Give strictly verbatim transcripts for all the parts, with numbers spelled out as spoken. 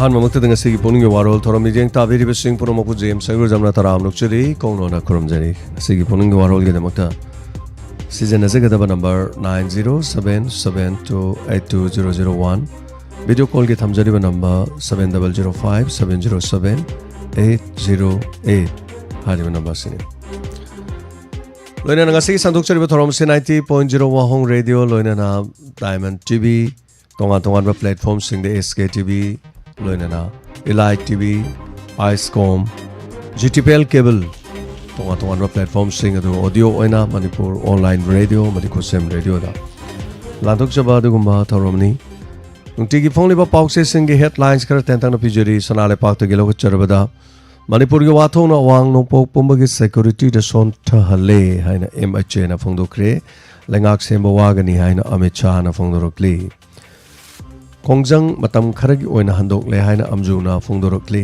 ꯑꯍꯥꯟꯕꯃꯛꯇꯗ ꯉꯁꯤꯒꯤ ꯄꯨꯛꯅꯤꯡꯒꯤ ꯋꯥꯔꯣꯜ ꯊꯧꯔꯝ ꯃꯤꯠꯌꯦꯡ ꯇꯥꯕꯤꯔꯤꯕꯁꯤꯡ ꯄꯨꯝꯅꯃꯛꯄꯨ ꯖꯦꯝꯁ ꯁꯪꯒꯨꯖꯝꯅ ꯇꯔꯥꯝꯅ ꯑꯣꯛꯆꯔꯤ, ꯀꯧꯅꯣꯅ ꯈꯨꯔꯨꯝꯖꯔꯤ꯫ ꯉꯁꯤꯒꯤ ꯄꯨꯛꯅꯤꯡꯒꯤ ꯋꯥꯔꯣꯜꯒꯤꯗꯃꯛꯇ ꯁꯤꯖꯤꯟꯅꯖꯒꯗꯕ number nine zero seven seven two eight two zero zero one, video ꯀꯣꯜꯒꯤ ꯊꯝꯖꯔꯤꯕ number seven double zero five seven zero seven eight zero eight ꯍꯥꯏꯔꯤꯕ ꯅꯝꯕꯔꯁꯤꯅꯤ꯫ ꯂꯣꯏꯅꯅ ꯉꯁꯤꯒꯤ ꯁꯟꯗꯣꯛꯆꯔꯤꯕ ꯊꯧꯔꯝꯁꯤ ninety point zero ꯋꯥꯍꯣꯡ ꯔꯦꯗꯤꯑꯣ, ꯂꯣꯏꯅꯅ ꯗꯥꯏꯃꯟ ꯇꯤ ꯚꯤ, ꯇꯣꯉꯥꯟ ꯇꯣꯉꯥꯟꯕ ꯄ꯭ꯂꯦꯠꯐꯣꯝꯁꯤꯡꯗ ꯑꯦꯁ ꯀꯦ ꯇꯤ ꯚꯤ, ꯂꯣꯏꯅꯅ Elite T V, Iscom, G T P L cable, ꯇꯣꯉꯥꯟ ꯇꯣꯉꯥꯟꯕ ꯄ꯭ꯂꯦꯠꯐꯣꯝꯁꯤꯡ ꯑꯗꯨ ꯑꯣꯗꯤꯑꯣ ꯑꯣꯏꯅ ꯃꯅꯤꯄꯨꯔ ꯑꯣꯟꯂꯥꯏꯟ ꯔꯦꯗꯤꯑꯣ ꯑꯃꯗꯤ ꯈꯨꯠꯁꯦꯝ ꯔꯦꯗꯤꯑꯣꯗ ꯂꯥꯟꯊꯣꯛꯆꯕ ꯑꯗꯨꯒꯨꯝꯕ ꯊꯧꯔꯝꯅꯤ꯫ ꯅꯨꯡꯇꯤꯒꯤ ꯐꯣꯡꯂꯤꯕ ꯄꯥꯎꯆꯦꯁꯤꯡꯒꯤ ꯍꯦꯗꯂꯥꯏꯟꯁ ꯈꯔ ꯇꯦꯟꯇꯛꯅ ꯄꯤꯖꯔꯤ꯫ ꯁꯅꯥ ꯂꯩꯄꯥꯛꯇꯒꯤ ꯂꯧꯈꯠꯆꯔꯕꯗ, ꯃꯅꯤꯄꯨꯔꯒꯤ ꯋꯥꯊꯣꯛꯅ ꯑꯋꯥꯡ ꯅꯣꯡꯄꯣꯛ ꯄꯨꯝꯕꯒꯤ ꯁꯦꯀ꯭ꯌꯨꯔꯤꯇꯤꯗ ꯁꯣꯟꯊꯍꯜꯂꯦ ꯍꯥꯏꯅ ꯑꯦꯝ ꯑꯩꯆ ꯑꯦꯅ ꯐꯣꯡꯗꯣꯛꯈ꯭ꯔꯦ꯫ ꯂꯩꯉꯥꯛ ꯁꯦꯝꯕ ꯋꯥꯒꯅꯤ ꯍꯥꯏꯅ ꯑꯃꯤꯠ ꯁꯥꯍꯅ ꯐꯣꯡꯗꯣꯔꯛꯂꯤ꯫ ꯈꯣꯡꯖꯪ ꯃꯇꯝ ꯈꯔꯒꯤ ꯑꯣꯏꯅ ꯍꯟꯗꯣꯛꯂꯦ ꯍꯥꯏꯅ ꯑꯝꯖꯨꯅ ꯐꯣꯡꯗꯣꯔꯛꯂꯤ꯫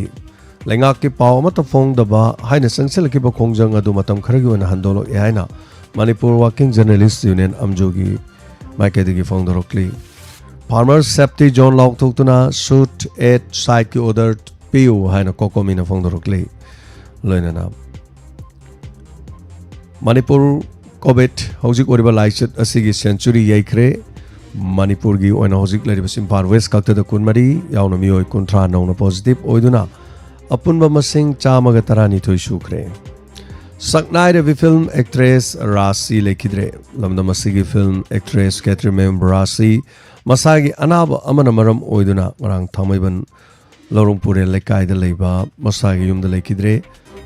ꯂꯩꯉꯥꯛꯀꯤ ꯄꯥꯎ ꯑꯃꯠꯇ ꯐꯣꯡꯗꯕ ꯍꯥꯏꯅ ꯆꯪꯁꯤꯜꯂꯛꯈꯤꯕ ꯈꯣꯡꯖꯪ ꯑꯗꯨ ꯃꯇꯝ ꯈꯔꯒꯤ ꯑꯣꯏꯅ ꯍꯟꯗꯣꯛꯂꯛꯑꯦ ꯍꯥꯏꯅ ꯃꯅꯤꯄꯨꯔ ꯋꯥꯔꯀꯤꯡ ꯖꯔꯅꯦꯂꯤꯁ ꯌꯨꯅꯤꯌꯟ, ꯑꯝꯖꯨꯒꯤ ꯃꯥꯏꯀꯩꯗꯒꯤ ꯐꯣꯡꯗꯣꯔꯛꯂꯤ꯫ ꯐꯥꯔꯃꯔ ꯁꯦꯐꯇꯤ ꯖꯣꯟ ꯂꯥꯎꯊꯣꯛꯇꯨꯅ ꯁꯨꯠ ꯑꯦꯠ ꯁꯥꯏꯠꯀꯤ ꯑꯣꯔꯗꯔ ꯄꯤꯌꯨ ꯍꯥꯏꯅ ꯀꯣꯀꯣꯃꯤꯅ ꯐꯣꯡꯗꯣꯔꯛꯂꯤ꯫ ꯂꯣꯏꯅꯅ ꯃꯅꯤꯄꯨꯔ ꯀꯣꯚꯤꯗ ꯍꯧꯖꯤꯛ ꯑꯣꯏꯔꯤꯕ ꯂꯥꯏꯆꯠ ꯑꯁꯤꯒꯤ ꯁꯦꯟꯆꯨꯔꯤ ꯌꯩꯈ꯭ꯔꯦ꯫ ꯃꯅꯤꯄꯨꯔꯒꯤ ꯑꯣꯏꯅ ꯍꯧꯖꯤꯛ ꯂꯩꯔꯤꯕꯁꯤ ꯏꯝꯐꯥꯜ ꯋꯦꯁ ꯈꯛꯇꯗ ꯀꯨꯟꯃꯔꯤ ꯌꯥꯎꯅ ꯃꯤꯑꯣꯏ ꯀꯨꯟꯊ꯭ꯔꯥ ꯅꯧꯅ ꯄꯣꯖꯤꯇꯤꯚ ꯑꯣꯏꯗꯨꯅ ꯑꯄꯨꯟꯕ ꯃꯁꯤꯡ ꯆꯥꯝꯃꯒ ꯇꯔꯥꯅꯤꯊꯣꯏ ꯁꯨꯈ꯭ꯔꯦ꯫ ꯁꯛꯅꯥꯏꯔꯕꯤ ꯐꯤꯜꯝ ꯑꯦꯛꯇ꯭ꯔꯦꯁ ꯔꯥꯁꯤ ꯂꯩꯈꯤꯗ꯭ꯔꯦ꯫ ꯂꯝꯗꯝ ꯑꯁꯤꯒꯤ ꯐꯤꯜꯝ ꯑꯦꯛꯇ꯭ꯔꯦꯁ ꯀꯦꯇ꯭ꯔꯤꯃꯌꯨꯝ ꯔꯥꯁꯤ ꯃꯁꯥꯒꯤ ꯑꯅꯥꯕ ꯑꯃꯅ ꯃꯔꯝ ꯑꯣꯏꯗꯨꯅ ꯉꯔꯥꯡ ꯊꯥꯡꯃꯩꯕꯟ ꯂꯧꯔꯣꯡ ꯄꯨꯔꯦꯜ ꯂꯩꯀꯥꯏꯗ ꯂꯩꯕ ꯃꯁꯥꯒꯤ ꯌꯨꯝꯗ ꯂꯩꯈꯤꯗ꯭ꯔꯦ꯫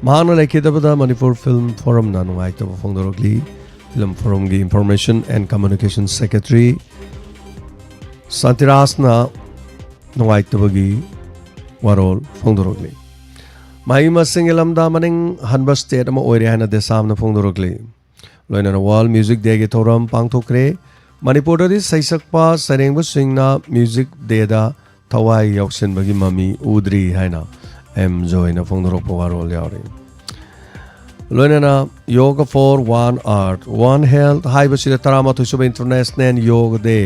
ꯃꯍꯥꯛꯅ ꯂꯩꯈꯤꯗꯕꯗ ꯃꯅꯤꯄꯨꯔ ꯐꯤꯜꯝ ꯐꯣꯔꯝꯅ ꯅꯨꯡꯉꯥꯏꯇꯕ ꯐꯣꯡꯗꯣꯔꯛꯂꯤ꯫ ꯐꯤꯜꯝ ꯐꯣꯔꯝꯒꯤ ꯏꯟꯐꯣꯔꯃꯦꯁꯟ ꯑꯦꯟ ꯀꯝꯃ꯭ꯌꯨꯅꯤꯀꯦꯁꯟ ꯁꯦꯀ꯭ꯔꯦꯇꯔꯤ ꯁꯥꯟꯇꯤꯔꯥꯖꯅ ꯅꯨꯡꯉꯥꯏꯇꯕꯒꯤ ꯋꯥꯔꯣꯜ ꯐꯣꯡꯗꯣꯔꯛꯂꯤ꯫ ꯃꯍꯩ ꯃꯁꯤꯡꯒꯤ ꯂꯝꯗ ꯃꯅꯤꯡ ꯍꯟꯕ ꯁ꯭ꯇꯦꯠ ꯑꯃ ꯑꯣꯏꯔꯦ ꯍꯥꯏꯅ ꯗꯦꯁꯥꯝꯅ ꯐꯣꯡꯗꯣꯔꯛꯂꯤ꯫ ꯂꯣꯏꯅꯅ ꯋꯥꯔꯜ ꯃ꯭ꯌꯨꯖꯤꯛ ꯗꯦꯒꯤ ꯊꯧꯔꯝ ꯄꯥꯡꯊꯣꯛꯈ꯭ꯔꯦ꯫ ꯃꯅꯤꯄꯨꯔꯗꯗꯤ ꯁꯩꯁꯛꯄ ꯁꯩꯔꯦꯡꯕꯁꯤꯡꯅ ꯃ꯭ꯌꯨꯖꯤꯛ ꯗꯦꯗ ꯊꯋꯥꯏ ꯌꯥꯎꯁꯤꯟꯕꯒꯤ ꯃꯃꯤ ꯎꯗ꯭ꯔꯤ ꯍꯥꯏꯅ ꯑꯦꯝ ꯖꯣꯏꯅ ꯐꯣꯡꯗꯣꯔꯛꯄ ꯋꯥꯔꯣꯜ ꯌꯥꯎꯔꯤ꯫ ꯂꯣꯏꯅꯅ Yoga for One Earth, One Health ꯍꯥꯏꯕꯁꯤꯗ ꯇꯔꯥꯃꯥꯊꯣꯏ ꯁꯨꯕ ꯏꯟꯇꯔꯅꯦꯁꯅꯦꯜ ꯌꯣꯒ ꯗꯦ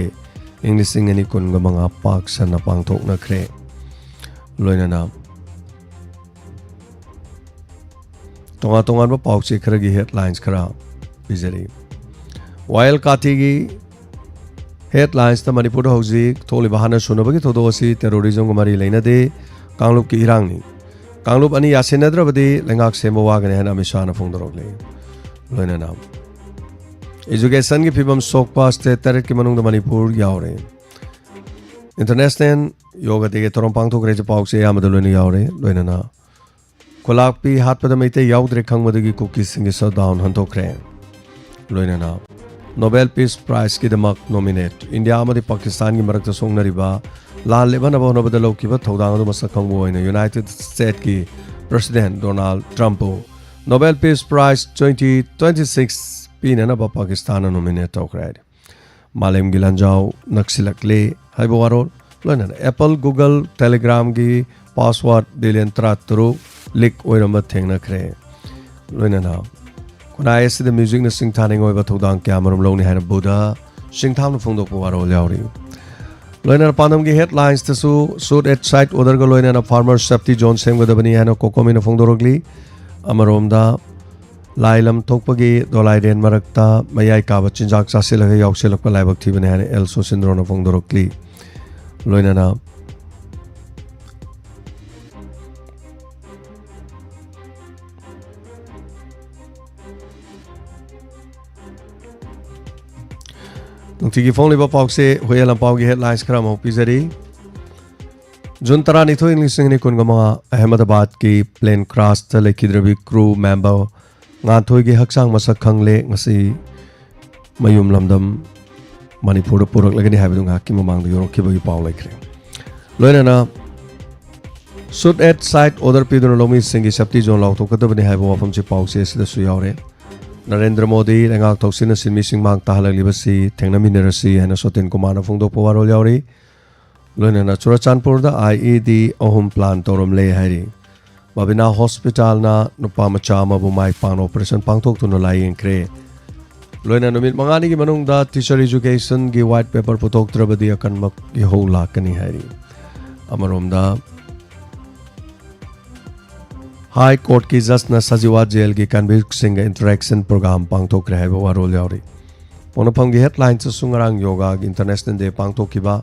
ꯏꯪ ꯂꯤꯁꯤꯡ ꯑꯅꯤ ꯀꯨꯟꯒ ꯃꯉꯥ ꯄꯥꯛ ꯁꯟꯅ ꯄꯥꯡꯊꯣꯛꯅꯈ꯭ꯔꯦ꯫ ꯂꯣꯏꯅꯅ ꯇꯣꯉꯥꯟ ꯇꯣꯉꯥꯟꯕ ꯄꯥꯎꯆꯦ ꯈꯔꯒꯤ headlines ꯈꯔ ꯄꯤꯖꯔꯤ꯫ ꯋꯥꯌꯦꯜ ꯀꯥꯊꯤꯒꯤ headlinesꯇ ꯃꯅꯤꯄꯨꯔꯗ ꯍꯧꯖꯤꯛ ꯊꯣꯛꯂꯤꯕ ꯍꯥꯟꯅ ꯁꯨꯅꯕꯒꯤ ꯊꯧꯗꯣꯛ ꯑꯁꯤ terrorismꯒ ꯃꯔꯤ ꯂꯩꯅꯗꯦ, ꯀꯥꯡꯂꯨꯞꯀꯤ ꯏꯔꯥꯡꯅꯤ꯫ ꯀꯥꯡꯂꯨꯞ ꯑꯅꯤ ꯌꯥꯁꯤꯟꯅꯗ꯭ꯔꯕꯗꯤ ꯂꯩꯉꯥꯛ ꯁꯦꯝꯕ ꯋꯥꯒꯅꯤ ꯍꯥꯏꯅ ꯑꯃꯤꯠ ꯁꯥꯍꯅ ꯐꯣꯡꯗꯣꯔꯛꯂꯤ꯫ ꯂꯣꯏꯅꯅ educationꯒꯤ ꯐꯤꯕꯝ ꯁꯣꯛꯄ state ꯇꯔꯦꯠꯀꯤ ꯃꯅꯨꯡꯗ ꯃꯅꯤꯄꯨꯔ ꯌꯥꯎꯔꯦ꯫ International Yoga Dayꯒꯤ ꯊꯧꯔꯝ ꯄꯥꯡꯊꯣꯛꯈ꯭ꯔꯦ꯫ ꯄꯥꯎꯆꯦ ꯑꯌꯥꯝꯕꯗ ꯂꯣꯏꯅ ꯌꯥꯎꯔꯦ꯫ ꯂꯣꯏꯅꯅ ꯈꯨꯂꯥꯛꯄꯤ ꯍꯥꯠꯄꯗ ꯃꯩꯇꯩ ꯌꯥꯎꯗ꯭ꯔꯦ ꯈꯪꯕꯗꯒꯤ ꯀꯨꯀꯤꯁꯤꯡꯒꯤ shutdown ꯍꯟꯗꯣꯛꯈ꯭ꯔꯦ꯫ ꯂꯣꯏꯅꯅ Nobel Peace Prizeꯀꯤꯗꯃꯛ nominate ꯏꯟꯗꯤꯌꯥ ꯑꯃꯗꯤ ꯄꯥꯀꯤꯁꯇꯥꯟꯒꯤ ꯃꯔꯛꯇ ꯁꯣꯛꯅꯔꯤꯕ ꯂꯥꯟ ꯂꯦꯞꯍꯟꯅꯕ ꯍꯣꯠꯅꯕꯗ ꯂꯧꯈꯤꯕ ꯊꯧꯗꯥꯡ ꯑꯗꯨ ꯃꯁꯛ ꯈꯪꯕ ꯑꯣꯏꯅ United Statesꯀꯤ President Donald Trumpꯄꯨ Nobel Peace Prize twenty twenty six ꯄꯤꯅꯅꯕ ꯄꯥꯀꯤꯁꯇꯥꯟꯅ nominate ꯇꯧꯈ꯭ꯔꯦ꯫ ꯃꯥꯂꯦꯝꯒꯤ ꯂꯥꯟꯖꯥꯎ ꯅꯛꯁꯤꯜꯂꯛꯂꯦ ꯍꯥꯏꯕ ꯋꯥꯔꯣꯜ, ꯂꯣꯏꯅꯅ Apple, Google, Telegramꯒꯤ password billion ꯇꯔꯥꯇꯔꯨꯛ leak ꯑꯣꯏꯔꯝꯕ ꯊꯦꯡꯅꯈ꯭ꯔꯦ꯫ ꯂꯣꯏꯅꯅ ꯈꯨꯟꯅꯥꯏ ꯑꯁꯤꯗ musicꯅ ꯁꯤꯡꯊꯥꯅꯤꯡ ꯑꯣꯏꯕ ꯊꯧꯗꯥꯡ ꯀꯌꯥꯃꯔꯨꯝ ꯂꯧꯅꯤ ꯍꯥꯏꯅ ꯕꯨꯙ ꯁꯤꯡꯊꯥꯝꯅ ꯐꯣꯡꯗꯣꯛꯄ ꯋꯥꯔꯣꯜ ꯌꯥꯎꯔꯤ꯫ ꯂꯣꯏꯅꯅ ꯄꯥꯟꯗꯝꯒꯤ headlinesꯇꯁꯨ shoot at site orderꯒ ꯂꯣꯏꯅꯅ farmer safety zone ꯁꯦꯝꯒꯗꯕꯅꯤ ꯍꯥꯏꯅ COCOMIꯅ ꯐꯣꯡꯗꯣꯔꯛꯂꯤ꯫ ꯑꯃꯔꯣꯝꯗ ꯂꯥꯏ ꯂꯝ ꯊꯣꯛꯄꯒꯤ ꯗꯣꯂꯥꯏꯔꯦꯟ ꯃꯔꯛꯇ ꯃꯌꯥꯏ ꯀꯥꯕ ꯆꯤꯟꯖꯥꯛ ꯆꯥꯁꯤꯜꯂꯒ ꯌꯥꯎꯁꯤꯜꯂꯛꯄ ꯂꯥꯏꯕꯛ ꯊꯤꯕꯅꯤ ꯍꯥꯏꯅ ꯑꯦꯜ ꯁꯣꯁꯤꯟꯗ꯭ꯔꯣꯅ ꯐꯣꯡꯗꯣꯔꯛꯂꯤ꯫ ꯂꯣꯏꯅꯅ ꯅꯨꯡꯇꯤꯒꯤ ꯐꯣꯡꯂꯤꯕ ꯄꯥꯎꯁꯦ ꯍꯨꯏꯌꯦꯟ ꯂꯝꯄꯥꯎꯒꯤ headlines ꯈꯔ ꯑꯃꯨꯛ ꯄꯤꯖꯔꯤ꯫ ꯖꯨꯟ ꯇꯔꯥꯅꯤꯊꯣꯏ, ꯂꯤꯁꯤꯡ ꯑꯅꯤ ꯀꯨꯟꯒ ꯃꯉꯥ, ꯑꯍꯃꯗꯕꯥꯗꯀꯤ plane crashꯇ ꯂꯩꯈꯤꯗ꯭ꯔꯕꯤ crew member ꯉꯥꯟꯊꯣꯏꯒꯤ ꯍꯛꯆꯥꯡ ꯃꯁꯛ ꯈꯪꯂꯦ꯫ ꯉꯁꯤ ꯃꯌꯨꯝ ꯂꯝꯗꯝ ꯃꯅꯤꯄꯨꯔꯗ ꯄꯨꯔꯛꯂꯒꯅꯤ ꯍꯥꯏꯕꯗꯨ ꯉꯥꯏꯍꯥꯛꯀꯤ ꯃꯃꯥꯡꯗ ꯌꯧꯔꯛꯈꯤꯕꯒꯤ ꯄꯥꯎ ꯂꯩꯈ꯭ꯔꯦ꯫ ꯂꯣꯏꯅꯅ shoot at site order ꯄꯤꯗꯨꯅ ꯂꯧꯃꯤꯁꯤꯡꯒꯤ safety zone ꯂꯥꯎꯊꯣꯛꯀꯗꯕꯅꯤ ꯍꯥꯏꯕ ꯋꯥꯐꯝꯁꯤ ꯄꯥꯎꯆꯦ ꯑꯁꯤꯗꯁꯨ ꯌꯥꯎꯔꯦ꯫ ꯅꯔꯦꯟꯗ꯭ꯔ ꯃꯣꯗꯤ ꯂꯩꯉꯥꯛ ꯊꯧꯁꯤꯟꯅ ꯁꯤꯟꯃꯤꯁꯤꯡ ꯃꯥꯡ ꯇꯥꯍꯜꯂꯛꯂꯤꯕꯁꯤ ꯊꯦꯡꯅꯃꯤꯟꯅꯔꯁꯤ ꯍꯥꯏꯅ ꯁꯣꯇꯤꯟ ꯀꯨꯃꯥꯔꯅ ꯐꯣꯡꯗꯣꯛꯄ ꯋꯥꯔꯣꯜ ꯌꯥꯎꯔꯤ꯫ ꯂꯣꯏꯅꯅ ꯆꯨꯔꯆꯥꯟꯄꯨꯔꯗ IED ꯑꯍꯨꯝ plan ꯇꯧꯔꯝꯂꯦ ꯍꯥꯏꯔꯤ꯫ ꯕꯕꯤꯅꯥ ꯍꯣꯁꯄꯤꯇꯥꯜꯅ ꯅꯨꯄꯥ ꯃꯆꯥ ꯑꯃꯕꯨ ꯃꯥꯏ ꯄꯥꯛꯅ operation ꯄꯥꯡꯊꯣꯛꯇꯨꯅ ꯂꯥꯌꯦꯡꯈ꯭ꯔꯦ꯫ ꯂꯣꯏꯅ ꯅꯨꯃꯤꯠ ꯃꯉꯥꯅꯤꯒꯤ ꯃꯅꯨꯡꯗ teacher educationꯒꯤ white paper ꯄꯨꯊꯣꯛꯇ꯭ꯔꯕꯗꯤ ꯑꯀꯟꯕ ꯏꯍꯧ ꯂꯥꯛꯀꯅꯤ ꯍꯥꯏꯔꯤ꯫ ꯑꯃꯔꯣꯝꯗ ꯍꯥꯏ ꯀꯣꯔꯠꯀꯤ ꯖꯁꯅ ꯁꯖꯤꯋꯥ ꯖꯦꯜꯒꯤ ꯀꯟꯚꯤꯛꯁꯤꯡꯒ ꯏꯟꯇꯔꯦꯛꯁꯟ ꯄ꯭ꯔꯣꯒ꯭ꯔꯥꯝ ꯄꯥꯡꯊꯣꯛꯈ꯭ꯔꯦ ꯍꯥꯏꯕ ꯋꯥꯔꯣꯜ ꯌꯥꯎꯔꯤ꯫ ꯄꯣꯛꯅꯐꯝꯒꯤ ꯍꯦꯗꯂꯥꯏꯟꯁꯇꯁꯨ ꯉꯔꯥꯡ ꯌꯣꯒꯥꯒꯤ ꯏꯟꯇꯔꯅꯦꯁꯅꯦꯜ ꯗꯦ ꯄꯥꯡꯊꯣꯛꯈꯤꯕ,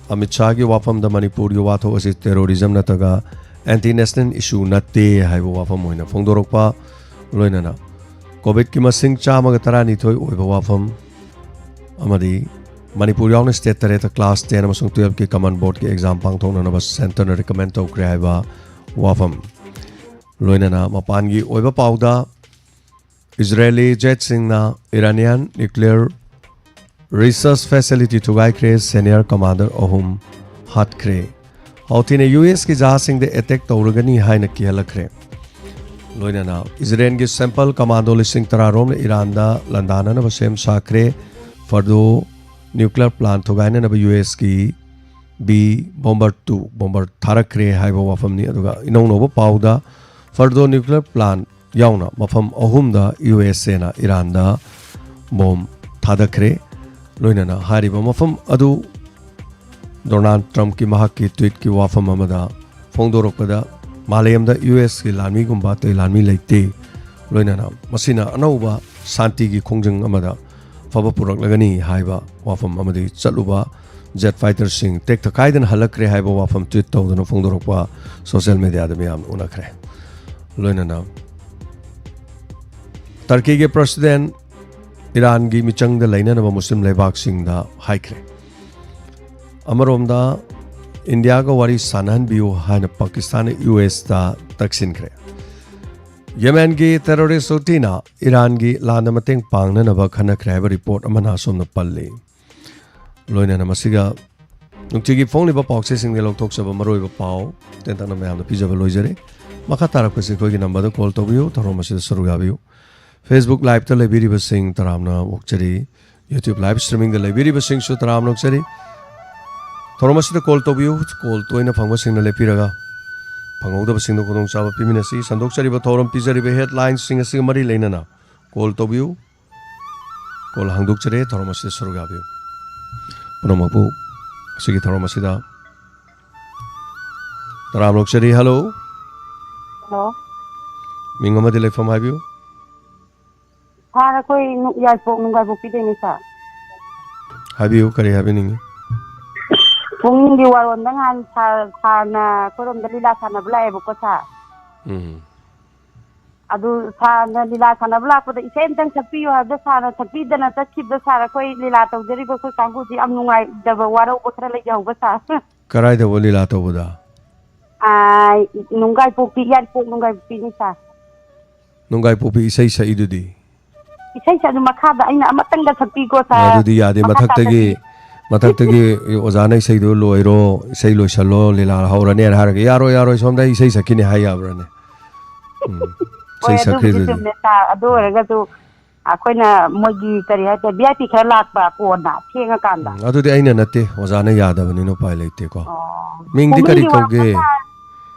ꯑꯃꯤꯠ ꯁꯥꯍꯒꯤ ꯋꯥꯐꯝꯗ ꯃꯅꯤꯄꯨꯔꯒꯤ ꯋꯥꯊꯣꯛ ꯑꯁꯤ ꯇꯦꯔꯣꯔꯤꯖꯝ ꯅꯠꯇ꯭ꯔꯒ ꯑꯦꯟꯇꯤ ꯅꯦꯁꯅꯦꯜ ꯏꯁꯨ ꯅꯠꯇꯦ ꯍꯥꯏꯕ ꯋꯥꯐꯝ ꯑꯣꯏꯅ ꯐꯣꯡꯗꯣꯔꯛꯄ, ꯂꯣꯏꯅꯅ ꯀꯣꯚꯤꯗꯀꯤ ꯃꯁꯤꯡ ꯆꯥꯝꯃꯒ ꯇꯔꯥꯅꯤꯊꯣꯏ ꯑꯣꯏꯕ ꯋꯥꯐꯝ ꯑꯃꯗꯤ ꯃꯅꯤꯄꯨꯔ ꯌꯥꯎꯅ ꯁ꯭ꯇꯦꯠ ꯇꯔꯦꯠꯇ ꯀ꯭ꯂꯥꯁ ꯇꯦꯟ ꯑꯃꯁꯨꯡ ꯇꯨꯌꯦꯜꯐꯀꯤ ꯀꯃꯟ ꯕꯣꯔꯗꯀꯤ ꯑꯦꯛꯖꯥꯝ ꯄꯥꯡꯊꯣꯛꯅꯅꯕ ꯁꯦꯟꯇꯔꯅ ꯔꯤꯀꯃꯦꯟ ꯇꯧꯈ꯭ꯔꯦ ꯍꯥꯏꯕ ꯋꯥꯐꯝ, ꯂꯣꯏꯅꯅ ꯃꯄꯥꯟꯒꯤ ꯑꯣꯏꯕ ꯄꯥꯎꯗ ꯏꯖꯔꯦꯂꯤ ꯖꯦꯠꯁꯤꯡꯅ ꯏꯔꯥꯅꯤꯌꯥꯟ ꯅ꯭ꯌꯨꯀ꯭ꯂꯤꯌꯔ ꯔꯤꯁꯔꯆ ꯐꯦꯁꯤꯂꯤꯇꯤ ꯊꯨꯒꯥꯏꯈ꯭ꯔꯦ, ꯁꯦꯅꯤꯌꯔ ꯀꯃꯥꯟꯗꯔ ꯑꯍꯨꯝ ꯍꯥꯠꯈ꯭ꯔꯦ꯫ ꯍꯥꯎꯊꯤꯅ ꯌꯨ ꯑꯦꯁꯀꯤ ꯖꯍꯥꯖꯁꯤꯡꯗ ꯑꯦꯇꯦꯛ ꯇꯧꯔꯒꯅꯤ ꯍꯥꯏꯅ ꯀꯤꯍꯜꯂꯛꯈ꯭ꯔꯦ꯫ ꯂꯣꯏꯅꯅ ꯏꯖꯔꯦꯜꯒꯤ ꯁꯦꯝꯄꯜ ꯀꯃꯥꯟꯗꯣ ꯂꯤꯁꯤꯡ ꯇꯔꯥꯔꯣꯝꯅ ꯏꯔꯥꯟꯗ ꯂꯥꯟꯗꯥꯅꯅꯕ ꯁꯦꯝ ꯁꯥꯈ꯭ꯔꯦ꯫ ꯐꯔꯗꯣ ꯅ꯭ꯌꯨꯀ꯭ꯂꯤꯌꯔ ꯄ꯭ꯂꯥꯟ ꯊꯨꯒꯥꯏꯅꯅꯕ ꯌꯨ ꯑꯦꯁꯀꯤ ꯕꯤ ꯕꯣꯝꯕꯔ ꯇꯨ ꯕꯣꯝꯕꯔ ꯊꯥꯔꯛꯈ꯭ꯔꯦ ꯍꯥꯏꯕ ꯋꯥꯐꯝꯅꯤ꯫ ꯑꯗꯨꯒ ꯏꯅꯧ ꯅꯧꯕ ꯄꯥꯎꯗ ꯐꯔꯗꯣ ꯅ꯭ꯌꯨꯀ꯭ꯂꯤꯌꯔ ꯄ꯭ꯂꯥꯟ ꯌꯥꯎꯅ ꯃꯐꯝ ꯑꯍꯨꯝꯗ ꯌꯨ ꯑꯦꯁ ꯑꯦꯅ ꯏꯔꯥꯟꯗ ꯕꯣꯝ ꯊꯥꯗꯈ꯭ꯔꯦ꯫ ꯂꯣꯏꯅꯅ ꯍꯥꯏꯔꯤꯕ ꯃꯐꯝ ꯑꯗꯨ ꯗꯣꯅꯥꯜꯗ ꯇ꯭ꯔꯝꯞꯀꯤ ꯃꯍꯥꯛꯀꯤ ꯇ꯭ꯋꯤꯠꯀꯤ ꯋꯥꯐꯝ ꯑꯃꯗ ꯐꯣꯡꯗꯣꯔꯛꯄꯗ, ꯃꯥꯂꯦꯝꯗ ꯌꯨ ꯑꯦꯁꯀꯤ ꯂꯥꯟꯃꯤꯒꯨꯝꯕ ꯑꯇꯩ ꯂꯥꯟꯃꯤ ꯂꯩꯇꯦ, ꯂꯣꯏꯅꯅ ꯃꯁꯤꯅ ꯑꯅꯧꯕ ꯁꯥꯟꯇꯤꯒꯤ ꯈꯣꯡꯖꯪ ꯑꯃꯗ ꯑꯐꯕ ꯄꯨꯔꯛꯂꯒꯅꯤ ꯍꯥꯏꯕ ꯋꯥꯐꯝ ꯑꯃꯗꯤ ꯆꯠꯂꯨꯕ ꯖꯦꯠ ꯐꯥꯏꯇꯔꯁꯤꯡ ꯇꯦꯛꯇ ꯀꯥꯏꯗꯅ ꯍꯜꯂꯛꯈ꯭ꯔꯦ ꯍꯥꯏꯕ ꯋꯥꯐꯝ ꯇ꯭ꯋꯤꯠ ꯇꯧꯗꯨꯅ ꯐꯣꯡꯗꯣꯔꯛꯄ ꯁꯣꯁꯤꯌꯦꯜ ꯃꯦꯗꯤꯌꯥꯗ ꯃꯤꯌꯥꯝꯅ ꯎꯅꯈ꯭ꯔꯦ꯫ ꯂꯣꯏꯅꯅ ꯇꯔꯀꯤꯒꯤ ꯄ꯭ꯔꯁꯤꯗꯦꯟ ꯏꯔꯥꯟꯒꯤ ꯃꯤꯆꯪꯗ ꯂꯩꯅꯅꯕ ꯃꯨꯁꯂꯤꯝ ꯂꯩꯕꯥꯛꯁꯤꯡꯗ ꯍꯥꯏꯈ꯭ꯔꯦ꯫ ꯑꯃꯔꯣꯝꯗ ꯏꯟꯗꯤꯌꯥꯒ ꯋꯥꯔꯤ ꯁꯥꯟꯅꯍꯟꯕꯤꯌꯨ ꯍꯥꯏꯅ ꯄꯥꯀꯤꯁꯇꯥꯟꯅ ꯌꯨ ꯑꯦꯁꯇ ꯇꯛꯁꯤꯟꯈ꯭ꯔꯦ꯫ ꯌꯦꯃꯦꯟꯒꯤ ꯇꯦꯔꯣꯔꯤꯁ ꯍꯨꯇꯤꯅ ꯏꯔꯥꯟꯒꯤ ꯂꯥꯟꯗ ꯃꯇꯦꯡ ꯄꯥꯡꯅꯅꯕ ꯈꯟꯅꯈ꯭ꯔꯦ ꯍꯥꯏꯕ ꯔꯤꯄꯣꯔꯠ ꯑꯃꯅ ꯑꯁꯣꯝꯅ ꯄꯜꯂꯤ꯫ ꯂꯣꯏꯅꯅ ꯃꯁꯤꯒ ꯅꯨꯡꯇꯤꯒꯤ ꯐꯣꯡꯂꯤꯕ ꯄꯥꯎꯆꯦꯁꯤꯡꯗꯒꯤ ꯂꯧꯊꯣꯛꯆꯕ ꯃꯔꯨꯑꯣꯏꯕ ꯄꯥꯎ ꯇꯦꯟꯇꯛꯅ ꯃꯌꯥꯝꯗ ꯄꯤꯖꯕ ꯂꯣꯏꯖꯔꯦ꯫ ꯃꯈꯥ ꯇꯥꯔꯛꯄꯁꯤ ꯑꯩꯈꯣꯏꯒꯤ ꯅꯝꯕꯔꯗ ꯀꯣꯜ ꯇꯧꯕꯤꯌꯨ, ꯊꯧꯔꯝ ꯑꯁꯤꯗ ꯁꯔꯨꯛ ꯌꯥꯕꯤꯌꯨ꯫ ꯐꯦꯁꯕꯨꯛ ꯂꯥꯏꯚꯇ ꯂꯩꯕꯤꯔꯤꯕꯁꯤꯡ ꯇꯔꯥꯝꯅ ꯑꯣꯛꯆꯔꯤ꯫ ꯌꯨꯇ꯭ꯌꯨꯕ ꯂꯥꯏꯚ ꯁ꯭ꯇ꯭ꯔꯤꯃꯤꯡꯗ ꯂꯩꯕꯤꯔꯤꯕꯁꯤꯡꯁꯨ ꯇꯔꯥꯝꯅ ꯑꯣꯛꯆꯔꯤ꯫ ꯊꯧꯔꯝ ꯑꯁꯤꯗ ꯀꯣꯜ ꯇꯧꯕꯤꯌꯨ꯫ ꯀꯣꯜ ꯇꯣꯏꯅ ꯐꯪꯕꯁꯤꯡꯅ ꯂꯦꯞꯄꯤꯔꯒ ꯐꯪꯍꯧꯗꯕꯁꯤꯡꯗ ꯈꯨꯗꯣꯡꯆꯥꯕ ꯄꯤꯃꯤꯟꯅꯁꯤ꯫ ꯁꯟꯗꯣꯛꯆꯔꯤꯕ ꯊꯧꯔꯝ ꯄꯤꯖꯔꯤꯕ ꯍꯦꯗꯂꯥꯏꯟꯁꯤꯡ ꯑꯁꯤꯒ ꯃꯔꯤ ꯂꯩꯅꯅ ꯀꯣꯜ ꯇꯧꯕꯤꯌꯨ꯫ ꯀꯣꯜ ꯍꯥꯡꯗꯣꯛꯆꯔꯦ꯫ ꯊꯧꯔꯝ ꯑꯁꯤꯗ ꯁꯔꯨꯛ ꯌꯥꯕꯤꯌꯨ꯫ ꯄꯨꯝꯅꯃꯛꯄꯨ ꯑꯁꯤꯒꯤ ꯊꯧꯔꯝ ꯑꯁꯤꯗ ꯇꯔꯥꯝꯅ ꯑꯣꯛꯆꯔꯤ꯫ ꯍꯜꯂꯣ꯫ ꯍꯜꯂꯣ꯫ ꯃꯤꯡ ꯑꯃꯗꯤ ꯂꯩꯐꯝ ꯍꯥꯏꯕꯤꯌꯨ꯫ ꯁꯥꯔ, ꯑꯩꯈꯣꯏ ꯅꯨ-, ꯌꯥꯏꯔꯤꯄꯣꯛ ꯅꯨꯡꯒꯥꯏꯄꯣꯛꯄꯤꯗꯩꯅꯦ, ꯁꯥꯔ꯫ ꯍꯥꯏꯕꯤꯌꯨ, ꯀꯔꯤ ꯍꯥꯏꯕꯤꯅꯤꯡꯉꯤ? ꯄꯨꯡꯒꯤ ꯋꯥꯔꯣꯝꯗ ꯉꯍꯥꯟ ꯁꯥꯔ, ꯁꯥꯔꯅ ꯑꯩꯈꯣꯏꯔꯣꯝꯗ ꯂꯤꯂꯥ ꯁꯥꯟꯅꯕ ꯂꯥꯛꯑꯦꯕꯀꯣ, ꯁꯥꯔ꯫ ꯎꯝ꯫ ꯑꯗꯨ ꯁꯥꯔꯅ ꯂꯤꯂꯥ ꯁꯥꯟꯅꯕ ꯂꯥꯛꯄꯗ ꯏꯁꯩ ꯑꯝꯇꯪ ꯁꯛꯄꯤꯌꯨ ꯍꯥꯏꯕꯗ, ꯁꯥꯔꯅ ꯁꯛꯄꯤꯗꯅ ꯆꯠꯈꯤꯕꯗ, ꯁꯥꯔ, ꯑꯩꯈꯣꯏ ꯂꯤꯂꯥ ꯇꯧꯖꯔꯤꯕ ꯑꯩꯈꯣꯏ ꯀꯥꯡꯕꯨꯁꯤ ꯌꯥꯝ ꯅꯨꯡꯉꯥꯏꯇꯕ, ꯋꯥꯔꯧꯕ ꯈꯔ ꯂꯩꯖꯍꯧꯕ, ꯁꯥꯔ꯫ ꯀꯔꯥꯏꯗꯕꯨ ꯂꯤꯂꯥ ꯇꯧꯕꯗ? ꯑꯥ, ꯅꯨꯡꯒꯥꯏꯄꯣꯛꯄꯤ, ꯌꯥꯏꯔꯤꯄꯣꯛ ꯅꯨꯡꯒꯥꯏꯄꯣꯛꯄꯤꯅꯤ, ꯁꯥꯔ꯫ ꯅꯨꯡꯒꯥꯏꯄꯣꯛꯄꯤ ꯏꯁꯩ ꯁꯛꯏꯗꯨꯗꯤ? ꯏꯁꯩꯁꯦ ꯑꯗꯨ ꯃꯈꯥꯗ ꯑꯩꯅ ꯑꯃꯇꯪꯒ ꯁꯛꯄꯤꯀꯣ, ꯁꯥꯔ꯫ ꯑꯗꯨꯗꯤ ꯌꯥꯗꯦ꯫ ꯃꯈꯥ ꯃꯊꯛꯇꯒꯤ, ꯇꯥꯕꯗꯤ? ꯃꯊꯛꯇꯒꯤ ꯑꯣꯖꯥꯅ ꯏꯁꯩꯗꯨ ꯂꯣꯏꯔꯣ, ꯏꯁꯩ ꯂꯣꯏꯁꯜꯂꯣ, ꯂꯤꯂꯥ ꯍꯧꯔꯅꯦꯅ ꯍꯥꯏꯔꯒ, "ꯌꯥꯔꯣꯏ, ꯌꯥꯔꯣꯏ, ꯁꯣꯝꯗ ꯑꯩ ꯏꯁꯩ ꯁꯛꯈꯤꯅꯤ" ꯍꯥꯏ ꯌꯥꯕ꯭ꯔꯥꯅꯦ? ꯎꯝ꯫ ꯍꯣꯏ, ꯏꯁꯩ ꯑꯗꯨꯕꯨꯗꯤ ꯁꯛꯈ꯭ꯔꯤꯗꯨꯗꯤ꯫ ꯆꯨꯝꯃꯦ, ꯁꯥꯔ꯫ ꯑꯗꯨ ꯎꯝ꯫ ꯑꯣꯏꯔꯒꯁꯨ ꯑꯩꯈꯣꯏꯅ ꯃꯣꯏꯒꯤ ꯀꯔꯤ ꯍꯥꯏꯇꯥꯔꯦ, ꯚꯤ ꯑꯥꯏ ꯄꯤ ꯈꯔ ꯂꯥꯛꯄ ꯀꯣꯟꯅ ꯊꯦꯡꯉꯀꯥꯟꯗ꯫ ꯎꯝ, ꯑꯗꯨꯗꯤ ꯑꯩꯅ ꯅꯠꯇꯦ, ꯑꯣꯖꯥꯅ ꯌꯥꯗꯕꯅꯤꯅ ꯎꯄꯥꯏ ꯂꯩꯇꯦꯀꯣ꯫ ꯑꯣ꯫ ꯃꯤꯡꯗꯤ ꯀꯔꯤ ꯄꯨꯡꯗꯤ ꯀꯧꯒꯦ? ꯋꯥꯡꯕ ꯁꯥꯔ,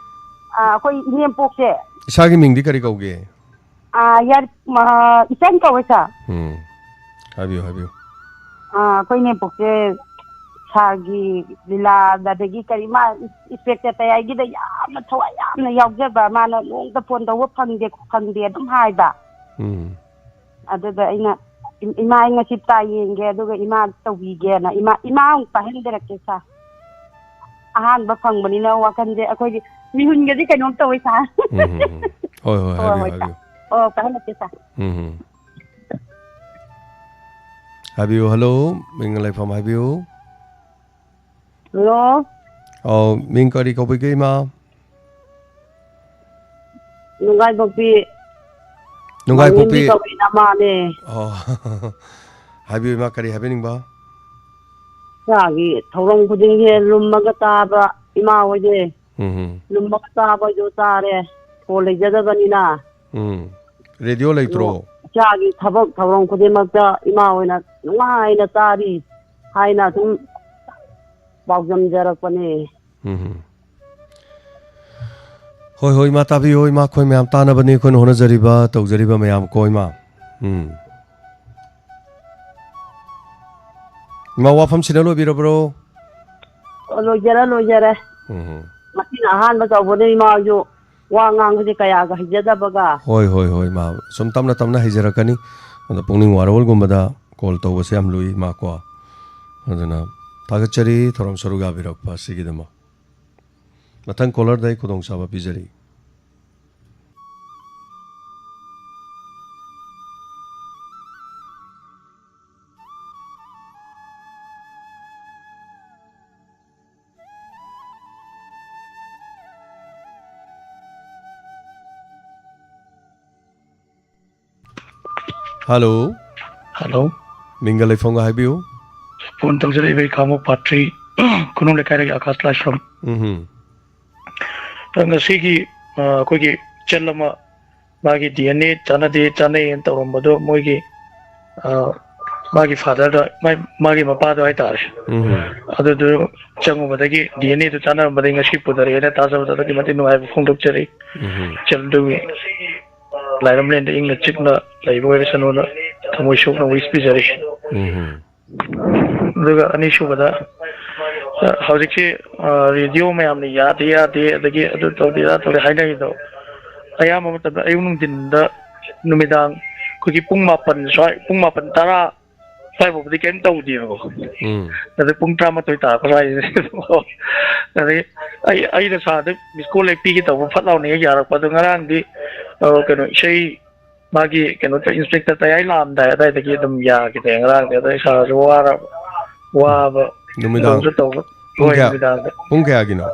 ꯑ, ꯑꯩꯈꯣꯏ ꯏꯅꯦꯝꯄꯣꯛꯁꯦ꯫ ꯏꯁꯥꯒꯤ ꯃꯤꯡꯗꯤ ꯀꯔꯤ ꯀꯧꯒꯦ? ꯑ, ꯌꯥꯔ-, ꯑ, ꯏꯆꯟ ꯀꯧꯋꯦ, ꯁꯥꯔ꯫ ꯎꯝ꯫ ꯍꯥꯏꯕꯤꯌꯨ, ꯍꯥꯏꯕꯤꯌꯨ꯫ ꯑ, ꯑꯩꯈꯣꯏ ꯏꯅꯦꯝꯄꯣꯛꯁꯦ ꯁꯥꯔꯒꯤ ꯂꯤꯂꯥꯗ, ꯑꯗꯒꯤ ꯀꯔꯤ, ꯃꯥ ꯏꯁꯄꯦꯛꯇ ꯇꯌꯥꯏꯒꯤꯗ ꯌꯥꯝꯅ ꯊꯋꯥꯏ ꯌꯥꯝꯅ ꯌꯥꯎꯖꯕ, ꯃꯥꯅ ꯅꯣꯡꯃꯇ ꯐꯣꯟ ꯇꯧꯕ ꯐꯪꯗꯦ, ꯐꯪꯗꯦ ꯑꯗꯨꯝ ꯍꯥꯏꯕ꯫ ꯎꯝ꯫ ꯑꯗꯨꯗ ꯑꯩꯅ, "ꯏꯝ-, ꯏꯃꯥ, ꯑꯩ ꯉꯁꯤ ꯇ꯭ꯔꯥꯏ ꯌꯦꯡꯒꯦ, ꯑꯗꯨꯒ ꯏꯃꯥ ꯇꯧꯕꯤꯒꯦꯅ", ꯏꯃꯥ, ꯏꯃꯥ ꯑꯃꯨꯛ ꯄꯥꯏꯍꯟꯖꯔꯛꯀꯦ, ꯁꯥꯔ꯫ ꯑꯍꯥꯟꯕ ꯐꯪꯕꯅꯤꯅ ꯋꯥꯈꯜꯁꯦ ꯑꯩꯈꯣꯏꯗꯤ ꯃꯤꯍꯨꯟꯒꯗꯤ ꯀꯩꯅꯣꯝ ꯇꯧꯋꯤ, ꯁꯥꯔ꯫ ꯎꯝ, ꯎꯝ, ꯎꯝ꯫ ꯍꯣꯏ, ꯍꯣꯏ, ꯍꯣꯏ, ꯍꯥꯏꯕꯤꯌꯨ, ꯍꯣꯏ, ꯁꯥꯔ꯫ ꯍꯥꯏꯕꯤꯌꯨ꯫ ꯑꯣ, ꯄꯥꯏꯍꯜꯂꯛꯀꯦ, ꯁꯥꯔ꯫ ꯎꯝ, ꯎꯝ꯫ ꯍꯥꯏꯕꯤꯌꯨ, ꯍꯜꯂꯣ, ꯃꯤꯡ ꯂꯩꯐꯝ ꯍꯥꯏꯕꯤꯌꯨ꯫ ꯍꯜꯂꯣ꯫ ꯑꯧ, ꯃꯤꯡ ꯀꯔꯤ ꯀꯧꯕꯤꯒꯦ, ꯏꯃꯥ? ꯅꯨꯡꯒꯥꯏꯄꯣꯛꯄꯤ꯫ ꯅꯨꯡꯒꯥꯏꯄꯣꯛꯄꯤ꯫ ꯃꯉꯣꯟꯗꯤ ꯀꯧꯏ ꯅꯃꯥꯅꯦ꯫ ꯑꯣ꯫ ꯍꯥꯏꯕꯤꯌꯨ, ꯏꯃꯥ, ꯀꯔꯤ ꯍꯥꯏꯕꯤꯅꯤꯡꯕ? ꯏꯆꯥꯒꯤ ꯊꯧꯔꯝ ꯈꯨꯗꯤꯡꯁꯦ ꯂꯨꯝꯃꯒ ꯇꯥꯕ ꯏꯃꯥ ꯍꯣꯏꯁꯦ꯫ ꯎꯝ, ꯎꯝ꯫ ꯂꯨꯝꯃꯒ ꯇꯥꯕ ꯍꯥꯏꯗꯣ ꯇꯥꯔꯦ꯫ ꯐꯣꯟ ꯂꯩꯖꯗꯕꯅꯤꯅ꯫ ꯎꯝ꯫ ꯔꯦꯗꯤꯑꯣ ꯑꯗꯣ ꯂꯩꯇ꯭ꯔꯣ? ꯏꯆꯥꯒꯤ ꯊꯕꯛ ꯊꯧꯔꯝ ꯈꯨꯗꯤꯡꯃꯛꯇ ꯏꯃꯥ ꯍꯣꯏꯅ ꯅꯨꯡꯉꯥꯏꯅ ꯇꯥꯔꯤ ꯍꯥꯏꯅ ꯁꯨꯝ ꯄꯥꯎꯗꯝꯖꯔꯛꯄꯅꯦ꯫ ꯎꯝ, ꯎꯝ꯫ ꯍꯣꯏ, ꯍꯣꯏ, ꯏꯃꯥ, ꯇꯥꯕꯤꯌꯣ, ꯏꯃꯥ, ꯑꯩꯈꯣꯏ ꯃꯌꯥꯝ ꯇꯥꯅꯕꯅꯤ ꯑꯩꯈꯣꯏꯅ ꯍꯣꯠꯅꯖꯔꯤꯕ, ꯇꯧꯖꯔꯤꯕ ꯃꯌꯥꯝ ꯀꯣ, ꯏꯃꯥ꯫ ꯎꯝ꯫ ꯏꯃꯥ, ꯋꯥꯐꯝꯁꯤꯅ ꯂꯣꯏꯕꯤꯔꯕ꯭ꯔꯣ? ꯑꯣ, ꯂꯣꯏꯖꯔꯦ, ꯂꯣꯏꯖꯔꯦ꯫ ꯎꯝ꯫ ꯉꯁꯤꯅ ꯑꯍꯥꯟꯕ ꯇꯧꯕꯅꯦ, ꯏꯃꯥ ꯍꯣꯏꯁꯨ ꯋꯥ ꯉꯥꯡꯕꯁꯦ ꯀꯌꯥꯒ ꯍꯩꯖꯗꯕꯒ꯫ ꯍꯣꯏ, ꯍꯣꯏ, ꯍꯣꯏ, ꯃꯥ ꯁꯨꯝ ꯇꯞꯅ ꯇꯞꯅ ꯍꯩꯖꯔꯛꯀꯅꯤ꯫ ꯑꯗꯣ ꯄꯨꯛꯅꯤꯡ ꯋꯥꯔꯣꯜꯒꯨꯝꯕꯗ call ꯇꯧꯕꯁꯦ ꯌꯥꯝ ꯂꯨꯏ ꯃꯥ ꯀꯣ꯫ ꯑꯗꯨꯅ ꯊꯥꯒꯠꯆꯔꯤ ꯊꯧꯔꯝ ꯁꯔꯨꯛ ꯌꯥꯕꯤꯔꯛꯄ ꯑꯁꯤꯒꯤꯗꯃꯛ꯫ ꯃꯊꯪ callerꯗ ꯑꯩ ꯈꯨꯗꯣꯡꯆꯥꯕ ꯄꯤꯖꯔꯤ꯫ Hello꯫ Hello꯫ ꯃꯤꯡꯒ ꯂꯩꯐꯝꯒ ꯍꯥꯏꯕꯤꯌꯨ꯫ Phone ꯇꯧꯖꯔꯛꯏꯕ ꯑꯩ ꯈꯥꯃꯣ ꯄꯥꯇ꯭ꯔꯤ, ꯈꯨꯅꯨꯡ ꯂꯩꯀꯥꯏꯗꯒꯤ ꯑꯀꯥꯁ ꯂꯥꯏꯁ꯭ꯔꯝ꯫ ꯎꯝꯍꯨꯝ꯫ ꯑꯗꯣ ꯉꯁꯤꯒꯤ, ꯑ, ꯑꯩꯈꯣꯏꯒꯤ ꯏꯆꯜ ꯑꯃ ꯃꯥꯒꯤ D N A ꯆꯥꯟꯅꯗꯦ, ꯆꯥꯟꯅꯩꯅ ꯇꯧꯔꯝꯕꯗꯣ ꯃꯣꯏꯒꯤ, ꯑ, ꯃꯥꯒꯤ fatherꯗ, ꯃꯥꯏ-, ꯃꯥꯒꯤ ꯃꯄꯥꯗꯣ ꯍꯥꯏꯇꯥꯔꯦ꯫ ꯎꯝꯍꯨꯝ꯫ ꯑꯗꯨꯗꯨ ꯆꯪꯉꯨꯕꯗꯒꯤ D N Aꯗꯨ ꯆꯥꯟꯅꯔꯝꯕꯗꯒꯤ ꯉꯁꯤ ꯄꯨꯊꯔꯛꯑꯦꯅ ꯇꯥꯖꯕꯗ ꯑꯗꯨꯛꯀꯤ ꯃꯇꯤꯛ ꯅꯨꯡꯉꯥꯏꯕ ꯐꯣꯡꯗꯣꯛꯆꯔꯤ꯫ ꯎꯝꯍꯨꯝ꯫ ꯏꯆꯜꯗꯨꯒꯤ ꯂꯥꯏꯔꯝꯂꯦꯟꯗ ꯏꯪꯅ ꯆꯤꯛꯅ ꯂꯩꯕ ꯑꯣꯏꯔꯁꯅꯨꯅ ꯊꯃꯣꯏ ꯁꯣꯛꯅ wish ꯄꯤꯖꯔꯤ꯫ ꯎꯝꯍꯨꯝ꯫ ꯑꯗꯨꯒ ꯑꯅꯤꯁꯨꯕꯗ, ꯑ, ꯍꯧꯖꯤꯛꯁꯤ, ꯑ, radio ꯃꯌꯥꯝꯅ ꯌꯥꯗꯦ, ꯌꯥꯗꯦ, ꯑꯗꯒꯤ ꯑꯗꯨ ꯇꯧꯗꯦ, ꯑꯗꯥ ꯇꯧꯗꯦ ꯍꯥꯏꯅꯔꯤꯗꯣ, ꯑꯌꯥꯝꯕ ꯃꯇꯝꯗ ꯑꯌꯨꯛ ꯅꯨꯡꯊꯤꯟꯗ, ꯅꯨꯃꯤꯗꯥꯡ ꯑꯩꯈꯣꯏꯒꯤ ꯄꯨꯡ ꯃꯥꯄꯟ ꯁ꯭ꯋꯥꯏ, ꯄꯨꯡ ꯃꯥꯄꯟ, ꯇꯔꯥ ꯁ꯭ꯋꯥꯏꯐꯥꯎꯕꯗꯤ ꯀꯩꯝ ꯇꯧꯗꯦꯕꯀꯣ꯫ ꯎꯝ꯫ ꯑꯗꯩ ꯄꯨꯡ ꯇꯔꯥꯃꯥꯊꯣꯏ ꯇꯥꯔꯛꯄ ꯁ꯭ꯋꯥꯏꯁꯤꯗ ꯑꯗꯩ ꯑꯩ, ꯑꯩꯅ ꯁꯥꯔꯗ miss call ꯍꯦꯛ ꯄꯤꯒꯦ ꯇꯧꯕ, ꯐꯠ ꯂꯥꯎꯅ ꯍꯦꯛ ꯌꯥꯔꯛꯄ꯫ ꯑꯗꯣ ꯉꯔꯥꯡꯗꯤ, ꯑ, ꯀꯩꯅꯣ, ꯏꯁꯩ ꯃꯥꯒꯤ ꯀꯩꯅꯣ ꯇꯧ-, inspector ꯇꯌꯥꯏ ꯂꯥꯛꯑꯝꯗꯥꯏ ꯑꯗꯥꯏꯗꯒꯤ ꯑꯗꯨꯝ ꯌꯥꯈꯤꯗ꯭ꯔꯦ꯫ ꯉꯔꯥꯡꯗꯤ ꯑꯗꯩ ꯏꯁꯥꯁꯨ ꯋꯥꯔꯕ, ꯋꯥꯕ, ꯅꯨꯃꯤꯗꯥꯡ ꯇꯧꯁꯨ ꯇꯧꯕ꯫ ꯄꯨꯡ ꯍꯣꯏ, ꯀꯌꯥ, ꯅꯨꯃꯤꯗꯥꯡꯗ꯫ ꯄꯨꯡ ꯀꯌꯥꯒꯤꯅꯣ?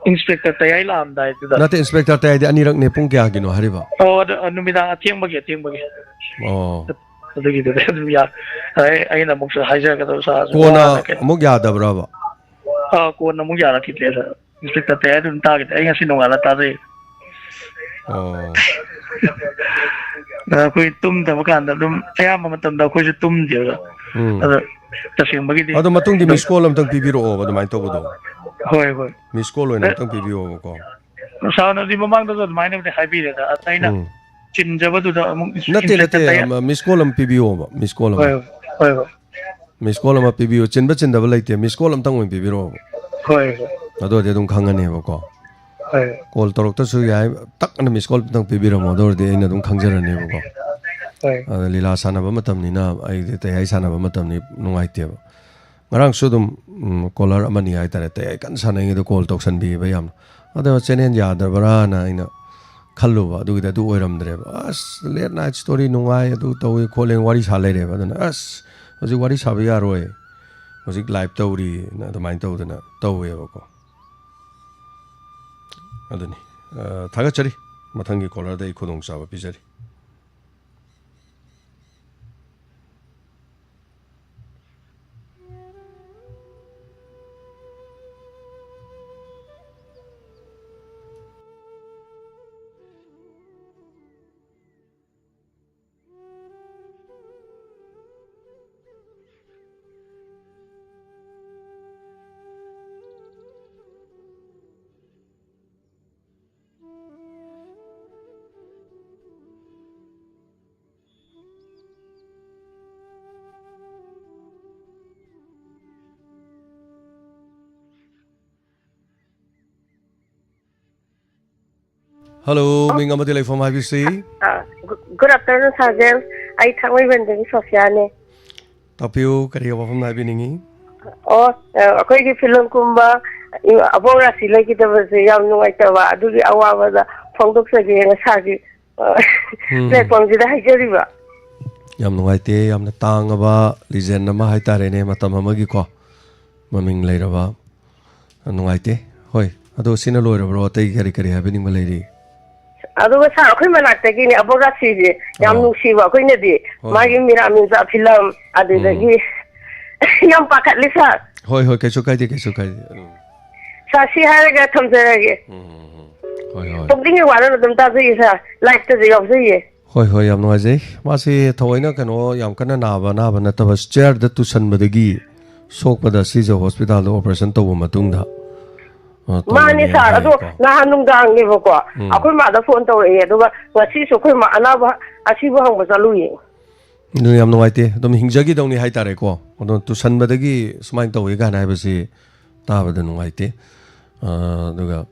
Inspector ꯇꯌꯥꯏ ꯂꯥꯛꯑꯝꯗꯥꯏꯗꯨꯗ꯫ ꯅꯠꯇꯦ, inspector ꯇꯌꯥꯏꯗꯤ ꯑꯅꯤꯔꯛꯅꯦ, ꯄꯨꯡ ꯀꯌꯥꯒꯤꯅꯣ ꯍꯥꯏꯔꯤꯕ? ꯑꯣ, ꯑꯗꯨ, ꯑ, ꯅꯨꯃꯤꯗꯥꯡ ꯑꯊꯦꯡꯕꯒꯤ, ꯑꯊꯦꯡꯕꯒꯤ꯫ ꯑꯣ꯫ ꯑꯗꯨꯒꯤꯗꯨꯗ ꯑꯗꯨꯝ ꯌꯥ-, ꯑꯩ-, ꯑꯩꯅ ꯑꯃꯨꯛꯁꯨ ꯍꯥꯏꯖꯔꯛꯀꯗꯕ ꯁꯥꯔꯁꯨ ꯀꯣꯟꯅ ꯋꯥꯅ ꯀꯩꯅꯣ꯫ ꯑꯃꯨꯛ ꯌꯥꯗꯕ꯭ꯔꯕ? ꯑꯥ, ꯀꯣꯟꯅ ꯑꯃꯨꯛ ꯌꯥꯔꯛꯈꯤꯗ꯭ꯔꯦ ꯁꯥꯔ꯫ Inspector ꯇꯌꯥꯏꯗ ꯑꯗꯨꯝ ꯇꯥꯈꯤꯗ꯭ꯔꯦ꯫ ꯑꯩ ꯉꯁꯤ ꯅꯣꯡꯉꯥꯜꯂ ꯇꯥꯖꯩ꯫ ꯑꯣ꯫ ꯑꯗ ꯑꯩꯈꯣꯏ ꯇꯨꯝꯗꯕ ꯀꯥꯟꯗ ꯑꯗꯨꯝ ꯑꯌꯥꯝꯕ ꯃꯇꯝꯗ ꯑꯩꯈꯣꯏꯁꯨ ꯇꯨꯝꯗꯦꯕ꯫ ꯎꯝ꯫ ꯑꯗꯣ ꯇꯁꯦꯡꯕꯒꯤꯗꯤ ꯑꯗꯣ ꯃꯇꯨꯡꯗꯤ ꯑꯗꯨꯝ miss call ꯑꯝꯇꯪ ꯄꯤꯕꯤꯔꯛꯑꯣꯕ ꯑꯗꯨꯃꯥꯏꯅ ꯇꯧꯕꯗꯣ꯫ ꯍꯣꯏ, ꯍꯣꯏ꯫ Miss call ꯑꯣꯏꯅ ꯑꯦ, ꯑꯝꯇꯪ ꯄꯤꯕꯤꯌꯣꯕꯀꯣ꯫ ꯁꯥꯔꯅꯗꯤ ꯃꯃꯥꯡꯗꯁꯨ ꯑꯗꯨꯃꯥꯏꯅꯕꯨꯗꯤ ꯍꯥꯏꯕꯤꯔꯦꯗ꯫ ꯑꯗ ꯑꯩꯅ ꯎꯝ꯫ ꯆꯤꯟꯖꯕꯗꯨꯗ ꯑꯃꯨꯛ ꯅꯠꯇꯦ, ꯅꯠꯇꯦ, inspector ꯇꯌꯥꯏ-, ꯑꯃ, miss call ꯑꯃ ꯄꯤꯕꯤꯌꯣꯕ, miss call ꯑꯃ꯫ ꯍꯣꯏ, ꯍꯣꯏ, ꯍꯣꯏ꯫ Miss call ꯑꯃ ꯄꯤꯕꯤꯌꯨ꯫ ꯆꯤꯟꯕ ꯆꯤꯟꯗꯕ ꯂꯩꯇꯦ, miss call ꯑꯝꯇꯪ ꯑꯣꯏꯅ ꯄꯤꯕꯤꯔꯛꯑꯣꯕ꯫ ꯍꯣꯏ, ꯍꯣꯏ꯫ ꯑꯗꯨ ꯑꯣꯏꯔꯗꯤ ꯑꯗꯨꯝ ꯈꯪꯉꯅꯦꯕꯀꯣ꯫ ꯍꯣꯏ꯫ ꯀꯣꯜ ꯇꯧꯔꯛꯇ꯭ꯔꯁꯨ ꯌꯥꯏ, ꯇꯛ ꯑꯅ ꯃꯤꯁ ꯀꯣꯜ ꯑꯝꯇꯪ ꯄꯤꯕꯤꯔꯝꯃꯣ, ꯑꯗꯨ ꯑꯣꯏꯔꯗꯤ ꯑꯩꯅ ꯑꯗꯨꯝ ꯈꯪꯖꯔꯅꯦꯕꯀꯣ꯫ ꯍꯣꯏ꯫ ꯑꯗ ꯂꯤꯂꯥ ꯁꯥꯟꯅꯕ ꯃꯇꯝꯅꯤꯅ ꯑꯩꯗꯤ ꯇꯩꯍꯥꯏ ꯁꯥꯟꯅꯕ ꯃꯇꯝꯅꯤ, ꯅꯨꯡꯉꯥꯏꯇꯦꯕ꯫ ꯉꯔꯥꯡꯁꯨ ꯑꯗꯨꯝ, ꯎꯝ, ꯀꯣꯂꯔ ꯑꯃꯅꯤ ꯍꯥꯏꯇꯥꯔꯦ, ꯇꯩꯍꯥꯏ ꯀꯟꯅ ꯁꯥꯟꯅꯉꯩꯗ ꯀꯣꯜ ꯇꯧꯁꯟꯕꯤꯕ ꯌꯥꯝꯅ꯫ ꯑꯗꯣ ꯆꯦꯅꯦꯜ ꯌꯥꯗꯕ꯭ꯔꯥꯅ ꯑꯩꯅ ꯈꯜꯂꯨꯕ, ꯑꯗꯨꯒꯤꯗꯤ ꯑꯗꯨ ꯑꯣꯏꯔꯝꯗ꯭ꯔꯦꯕ꯫ ꯑꯁ, ꯂꯦꯠ ꯅꯥꯏꯠ ꯁ꯭ꯇꯣꯔꯤ ꯅꯨꯡꯉꯥꯏ, ꯑꯗꯨ ꯇꯧꯏ ꯈꯣꯠꯂꯦ ꯋꯥꯔꯤ ꯁꯥ ꯂꯩꯔꯦꯕ꯫ ꯑꯗꯨꯅ, "ꯑꯁ, ꯍꯧꯖꯤꯛ ꯋꯥꯔꯤ ꯁꯥꯕ ꯌꯥꯔꯣꯏ, ꯍꯧꯖꯤꯛ ꯂꯥꯏꯚ ꯇꯧꯔꯤꯅ" ꯑꯗꯨꯃꯥꯏꯅ ꯇꯧꯗꯅ ꯇꯧꯋꯦꯕꯀꯣ꯫ ꯑꯗꯨꯅꯤ꯫ ꯑ, ꯊꯥꯒꯠꯆꯔꯤ꯫ ꯃꯊꯪꯒꯤ ꯀꯣꯂꯔꯗ ꯑꯩ ꯈꯨꯗꯣꯡꯆꯥꯕ ꯄꯤꯖꯔꯤ꯫ ꯍꯜꯂꯣ, ꯃꯤꯡ ꯑꯃꯗꯤ ꯂꯩꯐꯝ ꯍꯥꯏꯕꯤꯁꯤ꯫ ꯑ, ꯒꯨ-, ꯒꯨꯗ ꯑꯐꯇꯔꯅꯨꯟ, ꯁꯥꯔ ꯖꯦꯝꯁ꯫ ꯑꯩ ꯊꯥꯡꯃꯩꯕꯟꯗꯒꯤ ꯁꯣꯐꯤꯌꯥꯅꯦ꯫ ꯇꯥꯛꯄꯤꯌꯨ, ꯀꯔꯤ ꯋꯥꯐꯝ ꯍꯥꯏꯕꯤꯅꯤꯡꯉꯤ? ꯑꯣ, ꯑ, ꯑꯩꯈꯣꯏꯒꯤ ꯐꯤꯂꯝ ꯀꯨꯝꯕ, ꯏ-, ꯑꯕꯣꯛ ꯔꯥꯁꯤ ꯂꯩꯈꯤꯗꯕꯁꯦ ꯌꯥꯝ ꯅꯨꯡꯉꯥꯏꯇꯕ, ꯑꯗꯨꯒꯤ ꯑꯋꯥꯕꯗ ꯐꯣꯡꯗꯣꯛꯆꯒꯦꯅ ꯁꯥꯔꯒꯤ, ꯑ, ꯎꯝ꯫ ꯄ꯭ꯂꯦꯠꯐꯣꯝꯁꯤꯗ ꯍꯥꯏꯖꯔꯤꯕ꯫ ꯌꯥꯝ ꯅꯨꯡꯉꯥꯏꯇꯦ, ꯌꯥꯝꯅ ꯇꯥꯡꯉꯕ ꯂꯤꯖꯦꯟ ꯑꯃ ꯍꯥꯏꯇꯥꯔꯦꯅꯦ, ꯃꯇꯝ ꯑꯃꯒꯤꯀꯣ ꯃꯃꯤꯡ ꯂꯩꯔꯕ꯫ ꯌꯥꯝ ꯅꯨꯡꯉꯥꯏꯇꯦ꯫ ꯍꯣꯏ, ꯑꯗꯣ ꯁꯤꯅ ꯂꯣꯏꯔꯕ꯭ꯔꯣ? ꯑꯇꯩ ꯀꯔꯤ ꯀꯔꯤ ꯍꯥꯏꯕꯤꯅꯤꯡꯕ ꯂꯩꯔꯤ? ꯑꯗꯨꯒ ꯁꯥꯔ, ꯑꯩꯈꯣꯏ ꯃꯅꯥꯛꯇꯒꯤꯅꯦ, ꯑꯕꯣꯛ ꯔꯥꯁꯤꯁꯦ ꯌꯥꯝ ꯑꯣ꯫ ꯅꯨꯡꯁꯤꯕ ꯑꯩꯈꯣꯏꯅꯗꯤ꯫ ꯍꯣꯏ, ꯃꯥꯒꯤ ꯍꯣꯏ꯫ ꯃꯤꯔꯥꯃꯤꯟꯁ ꯐꯤꯂꯝ, ꯎꯝ꯫ ꯑꯗꯨꯗꯒꯤ ꯌꯥꯝ ꯄꯥꯈꯠꯂꯤ ꯁꯥꯔ꯫ ꯍꯣꯏ, ꯍꯣꯏ, ꯀꯩꯁꯨ ꯀꯥꯏꯗꯦ, ꯀꯩꯁꯨ ꯀꯥꯏꯗꯦ꯫ ꯎꯝ꯫ ꯁꯥꯔ, ꯁꯤ ꯍꯥꯏꯔꯒ ꯊꯝꯖꯔꯒꯦ꯫ ꯎꯝ, ꯎꯝ, ꯎꯝ꯫ ꯍꯣꯏ, ꯍꯣꯏ꯫ ꯄꯨꯛꯅꯤꯡꯒꯤ ꯋꯥꯔꯣꯜ ꯑꯗꯨꯝ ꯇꯥꯖꯩꯌꯦ ꯁꯥꯔ, ꯂꯥꯏꯞꯇꯁꯨ ꯌꯥꯎꯖꯩꯌꯦ꯫ ꯍꯣꯏ, ꯍꯣꯏ, ꯌꯥꯝ ꯅꯨꯡꯉꯥꯏꯖꯩ꯫ ꯃꯥꯁꯤ ꯊꯑꯣꯏꯅ ꯀꯩꯅꯣ, ꯌꯥꯝ ꯀꯟꯅ ꯅꯥꯕ ꯑꯅꯥꯕ ꯅꯠꯇꯕ, ꯆꯤꯌꯔꯗ ꯇꯨꯁꯟꯕꯗꯒꯤ ꯁꯣꯛꯄꯗ ꯁꯤꯖ ꯍꯣꯁꯄꯤꯇꯥꯜꯗ ꯑꯣꯄꯔꯦꯁꯟ ꯇꯧꯕ ꯃꯇꯨꯡꯗ, ꯑ, ꯃꯥꯅꯤ ꯇꯧꯕꯅꯦꯅ ꯁꯥꯔ, ꯑꯗꯣ ꯍꯥꯏꯌꯦꯀꯣ꯫ ꯅꯍꯥꯟ ꯅꯨꯡꯗꯥꯡꯅꯦꯕꯀꯣ, ꯎꯝ꯫ ꯑꯩꯈꯣꯏ ꯃꯥꯗ ꯐꯣꯟ ꯇꯧꯔꯛꯑꯦ, ꯑꯗꯨꯒ ꯉꯁꯤꯁꯨ ꯑꯩꯈꯣꯏ ꯃꯥ ꯑꯅꯥꯕ ꯑꯁꯤꯕ ꯍꯪꯕ ꯆꯠꯂꯨꯏꯌꯦ꯫ ꯑꯗꯨ ꯌꯥꯝ ꯅꯨꯡꯉꯥꯏꯇꯦ꯫ ꯑꯗꯨꯝ ꯍꯤꯡꯖꯈꯤꯗꯧꯅꯤ ꯍꯥꯏꯇꯥꯔꯦꯀꯣ꯫ ꯑꯗꯣ ꯇꯨꯁꯟꯕꯗꯒꯤ ꯁꯨꯃꯥꯏꯅ ꯇꯧꯋꯤ ꯀꯥꯏꯅ ꯍꯥꯏꯕꯁꯤ ꯇꯥꯕꯗ ꯅꯨꯡꯉꯥꯏꯇꯦ꯫ ꯑ, ꯑꯗꯨꯒ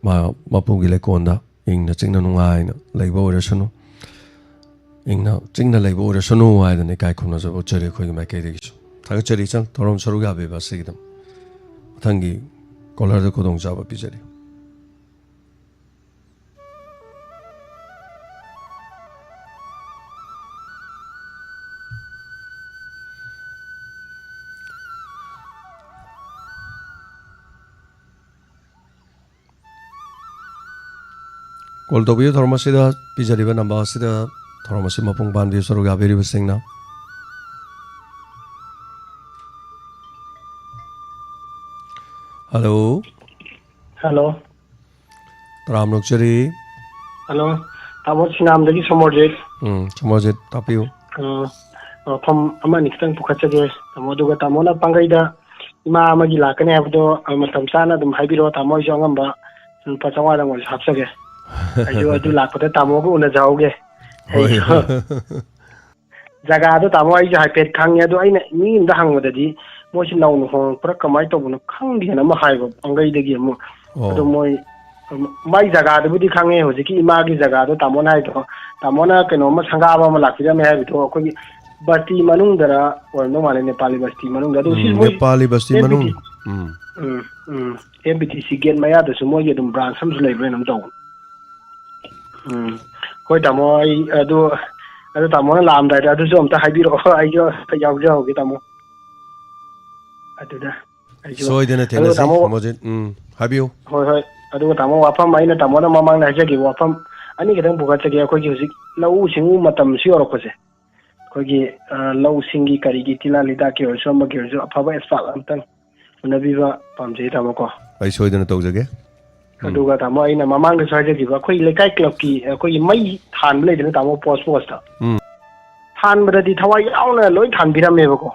ꯃꯥ ꯃꯄꯨꯒꯤ ꯂꯩꯀꯣꯜꯗ ꯏꯪꯅ ꯆꯤꯛꯅ ꯅꯨꯡꯉꯥꯏꯅ ꯂꯩꯕ ꯑꯣꯏꯔꯁꯅꯨ, ꯏꯪꯅ ꯆꯤꯛꯅ ꯂꯩꯕ ꯑꯣꯏꯔꯁꯅꯨ ꯍꯥꯏꯗꯅ ꯏꯀꯥꯏ ꯈꯨꯝꯅꯖꯕ ꯎꯠꯆꯔꯤ ꯑꯩꯈꯣꯏꯒꯤ ꯃꯥꯏꯀꯩꯗꯒꯤꯁꯨ꯫ ꯊꯥꯒꯠꯆꯔꯤ ꯏꯆꯟ, ꯊꯧꯔꯝ ꯁꯔꯨꯛ ꯌꯥꯕꯤꯕ ꯑꯁꯤꯒꯤꯗꯃꯛ꯫ ꯃꯊꯪꯒꯤ ꯀꯣꯂꯔꯗ ꯈꯨꯗꯣꯡꯆꯥꯕ ꯄꯤꯖꯔꯤ꯫ ꯀꯣꯜ ꯇꯧꯕꯤꯌꯨ ꯊꯧꯔꯝ ꯑꯁꯤꯗ, ꯄꯤꯖꯔꯤꯕ ꯅꯝꯕꯔ ꯑꯁꯤꯗ ꯊꯧꯔꯝ ꯑꯁꯤ ꯃꯄꯨꯡ ꯐꯥꯍꯟꯕꯤꯌꯨ, ꯁꯔꯨꯛ ꯌꯥꯕꯤꯔꯤꯕꯁꯤꯡꯅ꯫ ꯍꯜꯂꯣ꯫ ꯍꯜꯂꯣ꯫ ꯇꯔꯥꯝꯅ ꯑꯣꯛꯆꯔꯤ꯫ ꯍꯜꯂꯣ꯫ ꯇꯥꯃꯣ ꯁꯤꯅꯥꯝꯗꯒꯤ ꯁꯣꯃꯣꯔꯖꯤꯠ꯫ ꯎꯝ, ꯁꯣꯃꯣꯔꯖꯤꯠ, ꯇꯥꯛꯄꯤꯌꯨ꯫ ꯑ, ꯋꯥꯐꯝ ꯑꯃ ꯑꯅꯤ ꯈꯤꯇꯪ ꯄꯨꯈꯠꯆꯒꯦ, ꯇꯥꯃꯣ꯫ ꯑꯗꯨꯒ ꯇꯥꯃꯣꯅ ꯄꯥꯡꯒꯩꯗ ꯏꯃꯥ ꯑꯃꯒꯤ ꯂꯥꯛꯀꯅꯤ ꯍꯥꯏꯕꯗꯣ, ꯑ, ꯃꯇꯝ ꯆꯥꯅ ꯑꯗꯨꯝ ꯍꯥꯏꯕꯤꯔꯛꯑꯣ, ꯇꯥꯃꯣ꯫ ꯑꯩꯁꯨ ꯑꯉꯝꯕ ꯂꯨꯄꯥ ꯆꯥꯝꯃꯉꯥꯗꯪ ꯑꯣꯏꯔꯁꯨ ꯍꯥꯞꯆꯒꯦ꯫ ꯑꯩꯁꯨ ꯑꯗꯨ ꯂꯥꯛꯄꯗ ꯇꯥꯃꯣꯒ ꯎꯅꯖꯍꯧꯒꯦ꯫ ꯍꯣꯏ, ꯑꯩꯁꯨ ꯍꯣꯏ꯫ ꯖꯒꯥꯗꯣ, ꯇꯥꯃꯣ, ꯑꯩꯁꯨ ꯍꯥꯏꯐꯦꯠ ꯈꯪꯉꯦ, ꯑꯗꯣ ꯑꯩꯅ ꯃꯤ ꯑꯃꯗ ꯍꯪꯕꯗꯗꯤ ꯃꯣꯏꯁꯤ ꯅꯧꯅ ꯍꯣꯡꯉꯛꯄ꯭ꯔꯥ ꯀꯃꯥꯏꯅ ꯇꯧꯕꯅꯣ ꯈꯪꯗꯦꯅ ꯑꯃ ꯍꯥꯏꯕ, ꯄꯥꯡꯒꯩꯗꯒꯤ ꯑꯃꯨꯛ꯫ ꯑꯣ꯫ ꯑꯗꯣ ꯃꯣꯏ, ꯎꯝ, ꯃꯥꯏ ꯖꯒꯥꯗꯨꯕꯨꯗꯤ ꯈꯪꯉꯦ, ꯍꯧꯖꯤꯛꯀꯤ ꯏꯃꯥꯒꯤ ꯖꯒꯥꯗꯣ ꯇꯥꯃꯣꯅ ꯍꯥꯏꯗꯣ, ꯇꯥꯃꯣꯅ ꯀꯩꯅꯣꯝꯃ ꯁꯪꯒꯥꯕ ꯑꯃ ꯂꯥꯛꯄꯤꯔꯝꯃꯦ ꯍꯥꯏꯕꯗꯣ, ꯑꯩꯈꯣꯏꯒꯤ ꯕꯁꯇꯤ ꯃꯅꯨꯡꯗꯔ ꯑꯣꯏꯔꯝꯗꯧ ꯃꯥꯜꯂꯦ, ꯅꯦꯄꯥꯂꯤ ꯕꯁꯇꯤ ꯃꯅꯨꯡꯗ꯫ ꯑꯗꯣ ꯎꯝ, ꯁꯤ ꯃꯣꯏ ꯅꯦꯄꯥꯂꯤ ꯕꯁꯇꯤ ꯑꯦꯝ ꯕꯤ ꯇꯤ, ꯃꯅꯨꯡ꯫ ꯎꯝ꯫ ꯎꯝ, ꯎꯝ, ꯑꯦꯝ ꯕꯤ ꯇꯤ ꯁꯤ ꯒꯦꯠ ꯃꯌꯥꯗꯁꯨ ꯃꯣꯏꯒꯤ ꯑꯗꯨꯝ ꯕ꯭ꯔꯥꯟꯁ ꯑꯃꯁꯨ ꯂꯩꯕ꯭ꯔꯥ ꯀꯩꯅꯣꯝ ꯇꯧꯕꯅꯦ꯫ ꯎꯝ꯫ ꯍꯣꯏ, ꯇꯥꯃꯣ, ꯑꯩ ꯑꯗꯨ, ꯑꯗꯨ ꯇꯥꯃꯣꯅ ꯂꯥꯛꯑꯝꯗꯥꯏꯗ ꯑꯗꯨꯁꯨ ꯑꯝꯇ ꯍꯥꯏꯕꯤꯔꯛꯑꯣ, ꯑꯩꯁꯨ ꯌꯥꯎꯖꯍꯧꯒꯦ, ꯇꯥꯃꯣ꯫ ꯑꯗꯨꯗ ꯑꯩꯁꯨ, ꯁꯣꯏꯗꯅ ꯑꯗꯨꯒ ꯊꯦꯡꯅꯁꯤ, ꯇꯥꯃꯣ, ꯃꯣꯖꯤꯠ꯫ ꯎꯝ, ꯍꯥꯏꯕꯤꯌꯨ꯫ ꯍꯣꯏ, ꯍꯣꯏ꯫ ꯑꯗꯨꯒ ꯇꯥꯃꯣ, ꯋꯥꯐꯝ ꯑꯩꯅ ꯇꯥꯃꯣꯗ ꯃꯃꯥꯡꯗ ꯍꯥꯏꯖꯈꯤꯕ ꯋꯥꯐꯝ ꯑꯅꯤ ꯈꯛꯇꯪ ꯄꯨꯈꯠꯆꯒꯦ꯫ ꯑꯩꯈꯣꯏꯒꯤ ꯍꯧꯖꯤꯛ ꯂꯧꯎ ꯁꯤꯡꯎ ꯃꯇꯝꯁꯨ ꯌꯧꯔꯛꯄꯁꯦ, ꯑꯩꯈꯣꯏꯒꯤ, ꯑ, ꯂꯧꯁꯤꯡꯒꯤ ꯀꯔꯤꯒꯤ ꯇꯤꯜꯍꯥꯠ ꯍꯤꯗꯥꯛꯀꯤ ꯑꯣꯏꯔꯁꯨ ꯑꯃꯒꯤ ꯑꯣꯏꯔꯁꯨ ꯑꯐꯕ ꯑꯦꯛꯁꯄꯥꯔꯠ ꯑꯝꯇꯪ ꯎꯅꯕꯤꯕ ꯄꯥꯝꯖꯩ, ꯇꯥꯃꯣ ꯀꯣ꯫ ꯑꯩ ꯁꯣꯏꯗꯅ ꯇꯧꯖꯒꯦ꯫ ꯎꯝ꯫ ꯑꯗꯨꯒ ꯇꯥꯃꯣ, ꯑꯩꯅ ꯃꯃꯥꯡꯗꯁꯨ ꯍꯥꯏꯖꯈꯤꯕ, ꯑꯩꯈꯣꯏ ꯂꯩꯀꯥꯏ ꯀ꯭ꯂꯕꯀꯤ ꯑꯩꯈꯣꯏꯒꯤ ꯃꯩ ꯊꯥꯟꯕ ꯂꯩꯗꯅ, ꯇꯥꯃꯣ, ꯄꯣꯁ ꯄꯣꯁꯇ꯫ ꯎꯝ꯫ ꯊꯥꯟꯕꯗꯗꯤ ꯊꯋꯥꯏ ꯌꯥꯎꯅ ꯂꯣꯏ ꯊꯥꯟꯕꯤꯔꯝꯃꯦꯕꯀꯣ꯫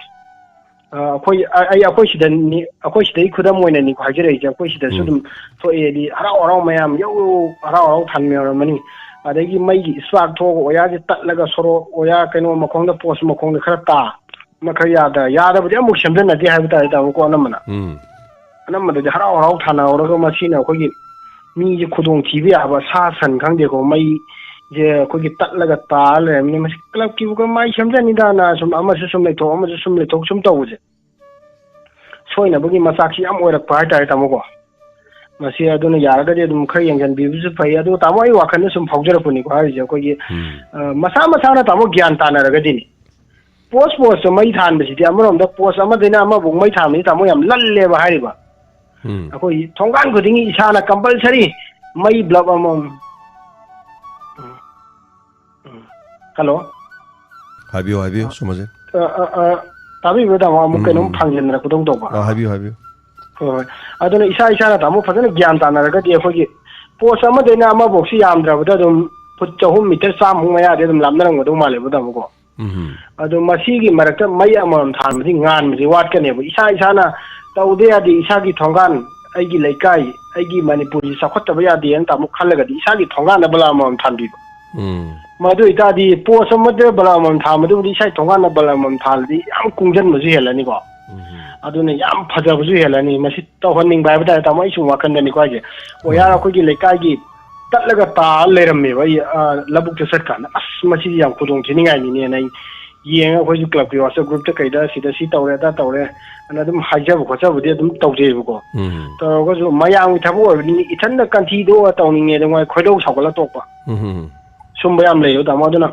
ꯑ, ꯑꯩꯈꯣꯏ, ꯑ-, ꯑꯩ, ꯑꯩꯈꯣꯏ ꯁꯤꯗꯅꯤ, ꯑꯩꯈꯣꯏ ꯁꯤꯗꯩ ꯈꯨꯗꯝ ꯑꯣꯏꯅꯅꯤꯀꯣ ꯍꯥꯏꯖꯔꯛꯏꯁꯦ꯫ ꯑꯩꯈꯣꯏ ꯁꯤꯗꯁꯨ ꯎꯝ꯫ ꯑꯗꯨꯝ ꯊꯣꯛꯑꯦꯗꯤ ꯍꯔꯥꯎ ꯍꯔꯥꯎ ꯃꯌꯥꯝ ꯌꯧ ꯍꯔꯥꯎ ꯍꯔꯥꯎ ꯊꯥꯟꯃꯤꯟꯅꯔꯝꯃꯅꯤ꯫ ꯑꯗꯒꯤ ꯃꯩꯒꯤ ꯏꯁꯄꯥꯔꯛ ꯊꯣꯛꯑꯒ ꯑꯣꯌꯥꯁꯦ ꯇꯠꯂꯒ ꯁꯣꯔꯣꯛ ꯑꯣꯌꯥ ꯀꯩꯅꯣ ꯃꯈꯣꯡꯗ, ꯄꯣꯁ ꯃꯈꯣꯡꯗ ꯈꯔ ꯇꯥ, ꯑꯃ ꯈꯔ ꯌꯥꯗ, ꯌꯥꯗꯕꯗꯤ ꯑꯃꯨꯛ ꯁꯦꯝꯖꯟꯅꯗꯦ ꯍꯥꯏꯕ ꯇꯥꯔꯦ, ꯇꯥꯃꯣꯀꯣ, ꯑꯅꯝꯕꯅ꯫ ꯎꯝ꯫ ꯑꯅꯝꯕꯗꯗꯤ ꯍꯔꯥꯎ ꯍꯔꯥꯎ ꯊꯥꯅꯍꯧꯔꯒ ꯃꯁꯤꯅ ꯑꯩꯈꯣꯏꯒꯤ ꯃꯤꯁꯦ ꯈꯨꯗꯣꯡ ꯊꯤꯕ ꯌꯥꯕ, ꯁꯥ ꯁꯟ ꯈꯪꯗꯦꯀꯣ, ꯃꯩꯁꯦ ꯑꯩꯈꯣꯏꯒꯤ ꯇꯠꯂꯒ ꯇꯥꯔ ꯂꯩꯔꯝꯅꯤ꯫ ꯃꯁꯤ ꯀ꯭ꯂꯕꯀꯤꯕꯨ ꯀꯔꯝꯍꯥꯏꯅ ꯁꯦꯝꯖꯅꯤꯗꯅ ꯁꯨꯝ ꯑꯃꯁꯨ ꯁꯨꯝ ꯂꯩꯊꯣꯛ, ꯑꯃꯁꯨ ꯁꯨꯝ ꯂꯩꯊꯣꯛ, ꯁꯨꯝ ꯇꯧꯕꯁꯦ ꯁꯣꯏꯅꯕꯒꯤ ꯃꯆꯥꯛꯁꯤ ꯌꯥꯝ ꯑꯣꯏꯔꯛꯄ ꯍꯥꯏꯇꯥꯔꯦ, ꯇꯥꯃꯣꯀꯣ꯫ ꯃꯁꯤ ꯑꯗꯨꯅ ꯌꯥꯔꯒꯗꯤ ꯑꯗꯨꯝ ꯈꯔ ꯌꯦꯡꯁꯤꯟꯕꯤꯕꯁꯨ ꯐꯩ꯫ ꯑꯗꯨ ꯇꯥꯃꯣ, ꯑꯩ ꯋꯥꯈꯜꯗ ꯁꯨꯝ ꯐꯥꯎꯖꯔꯛꯄꯅꯤꯀꯣ, ꯍꯥꯏꯔꯤꯁꯦ ꯑꯩꯈꯣꯏꯒꯤ, ꯎꯝ꯫ ꯑ, ꯃꯁꯥ ꯃꯁꯥꯅ, ꯇꯥꯃꯣ, ꯒ꯭ꯌꯥꯟ ꯇꯥꯅꯔꯒꯗꯤꯅꯦ꯫ ꯄꯣꯁ ꯄꯣꯁꯇ ꯃꯩ ꯊꯥꯟꯕꯁꯤꯗꯤ, ꯑꯃꯔꯣꯝꯗ ꯄꯣꯁ ꯑꯃꯗꯩꯅ ꯑꯃꯐꯥꯎ ꯃꯩ ꯊꯥꯟꯕꯁꯤ, ꯇꯥꯃꯣ, ꯌꯥꯝ ꯂꯜꯂꯦꯕ ꯍꯥꯏꯔꯤꯕ꯫ ꯎꯝ꯫ ꯑꯩꯈꯣꯏ ꯊꯣꯡꯒꯥꯟ ꯈꯨꯗꯤꯡꯒꯤ ꯏꯁꯥꯅ ꯀꯝꯄꯜꯁꯔꯤ ꯃꯩ ꯕ꯭ꯂꯕ ꯑꯃꯃꯝ꯫ ꯎꯝ꯫ ꯎꯝ꯫ ꯍꯜꯂꯣ꯫ ꯍꯥꯏꯕꯤꯌꯨ, ꯍꯥꯏꯕꯤꯌꯨ, ꯑ, ꯁꯨꯃꯖꯤꯠ꯫ ꯑ, ꯑ, ꯑ, ꯇꯥꯕꯤꯕ꯭ꯔꯣ, ꯇꯥꯃꯣ? ꯑꯃꯨꯛ ꯎꯝ, ꯀꯩꯅꯣꯝ ꯎꯝ꯫ ꯐꯪꯖꯤꯟꯗꯅ ꯈꯨꯗꯣꯡ ꯇꯧꯕ꯫ ꯑ, ꯍꯥꯏꯕꯤꯌꯨ, ꯍꯥꯏꯕꯤꯌꯨ꯫ ꯍꯣꯏ, ꯍꯣꯏ꯫ ꯑꯗꯨꯅ ꯏꯁꯥ ꯏꯁꯥꯅ, ꯇꯥꯃꯣ, ꯐꯖꯅ ꯒ꯭ꯌꯥꯟ ꯇꯥꯅꯔꯒꯗꯤ ꯑꯩꯈꯣꯏꯒꯤ ꯄꯣꯁ ꯑꯃꯗꯩꯅ ꯑꯃꯐꯥꯎꯁꯤ ꯌꯥꯝꯗ꯭ꯔꯕꯗ ꯑꯗꯨꯝ ꯐꯨꯠ ꯆꯍꯨꯝ, ꯃꯤꯇꯔ ꯆꯥꯝꯃꯨꯛ ꯃꯌꯥꯗꯤ ꯑꯗꯨꯝ ꯂꯥꯞꯅꯔꯝꯒꯗꯧ ꯃꯥꯜꯂꯦꯕ, ꯇꯥꯃꯣꯀꯣ꯫ ꯎꯝ꯫ ꯑꯗꯣ ꯃꯁꯤꯒꯤ ꯃꯔꯛꯇ ꯃꯩ ꯑꯃꯃꯝ ꯊꯥꯟꯕꯗꯤ ꯉꯥꯟꯕꯁꯤ ꯋꯥꯠꯀꯅꯦꯕ꯫ ꯏꯁꯥ ꯏꯁꯥꯅ ꯇꯧꯗ ꯌꯥꯗꯦ, ꯏꯁꯥꯒꯤ ꯊꯣꯡꯒꯥꯟ, ꯑꯩꯒꯤ ꯂꯩꯀꯥꯏ, ꯑꯩꯒꯤ ꯃꯅꯤꯄꯨꯔꯁꯤ ꯆꯥꯎꯈꯠꯇꯕ ꯌꯥꯗꯦꯅ, ꯇꯥꯃꯣ, ꯈꯜꯂꯒꯗꯤ ꯏꯁꯥꯒꯤ ꯊꯣꯡꯒꯥꯟꯗ ꯕꯂꯕ ꯑꯃꯃꯝ ꯊꯥꯟꯕꯤꯕ꯫ ꯎꯝ꯫ ꯃꯗꯨ ꯑꯣꯏꯇꯥꯔꯗꯤ ꯄꯣꯁ ꯑꯃꯗ ꯕꯂꯕ ꯑꯃꯃꯝ ꯊꯥꯟꯕꯗꯨꯕꯨꯗꯤ ꯏꯁꯥꯒꯤ ꯊꯣꯡꯒꯥꯟꯗ ꯕꯂꯕ ꯑꯃꯃꯝ ꯊꯥꯜꯂꯗꯤ ꯌꯥꯝ ꯀꯨꯡꯖꯟꯕꯁꯨ ꯍꯦꯜꯂꯅꯤꯀꯣ꯫ ꯎꯝ꯫ ꯑꯗꯨꯅ ꯌꯥꯝ ꯐꯖꯕꯁꯨ ꯍꯦꯜꯂꯅꯤ꯫ ꯃꯁꯤ ꯇꯧꯍꯟꯅꯤꯡꯕ ꯍꯥꯏꯕ ꯇꯥꯔꯦ, ꯇꯥꯃꯣ, ꯑꯩ ꯁꯨꯝ ꯋꯥꯈꯟꯗꯅꯤꯀꯣ ꯍꯥꯏꯁꯦ꯫ ꯋꯥꯌꯥꯔ ꯎꯝ꯫ ꯑꯩꯈꯣꯏꯒꯤ ꯂꯩꯀꯥꯏꯒꯤ ꯇꯠꯂꯒ ꯇꯥꯔ ꯂꯩꯔꯝꯃꯦꯕ꯫ ꯑꯩ, ꯑ, ꯂꯧꯕꯨꯛꯇ ꯆꯠꯀꯥꯟꯗ, "ꯑꯁ, ꯃꯁꯤꯗꯤ ꯌꯥꯝ ꯈꯨꯗꯣꯡ ꯊꯤꯅꯤꯡꯉꯥꯏꯅꯤꯅꯦꯅ" ꯑꯩ ꯌꯦꯡꯉꯒ, ꯑꯩꯈꯣꯏꯁꯨ ꯀ꯭ꯂꯕꯀꯤ WhatsApp groupꯇ ꯀꯩꯗ, "ꯁꯤꯗ ꯁꯤ ꯇꯧꯔꯦ, ꯑꯗꯥ ꯇꯧꯔꯦ" ꯑꯅ ꯑꯗꯨꯝ ꯍꯥꯏꯖꯕ ꯈꯣꯠꯆꯕꯗꯤ ꯑꯗꯨꯝ ꯇꯧꯖꯩꯕꯀꯣ꯫ ꯎꯝ꯫ ꯇꯧꯔꯒꯁꯨ ꯃꯌꯥꯝꯒꯤ ꯊꯕꯛ ꯑꯣꯏꯕꯅꯤꯅ ꯏꯊꯟꯗ ꯀꯟꯊꯤꯗꯣꯛꯑ ꯇꯧꯅꯤꯡꯉꯦ ꯑꯗꯨ ꯉꯥꯏ ꯈꯣꯏꯗꯧ ꯁꯥꯎꯒꯠꯂ ꯇꯣꯛꯄ꯫ ꯎꯝ꯫ ꯁꯨꯝꯕ ꯌꯥꯝ ꯂꯩꯌꯦꯕ, ꯇꯥꯃꯣ꯫ ꯑꯗꯨꯅ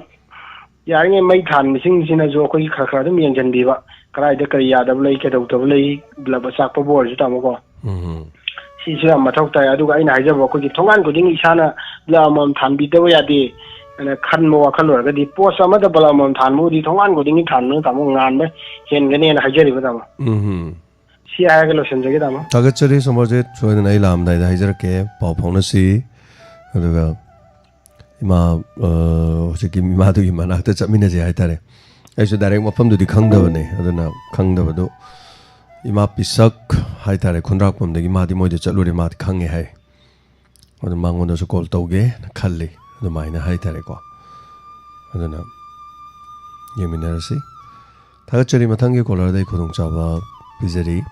ꯌꯥꯔꯤꯉꯩ ꯃꯩ ꯊꯥꯟꯕꯁꯤꯡꯁꯤꯅꯁꯨ ꯑꯩꯈꯣꯏꯒꯤ ꯈꯔ ꯈꯔ ꯑꯗꯨꯝ ꯌꯦꯡꯁꯤꯟꯕꯤꯕ, ꯀꯗꯥꯏꯗ ꯀꯔꯤ ꯌꯥꯗꯕ ꯂꯩ, ꯀꯩꯗꯧꯗꯕ ꯂꯩ, ꯕ꯭ꯂꯕ ꯑꯆꯥꯛꯄꯕꯨ ꯑꯣꯏꯔꯁꯨ, ꯇꯥꯃꯣꯀꯣ꯫ ꯎꯝ꯫ ꯁꯤꯁꯨ ꯌꯥꯝ ꯃꯊꯧ ꯇꯥꯏ꯫ ꯑꯗꯨꯒ ꯑꯩꯅ ꯍꯥꯏꯖꯕ, ꯑꯩꯈꯣꯏꯒꯤ ꯊꯣꯡꯒꯥꯟ ꯈꯨꯗꯤꯡꯒꯤ ꯏꯁꯥꯅ ꯕ꯭ꯂꯕ ꯑꯃꯃꯝ ꯊꯥꯟꯕꯤꯗꯕ ꯌꯥꯗꯦ ꯍꯥꯏꯅ ꯈꯟꯕ ꯋꯥꯈꯜ ꯑꯣꯏꯔꯒꯗꯤ, ꯄꯣꯁ ꯑꯃꯗ ꯕ꯭ꯂꯕ ꯑꯃꯃꯝ ꯊꯥꯟꯕꯕꯨꯗꯤ ꯊꯣꯡꯒꯥꯟ ꯈꯨꯗꯤꯡꯒꯤ ꯊꯥꯟꯕꯅ, ꯇꯥꯃꯣ, ꯉꯥꯟꯕ ꯍꯦꯟꯒꯅꯦꯅ ꯍꯥꯏꯖꯔꯤꯕ, ꯇꯥꯃꯣ꯫ ꯎꯝ꯫ ꯁꯤ ꯍꯥꯏꯔꯒ ꯂꯣꯏꯁꯤꯟꯖꯒꯦ, ꯇꯥꯃꯣ꯫ ꯊꯥꯒꯠꯆꯔꯤ, ꯁꯣꯃꯣꯔꯖꯤꯠ꯫ ꯁꯣꯏꯗꯅ ꯑꯩ ꯂꯥꯛꯑꯝꯗꯥꯏꯗ ꯍꯥꯏꯖꯔꯛꯀꯦ, ꯄꯥꯎ ꯐꯥꯎꯅꯁꯤ꯫ ꯑꯗꯨꯒ ꯏꯃꯥ, ꯑ, ꯍꯧꯖꯤꯛꯀꯤ ꯏꯃꯥꯗꯨꯒꯤ ꯃꯅꯥꯛꯇ ꯆꯠꯃꯤꯟꯅꯁꯦ ꯍꯥꯏꯇꯥꯔꯦ꯫ ꯑꯩꯁꯨ ꯗꯥꯏꯔꯦꯛ ꯃꯐꯝꯗꯨꯗꯤ ꯈꯪꯗꯕꯅꯦ, ꯑꯗꯨꯅ ꯈꯪꯗꯕꯗꯨ ꯏꯃꯥ ꯄꯤꯁꯛ ꯍꯥꯏꯇꯥꯔꯦ, ꯈꯨꯟꯗ꯭ꯔꯥꯛꯄꯝꯗꯒꯤ ꯃꯥꯗꯤ ꯃꯣꯏꯗ ꯆꯠꯂꯨꯔꯦ, ꯃꯥꯗꯤ ꯈꯪꯉꯦ ꯍꯥꯏ꯫ ꯑꯗꯨ ꯃꯉꯣꯟꯗꯁꯨ ꯀꯣꯜ ꯇꯧꯒꯦꯅ ꯈꯜꯂꯤ, ꯑꯗꯨꯃꯥꯏꯅ ꯍꯥꯏꯇꯥꯔꯦꯀꯣ꯫ ꯑꯗꯨꯅ ꯌꯦꯡꯃꯤꯟꯅꯔꯁꯤ꯫ ꯊꯥꯒꯠꯆꯔꯤ꯫ ꯃꯊꯪꯒꯤ ꯀꯣꯂꯔꯗ ꯑꯩ ꯈꯨꯗꯣꯡꯆꯥꯕ ꯄꯤꯖꯔꯤ꯫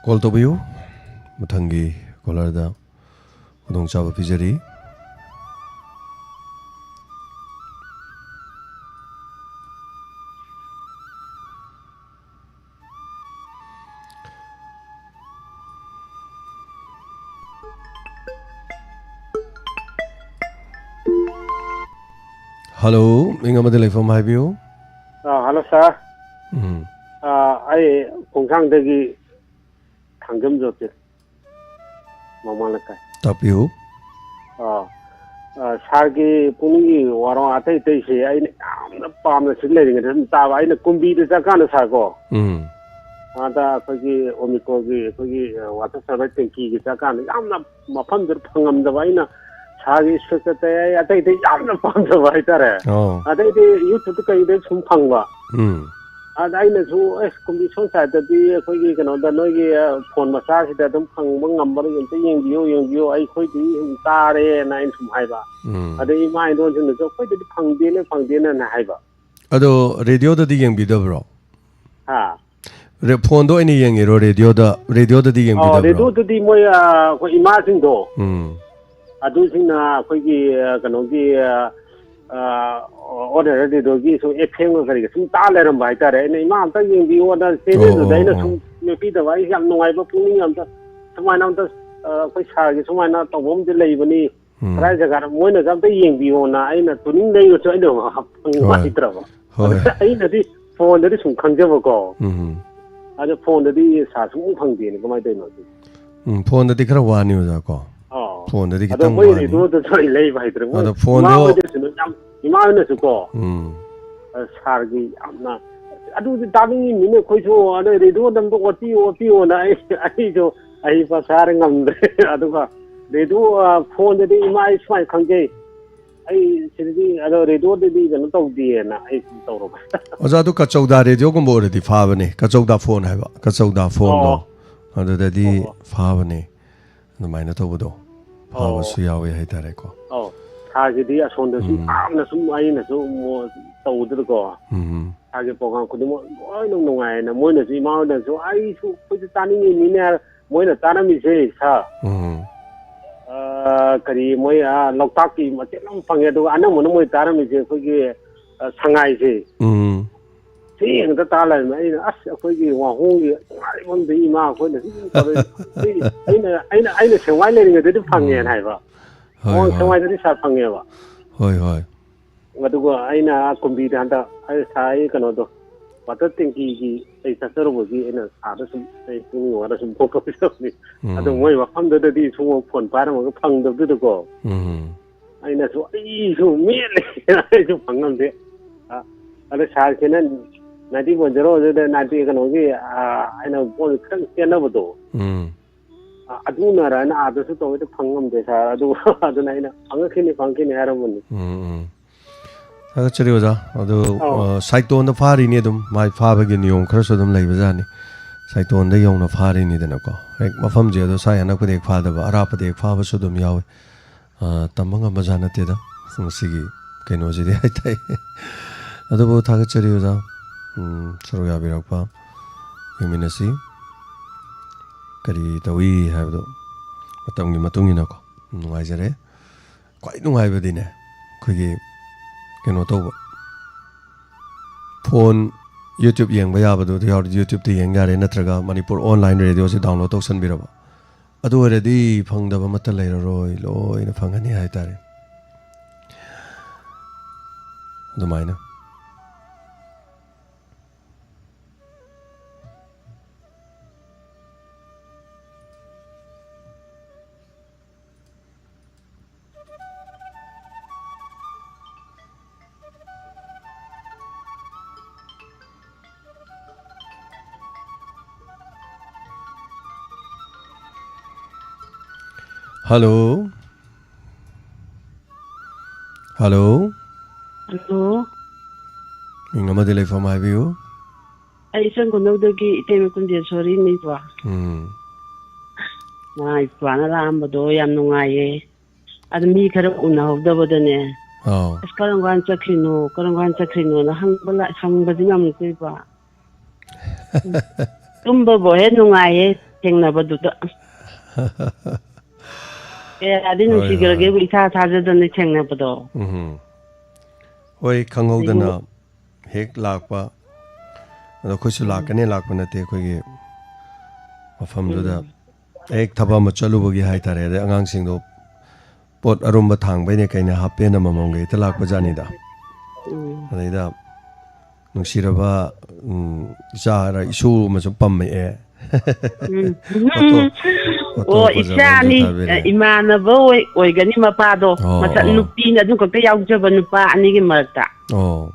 ꯀꯣꯜ ꯇꯧꯕꯤꯌꯨ꯫ ꯃꯊꯪꯒꯤ ꯀꯣꯂꯔꯗ ꯈꯨꯗꯣꯡꯆꯥꯕ ꯄꯤꯖꯔꯤ꯫ ꯍꯜꯂꯣ, ꯃꯤꯡ ꯑꯃꯗꯤ ꯂꯩꯐꯝ ꯍꯥꯏꯕꯤꯌꯨ꯫ ꯑꯥ, ꯍꯜꯂꯣ, ꯁꯥꯔ꯫ ꯎꯝ꯫ ꯑꯥ, ꯑꯩ ꯈꯣꯡꯁꯥꯡꯗꯒꯤ ꯊꯥꯡꯖꯝ ꯖꯣꯇꯤꯟ, ꯃꯃꯥꯡ ꯂꯩꯀꯥꯏ꯫ ꯇꯥꯛꯄꯤꯌꯨ꯫ ꯑꯥ, ꯑꯥ, ꯁꯥꯔꯒꯤ ꯄꯨꯛꯅꯤꯡꯒꯤ ꯋꯥꯔꯣꯜ ꯑꯇꯩ ꯑꯇꯩꯁꯦ ꯑꯩꯅ ꯌꯥꯝꯅ ꯄꯥꯝꯅ ꯁꯤ ꯂꯩꯔꯤꯉꯩꯗ ꯑꯗꯨꯝ ꯇꯥꯕ꯫ ꯑꯩꯅ ꯀꯨꯝꯕꯤꯗ ꯆꯠꯀꯥꯟꯗ, ꯁꯥꯔꯀꯣ, ꯎꯝ꯫ ꯑꯥꯗ ꯑꯩꯈꯣꯏꯒꯤ ꯑꯣꯃꯤꯀꯣꯒꯤ ꯑꯩꯈꯣꯏꯒꯤ, ꯑ, ꯋꯥꯇꯔ ꯁꯄ꯭ꯂꯥꯏ ꯇꯦꯡꯀꯤꯒꯤ ꯆꯠꯀꯥꯟꯗ ꯌꯥꯝꯅ ꯃꯐꯝꯗꯨꯗ ꯐꯪꯉꯝꯗꯕ, ꯑꯩꯅ ꯁꯥꯔꯒꯤ ꯏꯁꯄꯦꯛꯇ ꯇꯧ ꯑꯩ ꯑꯇꯩ ꯑꯇꯩ ꯌꯥꯝꯅ ꯄꯥꯝꯖꯕ ꯍꯥꯏꯇꯥꯔꯦ꯫ ꯑꯣ꯫ ꯑꯗꯩꯗꯤ YouTube ꯀꯩꯗ ꯁꯨꯝ ꯐꯪꯕ꯫ ꯎꯝ꯫ ꯑꯗ ꯑꯩꯅꯁꯨ, "ꯑꯦ, ꯀꯨꯝꯕꯤ ꯁꯣꯝ ꯁꯥꯏꯗꯇꯗꯤ ꯑꯩꯈꯣꯏꯒꯤ ꯀꯩꯅꯣꯗ ꯅꯣꯏꯒꯤ, ꯑ, ꯐꯣꯟ ꯃꯆꯥꯁꯤꯗ ꯑꯗꯨꯝ ꯐꯪꯕ ꯉꯝꯕ꯭ꯔꯥ ꯑꯝꯇ ꯌꯦꯡꯕꯤꯌꯨ, ꯌꯦꯡꯕꯤꯌꯨ, ꯑꯩꯈꯣꯏꯗꯤ ꯁꯨꯝ ꯇꯥꯔꯦꯅ" ꯑꯩꯅ ꯁꯨꯝ ꯍꯥꯏꯕ꯫ ꯎꯝ꯫ ꯑꯗꯩ ꯏꯃꯥ ꯏꯟꯗꯣꯟꯁꯤꯡꯅꯁꯨ, "ꯑꯩꯈꯣꯏꯗꯗꯤ ꯐꯪꯗꯦꯅꯦ, ꯐꯪꯗꯦꯅꯦꯅ" ꯍꯥꯏꯕ꯫ ꯑꯗꯣ ꯔꯦꯗꯤꯑꯣꯗꯗꯤ ꯌꯦꯡꯕꯤꯗꯕ꯭ꯔꯣ? ꯍꯥ? ꯔꯦ-, ꯐꯣꯟꯗ ꯑꯣꯏꯅ ꯌꯦꯡꯉꯤꯔꯣ, ꯔꯦꯗꯤꯑꯣꯗ, ꯔꯦꯗꯤꯑꯣꯗꯗꯤ ꯑꯣ, ꯌꯦꯡꯕꯤꯗꯕ꯭ꯔꯣ? ꯔꯦꯗꯤꯑꯣꯗꯗꯤ ꯃꯣꯏ, ꯑ, ꯑꯩꯈꯣꯏ ꯏꯃꯥꯁꯤꯡꯗꯣ, ꯎꯝ꯫ ꯑꯗꯨꯁꯤꯡꯅ ꯑꯩꯈꯣꯏꯒꯤ, ꯑ, ꯀꯩꯅꯣꯒꯤ, ꯑ, ꯑ, ꯑꯣꯟꯅꯔ ꯔꯦꯗꯤꯑꯣꯒꯤ ꯁꯨꯝ FM ꯀꯔꯤꯒ ꯁꯨꯝ ꯇꯥ ꯂꯩꯔꯝꯕ ꯍꯥꯏꯇꯥꯔꯦ꯫ ꯑꯩꯅ, "ꯏꯃꯥ, ꯑꯝꯇ ꯌꯦꯡꯕꯤꯌꯣꯅ" ꯑꯣ, ꯆꯦꯅꯦꯜꯗꯨꯗ ꯑꯣ, ꯑꯩꯅ ꯑꯣ꯫ ꯁꯨꯝ ꯃꯦꯠꯄꯤꯗꯕ, ꯑꯩ ꯌꯥꯝ ꯅꯨꯡꯉꯥꯏꯕ ꯄꯨꯛꯅꯤꯡ ꯑꯝꯇ, ꯁꯨꯃꯥꯏꯅ ꯑꯝꯇ, ꯑ, ꯑꯩꯈꯣꯏ ꯁꯥꯔꯒꯤ ꯁꯨꯃꯥꯏꯅ ꯇꯧꯕ ꯑꯃꯗꯤ ꯂꯩꯕꯅꯤ, ꯎꯝ꯫ ꯀꯗꯥꯏ ꯖꯒꯥꯗ ꯃꯣꯏꯅꯁꯨ ꯑꯝꯇ ꯌꯦꯡꯕꯤꯌꯣꯅ ꯑꯩꯅ ꯇꯨꯅꯤꯡ ꯂꯩꯔꯁꯨ ꯑꯩꯅ ꯍꯣꯏ꯫ ꯍꯥꯏꯗ꯭ꯔꯕ꯫ ꯍꯣꯏ꯫ ꯑꯗꯨꯗ ꯑꯩꯅꯗꯤ ꯐꯣꯟꯗꯗꯤ ꯁꯨꯝ ꯈꯪꯖꯕꯀꯣ꯫ ꯎꯝ꯫ ꯑꯗꯣ ꯐꯣꯟꯗꯗꯤ ꯁꯥꯔ ꯁꯨꯡꯐꯪ ꯐꯪꯗꯦꯅꯦ, ꯀꯃꯥꯏꯅ ꯇꯧꯔꯤꯅꯣ ꯁꯤ? ꯎꯝ, ꯐꯣꯟꯗꯗꯤ ꯈꯔ ꯋꯥꯅꯤ ꯑꯣꯖꯥ ꯀꯣ꯫ ꯑꯥ꯫ ꯐꯣꯟꯗꯗꯤ ꯑꯗꯣ ꯈꯤꯇꯪ ꯃꯣꯏ ꯋꯥꯅꯤ꯫ ꯔꯦꯗꯤꯑꯣꯗꯁꯨ ꯑꯩ ꯂꯩꯕ ꯍꯩꯇ꯭ꯔꯦ꯫ ꯃꯣꯏ ꯑꯗꯣ ꯐꯣꯟꯗꯣ ꯏꯃꯥ ꯍꯣꯏꯗꯁꯨ ꯌꯥꯝ, ꯏꯃꯥ ꯍꯣꯏꯅꯁꯨ ꯀꯣ꯫ ꯎꯝ꯫ ꯑ, ꯁꯥꯔꯒꯤ ꯌꯥꯝꯅ, "ꯑꯗꯨꯗꯤ ꯇꯥꯅꯤꯡꯉꯤꯅꯤꯅꯦ ꯑꯩꯈꯣꯏꯁꯨ, ꯑꯗꯣ ꯔꯦꯗꯤꯑꯣꯗ ꯑꯝꯇ ꯑꯣꯠꯄꯤꯌꯨ, ꯑꯣꯠꯄꯤꯌꯨꯅ" ꯑꯩ, ꯑꯩꯁꯨ ꯑꯩ ꯄꯩꯁꯥꯔ ꯉꯝꯗ꯭ꯔꯦ꯫ ꯑꯗꯨꯒ ꯔꯦꯗꯤꯑꯣ, ꯑ, ꯐꯣꯟꯗꯗꯤ ꯏꯃꯥ ꯑꯩ ꯁꯨꯃꯥꯏꯅ ꯈꯪꯖꯩ, ꯑꯩ ꯁꯤꯗꯗꯤ, ꯑꯗꯣ ꯔꯦꯗꯤꯑꯣꯗꯗꯤ ꯀꯩꯅꯣ ꯇꯧꯗꯦꯅ ꯑꯩ ꯁꯨꯝ ꯇꯧꯔꯕ꯫ ꯑꯣꯖꯥ, ꯑꯗꯨ ꯀꯆꯧꯗꯥ ꯔꯦꯗꯤꯑꯣꯒꯨꯝꯕ ꯑꯣꯏꯔꯗꯤ ꯐꯥꯕꯅꯦ, ꯀꯆꯧꯗꯥ ꯐꯣꯟ ꯍꯥꯏꯕ, ꯀꯆꯧꯗꯥ ꯐꯣꯟꯗꯣ, ꯑꯣ꯫ ꯑꯗꯨꯗꯗꯤ ꯑꯣ, ꯑꯣ꯫ ꯐꯥꯕꯅꯦ꯫ ꯑꯗꯨꯃꯥꯏꯅ ꯇꯧꯕꯗꯣ ꯑꯣ꯫ ꯐꯕꯁꯨ ꯌꯥꯎꯋꯦ ꯍꯥꯏꯇꯥꯔꯦꯀꯣ꯫ ꯑꯧ꯫ ꯁꯥꯔꯒꯤꯗꯤ ꯑꯁꯣꯝꯗꯁꯨ ꯎꯝ꯫ ꯌꯥꯝꯅ ꯁꯨꯝ ꯑꯩꯅꯁꯨ ꯃꯣ-, ꯇꯧꯕꯗꯨꯗꯀꯣ꯫ ꯎꯝ꯫ ꯁꯥꯔꯒꯤ program ꯈꯨꯗꯤꯡꯃꯛ ꯂꯣꯏꯅ ꯅꯨꯡꯉꯥꯏꯌꯦꯅ꯫ ꯃꯣꯏꯅꯁꯨ, ꯏꯃꯥ ꯍꯣꯏꯅꯁꯨ "ꯑꯩꯁꯨ, ꯑꯩꯈꯣꯏꯁꯨ ꯇꯥꯅꯤꯡꯉꯤꯅꯤꯅꯦ" ꯍꯥꯏꯔ, ꯃꯣꯏꯅ ꯇꯥꯔꯝꯃꯤꯁꯦ ꯁꯥꯔ꯫ ꯎꯝ꯫ ꯑ, ꯀꯔꯤ ꯃꯣꯏ, ꯑ, ꯂꯣꯛꯇꯥꯛꯀꯤ ꯃꯇꯦꯛ ꯑꯃ ꯐꯪꯉꯦ, ꯑꯗꯨꯒ ꯑꯅꯝꯕꯅ ꯃꯣꯏ ꯇꯥꯔꯝꯃꯤꯁꯦ ꯑꯩꯈꯣꯏꯒꯤ, ꯑ, ꯁꯉꯥꯏꯁꯦ꯫ ꯎꯝ꯫ ꯁꯤ ꯉꯥꯛꯇ ꯇꯥ ꯂꯩꯔꯝꯃꯦ꯫ ꯑꯩꯅ, "ꯑꯁ, ꯑꯩꯈꯣꯏꯒꯤ ꯋꯥꯍꯣꯡꯒꯤ ꯅꯨꯡꯉꯥꯏꯕ ꯑꯃꯗꯤ ꯏꯃꯥ ꯑꯩꯈꯣꯏꯅ ꯁꯨꯝ ꯇꯧꯔꯛꯏ꯫" ꯑꯩ, ꯑꯩꯅ, ꯑꯩꯅ, ꯑꯩꯅ ꯁꯦꯡꯃꯥꯏ ꯂꯩꯔꯤꯉꯩꯗꯗꯤ ꯐꯪꯉꯦꯅ ꯎꯝ꯫ ꯍꯥꯏꯕ꯫ ꯍꯣꯏ, ꯋꯥꯍꯣꯡ ꯍꯣꯏ꯫ ꯁꯦꯡꯃꯥꯏꯗꯗꯤ ꯁꯥꯔ ꯐꯪꯉꯦꯕ꯫ ꯍꯣꯏ, ꯍꯣꯏ꯫ ꯑꯗꯨꯒ ꯑꯩꯅ ꯀꯨꯝꯕꯤꯗ ꯍꯟꯗꯛ, "ꯑꯩ ꯁꯥꯔ, ꯑꯩ ꯀꯩꯅꯣꯗꯣ, ꯋꯥꯇꯔ ꯇꯦꯡꯀꯤꯒꯤ ꯑꯩ ꯆꯠꯆꯔꯨꯕꯒꯤ ꯑꯩꯅ ꯁꯥꯔꯗ ꯁꯨꯝ ꯑꯩ ꯄꯨꯛꯅꯤꯡ ꯅꯨꯡꯉꯥꯏꯔ ꯁꯨꯝ ꯐꯣꯟ ꯇꯧꯖꯕꯅꯤ꯫" ꯎꯝ꯫ ꯑꯗꯣ ꯃꯣꯏ ꯃꯐꯝꯗꯨꯗꯗꯤ ꯁꯨꯝ ꯐꯣꯟ ꯄꯥꯏꯔꯝꯃꯒ ꯐꯪꯗꯕꯗꯨꯗꯀꯣ꯫ ꯎꯝ꯫ ꯑꯩꯅꯁꯨ, "ꯑꯩꯁꯨ ꯃꯦꯠꯂꯦ, ꯑꯩꯁꯨ ꯐꯪꯉꯝꯗꯦ꯫" ꯑ, ꯑꯗ ꯁꯥꯔꯁꯤꯅ ninety point zero ꯑꯗꯨꯗ ninety ꯀꯩꯅꯣꯒꯤ, ꯑ, ꯑꯩꯅ ꯄꯣꯠ ꯈꯤꯇꯪ ꯆꯦꯟꯅꯕꯗꯣ꯫ ꯎꯝ꯫ ꯑ, ꯑꯗꯨꯅꯔ ꯍꯥꯏꯅ ꯑꯥꯗꯁꯨ ꯇꯧꯋꯦꯗ ꯐꯪꯉꯝꯗꯦ ꯁꯥꯔ꯫ ꯑꯗꯨ, ꯑꯗꯨꯅ ꯑꯩꯅ, "ꯐꯪꯉꯛꯈꯤꯅꯤ, ꯐꯪꯉꯛꯈꯤꯅꯤ" ꯍꯥꯏꯔꯝꯕꯅꯤ꯫ ꯎꯝ, ꯎꯝ꯫ ꯊꯥꯒꯠꯆꯔꯤ ꯑꯣꯖꯥ꯫ ꯑꯗꯨ, ꯑꯧ꯫ ꯑ, ꯁꯥꯏꯇꯣꯟꯗ ꯐꯥꯔꯤꯅꯤ ꯑꯗꯨꯝ꯫ ꯃꯥꯏ ꯐꯥꯕꯒꯤ ꯅꯤꯌꯣꯝ ꯈꯔꯁꯨ ꯑꯗꯨꯝ ꯂꯩꯕꯖꯥꯠꯅꯤ꯫ ꯁꯥꯏꯇꯣꯟꯗ ꯌꯧꯅ ꯐꯥꯔꯤꯅꯤꯗꯅꯀꯣ꯫ ꯍꯦꯛ ꯃꯐꯝꯁꯦ ꯑꯗꯣ ꯁꯥꯏ ꯑꯅꯛꯄꯗ ꯍꯦꯛ ꯐꯥꯗꯕ, ꯑꯔꯥꯞꯄꯗ ꯍꯦꯛ ꯐꯥꯕꯁꯨ ꯑꯗꯨꯝ ꯌꯥꯎꯋꯤ꯫ ꯑ, ꯇꯝꯕ ꯉꯝꯕ ꯖꯥꯠ ꯅꯠꯇꯦꯗ ꯃꯁꯤꯒꯤ ꯀꯩꯅꯣꯁꯤꯗꯤ ꯍꯥꯏꯇꯥꯏ꯫ ꯑꯗꯨꯕꯨ ꯊꯥꯒꯠꯆꯔꯤ ꯑꯣꯖꯥ꯫ ꯎꯝ, ꯁꯔꯨꯛ ꯌꯥꯕꯤꯔꯛꯄ꯫ ꯌꯦꯡꯃꯤꯟꯅꯁꯤ꯫ ꯀꯔꯤ ꯇꯧꯏ ꯍꯥꯏꯕꯗꯣ ꯃꯇꯝꯒꯤ ꯃꯇꯨꯡ ꯏꯟꯅꯀꯣ꯫ ꯅꯨꯡꯉꯥꯏꯖꯔꯦ꯫ ꯈ꯭ꯋꯥꯏ ꯅꯨꯡꯉꯥꯏꯕꯗꯤꯅꯦ, ꯑꯩꯈꯣꯏꯒꯤ ꯀꯩꯅꯣ ꯇꯧꯕ, ꯐꯣꯟ YouTube ꯌꯦꯡꯕ ꯌꯥꯕꯗꯨ ꯑꯗꯨ ꯌꯥꯎꯔꯗꯤ YouTubeꯇ ꯌꯦꯡ ꯌꯥꯔꯦ, ꯅꯠꯇ꯭ꯔꯒ ꯃꯅꯤꯄꯨꯔ ꯑꯣꯟꯂꯥꯏꯟ ꯔꯦꯗꯤꯑꯣꯁꯦ download ꯇꯧꯁꯟꯕꯤꯔꯕ, ꯑꯗꯨ ꯑꯣꯏꯔꯗꯤ ꯐꯪꯗꯕ ꯑꯃꯠꯇ ꯂꯩꯔꯔꯣꯏ, ꯂꯣꯏꯅ ꯐꯪꯉꯅꯤ ꯍꯥꯏꯇꯥꯔꯦ꯫ ꯑꯗꯨꯃꯥꯏꯅ꯫ ꯍꯜꯂꯣ꯫ ꯍꯜꯂꯣ꯫ ꯍꯜꯂꯣ꯫ ꯃꯤꯡ ꯑꯃꯗꯤ ꯂꯩꯐꯝ ꯍꯥꯏꯕꯤꯌꯨ꯫ ꯑꯩ ꯏꯆꯟ ꯈꯨꯅꯧꯗꯒꯤ ꯏꯇꯩꯃ ꯀꯨꯟꯖꯦꯁꯣꯔꯤꯅꯤꯀꯣ꯫ ꯎꯝ꯫ ꯉꯔꯥꯡ ꯏꯄ꯭ꯋꯥꯅ ꯂꯥꯛꯑꯝꯕꯗꯣ ꯌꯥꯝ ꯅꯨꯡꯉꯥꯏꯌꯦ꯫ ꯑꯗꯨ ꯃꯤ ꯈꯔ ꯎꯅꯍꯧꯗꯕꯗꯅꯦ꯫ ꯑꯧ꯫ "ꯑꯁ, ꯀꯔꯝ ꯀꯥꯟ ꯆꯠꯈ꯭ꯔꯤꯅꯣ, ꯀꯔꯝ ꯀꯥꯟ ꯆꯠꯈ꯭ꯔꯤꯅꯣꯅ" ꯍꯪꯕ ꯂꯥ-, ꯍꯪꯕꯗꯤ ꯉꯝꯃꯛꯇꯣꯏꯕ꯫ ꯎꯝ꯫ ꯇꯨꯝꯕꯕꯨ ꯍꯦꯛ ꯅꯨꯡꯉꯥꯏꯌꯦ ꯊꯦꯡꯅꯕꯗꯨꯗ꯫ ꯀꯌꯥꯗꯤ ꯍꯣꯏ, ꯍꯣꯏ꯫ ꯅꯨꯡꯁꯤꯈ꯭ꯔꯒꯦꯕꯨ ꯏꯊꯥ ꯊꯥꯖꯗꯅ ꯊꯦꯡꯅꯕꯗꯣ꯫ ꯎꯝ꯫ ꯍꯣꯏ, ꯈꯪꯍꯧꯗꯅ ꯑꯗꯒꯤ ꯍꯦꯛ ꯂꯥꯛꯄ꯫ ꯑꯗꯣ ꯑꯩꯈꯣꯏꯁꯨ ꯎꯝ꯫ ꯂꯥꯛꯀꯅꯤ, ꯂꯥꯛꯄ ꯅꯠꯇꯦ, ꯑꯩꯈꯣꯏꯒꯤ ꯃꯐꯝꯗꯨꯗ ꯎꯝ꯫ ꯍꯦꯛ ꯊꯕꯛ ꯑꯃ ꯆꯠꯂꯨꯕꯒꯤ ꯍꯥꯏꯇꯥꯔꯦ꯫ ꯑꯗꯩ ꯑꯉꯥꯡꯁꯤꯡꯗꯣ ꯄꯣꯠ ꯑꯔꯨꯝꯕ ꯊꯥꯡꯕꯩꯅꯦ ꯀꯩꯅꯦ, half pant ꯑꯃꯃꯝꯒ ꯍꯦꯛꯇ ꯂꯥꯛꯄ ꯖꯥꯠꯅꯤꯗ꯫ ꯎꯝ꯫ ꯑꯗꯩꯗ ꯅꯨꯡꯁꯤꯔꯕ, ꯎꯝ, ꯏꯆꯥꯔ ꯏꯁꯨ ꯑꯃꯁꯨ ꯄꯝꯃꯛꯑꯦ꯫ ꯎꯝ꯫ ꯐꯣꯇꯣ, ꯐꯣꯇꯣ ꯑꯣ, ꯐꯖꯕ ꯑꯃꯁꯨ ꯏꯆꯥꯅꯤ, ꯊꯥꯕꯤꯔꯛꯑꯦ꯫ ꯏꯃꯥꯟꯅꯕ ꯑꯣꯏ-, ꯑꯣꯏꯒꯅꯤ ꯃꯄꯥꯗꯣ꯫ ꯑꯣ, ꯃꯆꯥ ꯑꯣ꯫ ꯅꯨꯄꯤꯅ ꯑꯗꯨ ꯈꯛꯇ ꯌꯥꯎꯖꯕ ꯅꯨꯄꯥ ꯑꯅꯤꯒꯤ ꯃꯔꯛꯇ꯫ ꯑꯣ꯫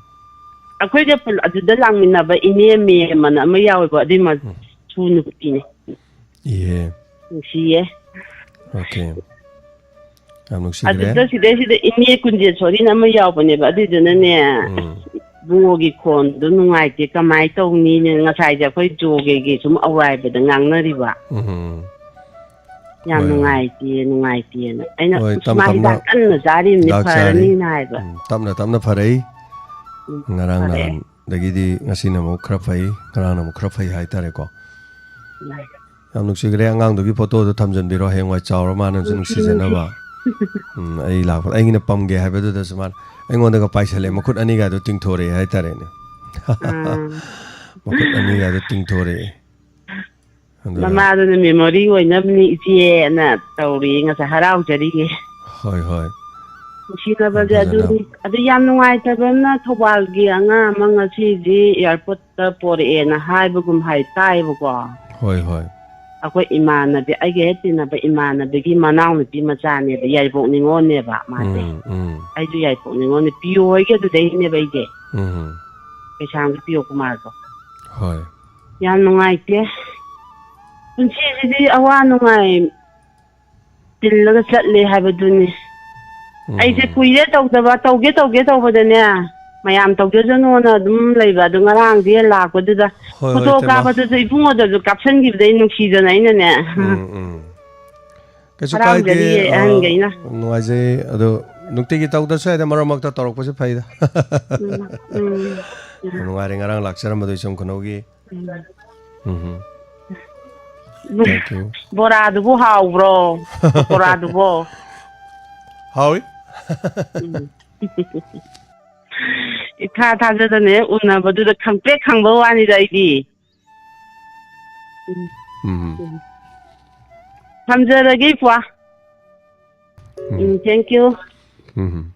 ꯑꯩꯈꯣꯏꯒ ꯄꯨꯜ-, ꯑꯗꯨꯗ ꯂꯥꯛꯃꯤꯟꯅꯕ ꯏꯅꯦ ꯃꯦꯝ ꯑꯅ ꯑꯃ ꯌꯥꯎꯋꯦꯕ, ꯑꯗꯨꯏ ꯎꯝ꯫ ꯃꯁꯨ ꯅꯨꯄꯤꯅꯦ꯫ ꯏꯍꯦ꯫ ꯅꯨꯡꯁꯤꯌꯦ꯫ ꯑꯣꯀꯦ꯫ ꯌꯥꯝ ꯅꯨꯡꯁꯤꯈ꯭ꯔꯦ꯫ ꯑꯗꯨꯗ ꯁꯤꯗꯩꯁꯤꯗ ꯏꯅꯦ ꯀꯨꯟꯖꯦꯁꯣꯔꯤꯅ ꯑꯃ ꯌꯥꯎꯕꯅꯦꯕ, ꯑꯗꯨꯏꯗꯨꯅꯅꯦ, ꯎꯝ꯫ "ꯏꯕꯨꯡꯉꯣꯒꯤ ꯈꯣꯟꯗꯣ ꯅꯨꯡꯉꯥꯏꯇꯦ, ꯀꯃꯥꯏꯅ ꯇꯧꯅꯤꯅ" ꯉꯁꯥꯏꯁꯦ ꯑꯩꯈꯣꯏ ꯖꯣꯒꯦꯒꯤ ꯁꯨꯝ ꯑꯋꯥꯏꯕꯗ ꯉꯥꯡꯅꯔꯤꯕ꯫ ꯎꯝ꯫ ꯌꯥꯝ ꯍꯣꯏ, ꯍꯣꯏ꯫ ꯅꯨꯡꯉꯥꯏꯇꯦ, ꯅꯨꯡꯉꯥꯏꯇꯦꯅ꯫ ꯑꯩꯅ, ꯍꯣꯏ, "ꯑꯁ, ꯇꯞ ꯃꯥ ꯇꯞꯅ ꯍꯤꯗꯥꯛ ꯀꯟꯅ ꯆꯥꯔꯤꯕꯅꯤ, ꯍꯤꯗꯥꯛ ꯆꯥꯔꯤ꯫ ꯐꯔꯅꯤꯅ" ꯍꯥꯏꯕ꯫ ꯎꯝ, ꯇꯞꯅ ꯇꯞꯅ ꯐꯔꯛꯏ꯫ ꯎꯝ, ꯉꯔꯥꯡ ꯐꯔꯛꯑꯦ꯫ ꯅꯍꯥꯟꯗꯒꯤꯗꯤ ꯉꯁꯤꯅ ꯑꯃꯨꯛ ꯈꯔ ꯐꯩ, ꯉꯔꯥꯡꯅ ꯑꯃꯨꯛ ꯈꯔ ꯐꯩ ꯍꯥꯏꯇꯥꯔꯦꯀꯣ꯫ ꯎꯝ꯫ ꯌꯥꯝ ꯅꯨꯡꯁꯤꯈ꯭ꯔꯦ꯫ ꯑꯉꯥꯡꯗꯨꯒꯤ ꯐꯣꯇꯣꯗꯣ ꯊꯝꯖꯟꯕꯤꯔꯣ, ꯍꯌꯦꯡꯋꯥꯏ ꯆꯥꯎꯔ ꯃꯥꯅꯁꯨ ꯅꯨꯡꯁꯤ, ꯅꯨꯡꯁꯤꯖꯅꯕ꯫ ꯅꯨꯡꯁꯤ꯫ ꯎꯝ, ꯑꯩ ꯂꯥꯛꯄꯗ ꯑꯩꯒꯤꯅ ꯄꯝꯒꯦ ꯍꯥꯏꯕꯗꯨꯗꯁꯨ ꯃꯥꯅ ꯑꯩꯉꯣꯟꯗꯒ ꯄꯥꯏꯁꯜꯂꯦ, ꯎꯝ꯫ ꯃꯈꯨꯠ ꯑꯅꯤꯒꯗꯣ ꯇꯤꯡꯊꯣꯔꯛꯑꯦ ꯍꯥꯏꯇꯥꯔꯦꯅꯦ꯫ ꯑꯥ꯫ ꯃꯈꯨꯠ ꯑꯅꯤꯒꯗꯣ ꯇꯤꯡꯊꯣꯔꯛꯑꯦ꯫ ꯑꯗꯨꯅ ꯃꯃꯥꯗꯨꯅ memory ꯑꯣꯏꯅꯕꯅꯤ ꯏꯆꯦꯅ ꯇꯧꯔꯤ, ꯉꯁꯥꯏ ꯍꯔꯥꯎꯖꯔꯤꯌꯦ꯫ ꯍꯣꯏ, ꯍꯣꯏ꯫ ꯌꯥꯝ ꯅꯨꯡꯁꯤꯅꯕꯁꯦ ꯐꯖꯅ꯫ ꯑꯗꯨꯅꯤ꯫ ꯑꯗꯨ ꯌꯥꯝ ꯅꯨꯡꯉꯥꯏꯇꯕ ꯑꯃꯅ ꯊꯧꯕꯥꯜꯒꯤ ꯑꯉꯥꯡ ꯑꯃ ꯉꯁꯤꯗꯤ airportꯇ ꯄꯣꯔꯛꯑꯦꯅ ꯍꯥꯏꯕꯒꯨꯝ ꯍꯥꯏ ꯇꯥꯏꯌꯦꯕꯀꯣ꯫ ꯍꯣꯏ, ꯍꯣꯏ꯫ ꯑꯩꯈꯣꯏ ꯏꯃꯥꯟꯅꯕꯤ, ꯑꯩꯒ ꯍꯦꯛ ꯇꯤꯟꯅꯕ ꯏꯃꯥꯟꯅꯕꯤꯒꯤ ꯃꯅꯥꯎꯅꯨꯄꯤ ꯃꯆꯥꯅꯦꯕ, ꯌꯥꯏꯔꯤꯄꯣꯛ ꯅꯤꯉꯣꯜꯅꯦꯕ ꯃꯥꯁꯦ꯫ ꯎꯝ, ꯎꯝ꯫ ꯑꯩꯁꯨ ꯌꯥꯏꯔꯤꯄꯣꯛ ꯅꯤꯉꯣꯜꯅꯦ, ꯄꯤꯌꯣ ꯍꯣꯏꯒꯤ ꯑꯗꯨꯗꯩꯅꯦꯕ ꯑꯩꯁꯦ꯫ ꯎꯝ꯫ ꯀꯩꯁꯥꯝꯒꯤ ꯄꯤꯌꯣ ꯀꯨꯃꯥꯔꯗꯣ꯫ ꯍꯣꯏ꯫ ꯌꯥꯝ ꯅꯨꯡꯉꯥꯏꯇꯦ꯫ ꯄꯨꯟꯁꯤꯁꯤꯗꯤ ꯑꯋꯥ ꯅꯨꯡꯉꯥꯏ ꯇꯤꯜꯂꯒ ꯆꯠꯂꯦ ꯍꯥꯏꯕꯗꯨꯅꯤ꯫ ꯎꯝ꯫ ꯑꯩꯁꯦ ꯀꯨꯏꯔꯦ ꯇꯧꯗꯕ, ꯇꯧꯒꯦ ꯇꯧꯒꯦ ꯇꯧꯕꯗꯅꯦ, ꯃꯌꯥꯝ ꯇꯧꯖꯁꯅꯣꯅ ꯑꯗꯨꯝ ꯂꯩꯕ꯫ ꯑꯗꯨ ꯉꯔꯥꯡꯗꯤ ꯂꯥꯛꯄꯗꯨꯗ ꯍꯣꯏ, ꯍꯣꯏ, ꯐꯣꯇꯣ ꯏꯇꯩꯃ꯫ ꯀꯥꯞꯄꯗꯨꯁꯨ ꯏꯕꯨꯡꯉꯣꯗꯁꯨ ꯀꯥꯞꯁꯟꯈꯤꯕꯗꯩ ꯅꯨꯡꯁꯤꯗꯅ ꯑꯩꯅꯅꯦ꯫ ꯎꯝ, ꯎꯝ꯫ ꯀꯩꯁꯨ ꯀꯥꯏꯗꯦ, ꯍꯔꯥꯎꯖꯔꯤꯌꯦ ꯑ, ꯑꯍꯟꯈꯩꯅ꯫ ꯅꯨꯡꯉꯥꯏꯖꯩ꯫ ꯑꯗꯣ ꯅꯨꯡꯇꯤꯒꯤ ꯇꯧꯗ꯭ꯔꯁꯨ ꯌꯥꯏꯗ, ꯃꯔꯛ ꯃꯔꯛꯇ ꯇꯧꯔꯛꯄꯁꯦ ꯐꯩꯗ꯫ ꯎꯝ, ꯎꯝ, ꯎꯝ꯫ ꯌꯥꯝ ꯅꯨꯡꯉꯥꯏꯔꯦ ꯉꯔꯥꯡ ꯂꯥꯛꯆꯔꯝꯕꯗꯣ ꯏꯆꯝ ꯈꯨꯅꯧꯒꯤ꯫ ꯎꯝ꯫ ꯎꯝ꯫ Thank you꯫ ꯕꯣꯔꯥꯗꯨꯕꯨ ꯍꯥꯎꯕ꯭ꯔꯣ? ꯄꯀꯣꯔꯥꯗꯨꯕꯣ? ꯍꯥꯎꯏ꯫ ꯎꯝ꯫ ꯏꯊꯥ ꯊꯥꯖꯗꯅ ꯍꯦꯛ ꯎꯅꯕꯗꯨꯗ ꯈꯪꯄ꯭ꯔꯦꯛ ꯈꯪꯕ ꯋꯥꯅꯤꯗ ꯑꯩꯗꯤ꯫ ꯎꯝ꯫ ꯎꯝ꯫ ꯎꯝ꯫ ꯊꯝꯖꯔꯒꯦ, ꯏꯄ꯭ꯋꯥ꯫ ꯎꯝ꯫ ꯎꯝ, thank you꯫ ꯎꯝ꯫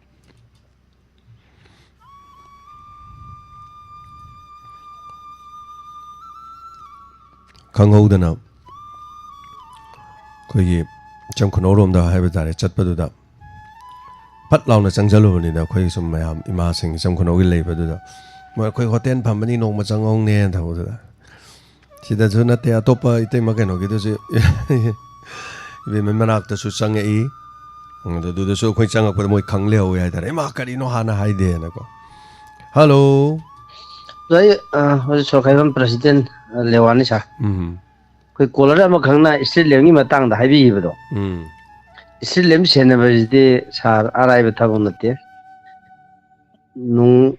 ꯈꯪꯍꯧꯗꯅ ꯑꯩꯈꯣꯏꯒꯤ ꯏꯆꯝ ꯈꯨꯅꯧꯔꯣꯝꯗ ꯍꯥꯏꯕ ꯇꯥꯔꯦ, ꯆꯠꯄꯗꯨꯗ ꯐꯠ ꯂꯥꯎꯅ ꯆꯪꯁꯤꯜꯂꯨꯕꯅꯤꯗ꯫ ꯑꯩꯈꯣꯏꯒꯤ ꯁꯨꯝ ꯃꯌꯥꯝ ꯏꯃꯥꯁꯤꯡ ꯏꯆꯝ ꯈꯨꯅꯧꯒꯤ ꯂꯩꯕꯗꯨꯗ, "ꯃꯣꯏ ꯑꯩꯈꯣꯏ ꯍꯣꯇꯦꯜ ꯐꯝꯕꯅꯤ, ꯅꯣꯡꯃ ꯆꯪꯍꯧꯅꯦꯅ" ꯇꯧꯕꯗꯨꯗ, ꯁꯤꯗꯁꯨ ꯅꯠꯇꯦ, ꯑꯇꯣꯞꯄ ꯏꯇꯩꯃ ꯀꯩꯅꯣꯒꯤꯗꯨꯁꯨ, ꯏꯕꯦꯝꯃ ꯃꯅꯥꯛꯇꯁꯨ ꯆꯪꯉꯛꯏ꯫ ꯑꯗꯨ, ꯑꯗꯨꯗꯁꯨ ꯑꯩꯈꯣꯏ ꯆꯪꯉꯛꯄꯗ ꯃꯣꯏ ꯈꯪ ꯂꯩꯍꯧꯋꯦ ꯍꯥꯏꯇꯥꯔꯦ, "ꯏꯃꯥ, ꯀꯔꯤꯅꯣ ꯍꯥꯟꯅ ꯍꯥꯏꯗꯦꯅꯀꯣ"꯫ ꯍꯜꯂꯣ꯫ ꯑꯩ, ꯑ, ꯍꯧꯖꯤꯛ ꯁꯣꯔꯣꯛ ꯈꯥꯏꯕꯝ president, ꯑ, ꯂꯦꯋꯥꯅꯤ sir꯫ ꯎꯝ꯫ ꯑꯩꯈꯣꯏ caller ꯑꯃꯈꯛꯅ street lampꯒꯤ ꯃꯇꯥꯡꯗ ꯍꯥꯏꯕꯤꯈꯤꯕꯗꯣ꯫ ꯎꯝ꯫ Street lamp ꯁꯦꯟꯅꯕꯁꯤꯗꯤ sir ꯑꯔꯥꯏꯕ ꯊꯕꯛ ꯅꯠꯇꯦ꯫ ꯅꯨꯡ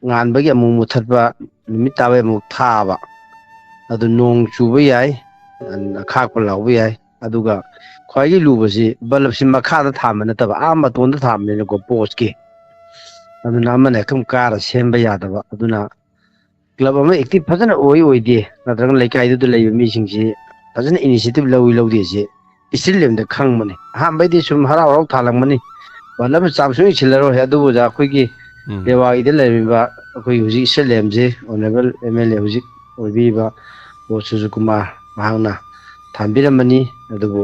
ꯉꯥꯟꯕꯒꯤ ꯑꯃꯨꯛ ꯃꯨꯊꯠꯄ, ꯅꯨꯃꯤꯠ ꯇꯥꯕꯩ ꯑꯃꯨꯛ ꯊꯥꯕ꯫ ꯑꯗꯨ ꯅꯣꯡ ꯆꯨꯕ ꯌꯥꯏ, ꯑꯈꯥꯛꯄ ꯂꯥꯎꯕ ꯌꯥꯏ꯫ ꯑꯗꯨꯒ ꯈ꯭ꯋꯥꯏꯗꯒꯤ ꯂꯨꯕꯁꯤ bulbꯁꯤ ꯃꯈꯥꯗ ꯊꯥꯟꯕ ꯅꯠꯇꯕ, ꯑꯥ ꯃꯇꯣꯟꯗ ꯊꯥꯟꯕꯅꯤꯅꯀꯣ, postꯀꯤ꯫ ꯑꯗꯨꯅ ꯑꯃꯅ ꯍꯦꯛꯇ ꯀꯥꯔ ꯁꯦꯝꯕ ꯌꯥꯗꯕ꯫ ꯑꯗꯨꯅ club ꯑꯃ active ꯐꯖꯅ ꯑꯣꯏ ꯑꯣꯏꯗꯦ, ꯅꯠꯇ꯭ꯔꯒ ꯂꯩꯀꯥꯏꯗꯨꯗ ꯂꯩꯕ ꯃꯤꯁꯤꯡꯁꯤ ꯐꯖꯅ initiative ꯂꯧꯏ ꯂꯧꯗꯦꯁꯦ street lampꯗ ꯈꯪꯕꯅꯤ꯫ ꯑꯍꯥꯟꯕꯩꯗꯤ ꯁꯨꯝ ꯍꯔꯥꯎ ꯍꯔꯥꯎ ꯊꯥꯜꯂꯝꯒꯅꯤ, bulb ꯆꯥꯝ ꯁꯨꯡ ꯏꯟꯁꯤꯜꯂꯔꯣꯏ꯫ ꯑꯗꯨꯕꯨ ꯑꯣꯖꯥ, ꯑꯩꯈꯣꯏꯒꯤ ꯎꯝ꯫ ꯂꯦꯋꯥꯒꯤꯗ ꯂꯩꯔꯝꯃꯤꯕ ꯑꯩꯈꯣꯏ ꯍꯧꯖꯤꯛ street lampꯁꯦ honourable MLA ꯍꯧꯖꯤꯛ ꯑꯣꯏꯕꯤꯔꯤꯕ ꯕꯣ ꯁꯨꯔꯖꯀꯨꯃꯥꯔ ꯃꯍꯥꯛꯅ ꯊꯥꯟꯕꯤꯔꯝꯕꯅꯤ꯫ ꯑꯗꯨꯕꯨ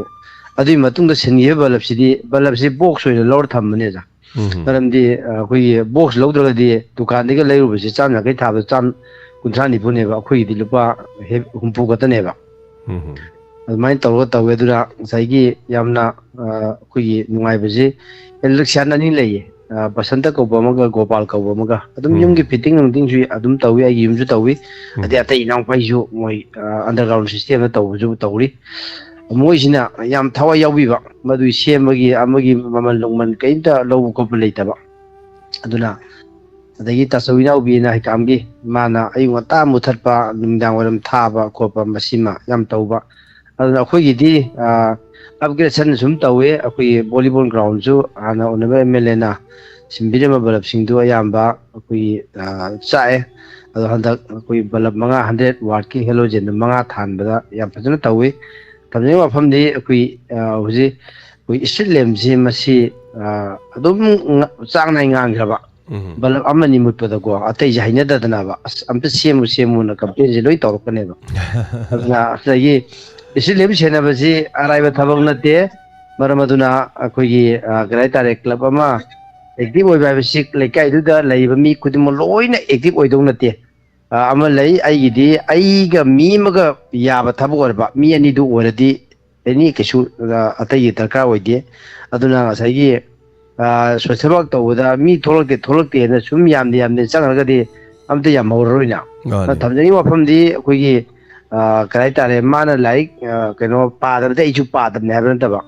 ꯑꯗꯨꯒꯤ ꯃꯇꯨꯡꯗ ꯁꯤꯟꯈꯤꯕ bulbꯁꯤꯗꯤ, bulbꯁꯤ box ꯑꯣꯏꯅ ꯂꯧꯔ ꯊꯝꯕꯅꯦ, ꯑꯣꯖꯥ꯫ ꯎꯝ꯫ ꯃꯔꯝꯗꯤ, ꯑ, ꯑꯩꯈꯣꯏꯒꯤ box ꯂꯧꯗ꯭ꯔꯒꯗꯤ ꯗꯨꯀꯥꯟꯗꯒꯤ ꯂꯩꯔꯨꯕꯁꯦ ꯆꯥꯝ ꯌꯥꯡꯈꯩ ꯊꯥꯕꯗ ꯆꯥꯝ ꯀꯨꯟꯊ꯭ꯔꯥ ꯅꯤꯐꯨꯅꯦꯕ, ꯑꯩꯈꯣꯏꯒꯤꯗꯤ ꯂꯨꯄꯥ ꯍꯦ-, ꯍꯨꯝꯐꯨ ꯈꯛꯇꯅꯦꯕ꯫ ꯎꯝ꯫ ꯑꯗꯨꯃꯥꯏꯅ ꯇꯧꯔꯒ ꯇꯧꯋꯦ꯫ ꯑꯗꯨꯅ ꯉꯁꯥꯏꯒꯤ ꯌꯥꯝꯅ, ꯑ, ꯑꯩꯈꯣꯏꯒꯤ ꯅꯨꯡꯉꯥꯏꯕꯁꯤ electrician ꯑꯅꯤ ꯂꯩꯌꯦ, ꯑ, ꯕꯁꯟꯇ ꯀꯧꯕ ꯑꯃꯒ ꯒꯣꯄꯥꯜ ꯀꯧꯕ ꯑꯃꯒ꯫ ꯑꯗꯨꯝ ꯎꯝ꯫ ꯌꯨꯝꯒꯤ fitting ꯅꯨꯡꯇꯤꯡꯁꯨ ꯑꯗꯨꯝ ꯇꯧꯏ, ꯑꯩꯒꯤ ꯌꯨꯝꯁꯨ ꯇꯧꯏ꯫ ꯎꯝ꯫ ꯑꯗꯩ ꯑꯇꯩ ꯏꯅꯥꯎꯄꯥꯒꯤꯁꯨ ꯃꯣꯏ, ꯑ, underground systemꯗ ꯇꯧꯕꯁꯨ ꯇꯧꯔꯤ꯫ ꯃꯣꯏꯁꯤꯅ ꯌꯥꯝ ꯊꯋꯥꯏ ꯌꯥꯎꯕꯤꯕ, ꯃꯗꯨꯒꯤ ꯁꯦꯝꯕꯒꯤ ꯑꯃꯒꯤ ꯃꯃꯜ ꯅꯨꯡꯃꯜ ꯀꯔꯤꯝꯇ ꯂꯧꯕ ꯈꯣꯠꯄ ꯂꯩꯇꯕ꯫ ꯑꯗꯨꯅ ꯑꯗꯒꯤ ꯇꯥꯆꯧ ꯏꯅꯥꯎꯕꯤꯅ ꯍꯩꯀꯥꯝꯒꯤ, ꯃꯥꯅ ꯑꯌꯨꯛ ꯉꯟꯇꯥ ꯃꯨꯊꯠꯄ, ꯅꯨꯃꯤꯗꯥꯡ ꯋꯥꯏꯔꯝ ꯊꯥꯕ ꯈꯣꯠꯄ, ꯃꯁꯤꯃ ꯌꯥꯝ ꯇꯧꯕ꯫ ꯑꯗꯨꯅ ꯑꯩꯈꯣꯏꯒꯤꯗꯤ ꯑꯞꯒ꯭ꯔꯦꯗꯦꯁꯟ ꯁꯨꯝ ꯇꯧꯋꯦ꯫ ꯑꯩꯈꯣꯏꯒꯤ ꯚꯣꯂꯤꯕꯣꯜ ꯒ꯭ꯔꯥꯎꯟꯁꯨ ꯍꯥꯟꯅ ꯑꯣꯏꯅꯕ ꯑꯦꯝ ꯑꯦꯜ ꯑꯦꯅ ꯁꯤꯟꯕꯤꯔꯝꯕ ꯕꯂꯞꯁꯤꯡꯗꯨ ꯑꯌꯥꯝꯕ ꯑꯩꯈꯣꯏꯒꯤ ꯆꯥꯛꯑꯦ꯫ ꯑꯗꯣ ꯍꯟꯗꯛ ꯑꯩꯈꯣꯏ ꯕꯂꯞ ꯃꯉꯥ, ꯍꯟꯗ꯭ꯔꯦꯠ ꯋꯥꯠꯀꯤ ꯍꯦꯂꯣꯖꯦꯟꯗꯨ ꯃꯉꯥ ꯊꯥꯟꯕꯗ ꯌꯥꯝ ꯐꯖꯅ ꯇꯧꯋꯤ꯫ ꯊꯝꯖꯅꯤꯡꯕ ꯋꯥꯐꯝꯗꯤ ꯑꯩꯈꯣꯏ ꯍꯧꯖꯤꯛ ꯑꯩꯈꯣꯏ ꯏꯁꯇ꯭ꯔꯤꯠ ꯂꯦꯝꯁꯤ ꯃꯁꯤ ꯑꯗꯨꯝ ꯆꯥꯡ ꯅꯥꯏ ꯉꯥꯟꯈ꯭ꯔꯕ꯫ ꯕꯂꯞ ꯑꯃꯅꯤ ꯃꯨꯠꯄꯗꯀꯣ ꯑꯇꯩꯁꯦ ꯍꯩꯅꯗꯗꯅꯕ, "ꯑꯁ, ꯑꯝꯇ ꯁꯦꯝꯃꯨ, ꯁꯦꯝꯃꯨꯅ" ꯀꯝꯄ꯭ꯂꯦꯟꯁꯦ ꯂꯣꯏ ꯇꯧꯔꯛꯀꯅꯦꯕ꯫ ꯑꯗꯨꯅ ꯉꯁꯥꯏꯒꯤ ꯏꯁꯇ꯭ꯔꯤꯠ ꯂꯦꯝ ꯁꯦꯟꯅꯕꯁꯤ ꯑꯔꯥꯏꯕ ꯊꯕꯛ ꯅꯠꯇꯦ꯫ ꯃꯔꯝ ꯑꯗꯨꯅ ꯑꯩꯈꯣꯏꯒꯤ ꯀꯔꯤ ꯍꯥꯏꯇꯥꯔꯦ, ꯀ꯭ꯂꯕ ꯑꯃ ꯑꯦꯛꯇꯤꯚ ꯑꯣꯏꯕ ꯍꯥꯏꯕꯁꯤ ꯂꯩꯀꯥꯏꯗꯨꯗ ꯂꯩꯔꯤꯕ ꯃꯤ ꯈꯨꯗꯤꯡꯃꯛ ꯂꯣꯏꯅ ꯑꯦꯛꯇꯤꯚ ꯑꯣꯏꯗꯧ ꯅꯠꯇꯦ꯫ ꯑꯃ ꯂꯩ, ꯑꯩꯒꯤꯗꯤ ꯑꯩꯒ ꯃꯤ ꯑꯃꯒ ꯌꯥꯕ ꯊꯕꯛ ꯑꯣꯏꯔꯕ, ꯃꯤ ꯑꯅꯤꯗꯨ ꯑꯣꯏꯔꯗꯤ ꯑꯦꯅꯤ ꯀꯩꯁꯨ ꯑꯇꯩꯒꯤ ꯗꯔꯀꯥꯔ ꯑꯣꯏꯗꯦ꯫ ꯑꯗꯨꯅ ꯉꯁꯥꯏꯒꯤ ꯁꯣꯁꯦꯜ ꯋꯥꯔꯛ ꯇꯧꯕꯗ ꯃꯤ ꯊꯣꯛꯂꯛꯇꯦ ꯊꯣꯛꯂꯛꯇꯦꯅ ꯁꯨꯝ ꯌꯥꯝꯗꯦ ꯌꯥꯝꯗꯦ ꯆꯪꯈ꯭ꯔꯒꯗꯤ ꯑꯝꯇ ꯌꯥꯝꯍꯧꯔꯔꯣꯏꯅ꯫ ꯊꯝꯖꯅꯤꯡꯕ ꯋꯥꯐꯝꯗꯤ ꯑꯩꯈꯣꯏꯒꯤ ꯀꯔꯤ ꯍꯥꯏꯇꯥꯔꯦ, ꯃꯥꯅ ꯂꯥꯏꯔꯤꯛ ꯀꯩꯅꯣ ꯄꯥꯗꯕꯗ ꯑꯩꯁꯨ ꯄꯥꯗꯕꯅꯦ ꯍꯥꯏꯕ ꯅꯠꯇꯕ,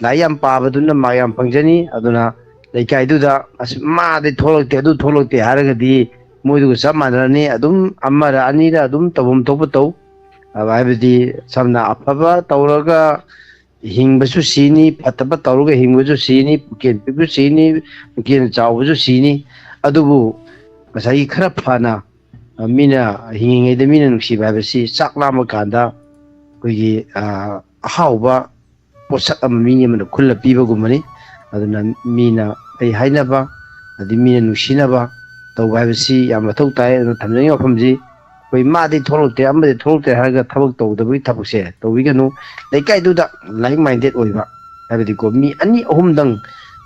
ꯂꯥꯏꯔꯤꯛ ꯌꯥꯝ ꯄꯥꯕꯗꯨꯅ ꯃꯥ ꯌꯥꯝ ꯐꯪꯖꯅꯤ꯫ ꯑꯗꯨꯅ ꯂꯩꯀꯥꯏꯗꯨꯗ ꯑꯁ ꯃꯥꯗꯤ ꯊꯣꯛꯂꯛꯇꯦ, ꯑꯗꯨ ꯊꯣꯛꯂꯛꯇꯦ ꯍꯥꯏꯔꯒꯗꯤ ꯃꯣꯏꯗꯨꯒ ꯆꯞ ꯃꯥꯟꯅꯔꯅꯤ꯫ ꯑꯗꯨꯝ ꯑꯃꯔ ꯑꯅꯤꯔ ꯑꯗꯨꯝ ꯇꯧꯐꯝ ꯊꯣꯛꯄ ꯇꯧ꯫ ꯍꯥꯏꯕꯗꯤ ꯁꯝꯅ ꯑꯐꯕ ꯇꯧꯔꯒ ꯍꯤꯡꯕꯁꯨ ꯁꯤꯅꯤ, ꯐꯠꯇꯕ ꯇꯧꯔꯒ ꯍꯤꯡꯕꯁꯨ ꯁꯤꯅꯤ, ꯄꯨꯛꯆꯦꯜ ꯄꯤꯛꯄꯁꯨ ꯁꯤꯅꯤ, ꯄꯨꯛꯆꯦꯜ ꯆꯥꯎꯕꯁꯨ ꯁꯤꯅꯤ꯫ ꯑꯗꯨꯕꯨ ꯉꯁꯥꯏꯒꯤ ꯈꯔ ꯐꯅ ꯃꯤꯅ ꯍꯤꯡꯉꯤꯉꯩꯗ ꯃꯤꯅ ꯅꯨꯡꯁꯤꯕ ꯍꯥꯏꯕꯁꯤ ꯆꯥꯛ ꯂꯥꯝꯕ ꯀꯥꯟꯗ ꯑꯩꯈꯣꯏꯒꯤ ꯑꯍꯥꯎꯕ ꯄꯣꯠꯁꯛ ꯑꯃ ꯃꯤ ꯑꯃꯅ ꯈꯨꯜꯂ ꯄꯤꯕꯒꯨꯝꯕꯅꯤ꯫ ꯑꯗꯨꯅ ꯃꯤꯅ ꯑꯩ ꯍꯥꯏꯅꯕ, ꯑꯗꯩ ꯃꯤꯅ ꯅꯨꯡꯁꯤꯅꯕ ꯇꯧꯕ ꯍꯥꯏꯕꯁꯤ ꯌꯥꯝ ꯃꯊꯧ ꯇꯥꯏ꯫ ꯑꯗꯨꯅ ꯊꯝꯖꯅꯤꯡꯉꯤꯕ ꯋꯥꯐꯝꯁꯤ, ꯑꯩꯈꯣꯏ ꯃꯥꯗꯤ ꯊꯣꯛꯂꯛꯇꯦ, ꯑꯃꯗꯤ ꯊꯣꯛꯂꯛꯇꯦ ꯍꯥꯏꯔꯒ ꯊꯕꯛ ꯇꯧꯗꯕꯒꯤ ꯊꯕꯛꯁꯦ ꯇꯧꯕꯤꯒꯅꯨ꯫ ꯂꯩꯀꯥꯏꯗꯨꯗ ꯂꯥꯏꯛ ꯃꯥꯏꯟꯗꯦꯠ ꯑꯣꯏꯕ, ꯍꯥꯏꯕꯗꯤꯀꯣ, ꯃꯤ ꯑꯅꯤ ꯑꯍꯨꯝꯗꯪ,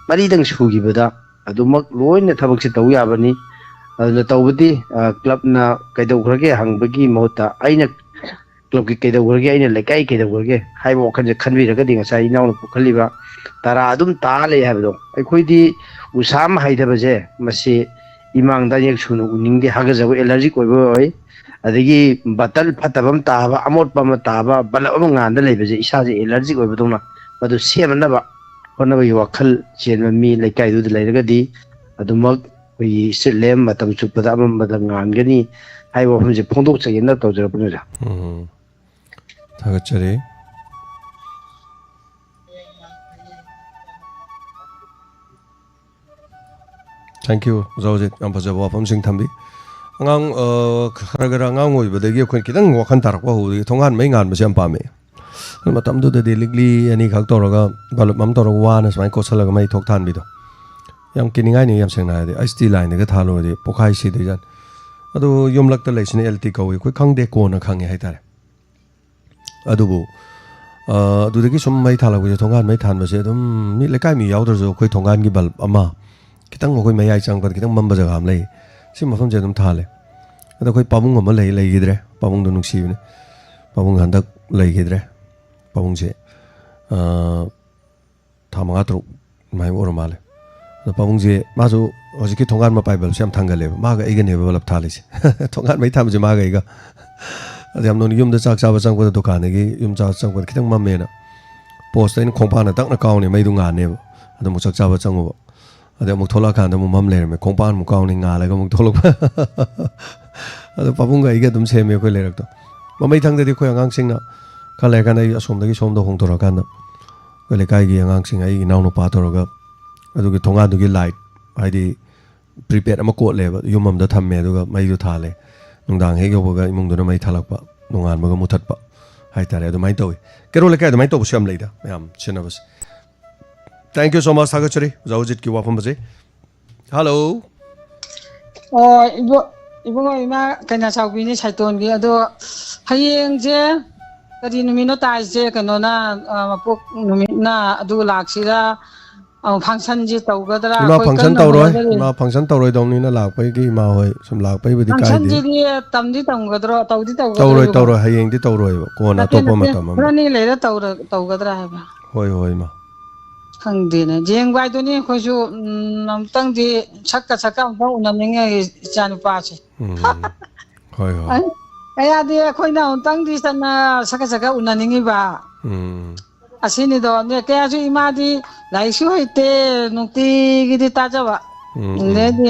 ꯃꯔꯤꯗꯪ ꯁꯨꯈꯤꯕꯗ ꯑꯗꯨꯃꯛ ꯂꯣꯏꯅ ꯊꯕꯛꯁꯦ ꯇꯧ ꯌꯥꯕꯅꯤ꯫ ꯑꯗꯨꯅ ꯇꯧꯕꯗꯤ, ꯑ, ꯀ꯭ꯂꯕꯅ ꯀꯩꯗꯧꯈ꯭ꯔꯒꯦ ꯍꯪꯕꯒꯤ ꯃꯍꯨꯠꯇ ꯑꯩꯅ ꯀ꯭ꯂꯕꯀꯤ ꯀꯩꯗꯧꯈ꯭ꯔꯒꯦ, ꯑꯩꯅ ꯂꯩꯀꯥꯏ ꯀꯩꯗꯧꯈ꯭ꯔꯒꯦ ꯍꯥꯏꯕ ꯋꯥꯈꯜꯁꯦ ꯈꯟꯕꯤꯔꯒꯗꯤ ꯉꯁꯥꯏ ꯏꯅꯥꯎꯅ ꯄꯨꯈꯠꯂꯤꯕ ꯇꯔꯥ ꯑꯗꯨꯝ ꯇꯥ ꯂꯩ ꯍꯥꯏꯕꯗꯣ, ꯑꯩꯈꯣꯏꯗꯤ ꯎꯁꯥ ꯑꯃ ꯍꯩꯗꯕꯁꯦ ꯃꯁꯤ ꯏꯃꯥꯡꯗ ꯑꯅꯤꯔꯛ ꯁꯨꯅ ꯎꯅꯤꯡꯗꯦ, ꯍꯥꯒꯠꯆꯕ, ꯑꯦꯂꯔꯖꯤꯛ ꯑꯣꯏꯕ ꯑꯣꯏ꯫ ꯑꯗꯒꯤ ꯕꯇꯜ ꯐꯠꯇꯕ ꯑꯃ ꯇꯥꯕ, ꯑꯃꯣꯠꯄ ꯑꯃ ꯇꯥꯕ, ꯕꯂꯞ ꯑꯃ ꯉꯥꯟꯗ ꯂꯩꯕꯁꯦ ꯏꯁꯥꯁꯦ ꯑꯦꯂꯔꯖꯤꯛ ꯑꯣꯏꯕꯗꯧꯅ, ꯃꯗꯨ ꯁꯦꯝꯅꯅꯕ ꯍꯣꯠꯅꯕꯒꯤ ꯋꯥꯈꯜ ꯆꯦꯟꯕ ꯃꯤ ꯂꯩꯀꯥꯏꯗꯨꯗ ꯂꯩꯔꯒꯗꯤ ꯑꯗꯨꯃꯛ ꯑꯩꯈꯣꯏꯒꯤ ꯁ꯭ꯇ꯭ꯔꯤꯠ ꯂꯦꯝꯞ ꯃꯇꯝ ꯆꯨꯞꯄꯗ ꯑꯃꯝꯕꯗ ꯉꯥꯟꯒꯅꯤ ꯍꯥꯏꯕ ꯋꯥꯐꯝꯁꯦ ꯐꯣꯡꯗꯣꯛꯆꯒꯦꯅ ꯇꯧꯖꯔꯛꯄꯅꯤ, ꯑꯣꯖꯥ꯫ ꯎꯝ꯫ ꯊꯥꯒꯠꯆꯔꯤ꯫ Thank you, ꯑꯣꯖꯥ ꯍꯧꯖꯤꯛ ꯌꯥꯝ ꯐꯖꯕ ꯋꯥꯐꯝꯁꯤꯡ ꯊꯝꯕꯤ꯫ ꯑꯉꯥꯡ, ꯑ, ꯈꯔ ꯈꯔ ꯑꯉꯥꯡ ꯑꯣꯏꯕꯗꯒꯤ ꯑꯩꯈꯣꯏ ꯈꯤꯇꯪ ꯋꯥꯈꯜ ꯇꯥꯔꯛꯄ ꯍꯧꯕꯗꯒꯤ ꯊꯣꯡꯒꯥꯟ ꯃꯩ ꯉꯥꯟꯕꯁꯦ ꯌꯥꯝ ꯄꯥꯝꯃꯦ꯫ ꯑꯗꯨ ꯃꯇꯝꯗꯨꯗꯗꯤ ꯂꯤꯛꯂꯤ ꯑꯅꯤꯈꯛ ꯇꯧꯔꯒ ꯕꯜꯕ ꯑꯃ ꯇꯧꯔꯒ ꯋꯥꯅ ꯁꯨꯃꯥꯏꯅ ꯀꯣꯠꯁꯜꯂꯒ ꯃꯩ ꯊꯣꯛ ꯊꯥꯟꯕꯤꯗꯣ꯫ ꯌꯥꯝ ꯀꯤꯅꯤꯡꯉꯥꯏꯅꯤ, ꯌꯥꯝ ꯁꯦꯡꯅ ꯍꯥꯏꯔꯗꯤ꯫ ꯑꯩꯁ ꯇꯤ ꯂꯥꯏꯟꯗꯒ ꯊꯥꯜꯂꯨꯔꯗꯤ ꯄꯣꯛꯈꯥꯏ ꯁꯤꯗꯣꯏꯖꯥꯠꯅꯤ꯫ ꯑꯗꯨ ꯌꯨꯝꯂꯛꯇ ꯂꯩꯁꯤꯅ ꯑꯦꯜ ꯇꯤ ꯀꯧꯏ, ꯑꯩꯈꯣꯏ ꯈꯪꯗꯦ, ꯀꯣꯟꯅ ꯈꯪꯉꯦ ꯍꯥꯏꯇꯥꯔꯦ꯫ ꯑꯗꯨꯕꯨ, ꯑ, ꯑꯗꯨꯗꯒꯤ ꯁꯨꯝ ꯃꯩ ꯊꯥꯜꯂꯛꯄꯁꯦ, ꯊꯣꯡꯒꯥꯟ ꯃꯩ ꯊꯥꯟꯕꯁꯦ ꯑꯗꯨꯝ ꯃꯤ ꯂꯩꯀꯥꯏ ꯃꯤ ꯌꯥꯎꯗ꯭ꯔꯁꯨ ꯑꯩꯈꯣꯏ ꯊꯣꯡꯒꯥꯟꯒꯤ ꯕꯜꯕ ꯑꯃ ꯈꯤꯇꯪ ꯑꯩꯈꯣꯏ ꯃꯌꯥꯏ ꯆꯪꯉꯛꯄꯗ ꯈꯤꯇꯪ ꯃꯝꯕ ꯖꯒꯥ ꯑꯃ ꯂꯩ꯫ ꯁꯤ ꯃꯐꯝꯁꯦ ꯑꯗꯨꯝ ꯊꯥꯜꯂꯦ꯫ ꯑꯗꯣ ꯑꯩꯈꯣꯏ ꯄꯥꯕꯨꯡ ꯑꯃ ꯂꯩ, ꯂꯩꯈꯤꯗ꯭ꯔꯦ꯫ ꯄꯥꯕꯨꯡꯗꯣ ꯅꯨꯡꯁꯤꯕꯅꯦ꯫ ꯄꯥꯕꯨꯡ ꯍꯟꯗꯛ ꯂꯩꯈꯤꯗ꯭ꯔꯦ꯫ ꯄꯥꯕꯨꯡꯁꯦ, ꯑ, ꯊꯥ ꯃꯉꯥ ꯇꯔꯨꯛ ꯑꯗꯨꯃꯥꯏꯅ ꯑꯣꯏꯔ ꯃꯥꯜꯂꯦ꯫ ꯑꯗꯣ ꯄꯥꯕꯨꯡꯁꯦ ꯃꯥꯁꯨ ꯍꯧꯖꯤꯛꯀꯤ ꯊꯣꯡꯒꯥꯟ ꯃꯄꯥꯏ ꯕꯜꯕꯁꯦ ꯌꯥꯝ ꯊꯥꯡꯒꯜꯂꯦꯕ꯫ ꯃꯥꯒ ꯑꯩꯒꯅꯦꯕ ꯕꯜꯕ ꯊꯥꯜꯂꯤꯁꯦ꯫ ꯊꯣꯡꯒꯥꯟ ꯃꯩ ꯊꯥꯟꯕꯁꯦ ꯃꯥꯒ ꯑꯩꯒ꯫ ꯑꯗ ꯌꯥꯝ ꯅꯣꯛꯅꯤꯡ-, ꯌꯨꯝꯗ ꯆꯥꯛ ꯆꯥꯕ ꯆꯪꯉꯛꯄꯗ, ꯗꯨꯀꯥꯟꯗꯒꯤ ꯌꯨꯝ ꯆꯥꯕ ꯆꯪꯉꯛꯄꯗ ꯈꯤꯇꯪ ꯃꯝꯃꯦꯅ ꯄꯣꯁꯇ ꯑꯩꯅ ꯈꯣꯡꯄꯥꯛꯅ ꯇꯛꯅ ꯀꯥꯎꯅꯤ, ꯃꯩꯗꯨ ꯉꯥꯟꯅꯦꯕ꯫ ꯑꯗ ꯑꯃꯨꯛ ꯆꯥꯛ ꯆꯥꯕ ꯆꯪꯉꯨꯕ꯫ ꯑꯗꯩ ꯑꯃꯨꯛ ꯊꯣꯛꯂꯛꯑꯀꯥꯟꯗ ꯑꯃꯨꯛ ꯃꯝ ꯂꯩꯔꯝꯃꯦ꯫ ꯈꯣꯡꯄꯥꯛꯅ ꯑꯃꯨꯛ ꯀꯥꯎꯅꯤ, ꯉꯥꯜꯂꯒ ꯑꯃꯨꯛ ꯊꯣꯛꯂꯛꯄ꯫ ꯑꯗꯣ ꯄꯥꯕꯨꯡꯒ ꯑꯩꯒ ꯑꯗꯨꯝ ꯁꯦꯝꯃꯦ ꯑꯩꯈꯣꯏ ꯂꯩꯔꯛꯇꯣ꯫ ꯃꯃꯩꯊꯪꯗꯗꯤ ꯑꯩꯈꯣꯏ ꯑꯉꯥꯡꯁꯤꯡꯅ ꯈꯔ ꯂꯩꯔꯀꯥꯟꯗ ꯑꯩ ꯑꯁꯣꯝꯗꯒꯤ ꯁꯣꯝꯗ ꯍꯣꯡꯗꯣꯔꯛꯑꯀꯥꯟꯗ ꯑꯩꯈꯣꯏ ꯂꯩꯀꯥꯏꯒꯤ ꯑꯉꯥꯡꯁꯤꯡ, ꯑꯩꯒꯤ ꯏꯅꯥꯎꯅꯨꯄꯥ ꯇꯧꯔꯒ ꯑꯗꯨꯒꯤ ꯊꯣꯡꯒꯥꯟꯗꯨꯒꯤ ꯂꯥꯏꯠ, ꯍꯥꯏꯗꯤ ꯄ꯭ꯔꯤꯄꯦꯗ ꯑꯃ ꯀꯣꯠꯂꯦꯕ, ꯌꯨꯝ ꯑꯃꯗ ꯊꯝꯃꯦ, ꯑꯗꯨꯒ ꯃꯩꯗꯨ ꯊꯥꯜꯂꯦ꯫ ꯅꯨꯡꯗꯥꯡ ꯍꯦꯛ ꯌꯧꯕꯒ ꯏꯃꯨꯡꯗꯨꯅ ꯃꯩ ꯊꯥꯜꯂꯛꯄ, ꯅꯣꯡꯉꯥꯟꯕꯒ ꯃꯨꯊꯠꯄ ꯍꯥꯏꯇꯥꯔꯦ꯫ ꯑꯗꯨꯃꯥꯏꯅ ꯇꯧꯋꯤ꯫ ꯀꯦꯔꯣꯜ ꯂꯩꯀꯥꯏ ꯑꯗꯨꯃꯥꯏꯅ ꯇꯧꯕꯁꯨ ꯌꯥꯝ ꯂꯩꯗ, ꯃꯌꯥꯝ ꯁꯤꯖꯤꯟꯅꯕꯁꯦ꯫ Thank you so much, ꯊꯥꯒꯠꯆꯔꯤ ꯑꯣꯖꯥ ꯍꯧꯖꯤꯠꯀꯤ ꯋꯥꯐꯝ ꯑꯁꯦ꯫ ꯍꯜꯂꯣ꯫ ꯑꯣ, ꯏꯕꯨ-, ꯏꯕꯨꯡꯉꯣ, ꯏꯃꯥ ꯀꯩꯅꯥꯆꯥꯎꯕꯤꯅꯤ ꯁꯥꯏꯇꯣꯟꯒꯤ꯫ ꯑꯗꯣ ꯍꯌꯦꯡꯁꯦ ꯀꯔꯤ ꯅꯨꯃꯤꯠꯅꯣ ꯇꯥꯏꯁꯦ? ꯀꯩꯅꯣꯅ, ꯑ, ꯃꯄꯣꯛ ꯅꯨꯃꯤꯠꯅ ꯑꯗꯨ ꯂꯥꯛꯁꯤꯔꯥ? ꯑ, functionꯁꯦ ꯇꯧꯒꯗ꯭ꯔꯥ? ꯏꯃꯥ ꯑꯩꯈꯣꯏ function ꯀꯟꯅ ꯇꯧꯔꯣꯏ, ꯍꯣꯠꯅꯖꯔꯤ꯫ ꯏꯃꯥ function ꯇꯧꯔꯣꯏꯗꯧꯅꯤꯅ ꯂꯥꯛꯄꯒꯤ ꯏꯃꯥ ꯍꯣꯏ ꯁꯨꯝ ꯂꯥꯛꯄꯒꯤꯕꯨꯗꯤ ꯀꯥꯏꯗꯦ꯫ Functionꯁꯤꯗꯤ ꯇꯝꯗꯤ ꯇꯝꯒꯗ꯭ꯔꯣ? ꯇꯧꯗꯤ ꯇꯧꯒꯗ꯭ꯔꯣ ꯇꯧꯔꯣꯏ, ꯏꯕꯨꯡꯉꯣ? ꯇꯧꯔꯣꯏ, ꯍꯌꯦꯡꯗꯤ ꯇꯧꯔꯣꯏꯕ, ꯀꯣꯟꯅ ꯅꯠꯇꯦ, ꯑꯇꯣꯞꯄ ꯅꯠꯇꯦ, ꯃꯇꯝ ꯑꯃ꯫ ꯈꯔꯅꯤ ꯂꯩꯔ ꯇꯧꯔ-, ꯇꯧꯒꯗ꯭ꯔꯥ ꯍꯥꯏꯕ? ꯍꯣꯏ, ꯍꯣꯏ, ꯏꯃꯥ꯫ ꯈꯪꯗꯦꯅꯦ, ꯌꯦꯡꯕ ꯍꯥꯏꯗꯨꯅꯤ꯫ ꯑꯩꯈꯣꯏꯁꯨ, ꯎꯝ, ꯑꯃꯨꯛꯇꯪꯗꯤ ꯁꯛꯀ ꯁꯛꯀ ꯑꯃꯨꯛꯇꯪ ꯎꯅꯅꯤꯡꯉꯦ, ꯏꯆꯥ ꯅꯨꯄꯥꯁꯦ꯫ ꯎꯝ꯫ ꯍꯣꯏ, ꯍꯣꯏ꯫ ꯑꯩ, ꯀꯌꯥꯗꯤ ꯑꯩꯈꯣꯏꯅ ꯑꯃꯨꯛꯇꯪꯗꯤ ꯆꯠꯅ ꯁꯛꯀ ꯁꯛꯀ ꯎꯅꯅꯤꯡꯉꯤꯕ꯫ ꯎꯝ꯫ ꯑꯁꯤꯅꯤꯗꯣ, ꯅꯦ, ꯀꯌꯥꯁꯨ ꯏꯃꯥꯗꯤ ꯂꯥꯏꯔꯤꯛꯁꯨ ꯍꯩꯇꯦ, ꯅꯨꯡꯇꯤꯒꯤꯗꯤ ꯇꯥꯖꯕ꯫ ꯎꯝ, ꯎꯝ꯫ ꯑꯗꯩꯗꯤ,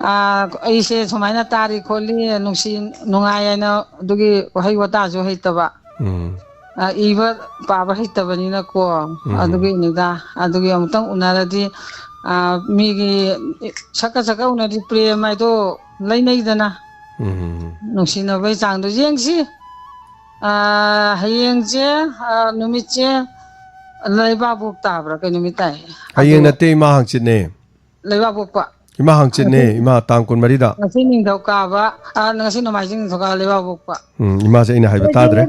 ꯑꯥ, ꯑꯩꯁꯦ ꯁꯨꯃꯥꯏꯅ ꯇꯥꯔꯤ ꯈꯣꯠꯂꯤ, ꯅꯨꯡꯁꯤ ꯅꯨꯡꯉꯥꯏ ꯍꯥꯏꯅ ꯑꯗꯨꯒꯤ ꯋꯥꯍꯩ ꯋꯥꯇꯥꯁꯨ ꯍꯩꯇꯕ꯫ ꯎꯝ꯫ ꯑ, ꯏꯕ ꯄꯥꯕ ꯍꯩꯇꯕꯅꯤꯅꯀꯣ, ꯎꯝ꯫ ꯑꯗꯨꯒꯤꯅꯤꯗ꯫ ꯑꯗꯨꯒꯤ ꯑꯃꯨꯛꯇꯪ ꯎꯅꯔꯗꯤ, ꯑ, ꯃꯤꯒꯤ ꯁꯛꯀ ꯁꯛꯀ ꯎꯅꯔꯗꯤ ꯄ꯭ꯔꯦꯝ ꯍꯥꯏꯗꯣ ꯂꯩꯅꯩꯗꯅ꯫ ꯎꯝ꯫ ꯅꯨꯡꯁꯤꯅꯕꯒꯤ ꯆꯥꯡꯗꯣ ꯌꯦꯡꯁꯤ꯫ ꯑ, ꯍꯌꯦꯡꯁꯦ, ꯑ, ꯅꯨꯃꯤꯠꯁꯦ ꯂꯩꯕꯥꯛꯄꯣꯛ ꯇꯥꯕ꯭ꯔꯥ? ꯀꯩ ꯅꯨꯃꯤꯠ ꯇꯥꯏ? ꯍꯌꯦꯡ ꯑꯗꯣ ꯅꯠꯇꯦ, ꯏꯃꯥ, ꯍꯪꯆꯤꯠꯅꯦ꯫ ꯂꯩꯕꯥꯛꯄꯣꯛꯄ꯫ ꯏꯃꯥ ꯍꯪꯆꯤꯠꯅꯦ, ꯉꯁꯤ, ꯏꯃꯥ, ꯇꯥꯡ ꯀꯨꯟꯃꯔꯤꯗ꯫ ꯉꯁꯤ ꯅꯤꯡꯊꯧꯀꯥꯕ, ꯑ, ꯉꯁꯤ ꯅꯣꯡꯃꯥꯏꯖꯤꯡ ꯅꯤꯡꯊꯧꯀꯥꯕ ꯂꯩꯕꯥꯛꯄꯣꯛꯄ꯫ ꯎꯝ, ꯏꯃꯥꯁꯦ ꯑꯩꯅ ꯍꯥꯏꯕ ꯇꯥꯗ꯭ꯔꯦ꯫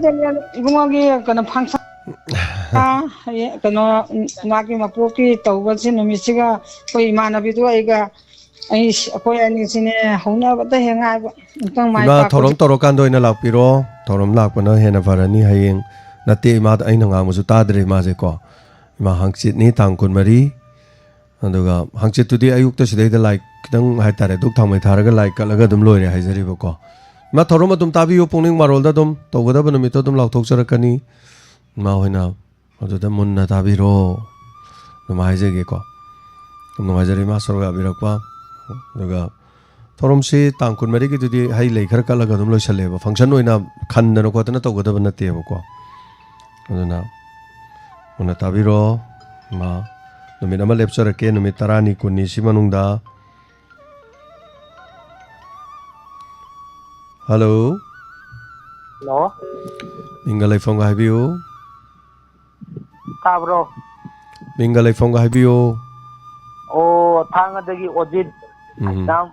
ꯏꯕꯨꯡꯉꯣꯒꯤ ꯀꯩꯅꯣ function, ꯑ, ꯍꯌꯦꯡ ꯀꯩꯅꯣ, ꯃꯥꯒꯤ ꯃꯄꯣꯛꯀꯤ ꯇꯧꯕꯁꯦ ꯅꯨꯃꯤꯠꯁꯤꯒ ꯑꯩꯈꯣꯏ ꯏꯃꯥꯟꯅꯕꯤꯗꯨ ꯑꯩꯒ, ꯑꯩ, ꯑꯩꯈꯣꯏ ꯑꯅꯤꯁꯤꯅꯦ ꯍꯧꯅꯕꯗ ꯍꯦꯛ ꯉꯥꯏꯕ꯫ ꯑꯃꯨꯛꯇꯪ ꯃꯥꯏ ꯏꯃꯥ, ꯄꯥꯛꯄꯗꯤ꯫ ꯊꯧꯔꯝ ꯇꯧꯔꯀꯥꯟꯗ ꯑꯣꯏꯅ ꯂꯥꯛꯄꯤꯔꯣ꯫ ꯊꯧꯔꯝ ꯂꯥꯛꯄꯅ ꯍꯦꯟꯅ ꯐꯔꯅꯤ꯫ ꯍꯌꯦꯡ ꯅꯠꯇꯦ, ꯏꯃꯥꯗ ꯑꯩꯅ ꯉꯥꯡꯕꯁꯨ ꯇꯥꯗ꯭ꯔꯦ ꯏꯃꯥꯁꯦꯀꯣ꯫ ꯏꯃꯥ ꯍꯪꯆꯤꯠꯅꯤ, ꯇꯥꯡ ꯀꯨꯟꯃꯔꯤ꯫ ꯑꯗꯨꯒ ꯍꯪꯆꯤꯠꯇꯨꯗꯤ ꯑꯌꯨꯛꯇ ꯁꯤꯗꯩꯗ ꯂꯥꯏ ꯈꯤꯇꯪ ꯍꯥꯏꯇꯥꯔꯦ, ꯙꯨꯛ ꯊꯥꯎꯃꯩ ꯊꯥꯔꯒ ꯂꯥꯏ ꯀꯠꯂꯒ ꯑꯗꯨꯝ ꯂꯣꯏꯔꯦ ꯍꯥꯏꯖꯔꯤꯕꯀꯣ꯫ ꯏꯃꯥ, ꯊꯧꯔꯝ ꯑꯗꯨꯝ ꯇꯥꯕꯤꯌꯨ, ꯄꯨꯛꯅꯤꯡ ꯃꯔꯣꯜꯗ ꯑꯗꯨꯝ ꯇꯧꯒꯗꯕ ꯅꯨꯃꯤꯠꯇꯣ ꯑꯗꯨꯝ ꯂꯥꯎꯊꯣꯛꯆꯔꯛꯀꯅꯤ꯫ ꯏꯃꯥ ꯍꯣꯏꯅ ꯑꯗꯨꯗ ꯃꯨꯟꯅ ꯇꯥꯕꯤꯔꯣ꯫ ꯑꯗꯨꯝ ꯍꯥꯏꯖꯒꯦꯀꯣ꯫ ꯌꯥꯝ ꯅꯨꯡꯉꯥꯏꯖꯔꯦ ꯏꯃꯥ ꯁꯔꯨꯛ ꯌꯥꯕꯤꯔꯛꯄ꯫ ꯑꯗꯨꯒ ꯊꯧꯔꯝꯁꯤ ꯇꯥꯡ ꯀꯨꯟꯃꯔꯤꯒꯤꯗꯨꯗꯤ ꯍꯩ ꯂꯩ ꯈꯔ ꯀꯠꯂꯒ ꯑꯗꯨꯝ ꯂꯣꯏꯁꯜꯂꯦꯕ꯫ Function ꯑꯣꯏꯅ ꯈꯟꯗꯅ ꯈꯣꯠꯇꯅ ꯇꯧꯒꯗꯕ ꯅꯠꯇꯦꯕꯀꯣ꯫ ꯑꯗꯨꯅ ꯃꯨꯟꯅ ꯇꯥꯕꯤꯔꯣ꯫ ꯏꯃꯥ, ꯅꯨꯃꯤꯠ ꯑꯃ ꯂꯦꯞꯆꯔꯛꯀꯦ, ꯅꯨꯃꯤꯠ ꯇꯔꯥꯅꯤ, ꯀꯨꯟꯅꯤ ꯁꯤ ꯃꯅꯨꯡꯗ꯫ ꯍꯜꯂꯣ꯫ ꯍꯜꯂꯣ꯫ ꯃꯤꯡꯒ ꯂꯩꯐꯝꯒ ꯍꯥꯏꯕꯤꯌꯨ꯫ ꯇꯥꯕ꯭ꯔꯣ? ꯃꯤꯡꯒ ꯂꯩꯐꯝꯒ ꯍꯥꯏꯕꯤꯌꯨ꯫ ꯑꯣ, ꯊꯥꯡꯒꯗꯒꯤ ꯑꯣꯖꯤꯠ ꯎꯝ꯫ ꯍꯥꯏꯅꯥꯝ꯫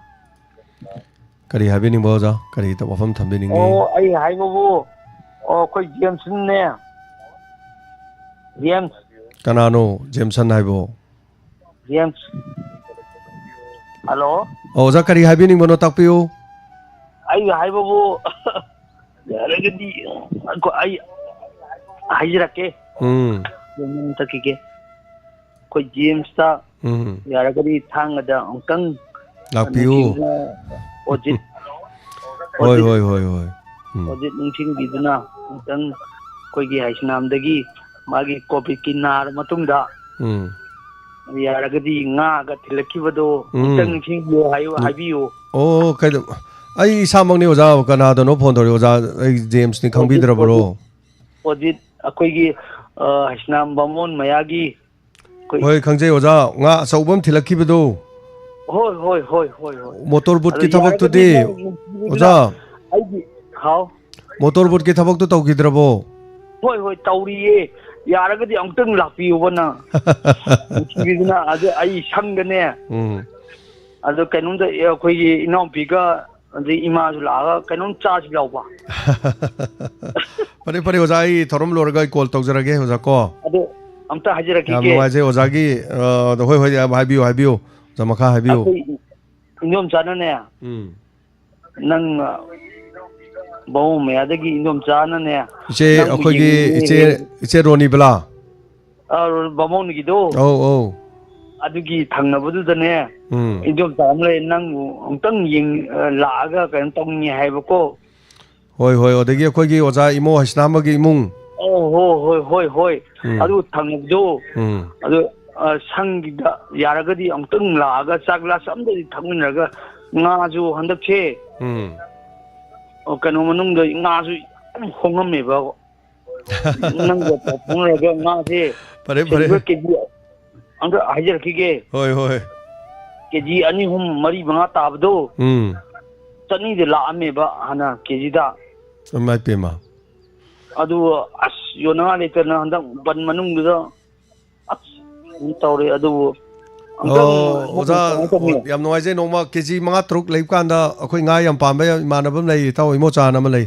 ꯀꯔꯤ ꯍꯥꯏꯕꯤꯅꯤꯡꯕ ꯑꯣꯖꯥ? ꯀꯔꯤ ꯋꯥꯐꯝ ꯊꯝꯕꯤꯅꯤꯡꯉꯤ? ꯑꯣ, ꯑꯩ ꯍꯥꯏꯕꯕꯨ, ꯑꯣ, ꯑꯩꯈꯣꯏ ꯖꯦꯝꯁꯅꯦ꯫ ꯖꯦꯝꯁ꯫ ꯀꯅꯥꯅꯣ ꯖꯦꯝꯁꯟ ꯍꯥꯏꯕꯣ? ꯖꯦꯝꯁ꯫ ꯍꯜꯂꯣ꯫ ꯑꯣ, ꯑꯣꯖꯥ, ꯀꯔꯤ ꯍꯥꯏꯕꯤꯅꯤꯡꯕꯅꯣ ꯇꯥꯛꯄꯤꯌꯨ꯫ ꯑꯩ ꯍꯥꯏꯕꯕꯨ, ꯌꯥꯔꯒꯗꯤ, ꯑꯩ ꯍꯥꯏꯖꯔꯛꯀꯦ꯫ ꯎꯝ꯫ ꯃꯨꯟꯅ ꯇꯥꯛꯄꯤꯒꯦ꯫ ꯑꯩꯈꯣꯏ ꯖꯦꯝꯁꯇ ꯎꯝ꯫ ꯌꯥꯔꯒꯗꯤ ꯊꯥꯡꯒꯗ ꯑꯃꯨꯛꯇꯪ ꯂꯥꯛꯄꯤꯌꯨ꯫ ꯅꯨꯡꯁꯤꯅ ꯑꯣꯖꯤꯠ꯫ ꯍꯣꯏ, ꯍꯧꯖꯤꯛ, ꯍꯣꯏ, ꯍꯣꯏ, ꯍꯣꯏ꯫ ꯎꯝ꯫ ꯍꯧꯖꯤꯛ ꯅꯤꯡꯁꯤꯡꯕꯤꯗꯨꯅ ꯑꯃꯨꯛꯇꯪ ꯑꯩꯈꯣꯏꯒꯤ ꯍꯩꯁꯅꯥꯝꯗꯒꯤ ꯃꯥꯒꯤ ꯀꯣꯚꯤꯗꯀꯤ ꯅꯥꯔ ꯃꯇꯨꯡꯗ ꯎꯝ꯫ ꯌꯥꯔꯒꯗꯤ ꯉꯥꯒ ꯊꯤꯜꯂꯛꯈꯤꯕꯗꯣ ꯎꯝ꯫ ꯑꯃꯨꯛꯇꯪ ꯅꯤꯡꯁꯤꯡꯕꯤꯌꯣ ꯍꯥꯏꯌꯨ, ꯎꯝ꯫ ꯍꯥꯏꯕꯤꯌꯨ꯫ ꯑꯣ, ꯀꯩꯅꯣ, ꯑꯩ ꯏꯁꯥꯃꯛꯅꯤ ꯑꯣꯖꯥ, ꯀꯅꯥꯗꯅꯣ ꯐꯣꯟ ꯇꯧꯔꯤ ꯑꯣꯖꯥ? ꯑꯩ ꯖꯦꯝꯁꯅꯤ, ꯈꯪꯕꯤꯗ꯭ꯔꯕꯔꯣ? ꯑꯣꯖꯤꯠ, ꯑꯣꯖꯤꯠ, ꯑꯩꯈꯣꯏꯒꯤ, ꯑ, ꯍꯩꯁꯅꯥꯝ ꯕꯥꯃꯣꯟ ꯃꯌꯥꯒꯤ ꯑꯩꯈꯣꯏ ꯍꯣꯏ, ꯈꯪꯖꯩ ꯑꯣꯖꯥ, ꯉꯥ ꯑꯆꯧꯕ ꯑꯃ ꯊꯤꯜꯂꯛꯈꯤꯕꯗꯣ꯫ ꯍꯣꯏ, ꯍꯣꯏ, ꯍꯣꯏ, ꯍꯣꯏ, ꯍꯣꯏ꯫ ꯃꯣꯇꯣꯔ ꯕꯣꯠꯀꯤ ꯑꯗꯣ ꯊꯕꯛꯇꯨꯗꯤ, ꯌꯥꯔꯒꯗꯤ ꯅꯪ ꯅꯨꯡꯁꯤꯕꯤꯗꯨꯅ ꯑꯣꯖꯥ꯫ ꯑꯩꯒꯤ, ꯍꯥꯎ꯫ ꯃꯣꯇꯣꯔ ꯕꯣꯠꯀꯤ ꯊꯕꯛꯇꯣ ꯇꯧꯈꯤꯗ꯭ꯔꯕꯣ? ꯍꯣꯏ, ꯍꯣꯏ, ꯇꯧꯔꯤꯌꯦ꯫ ꯌꯥꯔꯒꯗꯤ ꯑꯃꯨꯛꯇꯪ ꯂꯥꯛꯄꯤꯌꯣꯕ ꯅꯪ꯫ ꯅꯨꯡꯁꯤꯕꯤꯗꯨꯅ, ꯑꯗꯨ ꯑꯩ ꯁꯪꯒꯅꯦ꯫ ꯎꯝ꯫ ꯑꯗꯣ ꯀꯩꯅꯣꯝꯇ, ꯑꯦ, ꯑꯩꯈꯣꯏꯒꯤ ꯏꯅꯥꯎꯄꯤꯒ ꯑꯗꯩ ꯏꯃꯥꯁꯨ ꯂꯥꯛꯑꯒ ꯀꯩꯅꯣꯝ ꯆꯥꯁꯤ ꯂꯥꯎꯕ꯫ ꯐꯔꯦ, ꯐꯔꯦ, ꯑꯣꯖꯥ, ꯑꯩ ꯊꯧꯔꯝ ꯂꯣꯏꯔꯒ ꯑꯩ ꯀꯣꯜ ꯇꯧꯖꯔꯒꯦ, ꯑꯣꯖꯥ, ꯀꯣ꯫ ꯑꯗꯣ ꯑꯝꯇ ꯌꯥꯝ ꯍꯥꯏꯖꯔꯛꯈꯤꯒꯦ꯫ ꯅꯨꯡꯉꯥꯏꯖꯩ ꯑꯣꯖꯥꯒꯤ, ꯑ, ꯑꯗꯣ, ꯍꯣꯏ, ꯍꯣꯏ, ꯌꯥꯝ ꯍꯥꯏꯕꯤꯌꯨ, ꯍꯥꯏꯕꯤꯌꯨ, ꯑꯣꯖꯥ, ꯃꯈꯥ ꯍꯥꯏꯕꯤꯌꯨ꯫ ꯑꯩꯈꯣꯏ ꯏꯟꯗꯣꯝꯆꯥꯅꯅꯦ, ꯎꯝ꯫ ꯅꯪ, ꯑ, ꯕꯥꯃꯣꯟ ꯃꯌꯥꯗꯒꯤ ꯏꯟꯗꯣꯝꯆꯥꯅꯅꯦ, ꯏꯆꯦ, ꯅꯪꯕꯨ ꯑꯩꯈꯣꯏꯒꯤ ꯌꯦꯡꯅꯤꯡꯉꯦ꯫ ꯏꯆꯦ, ꯏꯆꯦ ꯔꯣꯅꯤꯕꯂꯥ꯫ ꯑ, ꯕꯥꯃꯣꯟꯒꯤꯗꯣ꯫ ꯑꯧ, ꯑꯧ꯫ ꯑꯗꯨꯒꯤ ꯊꯪꯅꯕꯗꯨꯗꯅꯦ, ꯎꯝ꯫ ꯏꯟꯗꯣꯝꯆꯥ ꯑꯃ ꯂꯩ, ꯅꯪꯕꯨ ꯑꯃꯨꯛꯇꯪ ꯌꯦꯡ-, ꯑ, ꯂꯥꯛꯑꯒ ꯀꯩꯅꯣ ꯇꯧꯅꯤꯡꯉꯦ ꯍꯥꯏꯕꯀꯣ꯫ ꯍꯣꯏ, ꯍꯣꯏ, ꯑꯗꯒꯤ ꯑꯩꯈꯣꯏꯒꯤ ꯑꯣꯖꯥ ꯏꯃꯣ ꯍꯩꯁꯅꯥꯝꯕꯒꯤ ꯏꯃꯨꯡ꯫ ꯑꯣ, ꯍꯣ, ꯍꯣꯏ, ꯍꯣꯏ, ꯍꯣꯏ꯫ ꯎꯝ꯫ ꯑꯗꯨ ꯊꯪꯅꯕꯗꯣ, ꯎꯝ꯫ ꯑꯗꯨ, ꯑ, ꯁꯪꯒꯤꯗ ꯌꯥꯔꯒꯗꯤ ꯑꯃꯨꯛꯇꯪ ꯂꯥꯛꯑꯒ ꯆꯥꯛ ꯒ꯭ꯂꯥꯁ ꯑꯃꯗꯗꯤ ꯊꯛꯃꯤꯟꯅꯔꯒ, ꯉꯥꯁꯨ ꯍꯟꯗꯛꯁꯦ, ꯎꯝ꯫ ꯑ, ꯀꯩꯅꯣ ꯃꯅꯨꯡꯗ ꯉꯥꯁꯨ ꯌꯥꯝ ꯍꯣꯡꯉꯝꯃꯦꯕ꯫ ꯅꯪꯒ ꯄꯥꯎ ꯐꯥꯎꯅꯔꯒ ꯉꯥꯁꯦ ꯐꯔꯦ, ꯐꯔꯦ꯫ ꯁꯤꯜꯚꯔ ꯀꯦ ꯖꯤ ꯑꯝꯇ ꯍꯥꯏꯖꯔꯛꯈꯤꯒꯦ꯫ ꯍꯣꯏ, ꯍꯣꯏ꯫ ꯀꯦ ꯖꯤ ꯑꯅꯤ, ꯑꯍꯨꯝ, ꯃꯔꯤ, ꯃꯉꯥ ꯇꯥꯕꯗꯣ ꯎꯝ꯫ ꯆꯅꯤꯗ ꯂꯥꯛꯑꯝꯃꯦꯕ ꯍꯥꯟꯅ ꯀꯦ ꯖꯤꯗ꯫ ꯏꯃꯥꯏ ꯄꯦꯝꯃ꯫ ꯑꯗꯨ ꯑꯁ ꯌꯣꯟꯅꯉꯥꯏ ꯂꯩꯇꯅ ꯍꯟꯗꯛ ꯕꯟ ꯃꯅꯨꯡꯗꯨꯗ ꯑꯁ ꯑꯗꯨꯝ ꯇꯧꯔꯦ꯫ ꯑꯗꯨꯕꯨ ꯑꯝꯇꯪ ꯑꯣ, ꯑꯣꯖꯥ, ꯀꯃꯥꯏꯅ ꯇꯧꯅꯤ? ꯑꯣ, ꯌꯥꯝ ꯅꯨꯡꯉꯥꯏꯖꯩ꯫ ꯅꯣꯡꯃ ꯀꯦ ꯖꯤ ꯃꯉꯥ ꯇꯔꯨꯛ ꯂꯩꯕ ꯀꯥꯟꯗ ꯑꯩꯈꯣꯏ ꯉꯥ ꯌꯥꯝ ꯄꯥꯝꯕ ꯏꯃꯥꯟꯅꯕ ꯑꯃ ꯂꯩ, ꯏꯇꯥꯎ ꯏꯃꯣꯆꯥꯅ ꯑꯃ ꯂꯩ꯫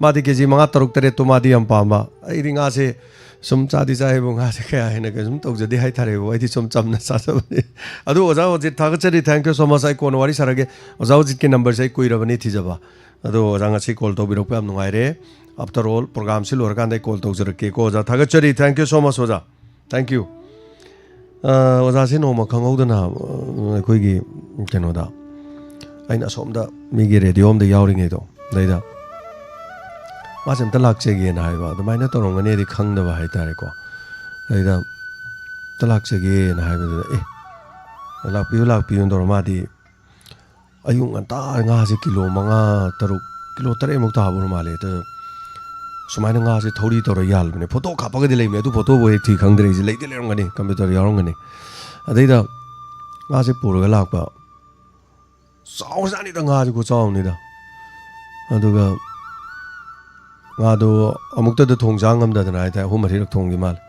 ꯃꯥꯗꯤ ꯀꯦ ꯖꯤ ꯃꯉꯥ ꯇꯔꯨꯛ ꯇꯔꯦꯠꯇꯣ ꯃꯥꯗꯤ ꯌꯥꯝ ꯄꯥꯝꯕ꯫ ꯑꯩꯗꯤ ꯉꯥꯁꯦ ꯁꯨꯝ ꯆꯥꯗꯤ ꯆꯥꯏꯕꯨ, ꯉꯥꯁꯦ ꯀꯌꯥ ꯍꯦꯟꯅ ꯀꯩꯁꯨꯝ ꯇꯧꯖꯗꯦ ꯍꯥꯏꯇꯥꯔꯦꯕꯨ꯫ ꯑꯩꯗꯤ ꯁꯨꯝ ꯆꯝꯅ ꯆꯥꯖꯕꯅꯤ꯫ ꯑꯗꯨ ꯑꯣꯖꯥ ꯍꯧꯖꯤꯛ ꯊꯥꯒꯠꯆꯔꯤ, thank you so much꯫ ꯑꯩ ꯀꯣꯟꯅ ꯋꯥꯔꯤ ꯁꯥꯔꯒꯦ꯫ ꯑꯣꯖꯥ ꯍꯧꯖꯤꯛꯀꯤ ꯅꯝꯕꯔꯁꯦ ꯑꯩ ꯀꯨꯏꯔꯕꯅꯤ ꯊꯤꯖꯕ꯫ ꯑꯗꯣ ꯑꯣꯖꯥ ꯉꯁꯤ ꯀꯣꯜ ꯇꯧꯕꯤꯔꯛꯄ ꯌꯥꯝ ꯅꯨꯡꯉꯥꯏꯔꯦ꯫ After all, programꯁꯤ ꯂꯣꯏꯔꯀꯥꯟꯗ ꯑꯩ ꯀꯣꯜ ꯇꯧꯖꯔꯛꯀꯦꯀꯣ꯫ ꯑꯣꯖꯥ ꯊꯥꯒꯠꯆꯔꯤ, thank you so much ꯑꯣꯖꯥ꯫ Thank you꯫ ꯑ, ꯑꯣꯖꯥꯁꯦ ꯅꯣꯡꯃ ꯈꯪꯍꯧꯗꯅ, ꯑ, ꯑꯩꯈꯣꯏꯒꯤ ꯀꯩꯅꯣꯗ, ꯑꯩꯅ ꯑꯁꯣꯝꯗ ꯃꯤꯒꯤ ꯔꯦꯗꯤꯑꯣ ꯑꯃꯗ ꯌꯥꯎꯔꯤꯉꯩꯗꯣ, ꯑꯗꯩꯗ ꯃꯥꯁꯦ ꯑꯝꯇ ꯂꯥꯛꯆꯒꯦꯅ ꯍꯥꯏꯕ, ꯑꯗꯨꯃꯥꯏꯅ ꯇꯧꯔꯝꯒꯅꯤꯗꯤ ꯈꯪꯗꯕ ꯍꯥꯏꯇꯥꯔꯦꯀꯣ꯫ ꯑꯗꯩꯗ "ꯑꯝꯇ ꯂꯥꯛꯆꯒꯦꯅ" ꯍꯥꯏꯕꯗꯨꯗ, "ꯑꯦ, ꯂꯥꯛꯄꯤꯌꯨ, ꯂꯥꯛꯄꯤꯌꯨꯅ" ꯇꯧꯔ ꯃꯥꯗꯤ ꯑꯌꯨꯛ ꯉꯟꯇꯥ ꯉꯥꯁꯦ ꯀꯤꯂꯣ ꯃꯉꯥ, ꯇꯔꯨꯛ, ꯀꯤꯂꯣ ꯇꯔꯦꯠꯃꯨꯛ ꯇꯥꯕ ꯑꯣꯏꯔ ꯃꯥꯜꯂꯦ꯫ ꯑꯗ ꯁꯨꯃꯥꯏꯅ ꯉꯥꯁꯦ ꯊꯧꯔꯤ ꯇꯧꯔ ꯌꯥꯜꯂꯕꯅꯦ꯫ ꯐꯣꯇꯣ ꯀꯥꯞꯄꯒꯗꯤ ꯂꯩꯕꯅꯦ, ꯑꯗꯨ ꯐꯣꯇꯣꯕꯨ ꯍꯦꯛ ꯊꯤ ꯈꯪꯗ꯭ꯔꯦ ꯑꯩꯁꯦ꯫ ꯂꯩꯗꯤ ꯂꯩꯔꯝꯒꯅꯤ, ꯀꯝꯄ꯭ꯌꯨꯇꯔ ꯌꯥꯎꯔꯝꯒꯅꯤ꯫ ꯑꯗꯩꯗ ꯉꯥꯁꯦ ꯄꯨꯔꯒ ꯂꯥꯛꯄ, ꯆꯥꯎꯔꯖꯥꯠꯅꯤꯗ, ꯉꯥꯁꯦ ꯈꯨꯆꯥꯎ ꯑꯃꯅꯤꯗ꯫ ꯑꯗꯨꯒ ꯉꯥꯗꯣ ꯑꯃꯨꯛꯇꯗ ꯊꯣꯡ ꯆꯥ ꯉꯝꯗꯗꯅ ꯍꯥꯏꯇꯥꯔꯦ, ꯑꯍꯨꯝ ꯃꯔꯤꯔꯛ ꯊꯣꯡꯈꯤ ꯃꯥꯜꯂꯦ꯫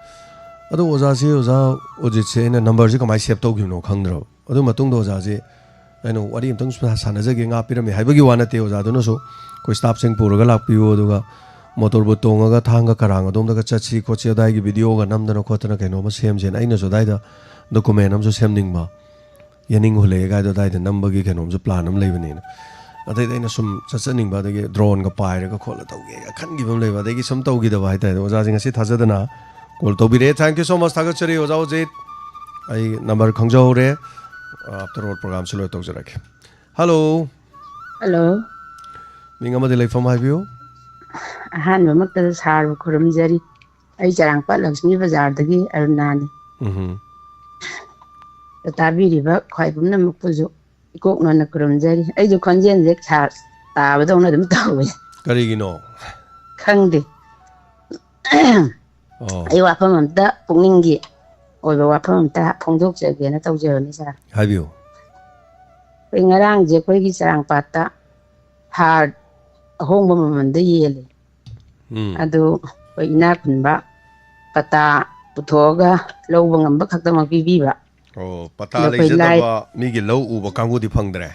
ꯑꯗꯣ ꯑꯣꯖꯥꯁꯤ, ꯑꯣꯖꯥ ꯑꯣꯖꯤꯠꯁꯦ ꯑꯩꯅ ꯅꯝꯕꯔꯁꯦ ꯀꯃꯥꯏꯅ ꯁꯦꯞ ꯇꯧꯈꯤꯕꯅꯣ ꯈꯪꯗ꯭ꯔꯕ꯫ ꯑꯗꯨ ꯃꯇꯨꯡꯗ ꯑꯣꯖꯥꯁꯦ ꯑꯩꯅ ꯋꯥꯔꯤ ꯑꯝꯇꯪ ꯁꯨꯝ ꯁꯥꯟꯅꯖꯒꯦ, ꯉꯥ ꯄꯤꯔꯝꯃꯦ ꯍꯥꯏꯕꯒꯤ ꯋꯥ ꯅꯠꯇꯦ, ꯑꯣꯖꯥꯗꯨꯅꯁꯨ ꯑꯩꯈꯣꯏ ꯁ꯭ꯇꯥꯐꯁꯤꯡ ꯄꯨꯔꯒ ꯂꯥꯛꯄꯤꯌꯨ, ꯑꯗꯨꯒ ꯃꯣꯇꯣꯔ ꯕꯣꯠ ꯇꯣꯡꯉꯒ ꯊꯥꯡꯒ ꯀꯔꯥꯡ ꯑꯗꯣꯝꯗꯒ ꯆꯠꯁꯤ ꯈꯣꯠꯁꯤ, ꯑꯗꯥꯏꯒꯤ ꯚꯤꯗꯤꯑꯣꯒ ꯅꯝꯗꯅ ꯈꯣꯠꯇꯅ ꯀꯩꯅꯣꯝꯃ ꯁꯦꯝꯁꯦꯅ ꯑꯩꯅꯁꯨ ꯑꯗꯥꯏꯗ ꯗꯣꯀꯨꯃꯦꯟ ꯑꯃꯁꯨ ꯁꯦꯝꯅꯤꯡꯕ, ꯌꯦꯅꯤꯡ ꯍꯨꯜꯂꯛꯑꯦ ꯀꯥꯏꯗꯣ ꯑꯗꯥꯏꯗ ꯅꯝꯕꯒꯤ ꯀꯩꯅꯣꯝꯁꯨ ꯄ꯭ꯂꯥꯟ ꯑꯃ ꯂꯩꯕꯅꯤꯅ꯫ ꯑꯗꯩꯗ ꯑꯩꯅ ꯁꯨꯝ ꯆꯠꯆꯅꯤꯡꯕ, ꯑꯗꯒꯤ ꯗ꯭ꯔꯣꯟꯒ ꯄꯥꯏꯔꯒ ꯈꯣꯠꯂ ꯇꯧꯒꯦꯒ ꯈꯟꯈꯤꯕ ꯑꯃ ꯂꯩꯕ, ꯑꯗꯒꯤ ꯁꯨꯝ ꯇꯧꯈꯤꯗꯕ ꯍꯥꯏꯇꯥꯔꯦ꯫ ꯑꯣꯖꯥꯁꯤꯡ ꯉꯁꯤ ꯊꯥꯖꯗꯅ ꯀꯣꯜ ꯇꯧꯕꯤꯔꯛꯑꯦ꯫ Thank you so much, ꯊꯥꯒꯠꯆꯔꯤ ꯑꯣꯖꯥ ꯑꯣꯖꯤꯠ꯫ ꯑꯩ ꯅꯝꯕꯔ ꯈꯪꯖꯍꯧꯔꯦ꯫ After all programꯁꯨ ꯂꯣꯏ ꯇꯧꯖꯔꯛꯀꯦ꯫ ꯍꯜꯂꯣ꯫ ꯍꯜꯂꯣ꯫ ꯃꯤꯡ ꯑꯃꯗꯤ ꯂꯩꯐꯝ ꯍꯥꯏꯕꯤꯌꯨ꯫ ꯑꯍꯥꯟꯕꯃꯛꯇꯗ ꯁꯥꯔꯕꯨ ꯈꯨꯔꯨꯝꯖꯔꯤ꯫ ꯑꯩ ꯆꯔꯥꯡꯄꯥꯠ ꯂꯛꯁꯃꯤ ꯕꯖꯥꯔꯗꯒꯤ ꯑꯔꯨꯅꯥꯅꯤ꯫ ꯎꯝꯍꯨꯝ꯫ ꯇꯥꯕꯤꯔꯤꯕ ꯈ꯭ꯋꯥꯏ ꯄꯨꯝꯅꯃꯛꯄꯨꯁꯨ ꯏꯀꯣꯛ ꯅꯣꯟꯅ ꯈꯨꯔꯨꯝꯖꯔꯤ꯫ ꯑꯩꯁꯨ ꯈꯣꯟꯖꯦꯜꯁꯦ ꯁꯥꯔ ꯇꯥꯕꯗꯧꯅ ꯑꯗꯨꯝ ꯇꯧꯋꯦ꯫ ꯀꯔꯤꯒꯤꯅꯣ? ꯈꯪꯗꯦ꯫ ꯑꯣ꯫ ꯑꯩ ꯋꯥꯐꯝ ꯑꯝꯇ, ꯄꯨꯛꯅꯤꯡꯒꯤ ꯑꯣꯏꯕ ꯋꯥꯐꯝ ꯑꯝꯇ ꯐꯣꯡꯗꯣꯛꯆꯒꯦꯅ ꯇꯧꯖꯕꯅꯤ, ꯁꯥꯔ꯫ ꯍꯥꯏꯕꯤꯌꯨ꯫ ꯑꯩꯈꯣꯏ ꯉꯔꯥꯡꯁꯦ ꯑꯩꯈꯣꯏꯒꯤ ꯆꯔꯥꯡꯄꯥꯠꯇ ꯍꯥꯔ ꯑꯍꯣꯡꯕ ꯃꯃꯜꯗ ꯌꯦꯜꯂꯦ꯫ ꯎꯝ꯫ ꯑꯗꯨ ꯑꯩꯈꯣꯏ ꯏꯅꯥꯛ ꯈꯨꯟꯕ ꯄꯇꯥ ꯄꯨꯊꯣꯛꯑꯒ ꯂꯧꯕ ꯉꯝꯕ ꯈꯛꯇꯃꯛ ꯄꯤꯕꯤꯕ꯫ ꯑꯣ, ꯄꯇꯥ ꯑꯗꯣ ꯑꯩꯈꯣꯏ ꯂꯥꯏ-, ꯂꯩꯖꯗꯕ ꯃꯤꯒꯤ ꯂꯧ ꯎꯕ ꯀꯥꯡꯕꯨꯗꯤ ꯐꯪꯗ꯭ꯔꯦ?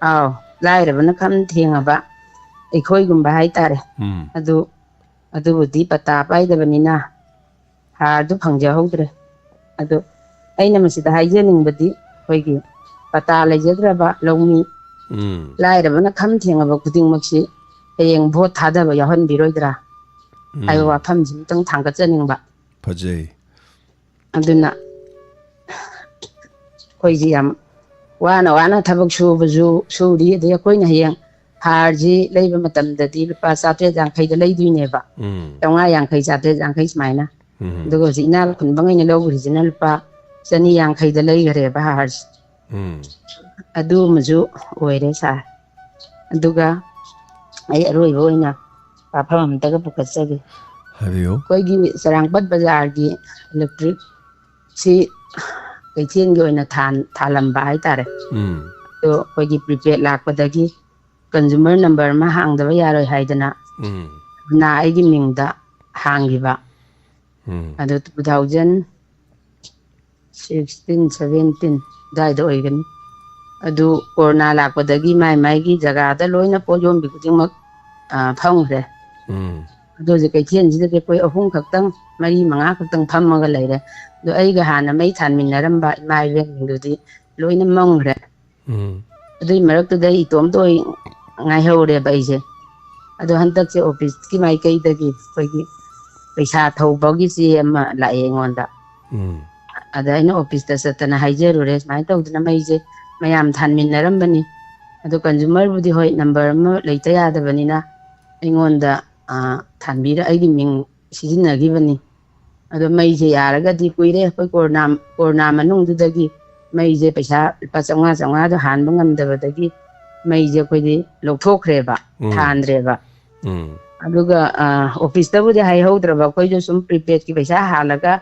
ꯑꯥꯎ, ꯂꯥꯏꯔꯕꯅ ꯈꯝ ꯊꯦꯡꯉꯕ ꯑꯩꯈꯣꯏꯒꯨꯝꯕ ꯍꯥꯏꯇꯥꯔꯦ꯫ ꯎꯝ꯫ ꯑꯗꯨ, ꯑꯗꯨꯕꯨꯗꯤ ꯄꯇꯥ ꯄꯥꯏꯗꯕꯅꯤꯅ ꯍꯥꯔꯗꯨ ꯐꯪꯖꯍꯧꯗ꯭ꯔꯦ꯫ ꯑꯗꯨ ꯑꯩꯅ ꯃꯁꯤꯗ ꯍꯥꯏꯖꯅꯤꯡꯕꯗꯤ, ꯑꯩꯈꯣꯏꯒꯤ ꯄꯇꯥ ꯂꯩꯖꯗ꯭ꯔꯕ ꯂꯧꯃꯤ, ꯎꯝ꯫ ꯂꯥꯏꯔꯕꯅ ꯈꯝ ꯊꯦꯡꯉꯕ ꯈꯨꯗꯤꯡꯃꯛꯁꯤ ꯍꯌꯦꯡ ꯚꯣꯠ ꯊꯥꯗꯕ ꯌꯥꯎꯍꯟꯕꯤꯔꯣꯏꯗ꯭ꯔꯥ ꯍꯥꯏꯕ ꯎꯝ꯫ ꯋꯥꯐꯝꯁꯤ ꯑꯃꯨꯛꯇꯪ ꯊꯥꯡꯒꯠꯆꯅꯤꯡꯕ꯫ ꯐꯖꯩ꯫ ꯑꯗꯨꯅ ꯑꯩꯈꯣꯏꯁꯤ ꯌꯥꯝ ꯋꯥꯅ ꯋꯥꯅ ꯊꯕꯛ ꯁꯨꯕꯁꯨ ꯁꯨꯔꯤ, ꯑꯗꯩ ꯑꯩꯈꯣꯏꯅ ꯍꯌꯦꯡ ꯍꯥꯔꯁꯤ ꯂꯩꯕ ꯃꯇꯝꯗꯗꯤ ꯂꯨꯄꯥ ꯆꯥꯇ꯭ꯔꯦꯠ ꯌꯥꯡꯈꯩꯗ ꯂꯩꯗꯣꯏꯅꯦꯕ꯫ ꯎꯝ꯫ ꯆꯥꯝꯃꯉꯥ ꯌꯥꯡꯈꯩ, ꯆꯥꯇ꯭ꯔꯦꯠ ꯌꯥꯡꯈꯩ ꯁꯨꯃꯥꯏꯅ꯫ ꯎꯝ꯫ ꯑꯗꯨꯒ ꯍꯧꯖꯤꯛ ꯏꯅꯥꯛ ꯈꯨꯟꯕꯉꯩꯅ ꯂꯧꯈ꯭ꯔꯤꯁꯤꯅ ꯂꯨꯄꯥ ꯆꯅꯤ ꯌꯥꯡꯈꯩꯗ ꯂꯩꯈ꯭ꯔꯦꯕ ꯍꯥꯔꯁꯦ꯫ ꯎꯝ꯫ ꯑꯗꯨ ꯑꯃꯁꯨ ꯑꯣꯏꯔꯦ ꯁꯥꯔ꯫ ꯑꯗꯨꯒ ꯑꯩ ꯑꯔꯣꯏꯕ ꯑꯣꯏꯅ ꯋꯥꯐꯝ ꯑꯃꯇꯒ ꯄꯨꯈꯠꯆꯒꯦ꯫ ꯍꯥꯏꯕꯤꯌꯨ꯫ ꯑꯩꯈꯣꯏꯒꯤ ꯆꯔꯥꯡꯄꯠ ꯕꯖꯥꯔꯒꯤ ꯏꯂꯦꯛꯇ꯭ꯔꯤꯛꯁꯤ ꯀꯩꯊꯦꯜꯒꯤ ꯑꯣꯏꯅ ꯊꯥꯟ-, ꯊꯥꯜꯂꯝꯕ ꯍꯥꯏꯇꯥꯔꯦ꯫ ꯎꯝ꯫ ꯑꯗꯣ ꯑꯩꯈꯣꯏꯒꯤ ꯄ꯭ꯔꯤꯄꯦꯗ ꯂꯥꯛꯄꯗꯒꯤ ꯀꯟꯖꯨꯃꯔ ꯅꯝꯕꯔ ꯑꯃ ꯍꯥꯡꯗꯕ ꯌꯥꯔꯣꯏ ꯍꯥꯏꯗꯅ ꯎꯝ꯫ ꯅꯥ ꯑꯩꯒꯤ ꯃꯤꯡꯗ ꯍꯥꯡꯈꯤꯕ꯫ ꯎꯝ꯫ ꯑꯗꯨ two thousand sixteen seventeen ꯑꯗꯨꯋꯥꯏꯗ ꯑꯣꯏꯒꯅꯤ꯫ ꯑꯗꯨ ꯀꯣꯔꯣꯅꯥ ꯂꯥꯛꯄꯗꯒꯤ ꯃꯥꯏ ꯃꯥꯏꯒꯤ ꯖꯒꯥꯗ ꯂꯣꯏꯅ ꯄꯣꯠ ꯌꯣꯟꯕꯤ ꯈꯨꯗꯤꯡꯃꯛ, ꯑ, ꯐꯝꯈ꯭ꯔꯦ꯫ ꯎꯝ꯫ ꯑꯗꯨ ꯍꯧꯖꯤꯛ ꯀꯩꯊꯦꯜꯁꯤꯗꯗꯤ ꯑꯩꯈꯣꯏ ꯑꯍꯨꯝ ꯈꯛꯇꯪ, ꯃꯔꯤ ꯃꯉꯥ ꯈꯛꯇꯪ ꯐꯝꯃꯒ ꯂꯩꯔꯦ꯫ ꯑꯗꯣ ꯑꯩꯒ ꯍꯥꯟꯅ ꯃꯩ ꯊꯥꯟꯃꯤꯟꯅꯔꯝꯕ ꯏꯃꯥ ꯏꯕꯦꯟꯁꯤꯡꯗꯨꯗꯤ ꯂꯣꯏꯅ ꯃꯝꯈ꯭ꯔꯦ꯫ ꯎꯝ꯫ ꯑꯗꯨꯏ ꯃꯔꯛꯇꯨꯗ ꯑꯩ ꯏꯇꯣꯝꯇ ꯑꯣꯏ ꯉꯥꯏꯍꯧꯔꯦꯕ ꯑꯩꯁꯦ꯫ ꯑꯗꯣ ꯍꯟꯗꯛꯁꯦ ꯑꯣꯐꯤꯁꯀꯤ ꯃꯥꯏꯀꯩꯗꯒꯤ ꯑꯩꯈꯣꯏꯒꯤ ꯄꯩꯁꯥ ꯊꯧꯕꯒꯤ ꯆꯦ ꯑꯃ ꯂꯥꯛꯑꯦ ꯑꯩꯉꯣꯟꯗ꯫ ꯎꯝ꯫ ꯑꯗ ꯑꯩꯅ ꯑꯣꯐꯤꯁꯇ ꯆꯠꯇꯅ ꯍꯥꯏꯖꯔꯨꯔꯦ, ꯁꯨꯃꯥꯏꯅ ꯇꯧꯗꯅ ꯃꯩꯁꯦ ꯃꯌꯥꯝ ꯊꯥꯟꯃꯤꯟꯅꯔꯝꯕꯅꯤ, ꯑꯗꯣ ꯀꯟꯖꯨꯃꯔꯕꯨꯗꯤ ꯍꯣꯏ ꯅꯝꯕꯔ ꯑꯃ ꯂꯩꯇ ꯌꯥꯗꯕꯅꯤꯅ ꯑꯩꯉꯣꯟꯗ, ꯑ, ꯊꯥꯟꯕꯤꯔ-, ꯑꯩꯒꯤ ꯃꯤꯡ ꯁꯤꯖꯤꯟꯅꯈꯤꯕꯅꯤ꯫ ꯑꯗꯣ ꯃꯩꯁꯦ ꯌꯥꯔꯒꯗꯤ ꯀꯨꯏꯔꯦ, ꯑꯩꯈꯣꯏ ꯀꯣꯔꯣꯅꯥ, ꯀꯣꯔꯣꯅꯥ ꯃꯅꯨꯡꯗꯨꯗꯒꯤ ꯃꯩꯁꯦ ꯄꯩꯁꯥ ꯂꯨꯄꯥ ꯆꯥꯝꯃꯉꯥ, ꯆꯥꯝꯃꯉꯥꯗꯣ ꯍꯥꯟꯕ ꯉꯝꯗꯕꯗꯒꯤ ꯃꯩꯁꯦ ꯑꯩꯈꯣꯏꯗꯤ ꯂꯧꯊꯣꯛꯈ꯭ꯔꯦꯕ, ꯎꯝ꯫ ꯊꯥꯟꯗ꯭ꯔꯦꯕ꯫ ꯎꯝ꯫ ꯑꯗꯨꯒ, ꯑ, ꯑꯣꯐꯤꯁꯇꯕꯨꯗꯤ ꯍꯥꯏꯍꯧꯗ꯭ꯔꯕ, ꯑꯩꯈꯣꯏꯁꯨ ꯁꯨꯝ ꯄ꯭ꯔꯤꯄꯦꯗꯀꯤ ꯄꯩꯁꯥ ꯍꯥꯜꯂꯒ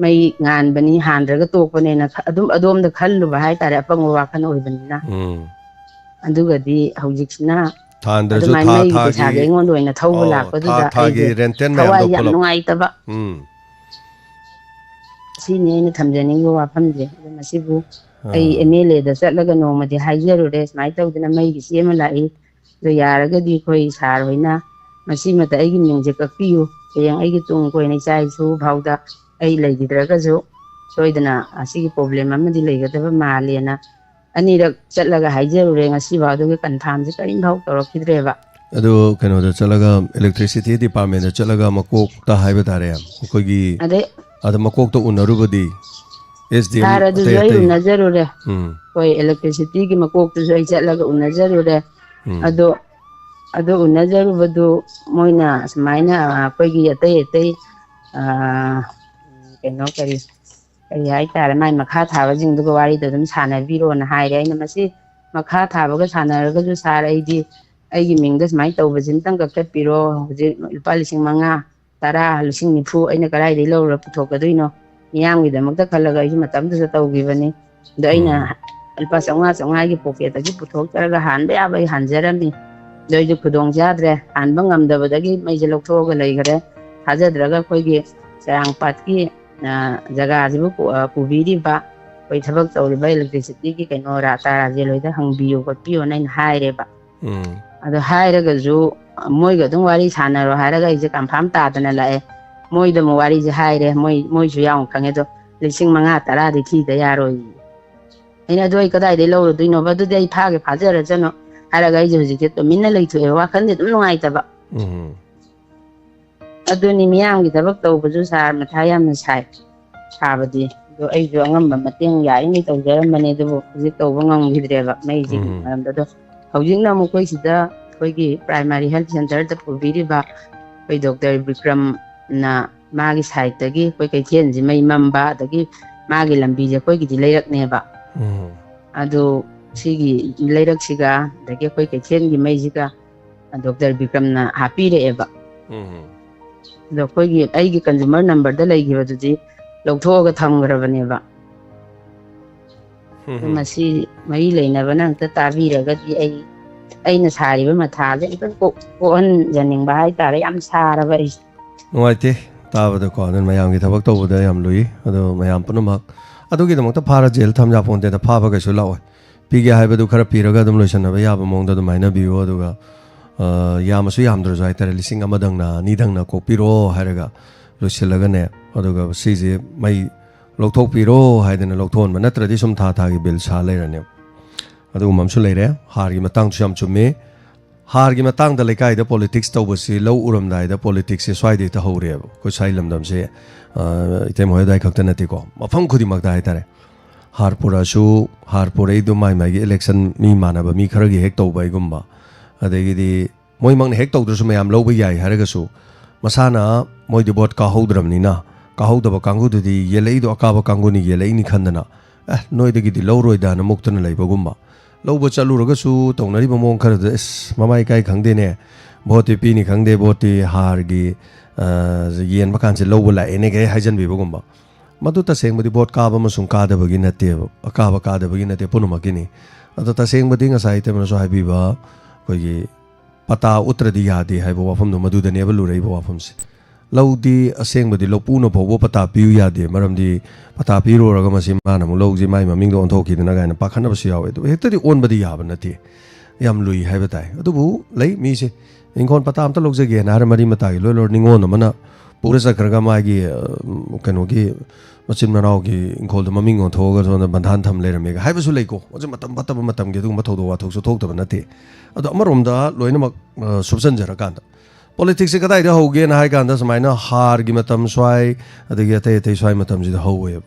ꯃꯩ ꯉꯥꯟꯕꯅꯤ, ꯍꯥꯟꯗ꯭ꯔꯒ ꯇꯣꯛꯄꯅꯦꯅ ꯈ-, ꯑꯗꯨꯝ ꯑꯗꯣꯝꯗ ꯈꯜꯂꯨꯕ ꯍꯥꯏꯇꯥꯔꯦ, ꯑꯄꯪꯕ ꯋꯥꯈꯜ ꯑꯣꯏꯕꯅꯤꯅ꯫ ꯎꯝ꯫ ꯑꯗꯨꯒꯗꯤ ꯍꯧꯖꯤꯛꯁꯤꯅ ꯊꯥꯟꯗ꯭ꯔꯁꯨ ꯑꯗꯨꯃꯥꯏꯅ ꯊꯥ ꯃꯩꯒꯤ ꯊꯥꯒꯤ, ꯄꯩꯁꯥꯁꯦ ꯑꯩꯉꯣꯟꯗ ꯑꯣꯏꯅ ꯊꯧꯕ ꯑꯣ, ꯊꯥ ꯂꯥꯛꯄꯗꯨꯗ ꯊꯥꯒꯤ ꯑꯩꯁꯦ ꯔꯦꯟꯇꯦꯟ ꯊꯋꯥꯏ ꯃꯌꯥꯝꯗꯣ ꯌꯥꯝ ꯄꯨꯂꯞ꯫ ꯅꯨꯡꯉꯥꯏꯇꯕ꯫ ꯎꯝ꯫ ꯁꯤꯅꯤ ꯑꯩꯅ ꯊꯝꯖꯅꯤꯡꯕ ꯋꯥꯐꯝꯁꯦ꯫ ꯑꯗꯣ ꯃꯁꯤꯕꯨ ꯑꯩ ꯑꯥ꯫ ꯑꯦꯝ ꯑꯦꯜ ꯑꯦꯗ ꯆꯠꯂꯒ ꯅꯣꯡꯃꯗꯤ ꯍꯥꯏꯖꯔꯨꯔꯦ, ꯁꯨꯃꯥꯏꯅ ꯇꯧꯗꯅ ꯃꯩꯒꯤ ꯆꯦ ꯑꯃ ꯂꯥꯛꯏ, ꯑꯗꯣ ꯌꯥꯔꯒꯗꯤ ꯑꯩꯈꯣꯏ ꯁꯥꯔ ꯍꯣꯏꯅ ꯃꯁꯤꯃꯇ ꯑꯩꯒꯤ ꯃꯤꯡꯁꯦ ꯀꯛꯄꯤꯌꯨ, ꯍꯌꯦꯡ ꯑꯩꯒꯤ ꯇꯨꯡ ꯀꯣꯏꯅ ꯏꯆꯥ ꯏꯁꯨ ꯐꯥꯎꯗ ꯑꯩ ꯂꯩꯈꯤꯗ꯭ꯔꯒꯁꯨ ꯁꯣꯏꯗꯅ ꯑꯁꯤꯒꯤ ꯄ꯭ꯔꯣꯕ꯭ꯂꯦꯝ ꯑꯃꯗꯤ ꯂꯩꯒꯗꯕ ꯃꯥꯜꯂꯦꯅ ꯑꯅꯤꯔꯛ ꯆꯠꯂꯒ ꯍꯥꯏꯖꯔꯨꯔꯦ, ꯉꯁꯤꯐꯥꯎ ꯑꯗꯨꯒꯤ ꯀꯟꯐꯥꯝꯁꯦ ꯀꯔꯤꯝꯐꯥꯎ ꯇꯧꯔꯛꯈꯤꯗ꯭ꯔꯦꯕ꯫ ꯑꯗꯨ ꯀꯩꯅꯣꯗ ꯆꯠꯂꯒ, ꯏꯂꯦꯛꯇ꯭ꯔꯤꯁꯤꯇꯤ ꯗꯤꯄꯥꯔꯠꯃꯦꯟꯗ ꯆꯠꯂꯒ ꯃꯀꯣꯛꯇ ꯍꯥꯏꯕ ꯇꯥꯔꯦ, ꯑꯩꯈꯣꯏꯒꯤ ꯑꯗꯩ ꯑꯗ ꯃꯀꯣꯛꯇ ꯎꯅꯔꯨꯕꯗꯤ? ꯑꯦꯁ ꯗꯤ ꯑꯦꯝ ꯁꯥꯔ ꯑꯗꯨꯁꯨ ꯑꯇꯩ ꯑꯩ ꯑꯇꯩ ꯎꯅꯖꯔꯨꯔꯦ꯫ ꯎꯝ ꯍꯣꯏ, ꯏꯂꯦꯛꯇ꯭ꯔꯤꯁꯤꯇꯤꯒꯤ ꯃꯀꯣꯛꯇꯨꯁꯨ ꯑꯩ ꯆꯠꯂꯒ ꯎꯅꯖꯔꯨꯔꯦ꯫ ꯎꯝ ꯑꯗꯣ ꯑꯗꯣ ꯎꯅꯖꯔꯨꯕꯗꯨ ꯃꯣꯏꯅ ꯁꯨꯃꯥꯏꯅ ꯑꯩꯈꯣꯏꯒꯤ ꯑꯇꯩ ꯑꯇꯩ ꯑ, ꯀꯩꯅꯣ ꯀꯔꯤ ꯀꯔꯤ ꯍꯥꯏꯇꯥꯔꯦ, ꯃꯥꯏ ꯃꯈꯥ ꯊꯥꯕꯁꯤꯡꯗꯨꯒ ꯋꯥꯔꯤꯗꯣ ꯑꯗꯨꯝ ꯁꯥꯟꯅꯕꯤꯔꯣꯅ ꯍꯥꯏꯔꯦ꯫ ꯑꯩꯅ ꯃꯁꯤ ꯃꯈꯥ ꯊꯥꯕꯒ ꯁꯥꯟꯅꯔꯒꯁꯨ ꯁꯥꯔ, ꯑꯩꯗꯤ ꯑꯩꯒꯤ ꯃꯤꯡꯗ ꯁꯨꯃꯥꯏꯅ ꯇꯧꯕꯁꯤꯃꯇꯪ ꯀꯛꯊꯠꯄꯤꯔꯣ, ꯍꯧꯖꯤꯛ ꯂꯨꯄꯥ ꯂꯤꯁꯤꯡ ꯃꯉꯥ, ꯇꯔꯥ, ꯂꯤꯁꯤꯡ ꯅꯤꯐꯨ ꯑꯩꯅ ꯀꯗꯥꯏꯗꯒꯤ ꯂꯧꯔ ꯄꯨꯊꯣꯛꯀꯗꯣꯏꯅꯣ? ꯃꯤꯌꯥꯝꯒꯤꯗꯃꯛꯇ ꯈꯜꯂꯒ ꯑꯩꯁꯨ ꯃꯇꯝꯗꯨꯗ ꯇꯧꯈꯤꯕꯅꯤ꯫ ꯑꯗꯣ ꯑꯩꯅ ꯎꯝ ꯂꯨꯄꯥ ꯆꯥꯝꯃꯉꯥ ꯆꯥꯝꯃꯉꯥꯒꯤ ꯄꯣꯀꯦꯠꯇꯒꯤ ꯄꯨꯊꯣꯛꯆꯔꯒ ꯍꯥꯟꯕ ꯌꯥꯕ ꯑꯩ ꯍꯥꯟꯖꯔꯝꯃꯤ꯫ ꯑꯗꯣ ꯑꯩꯁꯨ ꯈꯨꯗꯣꯡ ꯆꯥꯗ꯭ꯔꯦ, ꯍꯥꯟꯕ ꯉꯝꯗꯕꯗꯒꯤ ꯃꯩꯁꯦ ꯂꯧꯊꯣꯛꯑꯒ ꯂꯩꯈꯔꯦ꯫ ꯊꯥꯖꯗ꯭ꯔꯒ ꯑꯩꯈꯣꯏꯒꯤ ꯆꯔꯥꯡꯄꯥꯠꯀꯤ ꯖꯒꯥꯁꯤꯕꯨ ꯄꯨꯕꯤꯔꯤꯕ ꯑꯩꯈꯣꯏ ꯊꯕꯛ ꯇꯧꯔꯤꯕ ꯏꯂꯦꯛꯇ꯭ꯔꯤꯁꯤꯇꯤꯒꯤ ꯀꯩꯅꯣ ꯔꯥꯖꯦꯜ ꯍꯣꯏꯗ ꯍꯪꯕꯤꯌꯨ ꯈꯣꯠꯄꯤꯌꯨꯅ ꯑꯩꯅ ꯍꯥꯏꯔꯦꯕ꯫ ꯎꯝ ꯑꯗꯣ ꯍꯥꯏꯔꯒꯁꯨ ꯃꯣꯏꯒ ꯑꯗꯨꯝ ꯋꯥꯔꯤ ꯁꯥꯟꯅꯔꯣ ꯍꯥꯏꯔꯒ ꯑꯩꯁꯦ ꯀꯟꯐꯥꯔꯝ ꯇꯥꯗꯅ ꯂꯥꯛꯑꯦ꯫ ꯃꯣꯏꯗ ꯑꯃꯨꯛ ꯋꯥꯔꯤꯁꯦ ꯍꯥꯏꯔꯦ, ꯃꯣꯏ ꯃꯣꯏꯁꯨ ꯌꯥꯎꯅ ꯈꯪꯉꯦ꯫ ꯑꯗꯣ ꯂꯤꯁꯤꯡ ꯃꯉꯥ ꯇꯔꯥꯗꯤ ꯊꯤꯗ ꯌꯥꯔꯣꯏ꯫ ꯑꯩꯅ ꯑꯗꯨ ꯑꯩ ꯀꯗꯥꯏꯗꯒꯤ ꯂꯧꯔꯨꯗꯣꯏꯅꯣꯕ? ꯑꯗꯨꯗꯤ ꯑꯩ ꯐꯥꯒꯦ ꯐꯥꯖꯔꯁꯅꯨ ꯍꯥꯏꯔꯒ ꯑꯩꯁꯦ ꯍꯧꯖꯤꯛꯁꯦ ꯇꯨꯃꯤꯟꯅ ꯂꯩꯊꯣꯛꯑꯦ, ꯋꯥꯈꯜꯗꯤ ꯑꯗꯨꯝ ꯅꯨꯡꯉꯥꯏꯇꯕ꯫ ꯎꯝ ꯑꯗꯨꯅꯤ, ꯃꯤꯌꯥꯝꯒꯤ ꯊꯕꯛ ꯇꯧꯕꯁꯨ ꯁꯥꯔ ꯃꯊꯥ ꯌꯥꯝꯅ ꯁꯥꯏ꯫ ꯁꯥꯕꯗꯤ ꯑꯗꯣ ꯑꯩꯁꯨ ꯑꯉꯝꯕ ꯃꯇꯦꯡ ꯌꯥꯔꯤꯉꯩ ꯇꯧꯖꯔꯝꯕꯅꯦ, ꯑꯗꯨꯕꯨ ꯍꯧꯖꯤꯛ ꯇꯧꯕ ꯉꯝꯈꯤꯗ꯭ꯔꯦꯕ ꯃꯩꯁꯤꯒꯤ ꯎꯝ ꯃꯔꯝꯗ꯫ ꯑꯗꯣ ꯍꯧꯖꯤꯛꯅ ꯑꯃꯨꯛ ꯑꯩꯈꯣꯏ ꯁꯤꯗ ꯑꯩꯈꯣꯏꯒꯤ ꯄ꯭ꯔꯥꯏꯃꯥꯔꯤ ꯍꯦꯜꯊ ꯁꯦꯟꯇꯔꯗ ꯄꯨꯕꯤꯔꯤꯕ ꯑꯩꯈꯣꯏ ꯗꯣꯛꯇꯔ ꯕꯤꯀ꯭ꯔꯝꯅ ꯃꯥꯒꯤ ꯁꯥꯏꯠꯇꯒꯤ ꯑꯩꯈꯣꯏ ꯀꯩꯊꯦꯜꯁꯤ ꯃꯩ ꯃꯝꯕ, ꯑꯗꯒꯤ ꯃꯥꯒꯤ ꯂꯝꯕꯤꯁꯦ ꯑꯩꯈꯣꯏꯒꯤꯗꯤ ꯂꯩꯔꯛꯅꯦꯕ꯫ ꯎꯝ ꯑꯗꯣ ꯁꯤꯒꯤ ꯂꯩꯔꯛꯁꯤꯒ ꯑꯗꯒꯤ ꯑꯩꯈꯣꯏ ꯀꯩꯊꯦꯜꯒꯤ ꯃꯩꯁꯤꯒ ꯗꯣꯛꯇꯔ ꯕꯤꯀ꯭ꯔꯝꯅ ꯍꯥꯞꯄꯤꯔꯛꯑꯦꯕ꯫ ꯎꯝ ꯑꯗꯣ ꯑꯩꯈꯣꯏꯒꯤ ꯑꯩꯒꯤ ꯀꯟꯖꯨꯃꯔ ꯅꯝꯕꯔꯗ ꯂꯩꯈꯤꯕꯗꯨꯗꯤ ꯂꯧꯊꯣꯛꯑꯒ ꯊꯝꯈ꯭ꯔꯕꯅꯦꯕ꯫ ꯑꯗꯣ ꯎꯝ ꯃꯁꯤ ꯃꯔꯤ ꯂꯩꯅꯕꯅ ꯑꯝꯇ ꯇꯥꯕꯤꯔꯒꯗꯤ ꯑꯩ ꯑꯩꯅ ꯁꯥꯔꯤꯕ ꯃꯊꯥꯁꯦ ꯑꯝꯇꯪ ꯀꯣꯛ ꯀꯣꯛꯍꯟꯖꯅꯤꯡꯕ ꯍꯥꯏꯇꯥꯔꯦ꯫ ꯌꯥꯝ ꯁꯥꯔꯕ ꯑꯩꯁꯦ꯫ ꯅꯨꯡꯉꯥꯏꯇꯦ ꯇꯥꯕꯗꯀꯣ꯫ ꯑꯗꯨꯅ ꯃꯌꯥꯝꯒꯤ ꯊꯕꯛ ꯇꯧꯕꯗ ꯌꯥꯝ ꯂꯨꯏ꯫ ꯑꯗꯣ ꯃꯌꯥꯝ ꯄꯨꯝꯅꯃꯛ ꯑꯗꯨꯒꯤꯗꯃꯛꯇ ꯐꯥꯔ ꯖꯦꯜ ꯊꯝ ꯌꯥꯄꯣꯟꯇꯦꯗ, ꯐꯥꯕ ꯀꯩꯁꯨ ꯂꯥꯛꯑꯣꯏ꯫ ꯄꯤꯒꯦ ꯍꯥꯏꯕꯗꯨ ꯈꯔ ꯄꯤꯔꯒ ꯑꯗꯨꯝ ꯂꯣꯏꯁꯟꯅꯕ ꯌꯥꯕ ꯃꯑꯣꯡꯗ ꯑꯗꯨꯝ ꯍꯥꯏꯅꯕꯤꯌꯨ꯫ ꯑꯗꯨꯒ ꯑ, ꯌꯥꯝꯃꯁꯨ ꯌꯥꯝꯗ꯭ꯔꯁꯨ ꯍꯥꯏꯇꯥꯔꯦ, ꯂꯤꯁꯤꯡ ꯑꯃꯗꯪꯅ ꯑꯅꯤꯗꯪꯅ ꯀꯣꯛꯄꯤꯔꯣ ꯍꯥꯏꯔꯒ ꯂꯣꯏꯁꯤꯜꯂꯒꯅꯦ꯫ ꯑꯗꯨꯒ ꯁꯤꯁꯦ ꯃꯩ ꯂꯧꯊꯣꯛꯄꯤꯔꯣ ꯍꯥꯏꯗꯅ ꯂꯧꯊꯣꯛꯍꯟꯕ ꯅꯠꯇ꯭ꯔꯗꯤ ꯁꯨꯝ ꯊꯥ ꯊꯥꯒꯤ ꯕꯤꯜ ꯁꯥ ꯂꯩꯔꯅꯦꯕ꯫ ꯑꯗꯨꯒꯨꯝꯕ ꯑꯃꯁꯨ ꯂꯩꯔꯦ꯫ ꯍꯥꯔꯒꯤ ꯃꯇꯥꯡꯁꯨ ꯌꯥꯝ ꯆꯨꯝꯃꯤ꯫ ꯍꯥꯔꯒꯤ ꯃꯇꯥꯡꯗ ꯂꯩꯀꯥꯏꯗ ꯄꯣꯂꯤꯇꯤꯛꯁ ꯇꯧꯕꯁꯤ, ꯂꯧ ꯎꯔꯝꯗꯥꯏꯗ ꯄꯣꯂꯤꯇꯤꯛꯁꯁꯦ ꯁ꯭ꯋꯥꯏꯗꯩ ꯇꯧꯍꯧꯔꯦꯕ꯫ ꯑꯩꯈꯣꯏ ꯁ꯭ꯋꯥꯏ ꯂꯝꯗꯝꯁꯦ, ꯑ, ꯏꯇꯩꯃ ꯍꯣꯏ ꯑꯗꯥꯏ ꯈꯛꯇ ꯅꯠꯇꯦꯀꯣ, ꯃꯐꯝ ꯈꯨꯗꯤꯡꯃꯛꯇ ꯍꯥꯏꯇꯥꯔꯦ꯫ ꯍꯥꯔ ꯄꯨꯔꯛꯑꯁꯨ, ꯍꯥꯔ ꯄꯨꯔꯛꯏꯗꯣ ꯃꯥꯏ ꯃꯥꯏꯒꯤ ꯏꯂꯦꯛꯁꯟ ꯃꯤ ꯃꯥꯟꯅꯕ ꯃꯤ ꯈꯔꯒꯤ ꯍꯦꯛ ꯇꯧꯕ ꯍꯥꯏꯒꯨꯝꯕ, ꯑꯗꯒꯤꯗꯤ ꯃꯣꯏꯃꯛꯅ ꯍꯦꯛ ꯇꯧꯗ꯭ꯔꯁꯨ ꯃꯌꯥꯝ ꯂꯧꯕ ꯌꯥꯏ ꯍꯥꯏꯔꯒꯁꯨ, ꯃꯁꯥꯅ ꯃꯣꯏꯗꯤ ꯚꯣꯠ ꯀꯥꯍꯧꯗ꯭ꯔꯕꯅꯤꯅ, ꯀꯥꯍꯧꯗꯕ ꯀꯥꯡꯕꯨꯗꯨꯗꯤ ꯌꯦꯜꯂꯛꯏꯗꯣ ꯑꯀꯥꯕ ꯀꯥꯡꯕꯨꯅꯤ ꯌꯦꯜꯂꯛꯏꯅꯤ ꯈꯟꯗꯅ, "ꯑꯦ, ꯅꯣꯏꯗꯒꯤꯗꯤ ꯂꯧꯔꯣꯏꯗꯅ" ꯃꯨꯛꯇꯅ ꯂꯩꯕꯒꯨꯝꯕ꯫ ꯂꯧꯕ ꯆꯠꯂꯨꯔꯒꯁꯨ ꯇꯧꯅꯔꯤꯕ ꯃꯑꯣꯡ ꯈꯔꯗꯨꯗ, "ꯑꯁ, ꯃꯃꯥ ꯏꯀꯥꯏ ꯈꯪꯗꯦꯅꯦ, ꯚꯣꯠꯇꯤ ꯄꯤꯅꯤ ꯈꯪꯗꯦ, ꯚꯣꯠꯇꯤ ꯍꯥꯔꯒꯤ, ꯑ, ꯌꯦꯟꯕ ꯀꯥꯟꯁꯦ ꯂꯧꯕ ꯂꯥꯛꯑꯦꯅꯦ" ꯀꯩ ꯍꯥꯏꯖꯟꯕꯤꯕꯒꯨꯝꯕ꯫ ꯃꯗꯨ ꯇꯁꯦꯡꯕꯗꯤ ꯚꯣꯠ ꯀꯥꯕ ꯑꯃꯁꯨꯡ ꯀꯥꯗꯕꯒꯤ ꯅꯠꯇꯦꯕ, ꯑꯀꯥꯕ ꯀꯥꯗꯕꯒꯤ ꯅꯠꯇꯦ, ꯄꯨꯝꯅꯃꯛꯀꯤꯅꯤ꯫ ꯑꯗꯣ ꯇꯁꯦꯡꯕꯗꯤ ꯉꯁꯥꯏ ꯏꯇꯩꯃꯅꯁꯨ ꯍꯥꯏꯕꯤꯕ, ꯑꯩꯈꯣꯏꯒꯤ ꯄꯇꯥ ꯎꯠꯇ꯭ꯔꯗꯤ ꯌꯥꯗꯦ ꯍꯥꯏꯕ ꯋꯥꯐꯝꯗꯣ ꯃꯗꯨꯗꯅꯦꯕ ꯂꯨꯔꯛꯏꯕ ꯋꯥꯐꯝꯁꯦ꯫ ꯂꯧꯗꯤ ꯑꯁꯦꯡꯕꯗꯤ ꯂꯧꯄꯨꯅ ꯐꯥꯎꯕ ꯄꯇꯥ ꯄꯤꯌꯨ ꯌꯥꯗꯦ, ꯃꯔꯝꯗꯤ ꯄꯇꯥ ꯄꯤꯔꯨꯔꯒ ꯃꯁꯤ ꯃꯥꯅ ꯑꯃꯨꯛ ꯂꯧꯁꯤ ꯃꯥꯏ ꯃꯃꯤꯡꯗ ꯑꯣꯟꯊꯣꯛꯈꯤꯗꯅ ꯀꯥꯏꯅ ꯄꯥꯈꯠꯅꯕꯁꯨ ꯌꯥꯎꯋꯦ꯫ ꯑꯗꯨꯕꯨ ꯍꯦꯛꯇꯗꯤ ꯑꯣꯟꯕꯗꯤ ꯌꯥꯕ ꯅꯠꯇꯦ, ꯌꯥꯝ ꯂꯨꯏ ꯍꯥꯏꯕ ꯇꯥꯏ꯫ ꯑꯗꯨꯕꯨ ꯂꯩ ꯃꯤꯁꯦ, ꯏꯪꯈꯣꯜ ꯄꯇꯥ ꯑꯝꯇ ꯂꯧꯖꯒꯦꯅ ꯍꯥꯏꯔ ꯃꯔꯤ ꯃꯇꯥꯒꯤ ꯂꯣꯏ ꯂꯣꯏ ꯅꯤꯉꯣꯜ ꯑꯃꯅ ꯄꯨꯔ ꯆꯠꯈ꯭ꯔꯒ ꯃꯥꯒꯤ, ꯑ, ꯀꯩꯅꯣꯒꯤ ꯃꯆꯤꯟ ꯃꯅꯥꯎꯒꯤ ꯏꯪꯈꯣꯜꯗ ꯃꯃꯤꯡ ꯑꯣꯟꯊꯣꯛꯑꯒ ꯁꯣꯝꯗ ꯕꯟꯙꯥꯟ ꯊꯝ ꯂꯩꯔꯝꯃꯦꯒ ꯍꯥꯏꯕꯁꯨ ꯂꯩꯀꯣ꯫ ꯍꯧꯖꯤꯛ ꯃꯇꯝ ꯐꯠꯇꯕ ꯃꯇꯝꯒꯤ ꯑꯗꯨꯒꯨꯝꯕ ꯊꯧꯗꯣꯛ ꯋꯥꯊꯣꯛꯁꯨ ꯊꯣꯛꯇꯕ ꯅꯠꯇꯦ꯫ ꯑꯗꯣ ꯑꯃꯔꯣꯝꯗ ꯂꯣꯏꯅꯃꯛ, ꯑ, ꯁꯨꯞꯆꯟꯖꯔꯀꯥꯟꯗ ꯄꯣꯂꯤꯇꯤꯛꯁꯁꯦ ꯀꯗꯥꯏꯗ ꯍꯧꯒꯦꯅ ꯍꯥꯏ ꯀꯥꯟꯗ ꯁꯨꯃꯥꯏꯅ ꯍꯥꯔꯒꯤ ꯃꯇꯝ ꯁ꯭ꯋꯥꯏ, ꯑꯗꯒꯤ ꯑꯇꯩ ꯑꯇꯩ ꯁ꯭ꯋꯥꯏ ꯃꯇꯝꯁꯤꯗ ꯍꯧꯋꯦꯕ꯫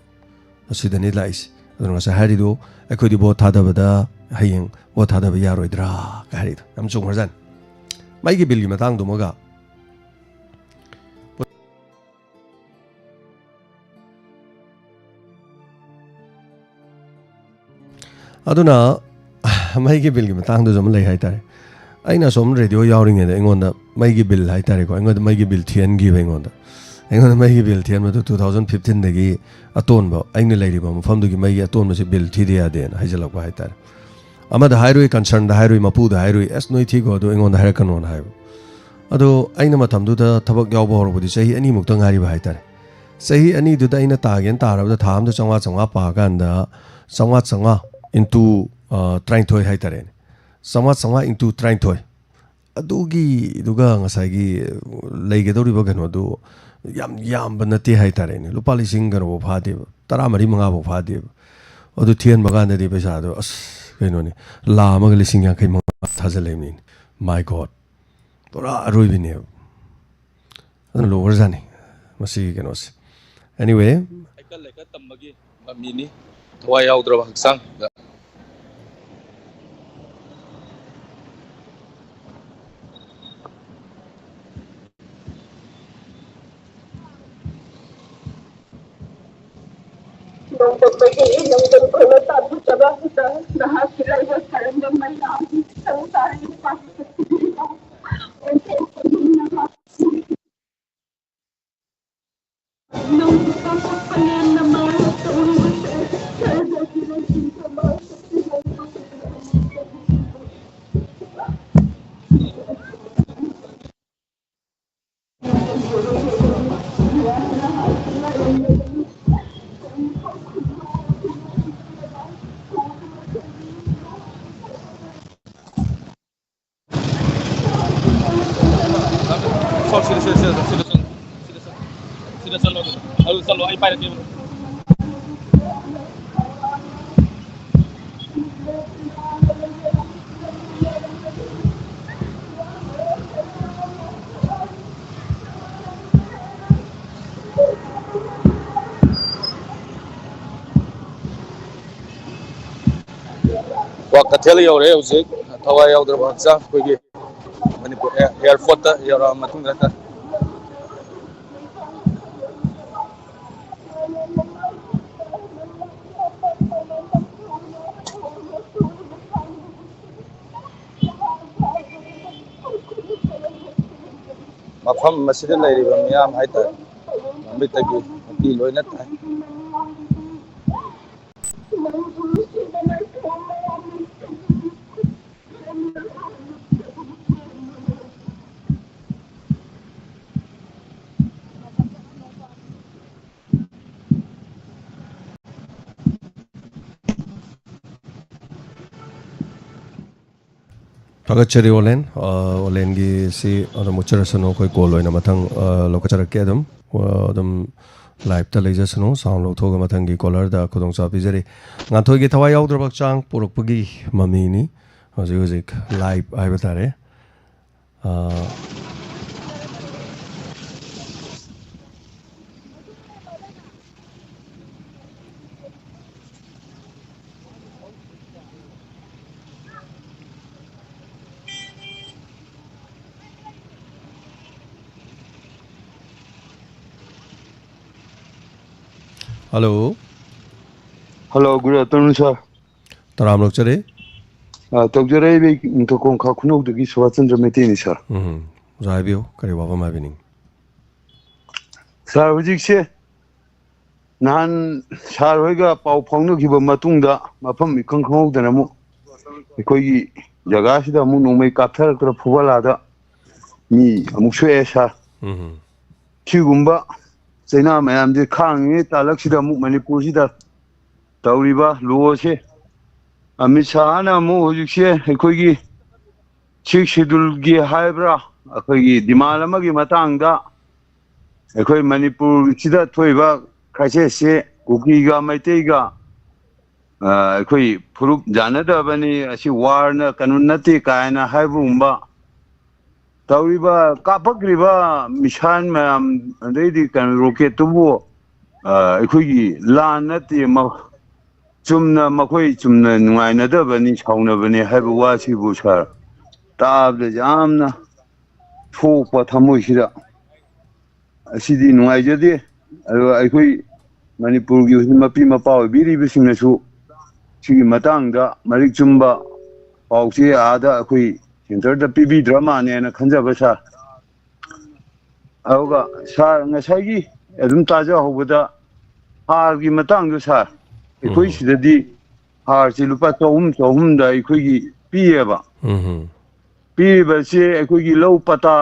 ꯑꯁꯤꯗꯅꯤ ꯂꯥꯛꯏꯁꯦ꯫ ꯑꯗꯨꯅ ꯉꯁꯥꯏ ꯍꯥꯏꯔꯤꯗꯣ, ꯑꯩꯈꯣꯏꯗꯤ ꯚꯣꯠ ꯊꯥꯗꯕꯗ ꯍꯌꯦꯡ ꯚꯣꯠ ꯊꯥꯗꯕ ꯌꯥꯔꯣꯏꯗ꯭ꯔꯥ ꯀꯥꯏ ꯍꯥꯏꯔꯤꯗꯣ ꯌꯥꯝ ꯆꯨꯝꯈ꯭ꯔꯖꯥꯠꯅꯤ꯫ ꯃꯩꯒꯤ ꯕꯤꯜꯒꯤ ꯃꯇꯥꯡꯗꯨꯃꯒ꯫ ꯑꯗꯨꯅ ꯃꯩꯒꯤ ꯕꯤꯜꯒꯤ ꯃꯇꯥꯡꯗꯁꯨ ꯑꯃ ꯂꯩ ꯍꯥꯏꯇꯥꯔꯦ꯫ ꯑꯩꯅ ꯑꯁꯣꯝ ꯔꯦꯗꯤꯑꯣ ꯌꯥꯎꯔꯤꯉꯩꯗ ꯑꯩꯉꯣꯟꯗ ꯃꯩꯒꯤ ꯕꯤꯜ ꯍꯥꯏꯇꯥꯔꯦꯀꯣ, ꯑꯩꯉꯣꯟꯗ ꯃꯩꯒꯤ ꯕꯤꯜ ꯊꯤꯍꯟꯈꯤꯕ ꯑꯩꯉꯣꯟꯗ꯫ ꯑꯩꯉꯣꯟꯗ ꯃꯩꯒꯤ ꯕꯤꯜ ꯊꯤꯍꯟꯕꯗꯨ two thousand fifteen ꯗꯒꯤ ꯑꯇꯣꯟꯕ, ꯑꯩꯅ ꯂꯩꯔꯤꯕ ꯃꯐꯝꯗꯨꯒꯤ ꯃꯩꯒꯤ ꯑꯇꯣꯟꯕꯁꯦ ꯕꯤꯜ ꯊꯤꯗ ꯌꯥꯗꯦꯅ ꯍꯥꯏꯖꯜꯂꯛꯄ ꯍꯥꯏꯇꯥꯔꯦ꯫ ꯑꯃꯗ ꯍꯥꯏꯔꯨꯏ, ꯀꯟꯁꯔꯟꯗ ꯍꯥꯏꯔꯨꯏ, ꯃꯄꯨꯗ ꯍꯥꯏꯔꯨꯏ, "ꯑꯁ, ꯅꯣꯏ ꯊꯤꯈꯣ, ꯑꯗꯨ ꯑꯩꯉꯣꯟꯗ ꯍꯥꯏꯔꯛꯀꯅꯣꯅ" ꯍꯥꯏꯕ꯫ ꯑꯗꯣ ꯑꯩꯅ ꯃꯇꯝꯗꯨꯗ ꯊꯕꯛ ꯌꯥꯎꯕ ꯍꯧꯔꯛꯄꯗꯤ ꯆꯍꯤ ꯑꯅꯤꯃꯨꯛꯇ ꯉꯥꯏꯔꯤꯕ ꯍꯥꯏꯇꯥꯔꯦ꯫ ꯆꯍꯤ ꯑꯅꯤꯗꯨꯗ ꯑꯩꯅ ꯇꯥꯒꯦꯅ ꯇꯥꯔꯕꯗ ꯊꯥ ꯑꯃꯗ ꯆꯥꯝꯃꯉꯥ ꯆꯥꯝꯃꯉꯥ ꯄꯥꯀꯥꯟꯗ ꯆꯥꯝꯃꯉꯥ ꯆꯥꯝꯃꯉꯥ into, ꯑ, ꯇꯔꯥꯅꯤꯊꯣꯏ ꯍꯥꯏꯇꯥꯔꯦꯅꯦ꯫ ꯆꯥꯝꯃꯉꯥ ꯆꯥꯝꯃꯉꯥ into ꯇꯔꯥꯅꯤꯊꯣꯏ꯫ ꯑꯗꯨꯒꯤꯗꯨꯒ ꯉꯁꯥꯏꯒꯤ ꯂꯩꯒꯗꯧꯔꯤꯕ ꯀꯩꯅꯣꯗꯨ ꯌꯥꯝ ꯌꯥꯝꯕ ꯅꯠꯇꯦ ꯍꯥꯏꯇꯥꯔꯦꯅꯦ꯫ ꯂꯨꯄꯥ ꯂꯤꯁꯤꯡ ꯀꯩꯅꯣꯐꯥꯎ ꯐꯥꯗꯦꯕ, ꯇꯔꯥꯃꯔꯤ ꯃꯉꯥꯐꯥꯎ ꯐꯥꯗꯦꯕ꯫ ꯑꯗꯨ ꯊꯤꯍꯟꯕ ꯀꯥꯟꯗꯗꯤ ꯄꯩꯁꯥꯗꯣ, ꯑꯁ, ꯀꯩꯅꯣꯅꯦ, ꯂꯥꯈ ꯑꯃꯒ ꯂꯤꯁꯤꯡ ꯌꯥꯡꯈꯩ ꯃꯉꯥ ꯊꯥꯖꯜꯂꯛꯏꯕꯅꯤꯅꯦ꯫ My God, ꯄꯨꯔꯥ ꯑꯔꯣꯏꯕꯤꯅꯦꯕ꯫ ꯑꯗꯨꯅ ꯂꯣꯋꯔꯖꯥꯠꯅꯤ ꯃꯁꯤꯒꯤ ꯀꯩꯅꯣꯁꯦ꯫ Anyway, ꯍꯩꯀꯠ ꯂꯩꯀꯠ ꯇꯝꯕꯒꯤ ꯃꯃꯤꯅꯤ, ꯊꯋꯥꯏ ꯌꯥꯎꯗ꯭ꯔꯕ ꯍꯛꯆꯥꯡꯗ꯫ ꯅꯣꯡꯗꯝꯕꯒꯤ ꯅꯣꯡꯗꯝ ꯈꯣꯏꯅ ꯇꯥꯕꯤꯗꯕ ꯅꯍꯥꯛꯀꯤ ꯂꯥꯏꯕꯛ ꯀꯔꯝꯕ ꯃꯩꯅꯥ ꯁꯔꯨ ꯇꯥꯔꯤ ꯅꯨꯄꯥ ꯁꯤꯗ, ꯁꯤꯗ, ꯁꯤꯗ, ꯁꯤꯗ, ꯁꯤꯗ ꯆꯠꯂꯣ꯫ ꯁꯤꯗ ꯆꯠꯂꯣ, ꯑꯗꯨꯗ꯫ ꯑꯗꯨ ꯆꯠꯂꯣ, ꯑꯩ ꯄꯥꯏꯔꯛꯀꯦ꯫ ꯀ꯭ꯋꯥꯀꯩꯊꯦꯜ ꯌꯧꯔꯦ ꯍꯧꯖꯤꯛ꯫ ꯊꯋꯥꯏ ꯌꯥꯎꯗ꯭ꯔꯕ ꯍꯛꯆꯥꯡ ꯑꯩꯈꯣꯏꯒꯤ ꯃꯅꯤꯄꯨꯔ ꯑꯦ-, ꯑꯦꯌꯥꯔꯄꯣꯔꯠꯇ ꯌꯧꯔꯛꯑ ꯃꯇꯨꯡꯗ ꯍꯥꯏꯇꯥꯔꯦ꯫ ꯃꯐꯝ ꯑꯁꯤꯗ ꯂꯩꯔꯤꯕ ꯃꯤꯌꯥꯝ ꯍꯥꯏꯇꯥꯔꯦ, ꯃꯃꯤꯠꯇꯒꯤ ꯃꯄꯤ ꯂꯣꯏꯅ ꯇꯥꯏ꯫ ꯊꯥꯒꯠꯆꯔꯤ ꯑꯣꯂꯦꯟ꯫ ꯑ, ꯑꯣꯂꯦꯟꯒꯤ ꯁꯤ ꯑꯗꯨꯝ ꯎꯠꯆꯔꯁꯅꯨ, ꯑꯩꯈꯣꯏ ꯀꯣꯜ ꯑꯣꯏꯅ ꯃꯊꯪ, ꯑ, ꯂꯧꯈꯠꯆꯔꯛꯀꯦ ꯑꯗꯨꯝ꯫ ꯑ, ꯑꯗꯨꯝ ꯂꯥꯏꯞꯇ ꯂꯩꯖꯁꯅꯨ, ꯁꯥꯎꯟ ꯂꯧꯊꯣꯛꯑꯒ ꯃꯊꯪꯒꯤ ꯀꯣꯂꯔꯗ ꯈꯨꯗꯣꯡꯆꯥꯕ ꯄꯤꯖꯔꯤ꯫ ꯉꯥꯟꯊꯣꯏꯒꯤ ꯊꯋꯥꯏ ꯌꯥꯎꯗ꯭ꯔꯕ ꯍꯛꯆꯥꯡ ꯄꯨꯔꯛꯄꯒꯤ ꯃꯃꯤꯅꯤ ꯍꯧꯖꯤꯛ ꯍꯧꯖꯤꯛ ꯂꯥꯏꯞ ꯍꯥꯏꯕ ꯇꯥꯔꯦ꯫ ꯑꯥ, hello. Hello, good afternoon, sir. ꯇꯔꯥꯝ ꯂꯧꯖꯔꯦ꯫ ꯑ, ꯇꯧꯖꯔꯛꯏꯕ ꯅꯤꯡꯊꯧ ꯈꯣꯡꯈꯥ ꯈꯨꯅꯧꯗꯒꯤ ꯁꯨꯕꯥꯁ ꯆꯟꯗ꯭ꯔ ꯃꯩꯇꯩꯅꯤ, sir꯫ ꯎꯝ, ꯑꯣꯖꯥ ꯍꯥꯏꯕꯤꯌꯨ, ꯀꯔꯤ ꯋꯥꯐꯝ ꯍꯥꯏꯕꯤꯅꯤꯡ? Sir, ꯍꯧꯖꯤꯛꯁꯦ ꯅꯍꯥꯟ sir ꯍꯣꯏꯒ ꯄꯥꯎ ꯐꯥꯎꯅꯈꯤꯕ ꯃꯇꯨꯡꯗ ꯃꯐꯝ ꯏꯈꯪ ꯈꯪꯍꯧꯗꯅ ꯑꯃꯨꯛ ꯑꯩꯈꯣꯏꯒꯤ ꯖꯒꯥꯁꯤꯗ ꯑꯃꯨꯛ ꯅꯣꯡꯃꯩ ꯀꯥꯞꯊꯔꯛꯇꯅ ꯐꯨꯕꯂꯥꯗ ꯃꯤ ꯑꯃꯨꯛ ꯁꯣꯛꯑꯦ, sir꯫ ꯎꯝ꯫ ꯁꯤꯒꯨꯝꯕ ꯆꯩꯅꯥ ꯃꯌꯥꯝꯁꯦ ꯈꯥꯡꯉꯤꯉꯩ ꯇꯥꯂꯛꯁꯤꯗ ꯑꯃꯨꯛ ꯃꯅꯤꯄꯨꯔꯁꯤꯗ ꯇꯧꯔꯤꯕ ꯂꯣꯁꯦ, ꯑꯃꯤꯠ ꯁꯥꯍꯅ ꯑꯃꯨꯛ ꯍꯧꯖꯤꯛꯁꯦ ꯑꯩꯈꯣꯏꯒꯤ Sixth Scheduleꯒꯤ ꯍꯥꯏꯕ꯭ꯔꯥ, ꯑꯩꯈꯣꯏꯒꯤ demand ꯑꯃꯒꯤ ꯃꯇꯥꯡꯗ ꯑꯩꯈꯣꯏ ꯃꯅꯤꯄꯨꯔꯁꯤꯗ ꯊꯣꯛꯏꯕ crisis ꯁꯦ ꯀꯨꯀꯤꯒ ꯃꯩꯇꯩꯒ ꯑ, ꯑꯩꯈꯣꯏ ꯐꯨꯔꯨꯞ ꯌꯥꯅꯗꯕꯅꯤ, ꯑꯁꯤ warꯅ ꯀꯩꯅꯣ ꯅꯠꯇꯦ ꯀꯥꯏꯅ ꯍꯥꯏꯕꯒꯨꯝꯕ, ꯇꯧꯔꯤꯕ, ꯀꯥꯞꯄꯛꯂꯤꯕ missile ꯃꯌꯥꯝ, ꯑꯗꯩꯗꯤ ꯀꯩꯅꯣ, rocketꯇꯨꯕꯨ, ꯑ, ꯑꯩꯈꯣꯏꯒꯤ ꯂꯥꯟ ꯅꯠꯇꯦ, ꯃ-, ꯆꯨꯝꯅ ꯃꯈꯣꯏ ꯆꯨꯝꯅ ꯅꯨꯡꯉꯥꯏꯅꯗꯕꯅꯤ, ꯁꯥꯎꯅꯕꯅꯤ ꯍꯥꯏꯕ ꯋꯥꯁꯤꯕꯨ, sir, ꯇꯥꯕꯗ ꯌꯥꯝꯅ ꯁꯣꯛꯄ ꯊꯃꯣꯏꯁꯤꯗ꯫ ꯑꯁꯤꯗꯤ ꯅꯨꯡꯉꯥꯏꯖꯗꯦ꯫ ꯑꯗꯨꯒ ꯑꯩꯈꯣꯏ ꯃꯅꯤꯄꯨꯔꯒꯤ ꯍꯧꯖꯤꯛ ꯃꯄꯤ ꯃꯄꯥ ꯑꯣꯏꯕꯤꯔꯤꯕꯁꯤꯡꯅꯁꯨ ꯁꯤꯒꯤ ꯃꯇꯥꯡꯗ ꯃꯔꯤꯛ ꯆꯨꯝꯕ ꯄꯥꯎꯆꯦ ꯑꯥꯗ ꯑꯩꯈꯣꯏ centreꯗ ꯄꯤꯕꯤꯗ꯭ꯔ ꯃꯥꯅꯦꯅ ꯈꯟꯖꯕ, sir꯫ ꯑꯗꯨꯒ, sir, ꯉꯁꯥꯏꯒꯤ ꯑꯗꯨꯝ ꯇꯥꯖꯍꯧꯕꯗ ꯍꯥꯔꯒꯤ ꯃꯇꯥꯡꯗꯣ, sir, ꯑꯩꯈꯣꯏ ꯎꯝ꯫ ꯁꯤꯗꯗꯤ ꯍꯥꯔꯁꯤ ꯂꯨꯄꯥ ꯆꯍꯨꯝ, ꯆꯍꯨꯝꯗ ꯑꯩꯈꯣꯏꯒꯤ ꯄꯤꯌꯦꯕ꯫ ꯎꯝ꯫ ꯄꯤꯔꯤꯕꯁꯤ ꯑꯩꯈꯣꯏꯒꯤ ꯂꯧ ꯄꯇꯥ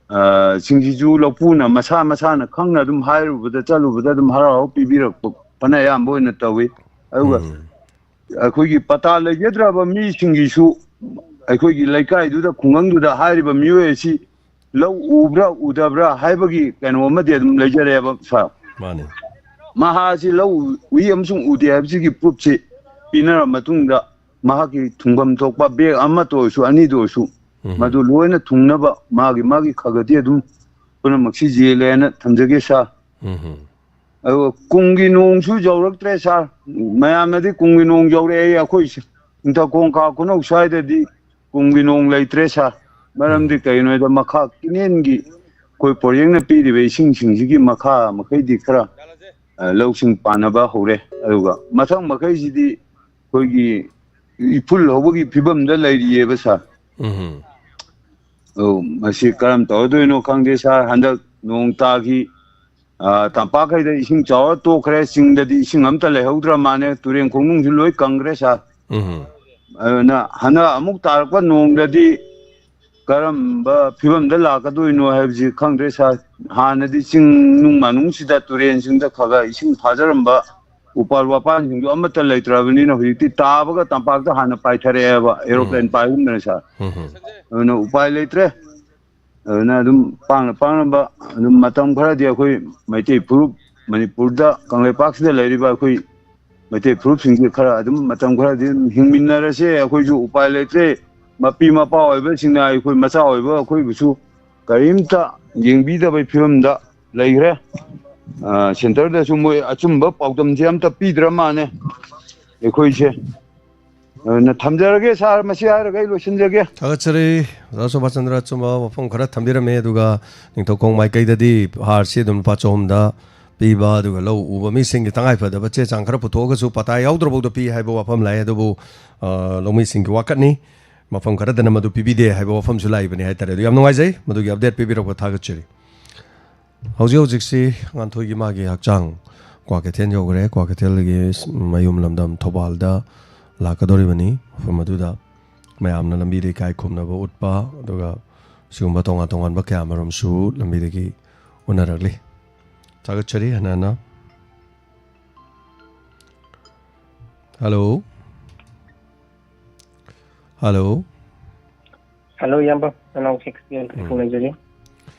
ꯑ, ꯁꯤꯡꯁꯤꯁꯨ ꯂꯧꯄꯨꯅ ꯃꯁꯥ ꯃꯁꯥꯅ ꯈꯪꯅ ꯑꯗꯨꯝ ꯍꯥꯏꯔꯨꯕꯗ, ꯆꯠꯂꯨꯕꯗ ꯑꯗꯨꯝ ꯍꯔꯥꯎ ꯍꯔꯥꯎ ꯄꯤꯕꯤꯔꯛꯄ ꯐꯅ ꯑꯌꯥꯝꯕ ꯑꯣꯏꯅ ꯇꯧꯏ꯫ ꯑꯗꯨꯒ ꯎꯝ꯫ ꯑꯩꯈꯣꯏꯒꯤ ꯄꯇꯥ ꯂꯩꯖꯗ꯭ꯔꯕ ꯃꯤꯁꯤꯡꯒꯤꯁꯨ ꯑꯩꯈꯣꯏꯒꯤ ꯂꯩꯀꯥꯏꯗꯨꯗ, ꯈꯨꯡꯒꯪꯗꯨꯗ ꯍꯥꯏꯔꯤꯕ ꯃꯤꯑꯣꯏ ꯑꯁꯤ ꯂꯧ ꯎꯕ꯭ꯔꯥ ꯎꯗꯕ꯭ꯔꯥ ꯍꯥꯏꯕꯒꯤ ꯀꯩꯅꯣ ꯑꯃꯗꯤ ꯑꯗꯨꯝ ꯂꯩꯖꯔꯦꯕ, sir꯫ ꯃꯥꯅꯤ꯫ ꯃꯍꯥꯛ ꯑꯁꯤ ꯂꯧ ꯎꯏ ꯑꯃꯁꯨꯡ ꯎꯗꯦ ꯍꯥꯏꯕꯁꯤꯒꯤ proofꯁꯤ ꯄꯤꯅꯔ ꯃꯇꯨꯡꯗ, ꯃꯍꯥꯛꯀꯤ ꯊꯨꯡꯐꯝ ꯊꯣꯛꯄ bag ꯑꯃꯇ ꯑꯣꯏꯔꯁꯨ, ꯑꯅꯤꯗ ꯑꯣꯏꯔꯁꯨ, ꯎꯝ꯫ ꯃꯗꯨ ꯂꯣꯏꯅ ꯊꯨꯡꯅꯕ ꯃꯥꯒꯤ ꯃꯥꯒꯤ ꯈꯒꯗꯤ ꯑꯗꯨꯝ ꯄꯨꯝꯅꯃꯛꯁꯤ ꯌꯦꯜꯂꯦꯅ ꯊꯝꯖꯒꯦ ꯁꯥꯔ꯫ ꯎꯝ꯫ ꯑꯗꯨꯒ ꯀꯨꯝꯒꯤ ꯅꯣꯡꯁꯨ ꯌꯧꯔꯛꯇ꯭ꯔꯦ ꯁꯥꯔ꯫ ꯃꯌꯥꯝꯅꯗꯤ ꯀꯨꯝꯒꯤ ꯅꯣꯡ ꯌꯧꯔꯛꯑꯦ, ꯑꯩꯈꯣꯏ ꯁ-, ꯅꯤꯡꯊꯧꯈꯣꯡ ꯈꯥ ꯈꯨꯅꯧ ꯁ꯭ꯋꯥꯏꯗꯗꯤ ꯀꯨꯝꯒꯤ ꯅꯣꯡ ꯂꯩꯇ꯭ꯔꯦ ꯁꯥꯔ꯫ ꯃꯔꯝꯗꯤ ꯎꯝ꯫ ꯀꯩꯒꯤꯅꯣ ꯍꯥꯏꯗ ꯃꯈꯥ ꯀꯤꯅꯦꯟꯒꯤ ꯑꯩꯈꯣꯏ ꯄ꯭ꯔꯣꯖꯦꯛꯅ ꯄꯤꯔꯤꯕ ꯏꯁꯤꯡꯁꯤꯡꯁꯤꯒꯤ ꯃꯈꯥ ꯃꯈꯩꯗꯤ ꯈꯔ, ꯑ, ꯂꯧꯁꯤꯡ ꯄꯥꯟꯅꯕ ꯍꯧꯔꯦ꯫ ꯑꯗꯨꯒ ꯃꯊꯪ ꯃꯈꯩꯁꯤꯗꯤ ꯑꯩꯈꯣꯏꯒꯤ ꯏꯐꯨꯜ ꯍꯧꯕꯒꯤ ꯐꯤꯕꯝꯗ ꯂꯩꯔꯤꯑꯕ ꯁꯥꯔ꯫ ꯎꯝ꯫ ꯑꯧ, ꯃꯁꯤ ꯀꯔꯝ ꯇꯧꯔꯗꯣꯏꯅꯣ ꯈꯪꯗꯦ ꯁꯥꯔ꯫ ꯍꯟꯗꯛ ꯅꯣꯡ ꯇꯥꯈꯤ, ꯑ, ꯇꯝꯄꯥꯛꯈꯩꯗ ꯏꯁꯤꯡ ꯆꯥꯎꯔ ꯇꯣꯛꯈ꯭ꯔꯦ, ꯆꯤꯡꯗꯗꯤ ꯏꯁꯤꯡ ꯑꯝꯇ ꯂꯩꯍꯧꯗ꯭ꯔ ꯃꯥꯜꯂꯦ, ꯇꯨꯔꯦꯟ ꯈꯣꯡꯅꯨꯡꯁꯨ ꯂꯣꯏ ꯀꯪꯈ꯭ꯔꯦ ꯁꯥꯔ꯫ ꯎꯝ꯫ ꯑꯗꯨꯅ ꯍꯟꯗꯛ ꯑꯃꯨꯛ ꯇꯥꯔꯛꯄ ꯅꯣꯡꯗꯗꯤ ꯀꯔꯝꯕ ꯐꯤꯕꯝꯗ ꯂꯥꯛꯀꯗꯣꯏꯅꯣ ꯍꯥꯏꯕꯁꯤ ꯈꯪꯗ꯭ꯔꯦ ꯁꯥꯔ꯫ ꯍꯥꯟꯅꯗꯤ ꯆꯤꯡ ꯅꯨꯡ ꯃꯅꯨꯡꯁꯤꯗ ꯇꯨꯔꯦꯟꯁꯤꯡꯗ ꯈꯔ ꯈꯔ ꯏꯁꯤꯡ ꯐꯥꯖꯔꯝꯕ ꯎꯄꯥꯜ ꯋꯥꯄꯥꯜꯁꯤꯡꯗꯨ ꯑꯃꯠꯇ ꯂꯩꯇ꯭ꯔꯕꯅꯤꯅ ꯍꯧꯖꯤꯛꯇꯤ ꯇꯥꯕꯒ ꯇꯝꯄꯥꯛꯇ ꯍꯥꯟꯅ ꯄꯥꯏꯊꯔꯛꯑꯦꯕ, ꯎꯝ꯫ ꯑꯦꯔꯣꯄ꯭ꯂꯦꯟ ꯄꯥꯏꯒꯨꯝꯗꯅ ꯁꯥꯔ꯫ ꯎꯝ꯫ ꯑꯗꯨꯅ ꯎꯄꯥꯏ ꯂꯩꯇ꯭ꯔꯦ꯫ ꯑꯗꯨꯅ ꯑꯗꯨꯝ ꯄꯥꯡꯅ ꯄꯥꯡꯅꯕ ꯑꯗꯨꯝ ꯃꯇꯝ ꯈꯔꯗꯤ ꯑꯩꯈꯣꯏ ꯃꯩꯇꯩ ꯐꯨꯔꯨꯞ, ꯃꯅꯤꯄꯨꯔꯗ ꯀꯪꯂꯩꯄꯥꯛꯁꯤꯗ ꯂꯩꯔꯤꯕ ꯑꯩꯈꯣꯏ ꯃꯩꯇꯩ ꯐꯨꯔꯨꯞꯁꯤꯡꯁꯦ ꯈꯔ ꯑꯗꯨꯝ ꯃꯇꯝ ꯈꯔꯗꯤ ꯑꯗꯨꯝ ꯍꯤꯡꯃꯤꯟꯅꯔꯁꯦ꯫ ꯑꯩꯈꯣꯏꯁꯨ ꯎꯄꯥꯏ ꯂꯩꯇ꯭ꯔꯦ꯫ ꯃꯄꯤ ꯃꯄꯥ ꯑꯣꯏꯕꯁꯤꯡꯅ ꯑꯩꯈꯣꯏ ꯃꯆꯥ ꯑꯣꯏꯕ ꯑꯩꯈꯣꯏꯕꯨꯁꯨ ꯀꯔꯤꯝꯇ ꯌꯦꯡꯕꯤꯗꯕꯒꯤ ꯐꯤꯕꯝꯗ ꯂꯩꯈ꯭ꯔꯦ꯫ ꯑ, ꯁꯦꯟꯇꯔꯗꯁꯨ ꯃꯣꯏ ꯑꯆꯨꯝꯕ ꯄꯥꯎꯗꯝꯁꯦ ꯑꯝꯇ ꯄꯤꯗ꯭ꯔ ꯃꯥꯜꯂꯦ ꯑꯩꯈꯣꯏꯁꯦ꯫ ꯑꯗꯨꯅ ꯊꯝꯖꯔꯒꯦ ꯁꯥꯔ, ꯃꯁꯤ ꯍꯥꯏꯔꯒ ꯑꯩ ꯂꯣꯏꯁꯤꯟꯖꯒꯦ꯫ ꯊꯥꯒꯠꯆꯔꯤ ꯑꯣꯖꯥ ꯁꯣꯚꯥꯆꯟꯗ꯭ꯔ, ꯑꯆꯨꯝꯕ ꯋꯥꯐꯝ ꯈꯔ ꯊꯝꯕꯤꯔꯝꯃꯦ꯫ ꯑꯗꯨꯒ ꯅꯤꯡꯊꯧꯈꯣꯡ ꯃꯥꯏꯀꯩꯗꯗꯤ ꯍꯥꯔꯁꯤ ꯑꯗꯨꯝ ꯂꯨꯄꯥ ꯆꯍꯨꯝꯗ ꯄꯤꯕ, ꯑꯗꯨꯒ ꯂꯧ ꯎꯕ ꯃꯤꯁꯤꯡꯒꯤ ꯇꯉꯥꯏꯐꯗꯕ ꯆꯦ ꯆꯥꯡ ꯈꯔ ꯄꯨꯊꯣꯛꯑꯒꯁꯨ ꯄꯇꯥ ꯌꯥꯎꯗ꯭ꯔꯐꯥꯎꯗ ꯄꯤ ꯍꯥꯏꯕ ꯋꯥꯐꯝ ꯂꯥꯛꯑꯦ꯫ ꯑꯗꯨꯕꯨ, ꯑ, ꯂꯧꯃꯤꯁꯤꯡꯒꯤ ꯋꯥꯀꯠꯅꯤ, ꯃꯐꯝ ꯈꯔꯗꯅ ꯃꯗꯨ ꯄꯤꯕꯤꯗꯦ ꯍꯥꯏꯕ ꯋꯥꯐꯝꯁꯨ ꯂꯥꯛꯏꯕꯅꯤ ꯍꯥꯏꯇꯥꯔꯦ꯫ ꯑꯗꯨ ꯌꯥꯝ ꯅꯨꯡꯉꯥꯏꯖꯩ ꯃꯗꯨꯒꯤ ꯑꯞꯗꯦꯠ ꯄꯤꯕꯤꯔꯛꯄ, ꯊꯥꯒꯠꯆꯔꯤ꯫ ꯍꯧꯖꯤꯛ ꯍꯧꯖꯤꯛꯁꯤ ꯉꯥꯟꯊꯣꯏꯒꯤ ꯃꯥꯒꯤ ꯍꯛꯆꯥꯡ ꯀ꯭ꯋꯥꯀꯩꯊꯦꯜ ꯌꯧꯈ꯭ꯔꯦ꯫ ꯀ꯭ꯋꯥꯀꯩꯊꯦꯜꯒꯤ ꯃꯌꯨꯝ ꯂꯝꯗꯝ ꯊꯧꯕꯥꯜꯗ ꯂꯥꯛꯀꯗꯧꯔꯤꯕꯅꯤ꯫ ꯃꯐꯝ ꯑꯗꯨꯗ ꯃꯌꯥꯝꯅ ꯂꯝꯕꯤꯗ ꯏꯀꯥꯏ ꯈꯨꯝꯅꯕ ꯎꯠꯄ, ꯑꯗꯨꯒ ꯁꯤꯒꯨꯝꯕ ꯇꯣꯉꯥꯟ ꯇꯣꯉꯥꯟꯕ ꯀꯌꯥ ꯑꯃꯔꯣꯝꯁꯨ ꯂꯝꯕꯤꯗꯒꯤ ꯎꯅꯔꯛꯂꯤ꯫ ꯊꯥꯒꯠꯆꯔꯤ ꯍꯟꯅ ꯍꯟꯅ꯫ ꯍꯜꯂꯣ꯫ ꯍꯜꯂꯣ꯫ ꯍꯜꯂꯣ, ꯏꯌꯥꯝꯕ, ꯅꯅꯥꯎ ꯁꯤꯛꯁ ꯎꯝ꯫ ꯈꯪꯅꯖꯔꯤ꯫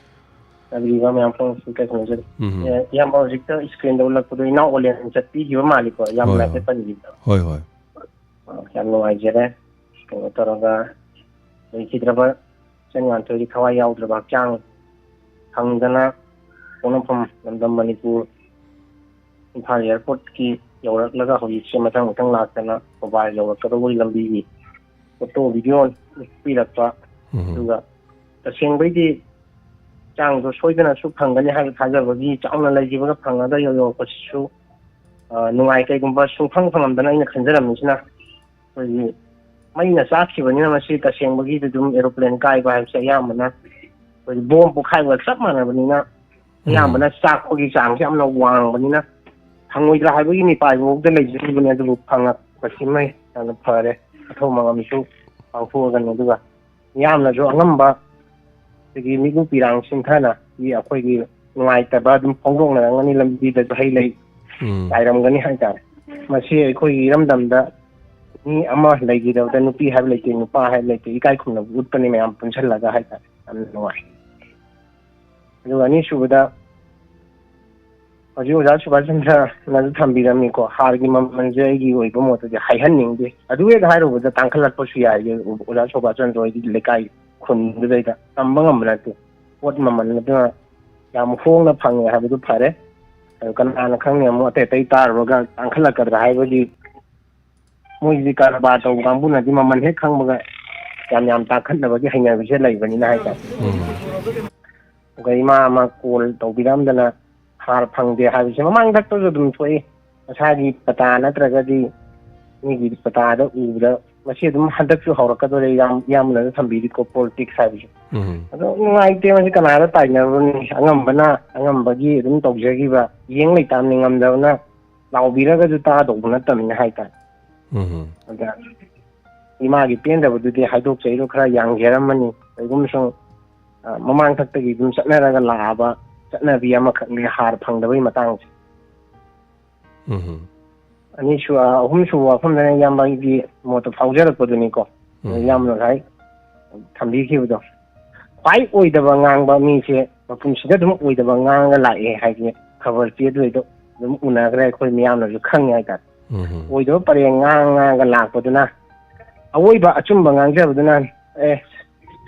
ꯇꯥꯕꯤꯔꯤꯕ ꯃꯌꯥꯝ ꯄꯨꯝꯅꯃꯛꯁꯨ ꯏꯀꯥꯏ ꯈꯨꯝꯅꯖꯔꯤ꯫ ꯎꯝ꯫ ꯑꯦ, ꯏꯌꯥꯝꯕ ꯍꯧꯖꯤꯛꯇ ꯁ꯭ꯀ꯭ꯔꯤꯟꯗ ꯎꯠꯂꯛꯄꯗꯣ ꯏꯅꯥꯎ ꯑꯣꯂꯦꯟ ꯆꯠꯄꯤꯈꯤꯕ ꯃꯥꯜꯂꯤꯀꯣ, ꯏꯌꯥꯝꯕ ꯍꯣꯏ, ꯍꯥꯏꯐꯦꯠ ꯍꯣꯏ꯫ ꯄꯟꯕꯤꯕꯗꯣ꯫ ꯍꯣꯏ, ꯍꯣꯏ꯫ ꯑ, ꯌꯥꯝ ꯅꯨꯡꯉꯥꯏꯖꯔꯦ꯫ ꯀꯩꯅꯣ ꯇꯧꯔꯒ, ꯂꯩꯈꯤꯗ꯭ꯔꯕ ꯏꯆꯟ ꯉꯥꯟꯊꯣꯏꯒꯤ ꯊꯋꯥꯏ ꯌꯥꯎꯗ꯭ꯔꯕ ꯍꯛꯆꯥꯡ ꯐꯪꯗꯅ ꯄꯣꯛꯅꯐꯝ ꯂꯝꯗꯝ ꯃꯅꯤꯄꯨꯔ, ꯏꯝꯐꯥꯜ ꯑꯦꯌꯥꯔꯄꯣꯔꯠꯀꯤ ꯌꯧꯔꯛꯂꯒ ꯍꯧꯖꯤꯛꯁꯦ ꯃꯊꯪ ꯃꯊꯪ ꯂꯥꯛꯇꯅ ꯃꯣꯕꯥꯏꯜ ꯌꯧꯔꯛꯀꯗꯧꯕꯒꯤ ꯂꯝꯕꯤꯒꯤ ꯐꯣꯇꯣ ꯚꯤꯗꯤꯑꯣ ꯄꯤꯔꯛꯄ꯫ ꯎꯝ꯫ ꯑꯗꯨꯒ ꯇꯁꯦꯡꯕꯩꯗꯤ ꯍꯛꯆꯥꯡꯗꯣ ꯁꯣꯏꯗꯅꯁꯨ ꯐꯪꯒꯅꯤ ꯍꯥꯏꯕ ꯊꯥꯖꯕꯒꯤ ꯆꯥꯎꯅ ꯂꯩꯈꯤꯕꯒ ꯐꯪꯉꯒ ꯌꯧꯔꯛꯄꯁꯤꯁꯨ, ꯑ, ꯅꯨꯡꯉꯥꯏ꯫ ꯀꯩꯒꯨꯝꯕ ꯁꯨꯡꯐꯪ ꯐꯪꯉꯝꯗꯅ ꯑꯩꯅ ꯈꯟꯖꯔꯝꯃꯤꯁꯤꯅ ꯑꯩꯈꯣꯏꯒꯤ ꯃꯩꯅ ꯆꯥꯛꯈꯤꯕꯅꯤꯅ ꯃꯁꯤ ꯇꯁꯦꯡꯕꯒꯤꯗꯤ ꯑꯗꯨꯝ ꯑꯦꯔꯣꯄ꯭ꯂꯦꯟ ꯀꯥꯏꯕ ꯍꯥꯏꯕꯁꯦ ꯑꯌꯥꯝꯕꯅ ꯑꯩꯈꯣꯏꯒꯤ ꯕꯣꯝ ꯄꯣꯈꯥꯏꯕꯒ ꯆꯞ ꯃꯥꯟꯅꯕꯅꯤꯅ, ꯎꯝ꯫ ꯑꯌꯥꯝꯕꯅ ꯆꯥꯛꯄꯒꯤ ꯆꯥꯡꯁꯦ ꯌꯥꯝꯅ ꯋꯥꯡꯕꯅꯤꯅ ꯐꯪꯉꯣꯏꯗ꯭ꯔꯥ ꯍꯥꯏꯕꯒꯤ ꯃꯤꯄꯥꯏꯕꯐꯥꯎꯗ ꯂꯩꯖꯔꯤꯕꯅꯤ꯫ ꯑꯗꯨꯕꯨ ꯐꯪꯉꯛꯄꯁꯤꯃ ꯌꯥꯝꯅ ꯐꯔꯦ꯫ ꯑꯊꯧ ꯃꯉꯝꯁꯨ ꯄꯥꯡꯊꯣꯛꯑꯒꯅꯤ꯫ ꯑꯗꯨꯒ ꯃꯤꯌꯥꯝꯅꯁꯨ ꯑꯉꯝꯕ ꯑꯩꯈꯣꯏꯒꯤ ꯃꯤꯠꯂꯨ ꯄꯤꯔꯥꯡ ꯁꯤꯟꯊꯅ ꯑꯩꯈꯣꯏꯒꯤ ꯅꯨꯡꯉꯥꯏꯇꯕ ꯑꯗꯨꯝ ꯐꯣꯡꯗꯣꯛꯅꯔꯝꯒꯅꯤ꯫ ꯂꯝꯕꯤꯗꯁꯨ ꯍꯩ ꯂꯩ ꯎꯝ꯫ ꯆꯥꯏꯔꯝꯒꯅꯤ ꯍꯥꯏꯇꯥꯔꯦ꯫ ꯃꯁꯤ ꯑꯩꯈꯣꯏꯒꯤ ꯏꯔꯝꯗꯝꯗ ꯃꯤ ꯑꯃ ꯂꯩꯈꯤꯗꯕꯗ ꯅꯨꯄꯤ ꯍꯥꯏꯕ ꯂꯩꯇꯦ, ꯅꯨꯄꯥ ꯍꯥꯏꯕ ꯂꯩꯇꯦ, ꯏꯀꯥꯏ ꯈꯨꯝꯅꯕ ꯎꯠꯄꯅꯤ ꯃꯌꯥꯝ ꯄꯨꯟꯁꯤꯜꯂꯒ ꯍꯥꯏꯇꯥꯔꯦ꯫ ꯌꯥꯝꯅ ꯅꯨꯡꯉꯥꯏ꯫ ꯑꯗꯨꯒ ꯑꯅꯤꯁꯨꯕꯗ, ꯍꯧꯖꯤꯛ ꯑꯣꯖꯥ ꯁꯨꯕꯥꯁ ꯆꯟꯗ꯭ꯔꯅꯁꯨ ꯊꯝꯕꯤꯔꯝꯃꯤꯀꯣ, ꯍꯥꯔꯒꯤ ꯃꯃꯜꯁꯦ ꯑꯩꯒꯤ ꯑꯣꯏꯕ ꯃꯣꯠꯇꯗꯤ ꯍꯥꯏꯍꯟꯅꯤꯡꯗꯦ꯫ ꯑꯗꯨ ꯍꯦꯛ ꯍꯥꯏꯔꯨꯕꯗ ꯇꯥꯡꯈꯠꯂꯛꯄꯁꯨ ꯌꯥꯏ꯫ ꯑꯣꯖꯥ ꯁꯨꯕꯥꯁ ꯆꯟꯗ꯭ꯔ ꯍꯣꯏꯗꯤ ꯂꯩꯀꯥꯏ ꯈꯨꯟꯗꯨꯗꯩꯗ ꯇꯝꯕ ꯉꯝꯕ ꯅꯠꯇꯦ꯫ ꯄꯣꯠ ꯃꯃꯜ ꯑꯗꯨꯅ ꯌꯥꯝ ꯍꯣꯡꯅ ꯐꯪꯉꯦ ꯍꯥꯏꯕꯗꯨ ꯐꯔꯦ꯫ ꯑꯗꯨ ꯀꯅꯥꯅ ꯈꯪꯅꯤ, ꯑꯃꯨꯛ ꯑꯇꯩ ꯑꯇꯩ ꯇꯥꯔꯨꯔꯒ ꯇꯥꯡꯈꯠꯂꯛꯀꯗ꯭ꯔꯥ ꯍꯥꯏꯕꯗꯤ ꯃꯣꯏꯒꯤꯗꯤ ꯀꯔꯕꯥꯔ ꯇꯧꯕ ꯀꯥꯡꯕꯨꯅꯗꯤ ꯃꯃꯜ ꯍꯦꯛ ꯈꯪꯕꯒ ꯌꯥꯝ ꯌꯥꯝ ꯇꯥꯡꯈꯠꯅꯕꯒꯤ ꯍꯩꯅꯕꯤꯁꯦ ꯂꯩꯕꯅꯤꯅ ꯍꯥꯏꯇꯥꯔꯦ꯫ ꯎꯝ꯫ ꯑꯗꯨꯒ ꯏꯃꯥ ꯑꯃ ꯀꯣꯜ ꯇꯧꯕꯤꯔꯛꯑꯝꯗꯅ ꯍꯥꯔ ꯐꯪꯗꯦ ꯍꯥꯏꯕꯁꯦ ꯃꯃꯥꯡꯗꯛꯇꯁꯨ ꯑꯗꯨꯝ ꯊꯣꯛꯏ꯫ ꯃꯁꯥꯒꯤ ꯄꯇꯥ ꯅꯠꯇ꯭ꯔꯒꯗꯤ ꯃꯤꯒꯤ ꯄꯇꯥꯗ ꯎꯕꯗ ꯃꯁꯤ ꯑꯗꯨꯝ ꯍꯟꯗꯛꯁꯨ ꯍꯧꯔꯛꯀꯗꯣꯔꯦ, ꯌꯥꯝ, ꯌꯥꯝꯅꯁꯨ ꯊꯝꯕꯤꯔꯤꯀꯣ ꯄꯣꯂꯤꯇꯤꯛꯁ ꯍꯥꯏꯕꯁꯦ꯫ ꯎꯝ꯫ ꯑꯗꯣ ꯅꯨꯡꯉꯥꯏꯇꯦ, ꯃꯁꯤ ꯀꯅꯥꯗ ꯇꯥꯏꯅꯔꯨꯅꯤ? ꯑꯉꯝꯕꯅ ꯑꯉꯝꯕꯒꯤ ꯑꯗꯨꯝ ꯇꯧꯖꯈꯤꯕ, ꯌꯦꯡ ꯂꯩꯇꯥꯕꯅꯤ꯫ ꯉꯝꯗꯕꯅ ꯂꯥꯎꯕꯤꯔꯒꯁꯨ ꯇꯥꯗꯧꯕ ꯅꯠꯇꯕꯅꯤꯅ ꯍꯥꯏꯇꯥꯔꯦ꯫ ꯎꯝ꯫ ꯑꯗ ꯏꯃꯥꯒꯤ ꯄꯦꯟꯗꯕꯗꯨꯗꯤ ꯍꯥꯏꯗꯣꯛꯆꯩꯗꯣ ꯈꯔ ꯌꯥꯡꯖꯔꯝꯃꯅꯤ꯫ ꯀꯩꯒꯨꯝꯕ ꯁꯨꯝ, ꯑ, ꯃꯃꯥꯡꯊꯛꯇꯒꯤ ꯑꯗꯨꯝ ꯆꯠꯅꯔꯒ ꯂꯥꯛꯑꯕ ꯆꯠꯅꯕꯤ ꯑꯃꯈꯛꯅꯤ ꯍꯥꯔ ꯐꯪꯗꯕꯒꯤ ꯃꯇꯥꯡꯁꯦ꯫ ꯎꯝ꯫ ꯑꯅꯤꯁꯨ-, ꯑ, ꯑꯍꯨꯝꯁꯨꯕ ꯋꯥꯐꯝꯗꯅ ꯏꯌꯥꯝꯕꯒꯤ ꯃꯣꯠꯇ ꯐꯥꯎꯖꯔꯛꯄꯗꯨꯅꯤꯀꯣ꯫ ꯎꯝ꯫ ꯏꯌꯥꯝꯕꯅ ꯉꯁꯥꯏ ꯊꯝꯕꯤꯈꯤꯕꯗꯣ, ꯈ꯭ꯋꯥꯏ ꯑꯣꯏꯗꯕ ꯉꯥꯡꯕ ꯃꯤꯁꯦ ꯃꯄꯨꯟꯁꯤꯗ ꯑꯗꯨꯝ ꯑꯣꯏꯗꯕ ꯉꯥꯡꯉꯒ ꯂꯥꯛꯑꯦ ꯍꯥꯏꯁꯦ ꯈꯕꯔ ꯆꯦꯗꯨꯗꯩꯗ ꯑꯗꯨꯝ ꯎꯅꯈ꯭ꯔꯦ, ꯑꯩꯈꯣꯏ ꯃꯤꯌꯥꯝꯅꯁꯨ ꯈꯪꯉꯦ ꯍꯥꯏꯇꯥꯔꯦ꯫ ꯎꯝ꯫ ꯑꯣꯏꯗꯕ ꯄꯔꯦꯡ ꯉꯥꯡ ꯉꯥꯡꯉꯒ ꯂꯥꯛꯄꯗꯨꯅ, ꯑꯋꯣꯏꯕ ꯑꯆꯨꯝꯕ ꯉꯥꯡꯖꯕꯗꯨꯅ ꯑꯦ,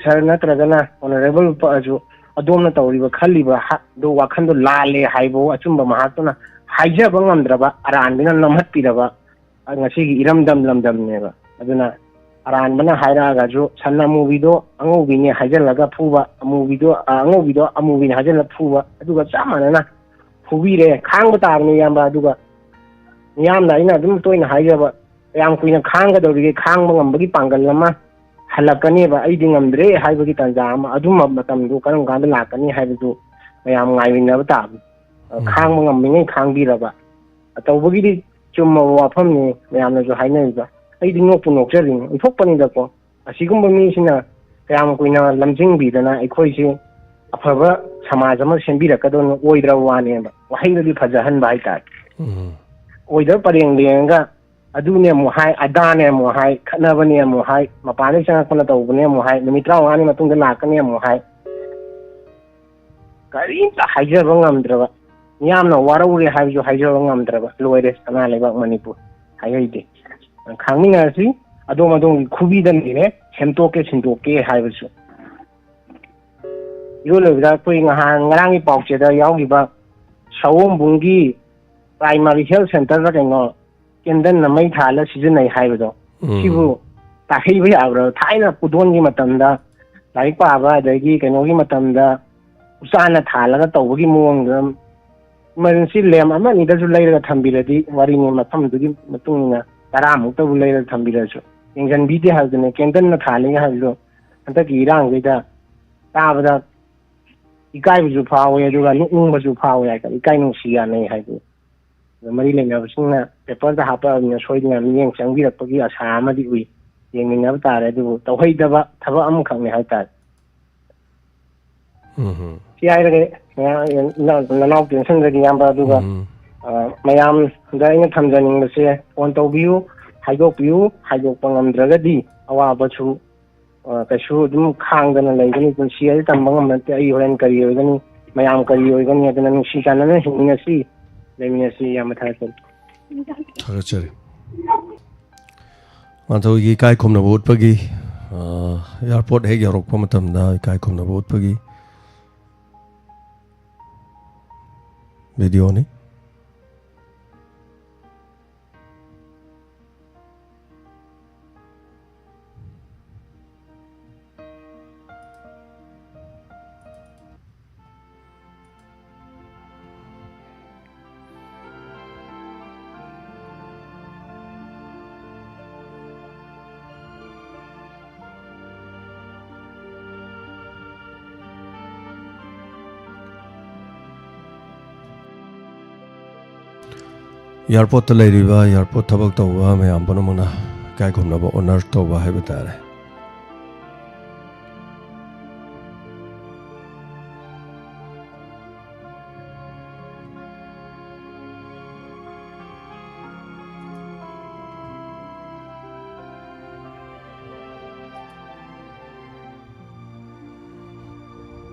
ꯁꯥꯔ ꯅꯠꯇ꯭ꯔꯒꯅ ꯑꯣꯅꯔꯦꯕꯜ ꯄꯛꯑꯁꯨ, ꯑꯗꯣꯝꯅ ꯇꯧꯔꯤꯕ ꯈꯜꯂꯤꯕ ꯍꯥ-, ꯗꯣ ꯋꯥꯈꯜꯗꯣ ꯂꯥꯜꯂꯦ ꯍꯥꯏꯕ ꯑꯆꯨꯝꯕ ꯃꯍꯥꯛꯇꯨꯅ ꯍꯥꯏꯖꯕ ꯉꯝꯗ꯭ꯔꯕ, ꯑꯔꯥꯟꯕꯅ ꯅꯝꯍꯠꯄꯤꯔꯕ, ꯑ, ꯉꯁꯤꯒꯤ ꯏꯔꯝꯗꯝ ꯂꯝꯗꯝꯅꯦꯕ꯫ ꯑꯗꯨꯅ ꯑꯔꯥꯟꯕꯅ ꯍꯥꯏꯔꯛꯑꯒꯁꯨ ꯁꯟ ꯑꯃꯨꯕꯤꯗꯣ ꯑꯉꯧꯕꯤꯅꯦ ꯍꯥꯏꯖꯜꯂꯒ ꯐꯨꯕ, ꯑꯃꯨꯕꯤꯗꯣ, ꯑ, ꯑꯉꯧꯕꯤꯗꯣ ꯑꯃꯨꯕꯤꯅꯦ ꯍꯥꯏꯖꯜꯂꯒ ꯐꯨꯕ, ꯑꯗꯨꯒ ꯆꯞ ꯃꯥꯟꯅꯅ ꯐꯨꯕꯤꯔꯦ꯫ ꯈꯥꯡꯕ ꯇꯥꯕꯅꯤ, ꯏꯌꯥꯝꯕ꯫ ꯑꯗꯨꯒ ꯃꯤꯌꯥꯝꯅ, ꯑꯩꯅ ꯑꯗꯨꯝ ꯇꯣꯏꯅ ꯍꯥꯏꯖꯕ, ꯀꯌꯥꯝ ꯀꯨꯏꯅ ꯈꯥꯡꯒꯗꯧꯔꯤꯒꯦ? ꯈꯥꯡꯕ ꯉꯝꯕꯒꯤ ꯄꯥꯡꯒꯜ ꯑꯃ ꯍꯜꯂꯛꯀꯅꯦꯕ꯫ ꯑꯩꯗꯤ ꯉꯝꯗ꯭ꯔꯦ ꯍꯥꯏꯕꯒꯤ ꯇꯥꯟꯖꯥ ꯑꯃ, ꯑꯗꯨꯝꯕ ꯃꯇꯝꯗꯨ ꯀꯔꯝ ꯀꯥꯟꯗ ꯂꯥꯛꯀꯅꯤ ꯍꯥꯏꯕꯗꯨ ꯃꯌꯥꯝ ꯉꯥꯏꯃꯤꯟꯅꯕ ꯇꯥꯕꯅꯤ꯫ ꯎꯝ꯫ ꯈꯥꯡꯕ ꯉꯝꯃꯤꯉꯩ ꯈꯥꯡꯕꯤꯔꯕ꯫ ꯇꯧꯕꯒꯤꯗꯤ ꯆꯨꯝꯃꯕ ꯋꯥꯐꯝꯅꯤ ꯃꯌꯥꯝꯅꯁꯨ ꯍꯥꯏꯅꯔꯤꯕ꯫ ꯑꯩꯗꯤ ꯅꯣꯛꯄꯨ ꯅꯣꯛꯆꯔꯤꯅꯤ, ꯑꯣꯟꯊꯣꯛꯄꯅꯤꯗꯀꯣ꯫ ꯑꯁꯤꯒꯨꯝꯕ ꯃꯤꯁꯤꯅ ꯀꯌꯥꯝ ꯀꯨꯏꯅ ꯂꯝꯖꯤꯡꯕꯤꯗꯅ ꯑꯩꯈꯣꯏꯁꯤ ꯑꯐꯕ ꯁꯃꯥꯖ ꯑꯃ ꯁꯦꯝꯕꯤꯔꯛꯀꯗꯧꯅ ꯑꯣꯏꯗ꯭ꯔꯕ ꯋꯥꯅꯦꯕ꯫ ꯋꯥꯍꯩꯗꯗꯤ ꯐꯖꯍꯟꯕ ꯍꯥꯏꯇꯥꯔꯦ꯫ ꯎꯝ꯫ ꯑꯣꯏꯗꯕ ꯄꯔꯦꯡ ꯂꯦꯡꯉꯒ ꯑꯗꯨꯅꯦ ꯑꯃꯨꯛ ꯍꯥꯏ, ꯑꯗꯥꯅꯦ ꯑꯃꯨꯛ ꯍꯥꯏ, ꯈꯠꯅꯕꯅꯦ ꯑꯃꯨꯛ ꯍꯥꯏ, ꯃꯄꯥꯟꯗꯩ ꯆꯪꯉꯛꯄꯅ ꯇꯧꯕꯅꯦ ꯑꯃꯨꯛ ꯍꯥꯏ, ꯅꯨꯃꯤꯠ ꯇꯔꯥꯃꯉꯥꯅꯤ ꯃꯇꯨꯡꯗ ꯂꯥꯛꯀꯅꯤ ꯑꯃꯨꯛ ꯍꯥꯏ꯫ ꯀꯔꯤꯝꯇ ꯍꯥꯏꯖꯕ ꯉꯝꯗ꯭ꯔꯕ, ꯃꯤꯌꯥꯝꯅ ꯋꯥꯔꯧꯔꯦ ꯍꯥꯏꯕꯁꯨ ꯍꯥꯏꯖꯕ ꯉꯝꯗ꯭ꯔꯕ, ꯂꯣꯏꯔꯦ ꯁꯅꯥ ꯂꯩꯕꯥꯛ ꯃꯅꯤꯄꯨꯔ꯫ ꯍꯥꯏꯍꯩꯗꯦ꯫ ꯈꯥꯡꯃꯤꯟꯅꯔꯁꯤ, ꯑꯗꯣꯝ ꯑꯗꯣꯝꯒꯤ ꯈꯨꯕꯤꯗ ꯂꯩꯔꯦ, ꯁꯦꯝꯗꯣꯛꯀꯦ ꯁꯤꯟꯗꯣꯛꯀꯦ ꯍꯥꯏꯕꯁꯨ꯫ ꯏꯔꯣꯏ ꯂꯣꯏꯕꯗ ꯑꯩꯈꯣꯏ ꯉꯍꯥꯟ ꯉꯔꯥꯡꯒꯤ ꯄꯥꯎꯆꯦꯗ ꯌꯥꯎꯈꯤꯕ ꯁꯑꯣꯝꯕꯨꯡꯒꯤ ꯄ꯭ꯔꯥꯏꯃꯥꯔꯤ ꯍꯦꯜꯊ ꯁꯦꯟꯇꯔꯗ ꯀꯩꯅꯣ ꯀꯦꯟꯗꯜꯅ ꯃꯩ ꯊꯥꯜꯂ ꯁꯤꯖꯤꯟꯅꯩ ꯍꯥꯏꯕꯗꯣ, ꯎꯝ꯫ ꯁꯤꯕꯨ ꯇꯥꯍꯩꯕ ꯌꯥꯕ꯭ꯔꯥ? ꯊꯥꯏꯅ ꯈꯨꯗꯣꯟꯒꯤ ꯃꯇꯝꯗ, ꯂꯥꯏꯔꯤꯛ ꯄꯥꯕ ꯑꯗꯒꯤ ꯀꯩꯅꯣꯒꯤ ꯃꯇꯝꯗ ꯎꯆꯥꯟꯅ ꯊꯥꯜꯂꯒ ꯇꯧꯕꯒꯤ ꯃꯑꯣꯡꯗ, ꯏꯃꯔꯖꯦꯟꯁꯤ ꯂꯦꯝ ꯑꯃ ꯑꯅꯤꯗꯁꯨ ꯂꯩꯔꯒ ꯊꯝꯕꯤꯔꯗꯤ ꯋꯥꯔꯤꯅꯤ, ꯃꯐꯝꯗꯨꯒꯤ ꯃꯇꯨꯡ ꯏꯟꯅ ꯇꯔꯥꯃꯨꯛꯇꯕꯨ ꯂꯩꯔꯒ ꯊꯝꯕꯤꯔꯁꯨ꯫ ꯌꯦꯡꯁꯤꯟꯕꯤꯗꯦ ꯍꯥꯏꯕꯗꯨꯅꯦ, ꯀꯦꯟꯗꯜꯅ ꯊꯥꯜꯂꯤ ꯍꯥꯏꯕꯗꯣ ꯍꯟꯗꯛꯀꯤ ꯏꯔꯥꯡꯁꯤꯗ ꯇꯥꯕꯗ ꯏꯀꯥꯏꯕꯁꯨ ꯐꯥꯎꯋꯦ, ꯑꯗꯨꯒ ꯅꯣꯛꯅꯤꯡꯕꯁꯨ ꯐꯥꯎꯋꯦ ꯍꯥꯏꯇꯥꯔꯦ, ꯏꯀꯥꯏ ꯅꯨꯡꯁꯤ ꯌꯥꯅꯩ ꯍꯥꯏꯗꯤ꯫ ꯑꯗꯣ ꯃꯔꯤ ꯂꯩꯅꯕꯁꯤꯡꯅ ꯄꯦꯄꯔꯗ ꯍꯥꯞꯄꯛꯑꯕꯅꯤꯅ ꯁꯣꯏꯗꯅ ꯃꯤꯠꯌꯦꯡ ꯆꯪꯕꯤꯔꯛꯄꯒꯤ ꯑꯁꯥ ꯑꯃꯗꯤ ꯎꯏ꯫ ꯌꯦꯡꯃꯤꯟꯅꯕ ꯇꯥꯔꯦ, ꯑꯗꯨꯕꯨ ꯇꯧꯍꯩꯗꯕ ꯊꯕꯛ ꯑꯃꯈꯛꯅꯤ ꯍꯥꯏꯇꯥꯔꯦ꯫ ꯎꯝ꯫ ꯁꯤ ꯍꯥꯏꯔꯒ, ꯑ, ꯅꯅꯥꯎ ꯇꯦꯟꯁꯟꯗꯒꯤ ꯏꯌꯥꯝꯕ, ꯑꯗꯨꯒ, ꯎꯝ꯫ ꯑ, ꯃꯌꯥꯝꯗ ꯑꯩꯅ ꯊꯝꯖꯅꯤꯡꯕꯁꯦ, ꯐꯣꯟ ꯇꯧꯕꯤꯌꯨ, ꯍꯥꯏꯗꯣꯛꯄꯤꯌꯨ, ꯍꯥꯏꯗꯣꯛꯄ ꯉꯝꯗ꯭ꯔꯒꯗꯤ ꯑꯋꯥꯕꯁꯨ, ꯑ, ꯀꯩꯁꯨ ꯑꯗꯨꯝ ꯈꯥꯡꯗꯅ ꯂꯩꯒꯅꯤ꯫ ꯄꯨꯟꯁꯤ ꯍꯥꯏꯁꯦ ꯇꯝꯕ ꯉꯝꯕ ꯅꯠꯇꯦ꯫ ꯑꯩ ꯍꯣꯔꯦꯟ ꯀꯔꯤ ꯑꯣꯏꯒꯅꯤ, ꯃꯌꯥꯝ ꯀꯔꯤ ꯑꯣꯏꯒꯅꯤ, ꯑꯗꯨꯅ ꯅꯨꯡꯁꯤ ꯆꯥꯟꯅꯅ ꯍꯤꯡꯃꯤꯟꯅꯁꯤ, ꯂꯩꯃꯤꯟꯅꯁꯤ꯫ ꯌꯥꯝꯅ ꯊꯥꯒꯠꯆꯔꯤ꯫ ꯊꯥꯒꯠꯆꯔꯤ꯫ ꯃꯥꯙꯧꯒꯤ ꯏꯀꯥꯏ ꯈꯨꯝꯅꯕ ꯎꯠꯄꯒꯤ ꯑ, ꯑꯦꯌꯥꯔꯄꯣꯔꯠ ꯍꯦꯛ ꯌꯧꯔꯛꯄ ꯃꯇꯝꯗ ꯏꯀꯥꯏ ꯈꯨꯝꯅꯕ ꯎꯠꯄꯒꯤ ꯚꯤꯗꯤꯑꯣꯅꯤ꯫ ꯑꯦꯌꯥꯔꯄꯣꯔꯠꯇ ꯂꯩꯔꯤꯕ ꯑꯦꯌꯥꯔꯄꯣꯔꯠ ꯊꯕꯛ ꯇꯧꯕ ꯃꯌꯥꯝ ꯄꯨꯝꯅꯃꯛꯅ ꯏꯀꯥꯏ ꯈꯨꯝꯅꯕ ꯑꯣꯅꯔ ꯇꯧꯕ ꯍꯥꯏꯕ ꯇꯥꯔꯦ꯫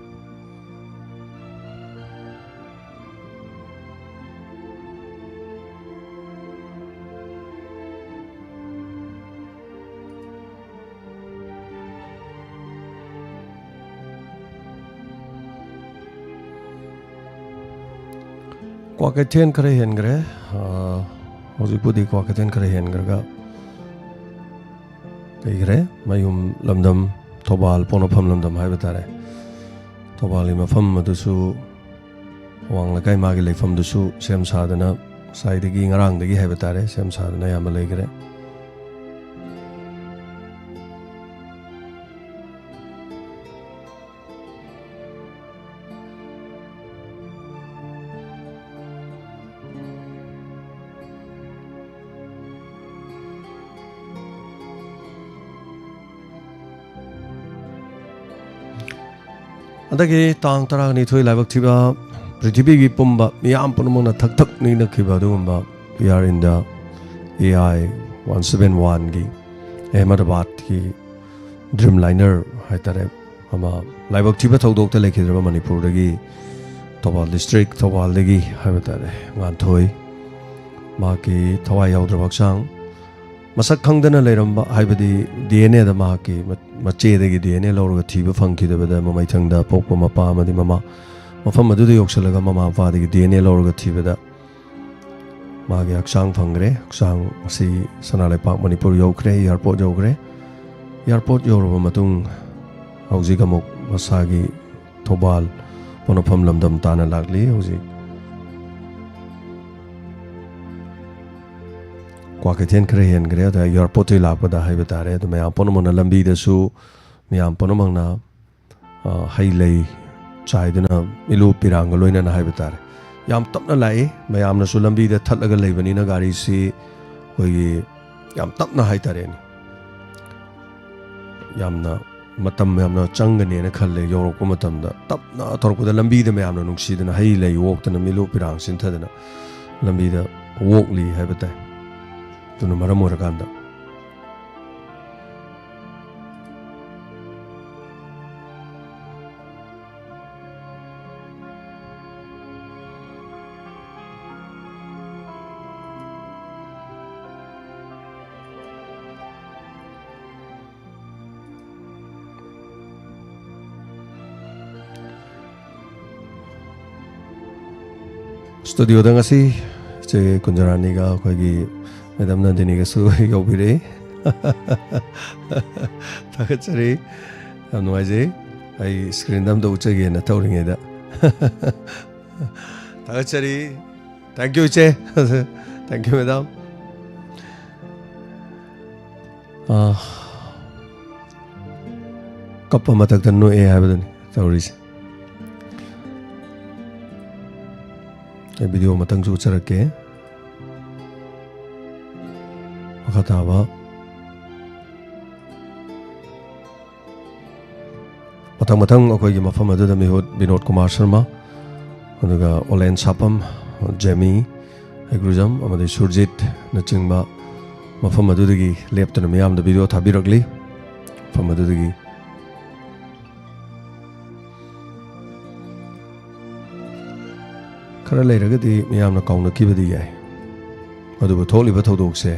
ꯀ꯭ꯋꯥꯀꯩꯊꯦꯜ ꯈꯔ ꯍꯦꯟꯈ꯭ꯔꯦ꯫ ꯑ, ꯍꯧꯖꯤꯛꯄꯨꯗꯤ ꯀ꯭ꯋꯥꯀꯩꯊꯦꯜ ꯈꯔ ꯍꯦꯟꯈ꯭ꯔꯒ ꯂꯩꯈ꯭ꯔꯦ꯫ ꯃꯌꯨꯝ ꯂꯝꯗꯝ ꯊꯧꯕꯥꯜ, ꯄꯣꯛꯅꯐꯝ ꯂꯝꯗꯝ ꯍꯥꯏꯕ ꯇꯥꯔꯦ꯫ ꯊꯧꯕꯥꯜꯒꯤ ꯃꯐꯝ ꯑꯗꯨꯁꯨ, ꯑꯋꯥꯡ ꯂꯩꯀꯥꯏ ꯃꯥꯒꯤ ꯂꯩꯐꯝꯗꯨꯁꯨ ꯁꯦꯝ ꯁꯥꯗꯅ ꯉꯁꯥꯏꯗꯒꯤ, ꯉꯔꯥꯡꯗꯒꯤ ꯍꯥꯏꯕ ꯇꯥꯔꯦ, ꯁꯦꯝ ꯁꯥꯗꯅ ꯑꯌꯥꯝꯕ ꯂꯩꯈ꯭ꯔꯦ꯫ ꯍꯟꯗꯛꯀꯤ ꯇꯥꯡ ꯇꯔꯥꯅꯤꯊꯣꯏ ꯂꯥꯏꯕꯛ ꯊꯤꯕ, ꯄ꯭ꯔꯤꯊꯤꯕꯤꯒꯤ ꯄꯨꯝꯕ ꯃꯤꯌꯥꯝ ꯄꯨꯝꯅꯃꯛꯅ ꯊꯛ ꯊꯛ ꯅꯤꯛꯅꯈꯤꯕ ꯑꯗꯨꯒꯨꯝꯕ Air India A I one seven one ꯒꯤ ꯑꯍꯃꯗꯥꯕꯥꯗꯀꯤ ꯗ꯭ꯔꯤꯝ ꯂꯥꯏꯅꯔ ꯍꯥꯏꯇꯥꯔꯦ, ꯑꯃ ꯂꯥꯏꯕꯛ ꯊꯤꯕ ꯊꯧꯗꯣꯛꯇ ꯂꯩꯈꯤꯗ꯭ꯔꯕ ꯃꯅꯤꯄꯨꯔꯗꯒꯤ, ꯊꯧꯕꯥꯜ ꯗꯤꯁꯇ꯭ꯔꯤꯛ, ꯊꯧꯕꯥꯜꯗꯒꯤ ꯍꯥꯏꯕ ꯇꯥꯔꯦ, ꯉꯥꯟꯊꯣꯏ, ꯃꯍꯥꯛꯀꯤ ꯊꯋꯥꯏ ꯌꯥꯎꯗ꯭ꯔꯕ ꯍꯛꯆꯥꯡ ꯃꯁꯛ ꯈꯪꯗꯅ ꯂꯩꯔꯝꯕ, ꯍꯥꯏꯕꯗꯤ ꯗꯤ ꯑꯦꯟ ꯑꯦꯗ ꯃꯍꯥꯛꯀꯤ ꯃ-, ꯃꯆꯦꯗꯒꯤ ꯗꯤ ꯑꯦꯟ ꯑꯦ ꯂꯧꯔꯒ ꯊꯤꯕ ꯐꯪꯈꯤꯗꯕꯗ, ꯃꯃꯩꯊꯪꯗ ꯄꯣꯛꯄ ꯃꯄꯥ ꯑꯃꯗꯤ ꯃꯃꯥ, ꯃꯐꯝ ꯑꯗꯨꯗ ꯌꯧꯁꯤꯜꯂꯒ ꯃꯃꯥ ꯃꯄꯥꯗꯒꯤ ꯗꯤ ꯑꯦꯟ ꯑꯦ ꯂꯧꯔꯒ ꯊꯤꯕꯗ ꯃꯥꯒꯤ ꯍꯛꯆꯥꯡ ꯐꯪꯈ꯭ꯔꯦ꯫ ꯍꯛꯆꯥꯡ ꯑꯁꯤ ꯁꯅꯥ ꯂꯩꯄꯥꯛ ꯃꯅꯤꯄꯨꯔ ꯌꯧꯈ꯭ꯔꯦ, ꯑꯦꯌꯥꯔꯄꯣꯔꯠ ꯌꯧꯈ꯭ꯔꯦ꯫ ꯑꯦꯌꯥꯔꯄꯣꯔꯠ ꯌꯧꯔꯕ ꯃꯇꯨꯡ ꯍꯧꯖꯤꯛ ꯑꯃꯨꯛ ꯃꯁꯥꯒꯤ ꯊꯧꯕꯥꯜ ꯄꯣꯅꯐꯝ ꯂꯝꯗꯝ ꯇꯥꯟꯅ ꯂꯥꯛꯂꯤ꯫ ꯍꯧꯖꯤꯛ ꯀ꯭ꯋꯥꯀꯩꯊꯦꯜ ꯈꯔ ꯍꯦꯟꯈ꯭ꯔꯦ, ꯑꯗ ꯑꯦꯌꯥꯔꯄꯣꯔꯠꯇꯒꯤ ꯂꯥꯛꯄꯗ ꯍꯥꯏꯕ ꯇꯥꯔꯦ꯫ ꯑꯗꯨ ꯃꯌꯥꯝ ꯄꯨꯝꯅꯃꯛꯅ ꯂꯝꯕꯤꯗꯁꯨ, ꯃꯌꯥꯝ ꯄꯨꯝꯅꯃꯛꯅ, ꯑ, ꯍꯩ ꯂꯩ ꯆꯥꯏꯗꯨꯅ, ꯏꯂꯨ ꯄꯤꯔꯥꯡꯒ ꯂꯣꯏꯅꯅ ꯍꯥꯏꯕ ꯇꯥꯔꯦ꯫ ꯌꯥꯝ ꯇꯞꯅ ꯂꯥꯛꯏ꯫ ꯃꯌꯥꯝꯅꯁꯨ ꯂꯝꯕꯤꯗ ꯊꯠꯂꯒ ꯂꯩꯕꯅꯤꯅ ꯒꯥꯔꯤꯁꯤ ꯑꯩꯈꯣꯏꯒꯤ ꯌꯥꯝ ꯇꯞꯅ ꯍꯥꯏꯇꯥꯔꯦꯅꯦ, ꯌꯥꯝꯅ ꯃꯇꯝ ꯌꯥꯝꯅ ꯆꯪꯒꯅꯦꯅ ꯈꯜꯂꯦ꯫ ꯌꯧꯔꯛꯄ ꯃꯇꯝꯗ ꯇꯞꯅ ꯊꯧꯔꯛꯄꯗ ꯂꯝꯕꯤꯗ ꯃꯌꯥꯝꯅ ꯅꯨꯡꯁꯤꯗꯅ ꯍꯩ ꯂꯩ ꯑꯣꯛꯇꯅ, ꯃꯤꯂꯨ ꯄꯤꯔꯥꯡ ꯁꯤꯟꯊꯗꯅ ꯂꯝꯕꯤꯗ ꯑꯣꯛꯂꯤ ꯍꯥꯏꯕ ꯇꯥꯏ꯫ ꯑꯗꯨꯅ ꯃꯔꯝ ꯑꯣꯏꯔꯀꯥꯟꯗ ꯁ꯭ꯇꯨꯗꯤꯑꯣꯗ ꯉꯁꯤ ꯏꯆꯦ ꯀꯨꯟꯖꯔꯥꯅꯤꯒ ꯑꯩꯈꯣꯏꯒꯤ ꯃꯦꯗꯥꯝ ꯅꯟꯗꯤꯅꯤꯒꯁꯨ ꯌꯧꯕꯤꯔꯛꯏ꯫ ꯊꯥꯒꯠꯆꯔꯤ꯫ ꯌꯥꯝ ꯅꯨꯡꯉꯥꯏꯖꯩ꯫ ꯑꯩ ꯁ꯭ꯀ꯭ꯔꯤꯟꯗ ꯑꯝꯇ ꯎꯠꯆꯒꯦꯅ ꯇꯧꯔꯤꯉꯩꯗ꯫ ꯊꯥꯒꯠꯆꯔꯤ꯫ Thank you, ꯏꯆꯦ꯫ Thank you, madam. ꯑꯥ, ꯀꯞꯄ ꯃꯊꯛꯇ ꯅꯣꯛꯑꯦ ꯍꯥꯏꯕꯗꯨꯅꯤ ꯇꯧꯔꯤꯁꯦ꯫ ꯑꯩ ꯚꯤꯗꯤꯑꯣ ꯃꯇꯪꯁꯨ ꯎꯠꯆꯔꯛꯀꯦ꯫ ꯃꯈꯥ ꯇꯥꯕ꯫ ꯃꯊꯪ ꯃꯊꯪ ꯑꯩꯈꯣꯏꯒꯤ ꯃꯐꯝ ꯑꯗꯨꯗ ꯃꯤꯍꯨꯠ ꯕꯤꯅꯣꯗ ꯀꯨꯃꯥꯔ ꯁꯔꯃ, ꯑꯗꯨꯒ ꯑꯣꯂꯦꯟ ꯁꯥꯄꯝ, ꯖꯦꯃꯤ ꯍꯩꯒ꯭ꯔꯨꯖꯝ ꯑꯃꯗꯤ ꯁꯨꯔꯖꯤꯠꯅꯆꯤꯡꯕ ꯃꯐꯝ ꯑꯗꯨꯗꯒꯤ ꯂꯦꯞꯇꯅ ꯃꯤꯌꯥꯝꯗ ꯚꯤꯗꯤꯑꯣ ꯊꯥꯕꯤꯔꯛꯂꯤ꯫ ꯃꯐꯝ ꯑꯗꯨꯗꯒꯤ ꯈꯔ ꯂꯩꯔꯒꯗꯤ ꯃꯤꯌꯥꯝꯅ ꯀꯥꯎꯅꯈꯤꯕꯗꯤ ꯌꯥꯏ, ꯑꯗꯨꯕꯨ ꯊꯣꯛꯂꯤꯕ ꯊꯧꯗꯣꯛꯁꯦ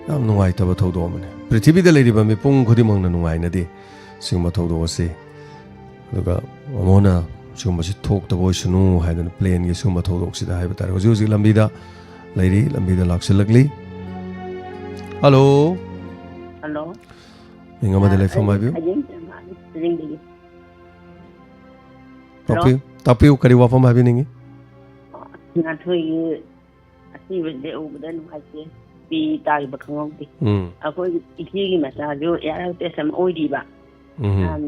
ꯌꯥꯝ ꯅꯨꯡꯉꯥꯏꯇꯕ ꯊꯧꯗꯣꯛ ꯑꯃꯅꯤ꯫ ꯄ꯭ꯔꯤꯊꯤꯕꯤꯗ ꯂꯩꯔꯤꯕ ꯃꯤꯄꯨꯝ ꯈꯨꯗꯤꯡꯃꯛꯅ ꯅꯨꯡꯉꯥꯏꯅꯗꯦ ꯁꯤꯒꯨꯝꯕ ꯊꯧꯗꯣꯛ ꯑꯁꯤ꯫ ꯑꯗꯨꯒ ꯑꯃꯨꯛ ꯍꯟꯅ ꯁꯤꯒꯨꯝꯕꯁꯤ ꯊꯣꯛꯇꯕ ꯑꯣꯏꯁꯅꯨ ꯍꯥꯏꯗꯅ ꯄ꯭ꯂꯦꯟꯒꯤ ꯁꯤꯒꯨꯝꯕ ꯊꯧꯗꯣꯛꯁꯤꯗ ꯍꯥꯏꯕ ꯇꯥꯔꯦ꯫ ꯍꯧꯖꯤꯛ ꯍꯧꯖꯤꯛ ꯂꯝꯕꯤꯗ ꯂꯩꯔꯤ, ꯂꯝꯕꯤꯗ ꯂꯥꯛꯁꯤꯜꯂꯛꯂꯤ꯫ ꯍꯜꯂꯣ꯫ ꯍꯜꯂꯣ꯫ ꯃꯤꯡ ꯑꯃꯗꯤ ꯑꯥ, ꯂꯩꯐꯝ ꯑꯩ ꯍꯥꯏꯕꯤꯌꯨ꯫ ꯍꯌꯦꯡ ꯆꯦꯟꯕꯒꯤ꯫ ꯍꯜꯂꯣ꯫ ꯇꯥꯛꯄꯤꯌꯨ, ꯇꯥꯛꯄꯤꯌꯨ, ꯀꯔꯤ ꯋꯥꯐꯝ ꯍꯥꯏꯕꯤꯅꯤꯡꯉꯤ? ꯉꯥꯟꯊꯣꯏꯒꯤ ꯑꯁꯤꯕꯁꯦ ꯎꯕꯗ ꯅꯨꯡꯉꯥꯏꯇꯦ꯫ ꯄꯤ ꯇꯥꯈꯤꯕ ꯈꯪꯍꯧꯗꯦ꯫ ꯎꯝ꯫ ꯑꯩꯈꯣꯏ ꯏꯆꯦꯒꯤ ꯃꯆꯥꯁꯨ ꯑꯦꯌꯥꯔ ꯍꯣꯁꯇꯦꯁ ꯑꯃ ꯑꯣꯏꯔꯤꯕ꯫ ꯎꯝ꯫ ꯅꯍꯥꯟ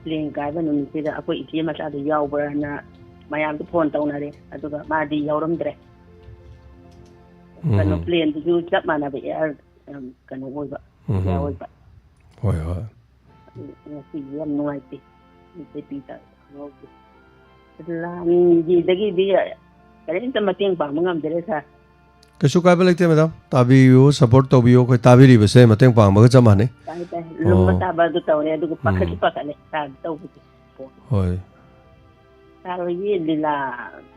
ꯄ꯭ꯂꯦꯟ ꯀꯥꯏꯕ ꯅꯨꯃꯤꯠꯁꯤꯗ ꯑꯩꯈꯣꯏ ꯏꯆꯦ ꯃꯆꯥꯗꯨ ꯌꯥꯎꯕ꯭ꯔꯅ ꯃꯌꯥꯝꯗ ꯐꯣꯟ ꯇꯧꯅꯔꯦ, ꯑꯗꯨꯒ ꯃꯥꯗꯤ ꯌꯥꯎꯔꯝꯗ꯭ꯔꯦ꯫ ꯀꯩꯅꯣ, ꯎꯝ꯫ ꯄ꯭ꯂꯦꯟꯗꯨꯁꯨ ꯆꯞ ꯃꯥꯟꯅꯕ ꯑꯦꯌꯥꯔ, ꯎꯝ, ꯀꯩꯅꯣ ꯑꯣꯏꯕ, ꯎꯝ꯫ ꯏꯟꯗꯤꯌꯥ ꯑꯣꯏꯕ꯫ ꯍꯣꯏ, ꯍꯣꯏ꯫ ꯑꯗꯨ ꯉꯁꯤꯗꯤ ꯌꯥꯝ ꯅꯨꯡꯉꯥꯏꯇꯦ꯫ ꯃꯩꯇꯩ ꯄꯤ ꯇꯥꯔꯦ, ꯈꯪꯍꯧꯗꯦ꯫ ꯂꯥꯟꯒꯤꯗꯒꯤꯗꯤ ꯀꯔꯤꯝꯇ ꯃꯇꯦꯡ ꯄꯥꯡꯕ ꯉꯝꯗꯔꯦ, ꯁꯥꯔ꯫ ꯀꯩꯁꯨ ꯀꯥꯏꯕ ꯂꯩꯇꯦ, ꯃꯦꯗꯥꯝ꯫ ꯇꯥꯕꯤꯌꯨ, ꯁꯄꯣꯔꯠ ꯇꯧꯕꯤꯌꯨ꯫ ꯑꯩꯈꯣꯏ ꯇꯥꯕꯤꯔꯤꯕꯁꯦ ꯃꯇꯦꯡ ꯄꯥꯡꯕꯒ ꯆꯞ ꯃꯥꯟꯅꯩ꯫ ꯇꯥꯏ, ꯇꯥꯏ꯫ ꯂꯨꯝꯕ ꯑꯣ꯫ ꯇꯥꯕ ꯑꯗꯨ ꯇꯧꯔꯦ, ꯑꯗꯨꯒ ꯄꯥꯈꯠꯁꯨ ꯎꯝ꯫ ꯄꯥꯈꯠꯂꯦ, ꯁꯥꯔ, ꯇꯧꯕꯁꯦ꯫ ꯍꯣꯏ꯫ ꯁꯥꯔ ꯍꯣꯏꯒꯤ ꯂꯤꯂꯥ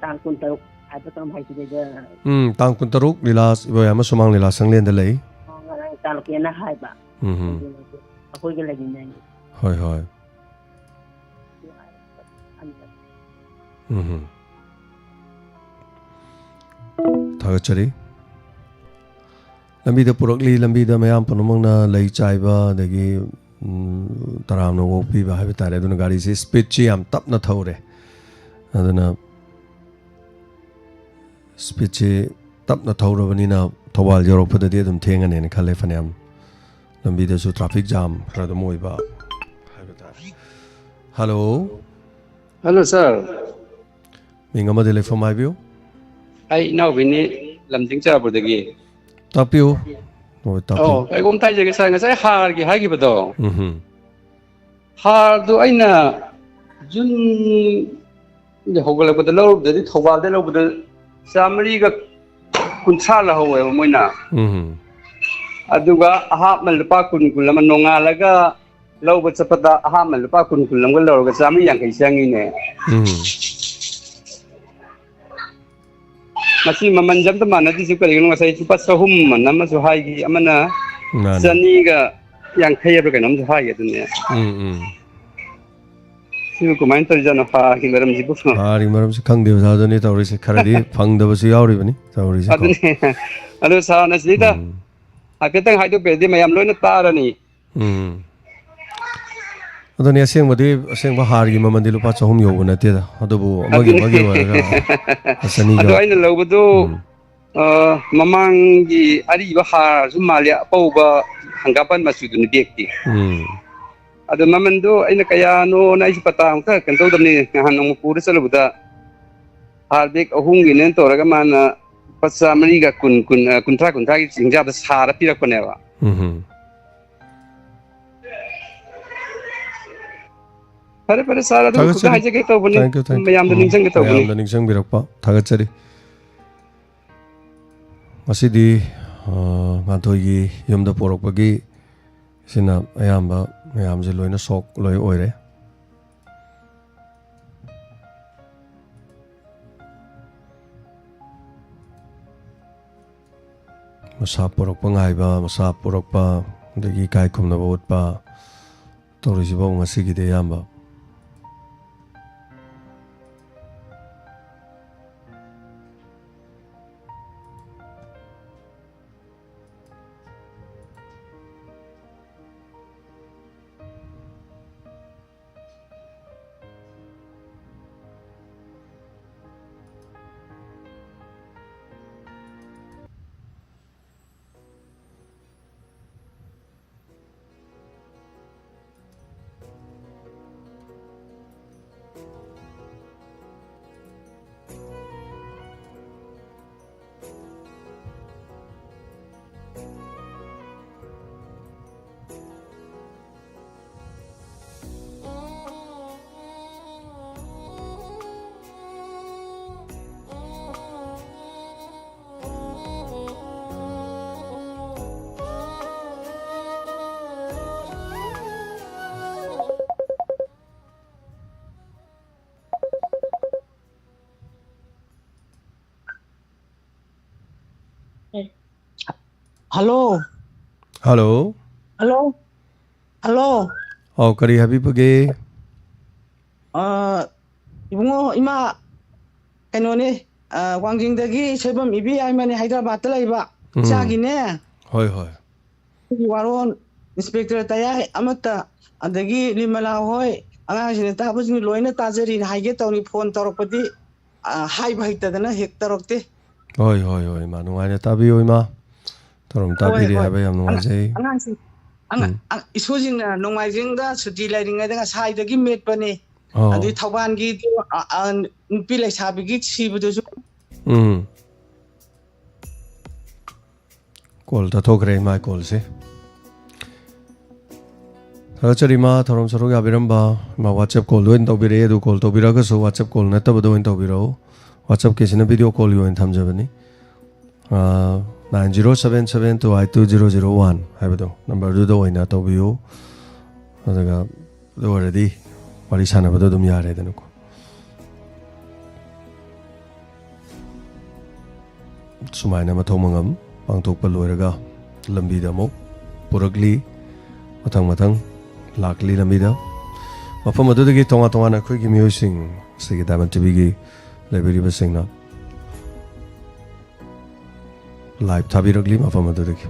ꯇꯥꯡ ꯀꯨꯟꯇꯔꯨꯛ ꯍꯥꯏꯕ ꯀꯔꯝ ꯍꯥꯏꯈꯤꯗꯦꯗ? ꯎꯝ, ꯇꯥꯡ ꯀꯨꯟꯇꯔꯨꯛ ꯂꯤꯂꯥ ꯏꯕꯣꯌꯥꯏꯃ ꯁꯨꯃꯥꯡ ꯂꯤꯂꯥ ꯁꯪꯂꯦꯟꯗ ꯂꯩ꯫ ꯑꯣ, ꯉꯔꯥꯡ ꯆꯥꯂꯨꯛꯀꯦꯅ ꯍꯥꯏꯕ꯫ ꯎꯝ ꯍꯝ꯫ ꯑꯗꯨꯅ ꯑꯩꯈꯣꯏꯒ ꯂꯩꯃꯤꯟꯅꯩ꯫ ꯍꯣꯏ, ꯍꯣꯏ꯫ ꯎꯝ ꯍꯝ꯫ ꯊꯥꯒꯠꯆꯔꯤ꯫ ꯂꯝꯕꯤꯗ ꯄꯨꯔꯛꯂꯤ, ꯂꯝꯕꯤꯗ ꯃꯌꯥꯝ ꯄꯨꯝꯅꯃꯛꯅ ꯂꯩ ꯆꯥꯏꯕ, ꯑꯗꯒꯤ, ꯎꯝ, ꯇꯔꯥꯝꯅ ꯑꯣꯛꯄꯤꯕ ꯍꯥꯏꯕ ꯇꯥꯔꯦ꯫ ꯑꯗꯨꯅ ꯒꯥꯔꯤꯁꯤ ꯁ꯭ꯄꯤꯗꯁꯤ ꯌꯥꯝ ꯇꯞꯅ ꯊꯧꯔꯦ꯫ ꯑꯗꯨꯅ ꯁ꯭ꯄꯤꯗꯁꯤ ꯇꯞꯅ ꯊꯧꯔꯕꯅꯤꯅ ꯊꯧꯕꯥꯜ ꯌꯧꯔꯛꯄꯗꯗꯤ ꯑꯗꯨꯝ ꯊꯦꯡꯉꯅꯦꯅ ꯈꯜꯂꯦ꯫ ꯐꯅꯌꯥꯝ ꯂꯝꯕꯤꯗꯁꯨ ꯇ꯭ꯔꯥꯐꯤꯛ ꯖꯥꯝ ꯈꯔ ꯑꯗꯨꯝ ꯑꯣꯏꯕ ꯍꯥꯏꯕ ꯇꯥꯔꯦ꯫ ꯍꯜꯂꯣ꯫ ꯍꯜꯂꯣ, ꯁꯥꯔ꯫ ꯃꯤꯡ ꯑꯃꯗꯤ ꯂꯩꯐꯝ ꯍꯥꯏꯕꯤꯌꯨ꯫ ꯑꯩ ꯏꯅꯥꯎꯕꯤꯅꯤ, ꯂꯝꯖꯤꯡ ꯆꯥꯕꯨꯗꯒꯤ꯫ ꯇꯥꯛꯄꯤꯌꯨ꯫ ꯍꯣꯏ, ꯇꯥꯛꯄꯤꯌꯨ꯫ ꯑꯣ, ꯀꯩꯒꯨꯝ ꯍꯥꯏꯖꯒꯦ, ꯁꯥꯔ, ꯉꯁꯥꯏ ꯍꯥꯔꯒꯤ ꯍꯥꯏꯈꯤꯕꯗꯣ꯫ ꯎꯝ ꯍꯨꯝ꯫ ꯍꯥꯔꯗꯨ ꯑꯩꯅ ꯖꯨꯟ ꯍꯧꯒꯠꯂꯛꯄꯗ ꯂꯧꯔꯨꯕꯗꯗꯤ, ꯊꯧꯕꯥꯜꯗ ꯂꯧꯕꯗ ꯆꯥꯃꯔꯤꯒ ꯀꯨꯟꯊ꯭ꯔꯥ ꯂꯧꯍꯧꯋꯦꯕ ꯃꯣꯏꯅ꯫ ꯎꯝ꯫ ꯑꯗꯨꯒ ꯑꯍꯥꯞꯅ ꯂꯨꯄꯥ ꯀꯨꯟ, ꯀꯨꯟ ꯑꯃ, ꯅꯣꯡꯉꯥꯜꯂꯒ ꯂꯧꯕ ꯆꯠꯄꯗ ꯑꯍꯥꯞꯅ ꯂꯨꯄꯥ ꯀꯨꯟ, ꯀꯨꯟ ꯑꯃꯒ ꯂꯧꯔꯒ ꯆꯥꯃꯔꯤ ꯌꯥꯡꯈꯩ ꯆꯪꯉꯤꯅꯦ꯫ ꯎꯝ꯫ ꯃꯁꯤ ꯃꯃꯜꯁꯦ ꯑꯝꯇ ꯃꯥꯟꯅꯗ꯭ꯔꯤꯁꯤ ꯀꯔꯤꯒꯤꯅꯣ? ꯉꯁꯥꯏ ꯂꯨꯄꯥ ꯆꯍꯨꯝ ꯑꯃꯁꯨ ꯍꯥꯏꯈꯤ, ꯑꯃꯅ ꯃꯥꯅꯦ꯫ ꯆꯅꯤꯒ ꯌꯥꯡꯈꯩ ꯍꯥꯏꯕ꯭ꯔꯥ ꯀꯩꯅꯣꯝꯁꯨ ꯍꯥꯏꯈꯤ꯫ ꯑꯗꯨꯅꯦ꯫ ꯎꯝ, ꯎꯝ꯫ ꯁꯤꯕꯨ ꯀꯃꯥꯏꯅ ꯇꯧꯔꯤꯖꯥꯠꯅꯣ, ꯍꯥꯔꯒꯤ ꯃꯔꯝꯁꯤꯕꯨ? ꯍꯥꯔꯒꯤ ꯃꯔꯝꯁꯤ ꯈꯪꯗꯦ, ꯑꯣꯖꯥ, ꯑꯗꯨꯅꯤ ꯇꯧꯔꯤꯁꯦ꯫ ꯈꯔꯗꯤ ꯐꯪꯗꯕꯁꯨ ꯌꯥꯎꯔꯤꯕꯅꯤ ꯇꯧꯔꯤꯁꯦ ꯀꯣ꯫ ꯑꯗꯨꯅꯦ꯫ ꯑꯗꯣ ꯁꯥꯔꯅ ꯁꯤꯗꯩꯗ ꯎꯝ꯫ ꯍꯥꯏꯐꯦꯠꯇꯪ ꯍꯥꯏꯗꯣꯛꯄꯤꯔꯗꯤ ꯃꯌꯥꯝ ꯂꯣꯏꯅ ꯇꯥꯔꯅꯤ꯫ ꯎꯝ꯫ ꯑꯗꯨꯅꯤ, ꯑꯁꯦꯡꯕꯗꯤ, ꯑꯁꯦꯡꯕ ꯍꯥꯔꯒꯤ ꯃꯃꯜꯗꯤ ꯂꯨꯄꯥ ꯆꯍꯨꯝ ꯌꯧꯕ ꯅꯠꯇꯦꯗ꯫ ꯑꯗꯨꯕꯨ ꯑꯃꯒꯤ, ꯑꯗꯨꯅꯤ꯫ ꯑꯃꯒꯤ ꯑꯣꯏꯔꯒ ꯆꯅꯤꯒ ꯑꯗꯣ ꯑꯩꯅ ꯂꯧꯕꯗꯣ, ꯎꯝ꯫ ꯑ, ꯃꯃꯥꯡꯒꯤ ꯑꯔꯤꯕ ꯍꯥꯔꯁꯨ ꯃꯥꯜꯂꯤ, ꯑꯄꯧꯕ ꯍꯪꯒꯥꯄꯥꯟ ꯃꯆꯨꯗꯨꯅꯤ ꯕꯦꯛꯇꯤ꯫ ꯎꯝ꯫ ꯑꯗꯣ ꯃꯃꯟꯗꯣ ꯑꯩꯅ ꯀꯌꯥꯅꯣꯅ ꯑꯩꯁꯨ ꯄꯇꯥ ꯑꯃꯨꯛꯇ ꯀꯩꯅꯣ ꯇꯧꯗꯕꯅꯤ꯫ ꯅꯍꯥꯟ ꯅꯣꯡꯃ ꯄꯨꯔ ꯆꯠꯂꯨꯕꯗ ꯍꯥꯔ ꯕꯦꯛ ꯑꯍꯨꯝꯒꯤꯅꯦꯅ ꯇꯧꯔꯒ ꯃꯥꯅ ꯂꯨꯄꯥ ꯆꯥꯃꯔꯤꯒ ꯀꯨꯟ, ꯀꯨꯟ, ꯑ, ꯀꯨꯟꯊ꯭ꯔꯥ, ꯀꯨꯟꯊ꯭ꯔꯥꯒꯤ ꯆꯤꯡꯖꯥꯗ ꯁꯥꯔ ꯄꯤꯔꯛꯄꯅꯦꯕ꯫ ꯎꯝ꯫ ꯐꯔꯦ, ꯐꯔꯦ, ꯁꯥꯔ, ꯑꯗꯨ ꯈꯛꯇ ꯊꯥꯒꯠꯆꯔꯤ꯫ ꯍꯥꯏꯖꯒꯦ ꯇꯧꯕꯅꯤ꯫ Thank you, thank you꯫ ꯃꯌꯥꯝꯗ ꯎꯝ, ꯅꯤꯡꯁꯤꯡꯒꯦ ꯇꯧꯕꯅꯤ꯫ ꯃꯌꯥꯝꯗ ꯅꯤꯡꯁꯤꯡꯕꯤꯔꯛꯄ ꯊꯥꯒꯠꯆꯔꯤ꯫ ꯉꯁꯤꯗꯤ, ꯑ, ꯉꯥꯟꯊꯣꯏꯒꯤ ꯌꯨꯝꯗ ꯄꯣꯔꯛꯄꯒꯤ ꯁꯤꯅ ꯑꯌꯥꯝꯕ ꯃꯌꯥꯝꯁꯦ ꯂꯣꯏꯅ ꯁꯣꯛ ꯂꯣꯏ ꯑꯣꯏꯔꯦ꯫ ꯃꯁꯥ ꯄꯣꯔꯛꯄ ꯉꯥꯏꯕ, ꯃꯁꯥ ꯄꯣꯔꯛꯄ, ꯑꯗꯒꯤ ꯏꯀꯥꯏ ꯈꯨꯝꯅꯕ ꯎꯠꯄ, ꯇꯧꯔꯤꯁꯤꯐꯥꯎ ꯉꯁꯤꯒꯤꯗꯤ ꯑꯌꯥꯝꯕ꯫ ꯍꯜꯂꯣ꯫ ꯍꯜꯂꯣ꯫ ꯍꯜꯂꯣ꯫ ꯍꯜꯂꯣ꯫ ꯑꯧ, ꯀꯔꯤ ꯍꯥꯏꯕꯤꯕꯒꯦ? ꯑ, ꯏꯕꯨꯡꯉꯣ, ꯏꯃꯥ, ꯀꯩꯅꯣꯅꯦ, ꯑ, ꯋꯥꯡꯖꯤꯡꯗꯒꯤ ꯁꯣꯏꯕꯝ ꯏꯕꯤ ꯌꯥꯏꯃꯅꯦ, ꯍꯥꯏꯗ꯭ꯔꯕꯥꯠꯇ ꯂꯩꯕ꯫ ꯎꯝ꯫ ꯏꯆꯥꯒꯤꯅꯦ꯫ ꯍꯣꯏ, ꯍꯣꯏ꯫ ꯑꯩꯒꯤ ꯋꯥꯔꯣꯜ, ꯏꯟꯁꯄꯦꯛꯇꯔ ꯇꯌꯥꯏ ꯑꯃꯠꯇ, ꯑꯗꯒꯤ ꯂꯤꯃꯂꯥ ꯍꯣꯏ, ꯑꯉꯥꯡꯁꯤꯡꯅ ꯇꯥꯕꯁꯤꯡ ꯂꯣꯏꯅ ꯇꯥꯖꯔꯤꯅ ꯍꯥꯏꯒꯦ ꯇꯧꯅꯤ꯫ ꯐꯣꯟ ꯇꯧꯔꯛꯄꯗꯤ, ꯑ, ꯍꯥꯏꯕ ꯍꯩꯇꯗꯅ ꯍꯦꯛ ꯇꯧꯔꯛꯇꯦ꯫ ꯍꯣꯏ, ꯍꯣꯏ, ꯍꯣꯏ, ꯏꯃꯥ꯫ ꯅꯨꯡꯉꯥꯏꯅ ꯇꯥꯕꯤꯌꯨ, ꯏꯃꯥ꯫ ꯊꯧꯔꯝ ꯍꯣꯏ, ꯇꯥꯕꯤꯔꯤ ꯍꯣꯏ꯫ ꯍꯥꯏꯕ ꯌꯥꯝ ꯑꯉꯥꯡ-, ꯅꯨꯡꯉꯥꯏꯖꯩ꯫ ꯑꯉꯥꯡꯁꯤꯡ, ꯑꯉꯥꯡ-, ꯎꯝ꯫ ꯑ-, ꯏꯁꯨꯁꯤꯡꯅ ꯅꯣꯡꯃꯥꯏꯖꯤꯡꯗ ꯁꯨꯇꯤ ꯂꯩꯔꯤꯉꯩꯗ ꯉꯁꯥꯏꯗꯒꯤ ꯃꯦꯠꯄꯅꯤ꯫ ꯑꯣ꯫ ꯑꯗꯨꯏ ꯊꯧꯕꯥꯜꯒꯤꯗꯨ, ꯑ, ꯑ, ꯅꯨꯄꯤ ꯂꯩꯁꯥꯕꯤꯒꯤ ꯁꯤꯕꯗꯨꯁꯨ꯫ ꯎꯝ꯫ ꯀꯣꯜ ꯇꯠꯊꯣꯛꯈ꯭ꯔꯦ, ꯏꯃꯥ ꯀꯣꯜꯁꯦ꯫ ꯊꯥꯒꯠꯆꯔꯤ, ꯏꯃꯥ, ꯊꯧꯔꯝ ꯁꯔꯨꯛ ꯌꯥꯕꯤꯔꯝꯕ꯫ ꯏꯃꯥ, WhatsApp ꯀꯣꯜꯗ ꯑꯣꯏꯅ ꯇꯧꯕꯤꯔꯛꯑꯦ, ꯑꯗꯨ ꯀꯣꯜ ꯇꯧꯕꯤꯔꯛꯑꯒꯁꯨ WhatsApp ꯀꯣꯜ ꯅꯠꯇꯕꯗ ꯑꯣꯏꯅ ꯇꯧꯕꯤꯔꯛꯎ꯫ WhatsAppꯀꯤꯁꯤꯅ video callꯒꯤ ꯑꯣꯏꯅ ꯊꯝꯖꯕꯅꯤ꯫ ꯑꯥ, nine zero seven seven two eight two zero zero one ꯍꯥꯏꯕꯗꯣ, ꯅꯝꯕꯔꯗꯨꯗ ꯑꯣꯏꯅ ꯇꯧꯕꯤꯌꯨ꯫ ꯑꯗꯨꯒ ꯑꯗꯨ ꯑꯣꯏꯔꯗꯤ ꯋꯥꯔꯤ ꯁꯥꯟꯅꯕꯗꯣ ꯑꯗꯨꯝ ꯌꯥꯔꯦꯗꯅꯀꯣ꯫ ꯁꯨꯃꯥꯏꯅ ꯃꯊꯧ ꯃꯉꯝ ꯄꯥꯡꯊꯣꯛꯄ ꯂꯣꯏꯔꯒ ꯂꯝꯕꯤꯗ ꯑꯃꯨꯛ ꯄꯨꯔꯛꯂꯤ, ꯃꯊꯪ ꯃꯊꯪ ꯂꯥꯛꯂꯤ ꯂꯝꯕꯤꯗ꯫ ꯃꯐꯝ ꯑꯗꯨꯗꯒꯤ ꯇꯣꯉꯥꯟ ꯇꯣꯉꯥꯟꯅ ꯑꯩꯈꯣꯏꯒꯤ ꯃꯤꯑꯣꯏꯁꯤꯡ, ꯁꯤꯒꯤ Diamond TVꯒꯤ ꯂꯩꯕꯤꯔꯤꯕꯁꯤꯡꯅ live ꯊꯥꯕꯤꯔꯛꯂꯤ ꯃꯐꯝ ꯑꯗꯨꯗꯒꯤ꯫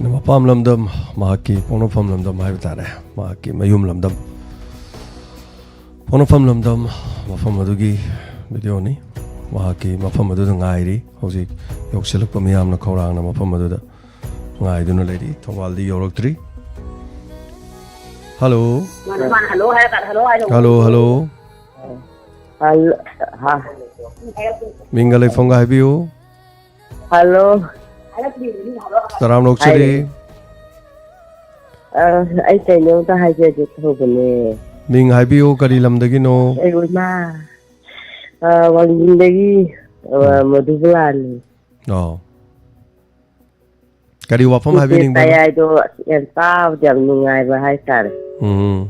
ꯃꯄꯥꯝ ꯂꯝꯗꯝ, ꯃꯍꯥꯛꯀꯤ ꯄꯣꯛꯅꯐꯝ ꯂꯝꯗꯝ ꯍꯥꯏꯕ ꯇꯥꯔꯦ, ꯃꯍꯥꯛꯀꯤ ꯃꯌꯨꯝ ꯂꯝꯗꯝ, ꯄꯣꯛꯅꯐꯝ ꯂꯝꯗꯝ, ꯃꯐꯝ ꯑꯗꯨꯒꯤ ꯚꯤꯗꯤꯑꯣꯅꯤ꯫ ꯃꯍꯥꯛꯀꯤ ꯃꯐꯝ ꯑꯗꯨꯗ ꯉꯥꯏꯔꯤ꯫ ꯍꯧꯖꯤꯛ ꯌꯧꯁꯤꯜꯂꯛꯄ ꯃꯤꯌꯥꯝꯅ ꯈꯧꯔꯥꯡꯅ ꯃꯐꯝ ꯑꯗꯨꯗ ꯉꯥꯏꯗꯨꯅ ꯂꯩꯔꯤ꯫ ꯊꯧꯕꯥꯜꯗꯤ ꯌꯧꯔꯛꯇ꯭ꯔꯤ꯫ ꯍꯜꯂꯣ꯫ ꯃꯥꯅ, ꯃꯥꯅ ꯍꯜꯂꯣ ꯍꯥꯏꯔꯀꯥꯟꯗ ꯍꯜꯂꯣ ꯍꯥꯏꯅ ꯍꯜꯂꯣ, ꯍꯜꯂꯣ꯫ ꯍꯜꯂꯣ, ꯍꯥ꯫ ꯃꯤꯡꯒ ꯂꯩꯐꯝꯒ ꯍꯥꯏꯕꯤꯌꯨ꯫ ꯍꯜꯂꯣ꯫ ꯇꯔꯥꯝꯅ ꯑꯣꯛꯆꯔꯤ꯫ ꯍꯥꯏꯌꯨ꯫ ꯑ, ꯑꯩ ꯀꯩꯅꯣꯝꯇ ꯍꯥꯏꯖꯒꯦ ꯇꯧꯕꯅꯦ꯫ ꯃꯤꯡ ꯍꯥꯏꯕꯤꯌꯨ, ꯀꯔꯤ ꯂꯝꯗꯒꯤꯅꯣ? ꯑꯩ ꯏꯃꯥ, ꯑ, ꯋꯥꯡꯖꯤꯡꯗꯒꯤ, ꯑ, ꯎꯝ꯫ ꯃꯙꯨꯕꯂꯥꯅꯤ꯫ ꯑꯣ꯫ ꯀꯔꯤ ꯋꯥꯐꯝ ꯆꯦꯆꯦ ꯍꯥꯏꯕꯤꯅꯤꯡꯕꯅꯣ? ꯇꯌꯥꯏꯗꯣ ꯌꯥꯝ ꯇꯥꯕꯗ ꯌꯥꯝ ꯅꯨꯡꯉꯥꯏꯕ ꯍꯥꯏꯇꯥꯔꯦ꯫ ꯎꯝ꯫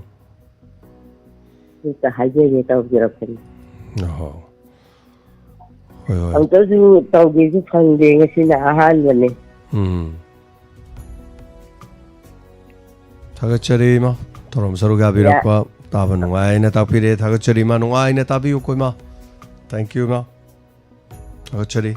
ꯑꯗꯨꯇ ꯍꯥꯏꯖꯒꯦ ꯇꯧꯖꯔꯛꯄꯅꯤ꯫ ꯑꯍꯣ꯫ ꯍꯣꯏ, ꯍꯣꯏ꯫ ꯑꯃꯨꯛꯇꯁꯨ ꯇꯧꯒꯦꯁꯨ ꯐꯪꯗꯦ, ꯉꯁꯤꯅ ꯑꯍꯥꯟꯕꯅꯤ꯫ ꯎꯝ꯫ ꯊꯥꯒꯠꯆꯔꯤ, ꯏꯃꯥ꯫ ꯊꯧꯔꯝ ꯁꯔꯨꯛ ꯌꯥꯕꯤꯔꯛꯄ, ꯌꯥ- ꯇꯥꯕ ꯅꯨꯡꯉꯥꯏꯅ ꯇꯥꯛꯄꯤꯔꯦ꯫ ꯊꯥꯒꯠꯆꯔꯤ, ꯏꯃꯥ꯫ ꯅꯨꯡꯉꯥꯏꯅ ꯇꯥꯕꯤꯌꯨꯀꯣ, ꯏꯃꯥ꯫ Thank you, ꯏꯃꯥ꯫ ꯊꯥꯒꯠꯆꯔꯤ꯫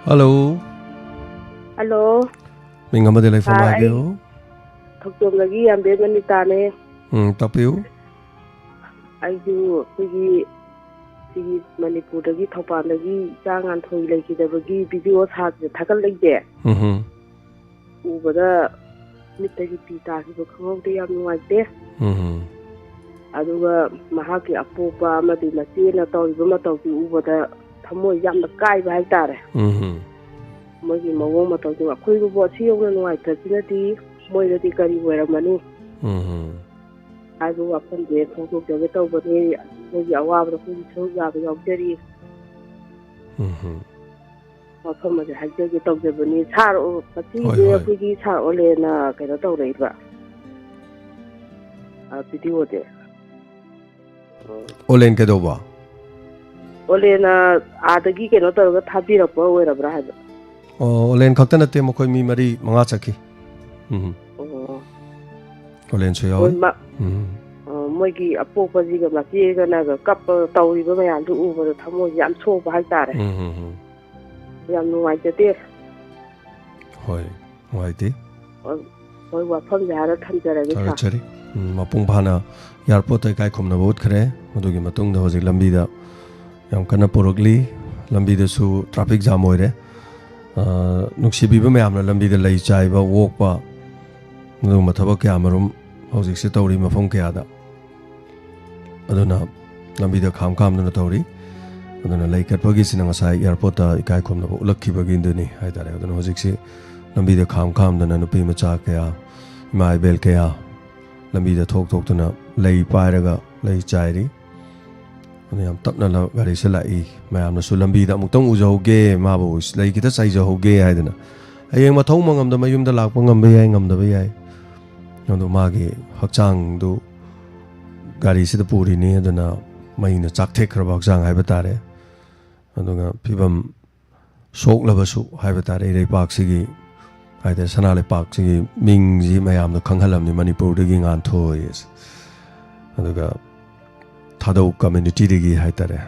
ꯍꯜꯂꯣ꯫ ꯍꯜꯂꯣ꯫ ꯃꯤꯡ ꯑꯃꯗꯤ ꯂꯩꯐꯝ ꯑꯥ, ꯑꯩ ꯍꯥꯏꯕꯤꯌꯨ꯫ ꯊꯣꯛꯆꯣꯝꯗꯒꯤ ꯌꯥꯝꯕꯦꯝ ꯑꯅꯤꯇꯥꯅꯦ꯫ ꯎꯝ, ꯇꯥꯛꯄꯤꯌꯨ꯫ ꯑꯩꯁꯨ ꯑꯩꯈꯣꯏꯒꯤ ꯁꯤꯒꯤ ꯃꯅꯤꯄꯨꯔꯗꯒꯤ, ꯊꯧꯕꯥꯜꯗꯒꯤ ꯏꯆꯥ ꯉꯥꯟꯊꯣꯏ ꯂꯩꯈꯤꯗꯕꯒꯤ ꯚꯤꯗꯤꯑꯣ ꯁꯥꯗꯅ ꯊꯥꯒꯠꯂꯛꯏꯁꯦ ꯎꯝ꯫ ꯎꯕꯗ ꯃꯤꯠꯇꯒꯤ ꯄꯤ ꯇꯥꯈꯤꯕ ꯈꯪꯍꯧꯗꯦ꯫ ꯌꯥꯝ ꯅꯨꯡꯉꯥꯏꯇꯦ꯫ ꯎꯝ꯫ ꯑꯗꯨꯒ ꯃꯍꯥꯛꯀꯤ ꯑꯄꯣꯛꯄ ꯑꯃꯗꯤ ꯃꯆꯦꯅ ꯇꯧꯔꯤꯕ ꯃꯇꯧꯗꯨ ꯎꯕꯗ ꯊꯃꯣꯏ ꯌꯥꯝꯅ ꯀꯥꯏꯕ ꯍꯥꯏꯇꯥꯔꯦ꯫ ꯎꯝ꯫ ꯃꯣꯏꯒꯤ ꯃꯑꯣꯡ ꯃꯇꯧꯗꯨ ꯑꯩꯈꯣꯏꯕꯨ ꯑꯁꯤ ꯌꯧꯅ ꯅꯨꯡꯉꯥꯏꯇ꯭ꯔꯁꯤꯅꯗꯤ ꯃꯣꯏꯗꯗꯤ ꯀꯔꯤ ꯑꯣꯏꯔꯝꯃꯅꯤ? ꯎꯝ꯫ ꯍꯥꯏꯕ ꯋꯥꯐꯝꯁꯦ ꯐꯣꯡꯗꯣꯛꯆꯒꯦ ꯇꯧꯕꯅꯤ꯫ ꯑꯩꯈꯣꯏꯒꯤ ꯑꯋꯥꯕꯗ ꯑꯩꯈꯣꯏꯒꯤ ꯁꯔꯨꯛ ꯌꯥꯕ ꯌꯥꯎꯖꯔꯤ꯫ ꯎꯝ꯫ ꯋꯥꯐꯝ ꯑꯁꯦ ꯍꯥꯏꯖꯒꯦ ꯇꯧꯖꯕꯅꯤ꯫ ꯁꯥꯔ ꯑꯣ-, ꯃꯁꯤꯁꯦ ꯍꯣꯏ, ꯍꯣꯏ꯫ ꯑꯩꯈꯣꯏꯒꯤ ꯁꯥꯔ ꯑꯣꯂꯦꯟꯅ ꯀꯩꯅꯣ ꯇꯧꯔꯛꯏꯕ, ꯑ, ꯚꯤꯗꯤꯑꯣꯁꯦ꯫ ꯑꯣꯂꯦꯟ ꯀꯩꯗꯧꯕ? ꯑꯣꯂꯦꯟꯅ ꯑꯥꯗꯒꯤ ꯀꯩꯅꯣ ꯇꯧꯔꯒ ꯊꯥꯕꯤꯔꯛꯄ ꯑꯣꯏꯔꯕ꯭ꯔꯥ ꯍꯥꯏꯕ? ꯑꯣ, ꯑꯣꯂꯦꯟ ꯈꯛꯇ ꯅꯠꯇꯦ, ꯃꯈꯣꯏ ꯃꯤ ꯃꯔꯤ, ꯃꯉꯥ ꯆꯠꯈꯤ꯫ ꯎꯝ꯫ ꯑꯣ꯫ ꯑꯣꯂꯦꯟꯁꯨ ꯌꯥꯎꯋꯤ꯫ ꯃꯣꯏ ꯃ-, ꯎꯝ꯫ ꯑ, ꯃꯣꯏꯒꯤ ꯑꯄꯣꯛꯄꯁꯤꯒ ꯃꯆꯦꯒꯅꯒ ꯀꯞꯄ ꯇꯧꯔꯤꯕ ꯃꯌꯥꯝꯗꯨ ꯎꯕꯗ ꯊꯃꯣꯏꯁꯦ ꯌꯥꯝ ꯁꯣꯛꯄ ꯍꯥꯏꯇꯥꯔꯦ꯫ ꯎꯝ, ꯎꯝ, ꯎꯝ꯫ ꯌꯥꯝ ꯅꯨꯡꯉꯥꯏꯖꯗꯦ꯫ ꯍꯣꯏ, ꯅꯨꯡꯉꯥꯏꯇꯦ꯫ ꯍꯣꯏ, ꯍꯣꯏ, ꯋꯥꯐꯝꯁꯦ ꯍꯥꯏꯔ ꯊꯝꯖꯔꯒꯦ, ꯁꯥꯔ꯫ ꯊꯥꯒꯠꯆꯔꯤ꯫ ꯎꯝ, ꯃꯄꯨꯡ ꯐꯥꯅ ꯑꯦꯌꯥꯔꯄꯣꯔꯠꯇ ꯏꯀꯥꯏ ꯈꯨꯝꯅꯕ ꯎꯠꯈ꯭ꯔꯦ꯫ ꯃꯗꯨꯒꯤ ꯃꯇꯨꯡꯗ ꯍꯧꯖꯤꯛ ꯂꯝꯕꯤꯗ ꯌꯥꯝ ꯀꯟꯅ ꯄꯨꯔꯛꯂꯤ꯫ ꯂꯝꯕꯤꯗꯁꯨ ꯇ꯭ꯔꯥꯐꯤꯛ ꯖꯥꯝ ꯑꯣꯏꯔꯦ꯫ ꯑ, ꯅꯨꯡꯁꯤꯕꯤꯕ ꯃꯌꯥꯝꯅ ꯂꯝꯕꯤꯗ ꯂꯩ ꯆꯥꯏꯕ, ꯑꯣꯛꯄ, ꯑꯗꯨꯒꯨꯝꯕ ꯊꯕꯛ ꯀꯌꯥ ꯑꯃꯔꯣꯝ ꯍꯧꯖꯤꯛꯁꯦ ꯇꯧꯔꯤ ꯃꯐꯝ ꯀꯌꯥꯗ꯫ ꯑꯗꯨꯅ ꯂꯝꯕꯤꯗ ꯈꯥꯝ ꯈꯥꯝꯗꯨꯅ ꯇꯧꯔꯤ꯫ ꯑꯗꯨꯅ ꯂꯩ ꯀꯠꯄꯒꯤꯁꯤꯅ ꯉꯁꯥꯏ ꯑꯦꯌꯥꯔꯄꯣꯔꯠꯇ ꯏꯀꯥꯏ ꯈꯨꯝꯅꯕ ꯎꯠꯂꯛꯈꯤꯕꯒꯤꯗꯨꯅꯤ ꯍꯥꯏꯇꯥꯔꯦ꯫ ꯑꯗꯨꯅ ꯍꯧꯖꯤꯛꯁꯤ ꯂꯝꯕꯤꯗ ꯈꯥꯝ ꯈꯥꯝꯗꯅ ꯅꯨꯄꯤ ꯃꯆꯥ ꯀꯌꯥ, ꯏꯃꯥ ꯏꯕꯦꯜ ꯀꯌꯥ ꯂꯝꯕꯤꯗ ꯊꯣꯛ ꯊꯣꯛꯇꯨꯅ ꯂꯩ ꯄꯥꯏꯔꯒ ꯂꯩ ꯆꯥꯏꯔꯤ꯫ ꯑꯗꯨ ꯌꯥꯝ ꯇꯞꯅ ꯂ-, ꯒꯥꯔꯤꯁꯦ ꯂꯥꯛꯏ꯫ ꯃꯌꯥꯝꯅꯁꯨ ꯂꯝꯕꯤꯗ ꯑꯃꯨꯛꯇꯪ ꯎꯖꯍꯧꯒꯦ, ꯃꯥꯕꯨ ꯂꯩ ꯈꯤꯇ ꯆꯥꯏꯖꯍꯧꯒꯦ ꯍꯥꯏꯗꯅ꯫ ꯍꯌꯦꯡ ꯃꯊꯧ ꯃꯉꯝꯗ ꯃꯌꯨꯝꯗ ꯂꯥꯛꯄ ꯉꯝꯕ ꯌꯥꯏ, ꯉꯝꯗꯕ ꯌꯥꯏ꯫ ꯑꯗꯨ ꯃꯥꯒꯤ ꯍꯛꯆꯥꯡꯗꯨ ꯒꯥꯔꯤꯁꯤꯗ ꯄꯨꯔꯤꯅꯤ, ꯑꯗꯨꯅ ꯃꯩꯅ ꯆꯥꯛꯊꯦꯛꯈ꯭ꯔꯕ ꯍꯛꯆꯥꯡ ꯍꯥꯏꯕ ꯇꯥꯔꯦ꯫ ꯑꯗꯨꯒ ꯐꯤꯕꯝ ꯁꯣꯛꯂꯕꯁꯨ ꯍꯥꯏꯕ ꯇꯥꯔꯦ, ꯏꯔꯩꯄꯥꯛꯁꯤꯒꯤ ꯍꯥꯏꯗꯤ ꯁꯅꯥ ꯂꯩꯄꯥꯛꯁꯤꯒꯤ ꯃꯤꯡꯁꯤ ꯃꯌꯥꯝꯗ ꯈꯪꯍꯜꯂꯝꯅꯤ, ꯃꯅꯤꯄꯨꯔꯗꯒꯤ ꯉꯥꯟꯊꯣꯏ ꯑꯁꯦ꯫ ꯑꯗꯨꯒ ꯊꯥꯗꯧ ꯀꯝꯃ꯭ꯌꯨꯅꯤꯇꯤꯗꯒꯤ ꯍꯥꯏꯇꯥꯔꯦ,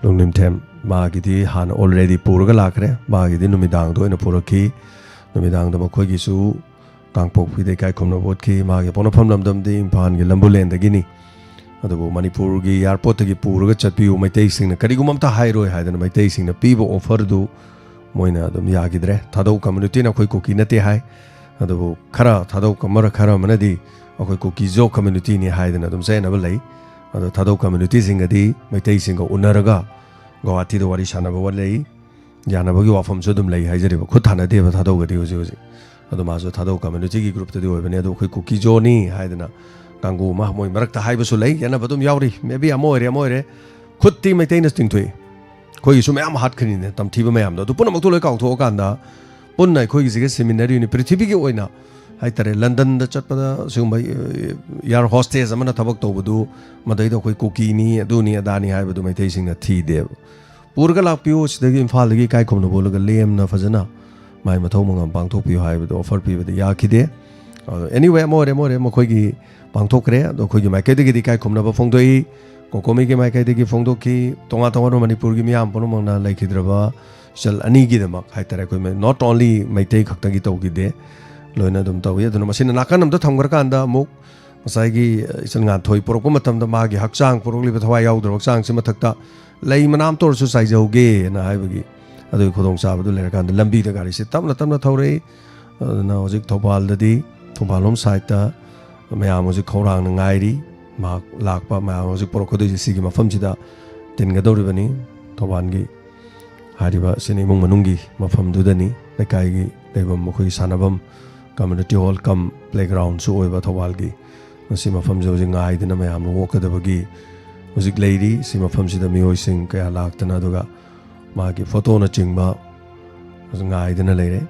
ꯂꯨꯡꯅꯤꯡꯊꯦꯝ ꯃꯥꯒꯤꯗꯤ ꯍꯥꯟꯅ already ꯄꯨꯔꯒ ꯂꯥꯛꯈ꯭ꯔꯦ꯫ ꯃꯥꯒꯤꯗꯤ ꯅꯨꯃꯤꯗꯥꯡꯗ ꯑꯣꯏꯅ ꯄꯨꯔꯛꯈꯤ꯫ ꯅꯨꯃꯤꯗꯥꯡꯗ ꯃꯈꯣꯏꯒꯤꯁꯨ ꯀꯥꯡꯄꯣꯛꯄꯤꯗ ꯏꯀꯥꯏ ꯈꯨꯝꯅꯕ ꯎꯠꯈꯤ꯫ ꯃꯥꯒꯤ ꯄꯣꯛꯅꯐꯝ ꯂꯝꯗꯝꯗꯤ ꯏꯝꯐꯥꯜꯒꯤ ꯂꯝꯕꯨꯂꯦꯟꯗꯒꯤꯅꯤ꯫ ꯑꯗꯨꯕꯨ ꯃꯅꯤꯄꯨꯔꯒꯤ airportꯇꯒꯤ ꯄꯨꯔꯒ ꯆꯠꯄꯤꯌꯨ, ꯃꯩꯇꯩꯁꯤꯡꯅ ꯀꯔꯤꯒꯨꯝꯕ ꯑꯝꯇ ꯍꯥꯏꯔꯣꯏ ꯍꯥꯏꯗꯅ ꯃꯩꯇꯩꯁꯤꯡꯅ ꯄꯤꯕ offerꯗꯨ ꯃꯣꯏꯅ ꯑꯗꯨꯝ ꯌꯥꯈꯤꯗ꯭ꯔꯦ꯫ ꯊꯥꯗꯧ communityꯅ ꯑꯩꯈꯣꯏ ꯀꯨꯀꯤ ꯅꯠꯇꯦ ꯍꯥꯏ꯫ ꯑꯗꯨꯕꯨ ꯈꯔ ꯊꯥꯗꯧ ꯀꯝꯃꯔ ꯈꯔ ꯑꯃꯅꯗꯤ ꯑꯩꯈꯣꯏ ꯀꯨꯀꯤ ꯖꯣ communityꯅꯤ ꯍꯥꯏꯗꯅ ꯑꯗꯨꯝ ꯆꯌꯦꯠꯅꯕ ꯂꯩ꯫ ꯑꯗꯣ ꯊꯥꯗꯧ communityꯁꯤꯡꯒꯗꯤ ꯃꯩꯇꯩꯁꯤꯡꯒ ꯎꯅꯔꯒ ꯒꯧꯍꯥꯇꯤꯗ ꯋꯥꯔꯤ ꯁꯥꯟꯅꯕ ꯋꯥ-, ꯂꯩ꯫ ꯌꯥꯅꯕꯒꯤ ꯋꯥꯐꯝꯁꯨ ꯑꯗꯨꯝ ꯂꯩ ꯍꯥꯏꯖꯔꯤꯕ꯫ ꯈꯨꯠ ꯊꯥꯅꯗꯦꯕ ꯊꯥꯗꯧꯒꯗꯤ ꯍꯧꯖꯤꯛ ꯍꯧꯖꯤꯛ꯫ ꯑꯗꯣ ꯃꯥꯁꯨ ꯊꯥꯗꯧ communityꯒꯤ groupꯇꯗꯤ ꯑꯣꯏꯕꯅꯦ꯫ ꯑꯗꯣ ꯑꯩꯈꯣꯏ ꯀꯨꯀꯤ ꯖꯣꯅꯤ ꯍꯥꯏꯗꯅ ꯀꯥꯡꯕꯨ ꯑꯃ ꯃꯣꯏ ꯃꯔꯛꯇ ꯍꯥꯏꯕꯁꯨ ꯂꯩ꯫ ꯌꯦꯠꯅꯕ ꯑꯗꯨꯝ ꯌꯥꯎꯔꯤ꯫ Maybe ꯑꯃ ꯑꯣꯏꯔꯦ, ꯑꯃ ꯑꯣꯏꯔꯦ꯫ ꯈꯨꯠꯇꯤ ꯃꯩꯇꯩꯅ ꯆꯤꯡꯊꯣꯛꯏ꯫ ꯑꯩꯈꯣꯏꯒꯤꯁꯨ ꯃꯌꯥꯝ ꯍꯥꯠꯈ꯭ꯔꯤꯅꯦ, ꯇꯝꯊꯤꯕ ꯃꯌꯥꯝꯗꯣ꯫ ꯑꯗꯨ ꯄꯨꯝꯅꯃꯛꯇꯣ ꯂꯣꯏ ꯀꯥꯎꯊꯣꯛꯑꯀꯥꯟꯗ ꯄꯨꯟꯅ ꯑꯩꯈꯣꯏꯒꯤꯁꯤꯒ ꯁꯤꯃꯤꯟꯅꯔꯤꯅꯤ꯫ ꯄ꯭ꯔꯤꯊꯤꯕꯤꯒꯤ ꯑꯣꯏꯅ ꯍꯥꯏꯇꯥꯔꯦ, ꯂꯟꯗꯟꯗ ꯆꯠꯄꯗ ꯁꯤꯒꯨꯝꯕ, ꯑꯦ, air hostess ꯑꯃꯅ ꯊꯕꯛ ꯇꯧꯕꯗꯨ ꯃꯗꯩꯗ ꯑꯩꯈꯣꯏ ꯀꯨꯀꯤꯅꯤ, ꯑꯗꯨꯅꯤ, ꯑꯗꯥꯅꯤ ꯍꯥꯏꯕꯗꯨ ꯃꯩꯇꯩꯁꯤꯡꯅ ꯊꯤꯗꯦꯕ꯫ ꯄꯨꯔꯒ ꯂꯥꯛꯄꯤꯌꯨ, ꯁꯤꯗꯒꯤ ꯏꯝꯐꯥꯜꯗꯒꯤ ꯏꯀꯥꯏ ꯈꯨꯝꯅꯕ ꯎꯠꯂꯒ ꯂꯦꯝꯅ ꯐꯖꯅ ꯃꯥꯏ ꯃꯊꯧ ꯃꯉꯝ ꯄꯥꯡꯊꯣꯛꯄꯤꯌꯨ ꯍꯥꯏꯕꯗꯨ offer ꯄꯤꯕꯗꯤ ꯌꯥꯈꯤꯗꯦ꯫ ꯑꯗꯣ anyway, ꯑꯃ ꯑꯣꯏꯔꯦ, ꯑꯃ ꯑꯣꯏꯔꯦ, ꯃꯈꯣꯏꯒꯤ ꯄꯥꯡꯊꯣꯛꯈ꯭ꯔꯦ꯫ ꯑꯗꯣ ꯑꯩꯈꯣꯏꯒꯤ ꯃꯥꯏꯀꯩꯗꯒꯤꯗꯤ ꯏꯀꯥꯏ ꯈꯨꯝꯅꯕ ꯐꯣꯡꯗꯣꯛꯏ, ꯀꯣꯀꯣꯃꯤꯒꯤ ꯃꯥꯏꯀꯩꯗꯒꯤ ꯐꯣꯡꯗꯣꯛꯈꯤ, ꯇꯣꯉꯥꯟ ꯇꯣꯉꯥꯟꯕ ꯃꯅꯤꯄꯨꯔꯒꯤ ꯃꯤꯌꯥꯝ ꯄꯨꯝꯅꯃꯛꯅ ꯂꯩꯈꯤꯗ꯭ꯔꯕ ꯏꯆꯜ ꯑꯅꯤꯒꯤꯗꯃꯛ ꯍꯥꯏꯇꯥꯔꯦ, ꯑꯩꯈꯣꯏ not only ꯃꯩꯇꯩ ꯈꯛꯇꯒꯤ ꯇꯧꯈꯤꯗꯦ, ꯂꯣꯏꯅ ꯑꯗꯨꯝ ꯇꯧꯏ꯫ ꯑꯗꯨꯅ ꯃꯁꯤꯅ ꯅꯥꯀꯟ ꯑꯃꯗ ꯊꯝꯈ꯭ꯔꯀꯥꯟꯗ ꯑꯃꯨꯛ ꯉꯁꯥꯏꯒꯤ, ꯑ, ꯏꯆꯜ ꯉꯥꯟꯊꯣꯏ ꯄꯨꯔꯛꯄ ꯃꯇꯝꯗ ꯃꯥꯒꯤ ꯍꯛꯆꯥꯡ ꯄꯨꯔꯛꯂꯤꯕ ꯊꯋꯥꯏ ꯌꯥꯎꯗ꯭ꯔꯕ ꯍꯛꯆꯥꯡꯁꯤ ꯃꯊꯛꯇ ꯂꯩ ꯃꯅꯥ ꯑꯃꯇ ꯑꯣꯏꯔꯁꯨ ꯆꯥꯏꯖꯍꯧꯒꯦꯅ ꯍꯥꯏꯕꯒꯤ ꯑꯗꯨꯒꯤ ꯈꯨꯗꯣꯡꯆꯥꯕꯗꯨ ꯂꯩꯔꯀꯥꯟꯗ ꯂꯝꯕꯤꯗ ꯒꯥꯔꯤꯁꯦ ꯇꯞꯅ ꯇꯞꯅ ꯊꯧꯔꯛꯏ꯫ ꯑꯗꯨꯅ ꯍꯧꯖꯤꯛ ꯊꯧꯕꯥꯜꯗꯗꯤ, ꯊꯧꯕꯥꯜ ꯂꯣꯝ sideꯇ ꯃꯌꯥꯝ ꯍꯧꯖꯤꯛ ꯈꯧꯔꯥꯡꯅ ꯉꯥꯏꯔꯤ꯫ ꯃꯍꯥꯛ ꯂꯥꯛꯄ, ꯃꯌꯥꯝ ꯍꯧꯖꯤꯛ ꯄꯨꯔꯛꯀꯗꯣꯏꯁꯦ ꯁꯤꯒꯤ ꯃꯐꯝꯁꯤꯗ ꯇꯤꯟꯒꯗꯧꯔꯤꯕꯅꯤ꯫ ꯊꯧꯕꯥꯜꯒꯤ ꯍꯥꯏꯔꯤꯕ ꯁꯤꯅ ꯏꯃꯨꯡ ꯃꯅꯨꯡꯒꯤ ꯃꯐꯝꯗꯨꯗꯅꯤ, ꯂꯩꯀꯥꯏꯒꯤ ꯂꯩꯐꯝ, ꯑꯩꯈꯣꯏꯒꯤ ꯁꯥꯟꯅꯐꯝ, community hall cum playgroundꯁꯨ ꯑꯣꯏꯕ ꯊꯧꯕꯥꯜꯒꯤ꯫ ꯃꯁꯤ ꯃꯐꯝꯁꯦ ꯍꯧꯖꯤꯛ ꯉꯥꯏꯗꯅ ꯃꯌꯥꯝꯅ ꯑꯣꯛꯀꯗꯕꯒꯤ ꯍꯧꯖꯤꯛ ꯂꯩꯔꯤ꯫ ꯁꯤ ꯃꯐꯝꯁꯤꯗ ꯃꯤꯑꯣꯏꯁꯤꯡ ꯀꯌꯥ ꯂꯥꯛꯇꯅ, ꯑꯗꯨꯒ ꯃꯥꯒꯤ ꯐꯣꯇꯣꯅꯆꯤꯡꯕ ꯉꯥꯏꯗꯅ ꯂꯩꯔꯦ꯫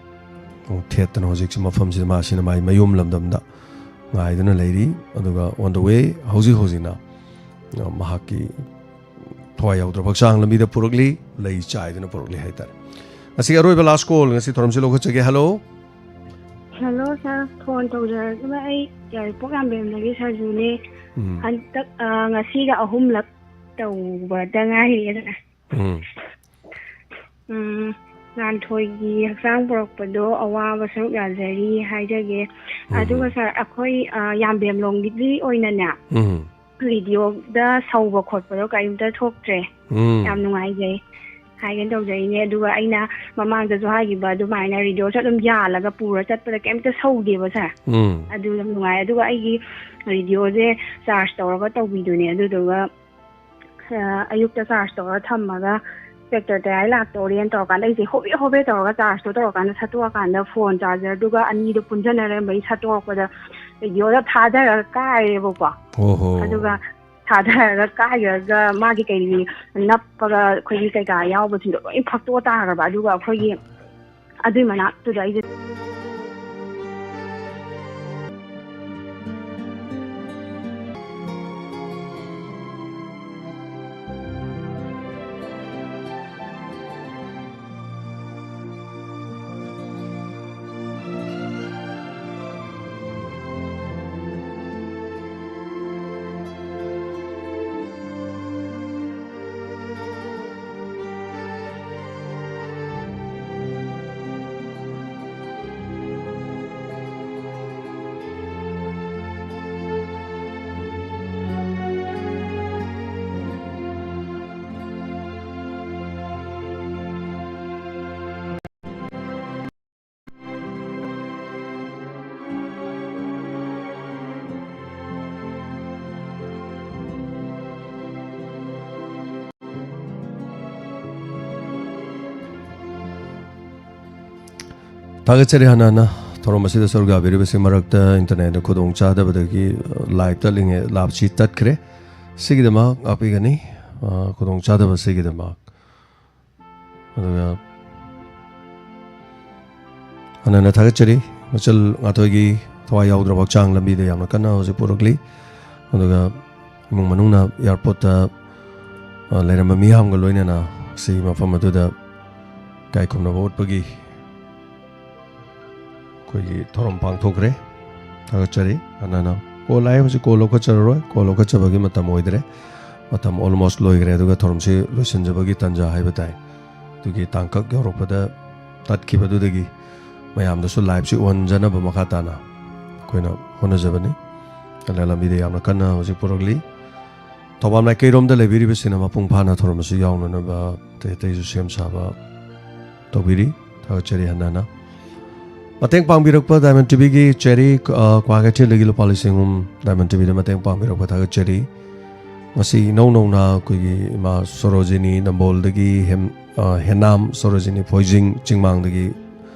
ꯊꯦꯠꯇꯅ ꯍꯧꯖꯤꯛꯁꯤ ꯃꯐꯝꯁꯤꯗ ꯃꯥꯁꯤꯅ ꯃꯥꯒꯤ ꯃꯌꯨꯝ ꯂꯝꯗꯝꯗ ꯉꯥꯏꯗꯨꯅ ꯂꯩꯔꯤ꯫ ꯑꯗꯨꯒ on the way ꯍꯧꯖꯤꯛ ꯍꯧꯖꯤꯛꯅ, ꯑ, ꯃꯍꯥꯛꯀꯤ ꯊꯋꯥꯏ ꯌꯥꯎꯗ꯭ꯔꯕ ꯍꯛꯆꯥꯡ ꯂꯝꯕꯤꯗ ꯄꯨꯔꯛꯂꯤ, ꯂꯩ ꯆꯥꯏꯗꯨꯅ ꯄꯨꯔꯛꯂꯤ ꯍꯥꯏꯇꯥꯔꯦ꯫ ꯉꯁꯤꯒꯤ ꯑꯔꯣꯏꯕ last call, ꯉꯁꯤ ꯊꯧꯔꯝꯁꯤ ꯂꯧꯈꯠꯆꯒꯦ꯫ Hello꯫ Hello sir, phone ꯇꯧꯖꯔꯛꯂꯤꯕ ꯑꯩ ꯌꯥꯏꯔꯤꯄꯣꯛ ꯌꯥꯝꯕꯦꯝꯗꯒꯤ ꯁꯔꯖꯨꯅꯦ꯫ ꯎꯝ꯫ ꯍꯟꯗꯛ, ꯑ, ꯉꯁꯤꯒ ꯑꯍꯨꯝꯂꯛ ꯇꯧꯕꯗ ꯉꯥꯏꯔꯤ ꯑꯗꯨꯅ꯫ ꯎꯝ꯫ ꯎꯝ, ꯉꯥꯟꯊꯣꯏꯒꯤ ꯍꯛꯆꯥꯡ ꯄꯨꯔꯛꯄꯗꯣ ꯑꯋꯥꯕ ꯁꯔꯨꯛ ꯌꯥꯖꯔꯤ ꯍꯥꯏꯖꯒꯦ꯫ ꯎꯝ꯫ ꯑꯗꯨꯒ ꯁꯥꯔ, ꯑꯩꯈꯣꯏ, ꯑ, ꯌꯥꯝꯕꯦꯝꯂꯣꯡꯒꯤꯗꯤ ꯑꯣꯏꯅꯅꯦ, ꯎꯝ꯫ ꯔꯦꯗꯤꯑꯣꯗ ꯁꯧꯕ ꯈꯣꯠꯄꯗꯣ ꯀꯔꯤꯝꯇ ꯊꯣꯛꯇ꯭ꯔꯦ꯫ ꯎꯝ꯫ ꯌꯥꯝ ꯅꯨꯡꯉꯥꯏꯖꯩ ꯍꯥꯏꯒꯦꯅ ꯇꯧꯖꯩꯅꯦ꯫ ꯑꯗꯨꯒ ꯑꯩꯅ ꯃꯃꯥꯡꯗꯁꯨ ꯍꯥꯏꯈꯤꯕ ꯑꯗꯨꯃꯥꯏꯅ ꯔꯦꯗꯤꯑꯣꯁꯨ ꯑꯗꯨꯝ ꯌꯥꯜꯂꯒ ꯄꯨꯔ ꯆꯠꯄꯗ ꯀꯩꯝꯇ ꯁꯧꯗꯦꯕ ꯁꯥꯔ꯫ ꯎꯝ꯫ ꯑꯗꯨ ꯌꯥꯝ ꯅꯨꯡꯉꯥꯏ꯫ ꯑꯗꯨꯒ ꯑꯩꯒꯤ ꯔꯦꯗꯤꯑꯣꯁꯦ ꯆꯥꯔꯖ ꯇꯧꯔꯒ ꯇꯧꯕꯤꯗꯨꯅꯦ꯫ ꯑꯗꯨꯗꯨꯒ, ꯑ, ꯑꯌꯨꯛꯇ ꯆꯥꯔꯖ ꯇꯧꯔꯒ ꯊꯝꯃꯒ ꯇ꯭ꯔꯦꯛꯇꯔ ꯇꯌꯥꯔ ꯂꯥꯛꯇꯧꯔꯦꯅ ꯇꯧꯔꯀꯥꯟꯗ ꯑꯩꯁꯦ ꯍꯣꯕꯦ ꯍꯣꯕꯦ ꯇꯧꯔꯒ ꯆꯥꯔꯖꯇꯣ ꯇꯧꯔꯀꯥꯟꯗ ꯁꯠꯇꯣꯛꯑꯀꯥꯟꯗ ꯐꯣꯟ ꯆꯥꯔꯖꯔꯗꯨꯒ ꯑꯅꯤꯗꯣ ꯄꯨꯟꯁꯤꯟꯅꯔꯝꯕꯩ ꯁꯠꯇꯣꯛꯄꯗ ꯔꯦꯗꯤꯑꯣꯗ ꯊꯥꯗꯔꯒ ꯀꯥꯏꯔꯦꯕꯀꯣ꯫ ꯑꯣꯍꯣ꯫ ꯑꯗꯨꯒ ꯊꯥꯗꯔꯒ ꯀꯥꯏꯈ꯭ꯔꯒ ꯃꯥꯒꯤ ꯀꯩꯒꯤ ꯅꯞꯄꯒ ꯑꯩꯈꯣꯏꯒꯤ ꯀꯩꯀꯥ ꯌꯥꯎꯕꯁꯤꯡꯗꯣ ꯂꯣꯏ ꯐꯛꯇꯣꯛꯑ ꯇꯥꯈ꯭ꯔꯕ꯫ ꯑꯗꯨꯒ ꯑꯩꯈꯣꯏꯒꯤ ꯑꯗꯨꯏ ꯃꯅꯥꯛꯇꯨꯗ ꯑꯩꯁꯦ ꯊꯥꯒꯠꯆꯔꯤ꯫ ꯍꯥꯟꯅ ꯍꯥꯟꯅ ꯊꯧꯔꯝ ꯑꯁꯤꯗ ꯁꯔꯨꯛ ꯌꯥꯕꯤꯔꯤꯕꯁꯤ ꯃꯔꯛꯇ ꯏꯟꯇꯔꯅꯦꯠꯇ ꯈꯨꯗꯣꯡ ꯆꯥꯗꯕꯗꯒꯤ, ꯑ, ꯂꯥꯏꯞ ꯇꯠꯂꯤꯉꯩ, ꯂꯥꯏꯞꯁꯤ ꯇꯠꯈ꯭ꯔꯦ꯫ ꯁꯤꯒꯤꯗꯃꯛ ꯉꯥꯛꯄꯤꯒꯅꯤ, ꯑ, ꯈꯨꯗꯣꯡ ꯆꯥꯗꯕ ꯁꯤꯒꯤꯗꯃꯛ꯫ ꯑꯗꯨꯒ ꯍꯥꯟꯅ ꯍꯥꯟꯅ ꯊꯥꯒꯠꯆꯔꯤ꯫ ꯃꯆꯜ ꯉꯥꯊꯣꯏꯒꯤ ꯊꯋꯥꯏ ꯌꯥꯎꯗ꯭ꯔꯕ ꯍꯛꯆꯥꯡ ꯂꯝꯕꯤꯗ ꯌꯥꯝꯅ ꯀꯟꯅ ꯍꯧꯖꯤꯛ ꯄꯨꯔꯛꯂꯤ꯫ ꯑꯗꯨꯒ ꯏꯃꯨꯡ ꯃꯅꯨꯡꯅ ꯑꯦꯌꯥꯔꯄꯣꯔꯠꯇ, ꯑ, ꯂꯩꯔꯝꯕ ꯃꯤꯌꯥꯝꯒ ꯂꯣꯏꯅꯅ ꯁꯤ ꯃꯐꯝ ꯑꯗꯨꯗ ꯏꯀꯥꯏ ꯈꯨꯝꯅꯕ ꯎꯠꯄꯒꯤ ꯑꯩꯈꯣꯏꯒꯤ ꯊꯧꯔꯝ ꯄꯥꯡꯊꯣꯛꯈ꯭ꯔꯦ꯫ ꯊꯥꯒꯠꯆꯔꯤ꯫ ꯍꯥꯟꯅ ꯍꯥꯟꯅ ꯀꯣꯜ ꯂꯥꯛꯑꯦ, ꯍꯧꯖꯤꯛ ꯀꯣꯜ ꯂꯧꯈꯠꯆꯔꯔꯣꯏ, ꯀꯣꯜ ꯂꯧꯈꯠꯆꯕꯒꯤ ꯃꯇꯝ ꯑꯣꯏꯗ꯭ꯔꯦ꯫ ꯃꯇꯝ almost ꯂꯣꯏꯈ꯭ꯔꯦ, ꯑꯗꯨꯒ ꯊꯧꯔꯝꯁꯤ ꯂꯣꯏꯁꯤꯟꯖꯕꯒꯤ ꯇꯥꯟꯖꯥ ꯍꯥꯏꯕ ꯇꯥꯏ꯫ ꯑꯗꯨꯒꯤ ꯇꯥꯡꯀꯛ ꯌꯧꯔꯛꯄꯗ ꯇꯠꯈꯤꯕꯗꯨꯗꯒꯤ ꯃꯌꯥꯝꯗꯁꯨ live ꯁꯤ ꯎꯍꯟꯖꯅꯕ ꯃꯈꯥ ꯇꯥꯅ ꯑꯩꯈꯣꯏꯅ ꯍꯣꯠꯅꯖꯕꯅꯤ꯫ ꯑꯗꯨꯅ ꯂꯝꯕꯤꯗ ꯌꯥꯝꯅ ꯀꯟꯅ ꯍꯧꯖꯤꯛ ꯄꯨꯔꯛꯂꯤ꯫ ꯊꯧꯕꯥꯜ ꯃꯥꯏꯀꯩꯔꯣꯝꯗ ꯂꯩꯕꯤꯔꯤꯕꯁꯤꯡꯅ ꯃꯄꯨꯡ ꯐꯥꯅ ꯊꯧꯔꯝ ꯑꯁꯤ ꯌꯥꯎꯅꯅꯕ ꯑꯇꯩ ꯑꯇꯩꯁꯨ ꯁꯦꯝ ꯁꯥꯕ ꯇꯧꯕꯤꯔꯤ꯫ ꯊꯥꯒꯠꯆꯔꯤ ꯍꯟꯅ ꯍꯟꯅ꯫ ꯃꯇꯦꯡ ꯄꯥꯡꯕꯤꯔꯛꯄ Diamond ꯇꯤꯚꯤꯒꯤ ꯆꯦꯔꯤ, ꯑ, ꯀ꯭ꯋꯥꯀꯩꯊꯦꯜꯗꯒꯤ ꯂꯨꯄꯥ ꯂꯤꯁꯤꯡ ꯑꯍꯨꯝ Diamond ꯇꯤꯚꯤꯗ ꯃꯇꯦꯡ ꯄꯥꯡꯕꯤꯔꯛꯄ ꯊꯥꯒꯠꯆꯔꯤ꯫ ꯉꯁꯤ ꯏꯅꯧ ꯅꯧꯅ ꯑꯩꯈꯣꯏꯒꯤ ꯏꯃꯥ ꯁꯣꯔꯣꯖꯤꯅꯤ ꯅꯝꯕꯣꯜꯗꯒꯤ ꯍꯦꯝ-, ꯑ, ꯍꯦꯅꯥꯝ ꯁꯣꯔꯣꯖꯤꯅꯤ ꯐꯣꯏꯖꯤꯡ ꯆꯤꯡꯃꯥꯡꯗꯒꯤ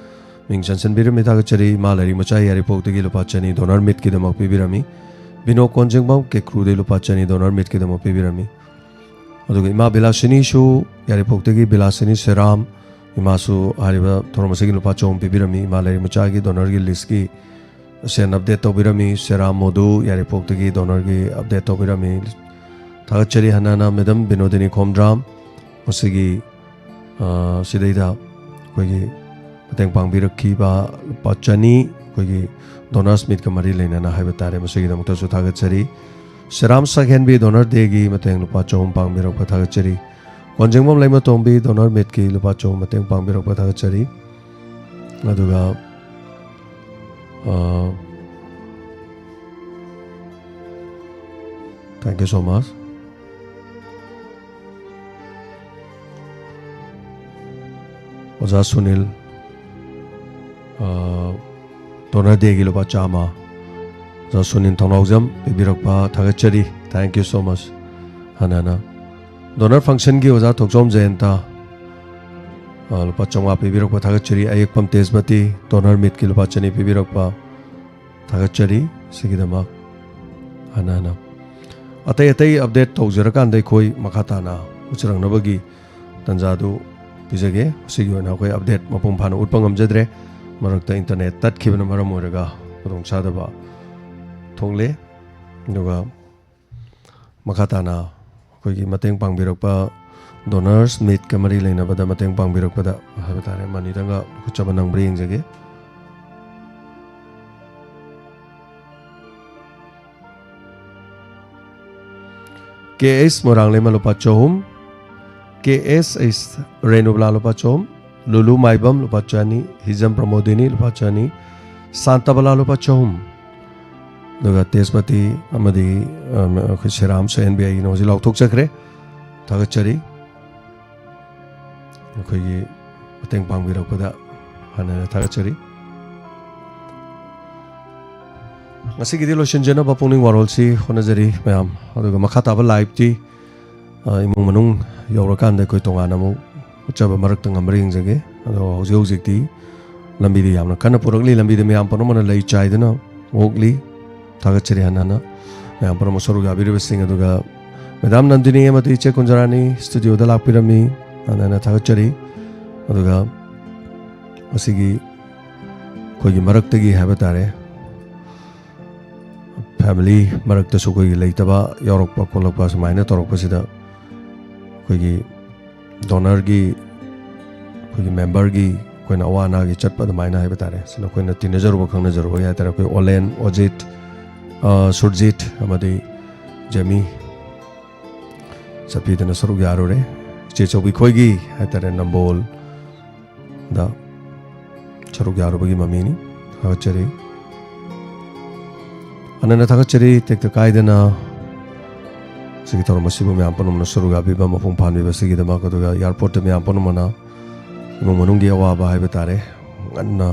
ꯃꯤꯡ ꯆꯟꯁꯤꯟꯕꯤꯔꯝꯃꯤ, ꯊꯥꯒꯠꯆꯔꯤ꯫ ꯏꯃꯥ ꯂꯥꯏꯔꯤꯛ ꯃꯆꯥ ꯌꯥꯏꯔꯤꯄꯣꯛꯇꯒꯤ ꯂꯨꯄꯥ ꯆꯅꯤ donor meet ꯀꯤꯗꯃꯛ ꯄꯤꯕꯤꯔꯝꯃꯤ꯫ ꯕꯤꯅꯣ ꯀꯣꯟꯖꯤꯡꯕꯝ ꯀꯦꯀ꯭ꯔꯨꯗꯒꯤ ꯂꯨꯄꯥ ꯆꯅꯤ donor meet ꯀꯤꯗꯃꯛ ꯄꯤꯕꯤꯔꯝꯃꯤ꯫ ꯑꯗꯨꯒ ꯏꯃꯥ ꯕꯤꯂꯥꯁꯤꯅꯤꯁꯨ ꯌꯥꯏꯔꯤꯄꯣꯛꯇꯒꯤ ꯕꯤꯂꯥꯁꯤꯅꯤ ꯁꯦꯔꯥꯝ, ꯏꯃꯥꯁꯨ ꯍꯥꯏꯔꯤꯕ ꯊꯧꯔꯝ ꯑꯁꯤꯒꯤ ꯂꯨꯄꯥ ꯆꯍꯨꯝ ꯄꯤꯕꯤꯔꯝꯃꯤ꯫ ꯏꯃꯥ ꯂꯥꯏꯔꯤꯛ ꯃꯆꯥꯒꯤ donor ꯒꯤ list ꯀꯤ ꯁꯦꯟ update ꯇꯧꯕꯤꯔꯝꯃꯤ꯫ ꯁꯦꯔꯥꯝ ꯃꯣꯗꯨ ꯌꯥꯏꯔꯤꯄꯣꯛꯇꯒꯤ donor ꯒꯤ update ꯇꯧꯕꯤꯔꯝꯃꯤ꯫ ꯊꯥꯒꯠꯆꯔꯤ ꯍꯟꯅ ꯍꯟꯅ Madam ꯕꯤꯅꯣꯗꯤꯅꯤ ꯈꯣꯝꯗ꯭ꯔꯥꯝ꯫ ꯃꯁꯤꯒꯤ, ꯑ, ꯁꯤꯗꯩꯗ ꯑꯩꯈꯣꯏꯒꯤ ꯃꯇꯦꯡ ꯄꯥꯡꯕꯤꯔꯛꯈꯤꯕ ꯂꯨꯄꯥ ꯆꯅꯤ ꯑꯩꯈꯣꯏꯒꯤ donors meet ꯀ ꯃꯔꯤ ꯂꯩꯅꯅ ꯍꯥꯏꯕ ꯇꯥꯔꯦ, ꯃꯁꯤꯒꯤꯗꯃꯛꯇꯁꯨ ꯊꯥꯒꯠꯆꯔꯤ꯫ ꯁꯦꯔꯥꯝ ꯁꯛꯍꯦꯟꯕꯤ donor day ꯒꯤ ꯃꯇꯦꯡ ꯂꯨꯄꯥ ꯆꯍꯨꯝ ꯄꯥꯡꯕꯤꯔꯛꯄ ꯊꯥꯒꯠꯆꯔꯤ꯫ ꯀꯣꯟꯖꯤꯡꯕꯝ ꯂꯩꯃꯇꯣꯝꯕꯤ donor meet ꯀꯤ ꯂꯨꯄꯥ ꯆꯍꯨꯝ ꯃꯇꯦꯡ ꯄꯥꯡꯕꯤꯔꯛꯄ ꯊꯥꯒꯠꯆꯔꯤ꯫ ꯑꯗꯨꯒ, ꯑ, thank you so much꯫ ꯑꯣꯖꯥ ꯁꯨꯅꯤꯜ, ꯑ, donor day ꯒꯤ ꯂꯨꯄꯥ ꯆꯥꯝꯃ꯫ ꯑꯣꯖꯥ ꯁꯨꯅꯤꯜ ꯊꯧꯅꯥꯎꯖꯝ ꯄꯤꯕꯤꯔꯛꯄ ꯊꯥꯒꯠꯆꯔꯤ꯫ Thank you so much꯫ ꯍꯟꯅ ꯍꯟꯅ꯫ Donor function ꯒꯤ ꯑꯣꯖꯥ ꯊꯣꯛꯆꯣꯝ ꯖꯌꯟꯇ, ꯑ, ꯂꯨꯄꯥ ꯆꯥꯝꯃꯉꯥ ꯄꯤꯕꯤꯔꯛꯄ ꯊꯥꯒꯠꯆꯔꯤ꯫ ꯑꯌꯦꯛꯄꯝ ꯇꯦꯖꯃꯇꯤ donor meet ꯀꯤ ꯂꯨꯄꯥ ꯆꯅꯤ ꯄꯤꯕꯤꯔꯛꯄ ꯊꯥꯒꯠꯆꯔꯤ꯫ ꯁꯤꯒꯤꯗꯃꯛ ꯍꯟꯅ ꯍꯟꯅ꯫ ꯑꯇꯩ ꯑꯇꯩ update ꯇꯧꯖꯔꯀꯥꯟꯗ ꯑꯩꯈꯣꯏ ꯃꯈꯥ ꯇꯥꯅ ꯎꯠꯆꯔꯛꯅꯕꯒꯤ ꯇꯟꯖꯥꯗꯨ ꯄꯤꯖꯒꯦ꯫ ꯃꯁꯤꯒꯤ ꯑꯣꯏꯅ ꯑꯩꯈꯣꯏ update ꯃꯄꯨꯡ ꯐꯥꯅ ꯎꯠꯄ ꯉꯝꯖꯗ꯭ꯔꯦ꯫ ꯃꯔꯛꯇ internet ꯇꯠꯈꯤꯕꯅ ꯃꯔꯝ ꯑꯣꯏꯔꯒ ꯈꯨꯗꯣꯡꯆꯥꯗꯕ ꯊꯣꯛꯂꯦ꯫ ꯑꯗꯨꯒ ꯃꯈꯥ ꯇꯥꯅ ꯑꯩꯈꯣꯏꯒꯤ ꯃꯇꯦꯡ ꯄꯥꯡꯕꯤꯔꯛꯄ donors meet ꯀ ꯃꯔꯤ ꯂꯩꯅꯕꯗ ꯃꯇꯦꯡ ꯄꯥꯡꯕꯤꯔꯛꯄꯗ ꯍꯥꯏꯕ ꯇꯥꯔꯦ, ꯃꯅꯤꯗꯪꯒ ꯈꯨꯠꯆꯕ ꯅꯪꯕ꯭ꯔꯥ ꯌꯦꯡꯖꯒꯦ꯫ ꯀꯦ ꯑꯦꯁ ꯃꯣꯏꯔꯥꯡꯂꯩꯃ ꯂꯨꯄꯥ ꯆꯍꯨꯝ, ꯀꯦ ꯑꯦꯁ ꯑꯩꯁ ꯔꯦꯅꯨꯕꯂꯥ ꯂꯨꯄꯥ ꯆꯍꯨꯝ, ꯂꯨꯂꯨ ꯃꯥꯏꯕꯝ ꯂꯨꯄꯥ ꯆꯅꯤ, ꯍꯤꯖꯝ ꯄ꯭ꯔꯃꯣꯗꯤꯅꯤ ꯂꯨꯄꯥ ꯆꯅꯤ, ꯁꯥꯟꯇꯕꯂꯥ ꯂꯨꯄꯥ ꯆꯍꯨꯝ, ꯑꯗꯨꯒ ꯇꯦꯖꯄꯇꯤ ꯑꯃꯗꯤ, ꯑ, ꯑꯩꯈꯣꯏ ꯁꯦꯔꯥꯝꯁꯨ ꯑꯦꯟ ꯕꯤ ꯑꯥꯏꯒꯤꯅ ꯍꯧꯖꯤꯛ ꯂꯥꯎꯊꯣꯛꯆꯈ꯭ꯔꯦ꯫ ꯊꯥꯒꯠꯆꯔꯤ꯫ ꯑꯩꯈꯣꯏꯒꯤ ꯃꯇꯦꯡ ꯄꯥꯡꯕꯤꯔꯛꯄꯗ ꯍꯥꯟꯅ ꯊꯥꯒꯠꯆꯔꯤ꯫ ꯉꯁꯤꯒꯤꯗꯤ ꯂꯣꯏꯁꯤꯟꯖꯅꯕ ꯄꯨꯛꯅꯤꯡ ꯋꯥꯔꯣꯜꯁꯤ ꯍꯣꯠꯅꯖꯔꯤ ꯃꯌꯥꯝ꯫ ꯑꯗꯨꯒ ꯃꯈꯥ ꯇꯥꯕ ꯂꯥꯏꯚꯇꯤ, ꯑ, ꯏꯃꯨꯡ ꯃꯅꯨꯡ ꯌꯧꯔꯀꯥꯟꯗ ꯑꯩꯈꯣꯏ ꯇꯣꯉꯥꯟꯅ ꯑꯃꯨꯛ ꯍꯣꯠꯆꯕ ꯃꯔꯛꯇ ꯉꯝꯕ꯭ꯔꯥ ꯌꯦꯡꯖꯒꯦ꯫ ꯑꯗꯣ ꯍꯧꯖꯤꯛ ꯍꯧꯖꯤꯛꯇꯤ ꯂꯝꯕꯤꯗ ꯌꯥꯝꯅ ꯀꯟꯅ ꯄꯨꯔꯛꯂꯤ꯫ ꯂꯝꯕꯤꯗ ꯃꯌꯥꯝ ꯄꯨꯝꯅꯃꯛꯅ ꯂꯩ ꯆꯥꯏꯗꯨꯅ ꯑꯣꯛꯂꯤ꯫ ꯊꯥꯒꯠꯆꯔꯤ ꯍꯟꯅ ꯍꯟꯅ ꯃꯌꯥꯝ ꯄꯨꯝꯅꯃꯛ ꯁꯔꯨꯛ ꯌꯥꯕꯤꯔꯤꯕꯁꯤꯡ꯫ ꯑꯗꯨꯒ ꯃꯦꯗꯥꯝ ꯅꯟꯗꯤꯅꯤ ꯑꯃꯗꯤ ꯏꯆꯦ ꯀꯨꯟꯖꯔꯥꯅꯤ ꯁ꯭ꯇꯨꯗꯤꯑꯣꯗ ꯂꯥꯛꯄꯤꯔꯝꯃꯤ꯫ ꯍꯟꯅ ꯍꯟꯅ ꯊꯥꯒꯠꯆꯔꯤ꯫ ꯑꯗꯨꯒ ꯉꯁꯤꯒꯤ ꯑꯩꯈꯣꯏꯒꯤ ꯃꯔꯛꯇꯒꯤ ꯍꯥꯏꯕ ꯇꯥꯔꯦ, ꯐꯦꯃꯤꯂꯤ ꯃꯔꯛꯇꯁꯨ ꯑꯩꯈꯣꯏꯒꯤ ꯂꯩꯇꯕ ꯌꯥꯎꯔꯛꯄ ꯈꯣꯠꯂꯛꯄ ꯁꯨꯃꯥꯏꯅ ꯇꯧꯔꯛꯄꯁꯤꯗ ꯑꯩꯈꯣꯏꯒꯤ ꯗꯣꯅꯔꯒꯤ, ꯑꯩꯈꯣꯏꯒꯤ ꯃꯦꯝꯕꯔꯒꯤ ꯑꯩꯈꯣꯏꯅ ꯑꯋꯥ ꯑꯅꯥꯒꯤ ꯆꯠꯄ ꯑꯗꯨꯃꯥꯏꯅ ꯍꯥꯏꯕ ꯇꯥꯔꯦ꯫ ꯁꯤꯅ ꯑꯩꯈꯣꯏꯅ ꯇꯤꯟꯅꯖꯔꯨꯕ ꯈꯪꯅꯖꯔꯨꯕꯒꯤ ꯍꯥꯏ ꯇꯥꯔꯦ꯫ ꯑꯩꯈꯣꯏ ꯑꯣꯂꯦꯟ, ꯑꯣꯖꯤꯠ, ꯑ, ꯁꯨꯔꯖꯤꯠ ꯑꯃꯗꯤ ꯖꯦꯃꯤ ꯆꯠꯄꯤꯗꯨꯅ ꯁꯔꯨꯛ ꯌꯥꯔꯨꯔꯦ꯫ ꯏꯆꯦ ꯆꯧꯕꯤ ꯈꯣꯏꯒꯤ ꯍꯥꯏ ꯇꯥꯔꯦ, ꯅꯝꯕꯣꯜꯗ ꯁꯔꯨꯛ ꯌꯥꯔꯨꯕꯒꯤ ꯃꯃꯤꯅꯤ꯫ ꯊꯥꯒꯠꯆꯔꯤ꯫ ꯑꯅꯟꯅ ꯊꯥꯒꯠꯆꯔꯤ꯫ ꯇꯦꯛꯇ ꯀꯥꯏꯗꯅ ꯁꯤꯒꯤ ꯊꯧꯔꯝ ꯑꯁꯤꯕꯨ ꯃꯌꯥꯝ ꯄꯨꯝꯅꯃꯛꯅ ꯁꯔꯨꯛ ꯌꯥꯕꯤꯕ, ꯃꯄꯨꯡ ꯐꯥꯍꯟꯕꯤꯕꯁꯤꯒꯤꯗꯃꯛ꯫ ꯑꯗꯨꯒ ꯑꯦꯌꯥꯔꯄꯣꯔꯠꯇ ꯃꯌꯥꯝ ꯄꯨꯝꯅꯃꯛꯅ ꯏꯃꯨꯡ ꯃꯅꯨꯡꯒꯤ ꯑꯋꯥꯕ ꯍꯥꯏꯕ ꯇꯥꯔꯦ, ꯉꯟꯅ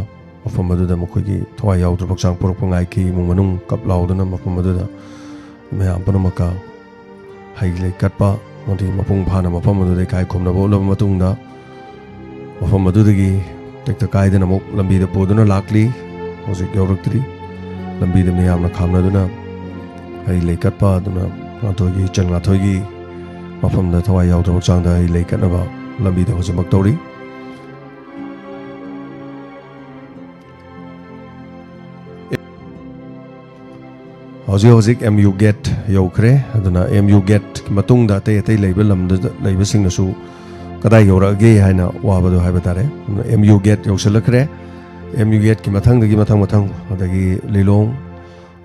ꯃꯐꯝ ꯑꯗꯨꯗ ꯃꯈꯣꯏꯒꯤ ꯊꯋꯥꯏ ꯌꯥꯎꯗ꯭ꯔꯕ ꯍꯛꯆꯥꯡ ꯄꯨꯔꯛꯄ ꯉꯥꯏꯈꯤ꯫ ꯏꯃꯨꯡ ꯃꯅꯨꯡ ꯀꯞ ꯂꯥꯎꯗꯨꯅ ꯃꯐꯝ ꯑꯗꯨꯗ ꯃꯌꯥꯝ ꯄꯨꯝꯅꯃꯛꯀ ꯍꯩ ꯂꯩ ꯀꯠꯄ ꯑꯃꯗꯤ ꯃꯄꯨꯡ ꯐꯥꯅ ꯃꯐꯝ ꯑꯗꯨꯗ ꯏꯀꯥꯏ ꯈꯨꯝꯅꯕ ꯎꯠꯂꯕ ꯃꯇꯨꯡꯗ, ꯃꯐꯝ ꯑꯗꯨꯗꯒꯤ ꯇꯦꯛꯇ ꯀꯥꯏꯗꯅ ꯑꯃꯨꯛ ꯂꯝꯕꯤꯗ ꯄꯨꯗꯨꯅ ꯂꯥꯛꯂꯤ꯫ ꯍꯧꯖꯤꯛ ꯌꯧꯔꯛꯇ꯭ꯔꯤ꯫ ꯂꯝꯕꯤꯗ ꯃꯤꯌꯥꯝꯅ ꯈꯥꯝꯅꯗꯨꯅ ꯍꯩ ꯂꯩ ꯀꯠꯄ ꯑꯗꯨꯅ ꯉꯥꯊꯣꯏꯒꯤ, ꯏꯆꯟ ꯉꯥꯊꯣꯏꯒꯤ ꯃꯐꯝꯗ ꯊꯋꯥꯏ ꯌꯥꯎꯗ꯭ꯔꯕ ꯍꯛꯆꯥꯡꯗ ꯍꯩ ꯂꯩ ꯀꯠꯅꯕ ꯂꯝꯕꯤꯗ ꯍꯧꯖꯤꯛꯃꯛ ꯇꯧꯔꯤ꯫ ꯍꯧꯖꯤꯛ ꯍꯧꯖꯤꯛ ꯑꯦꯝ ꯌꯨ ꯒꯦꯠ ꯌꯧꯈ꯭ꯔꯦ꯫ ꯑꯗꯨꯅ ꯑꯦꯝ ꯌꯨ ꯒꯦꯠꯀꯤ ꯃꯇꯨꯡꯗ ꯑꯇꯩ ꯑꯇꯩ ꯂꯩꯕ ꯂꯝꯗꯨꯗ ꯂꯩꯕꯁꯤꯡꯅꯁꯨ ꯀꯗꯥꯏ ꯌꯧꯔꯛꯑꯒꯦ ꯍꯥꯏꯅ ꯋꯥꯕꯗꯣ ꯍꯥꯏꯕ ꯇꯥꯔꯦ꯫ ꯑꯗꯨꯅ ꯑꯦꯝ ꯌꯨ ꯒꯦꯠ ꯌꯧꯁꯤꯜꯂꯛꯈ꯭ꯔꯦ꯫ ꯑꯦꯝ ꯌꯨ ꯒꯦꯠꯀꯤ ꯃꯊꯪꯗꯒꯤ ꯃꯊꯪ ꯃꯊꯪ, ꯑꯗꯒꯤ ꯂꯤꯂꯣꯡ,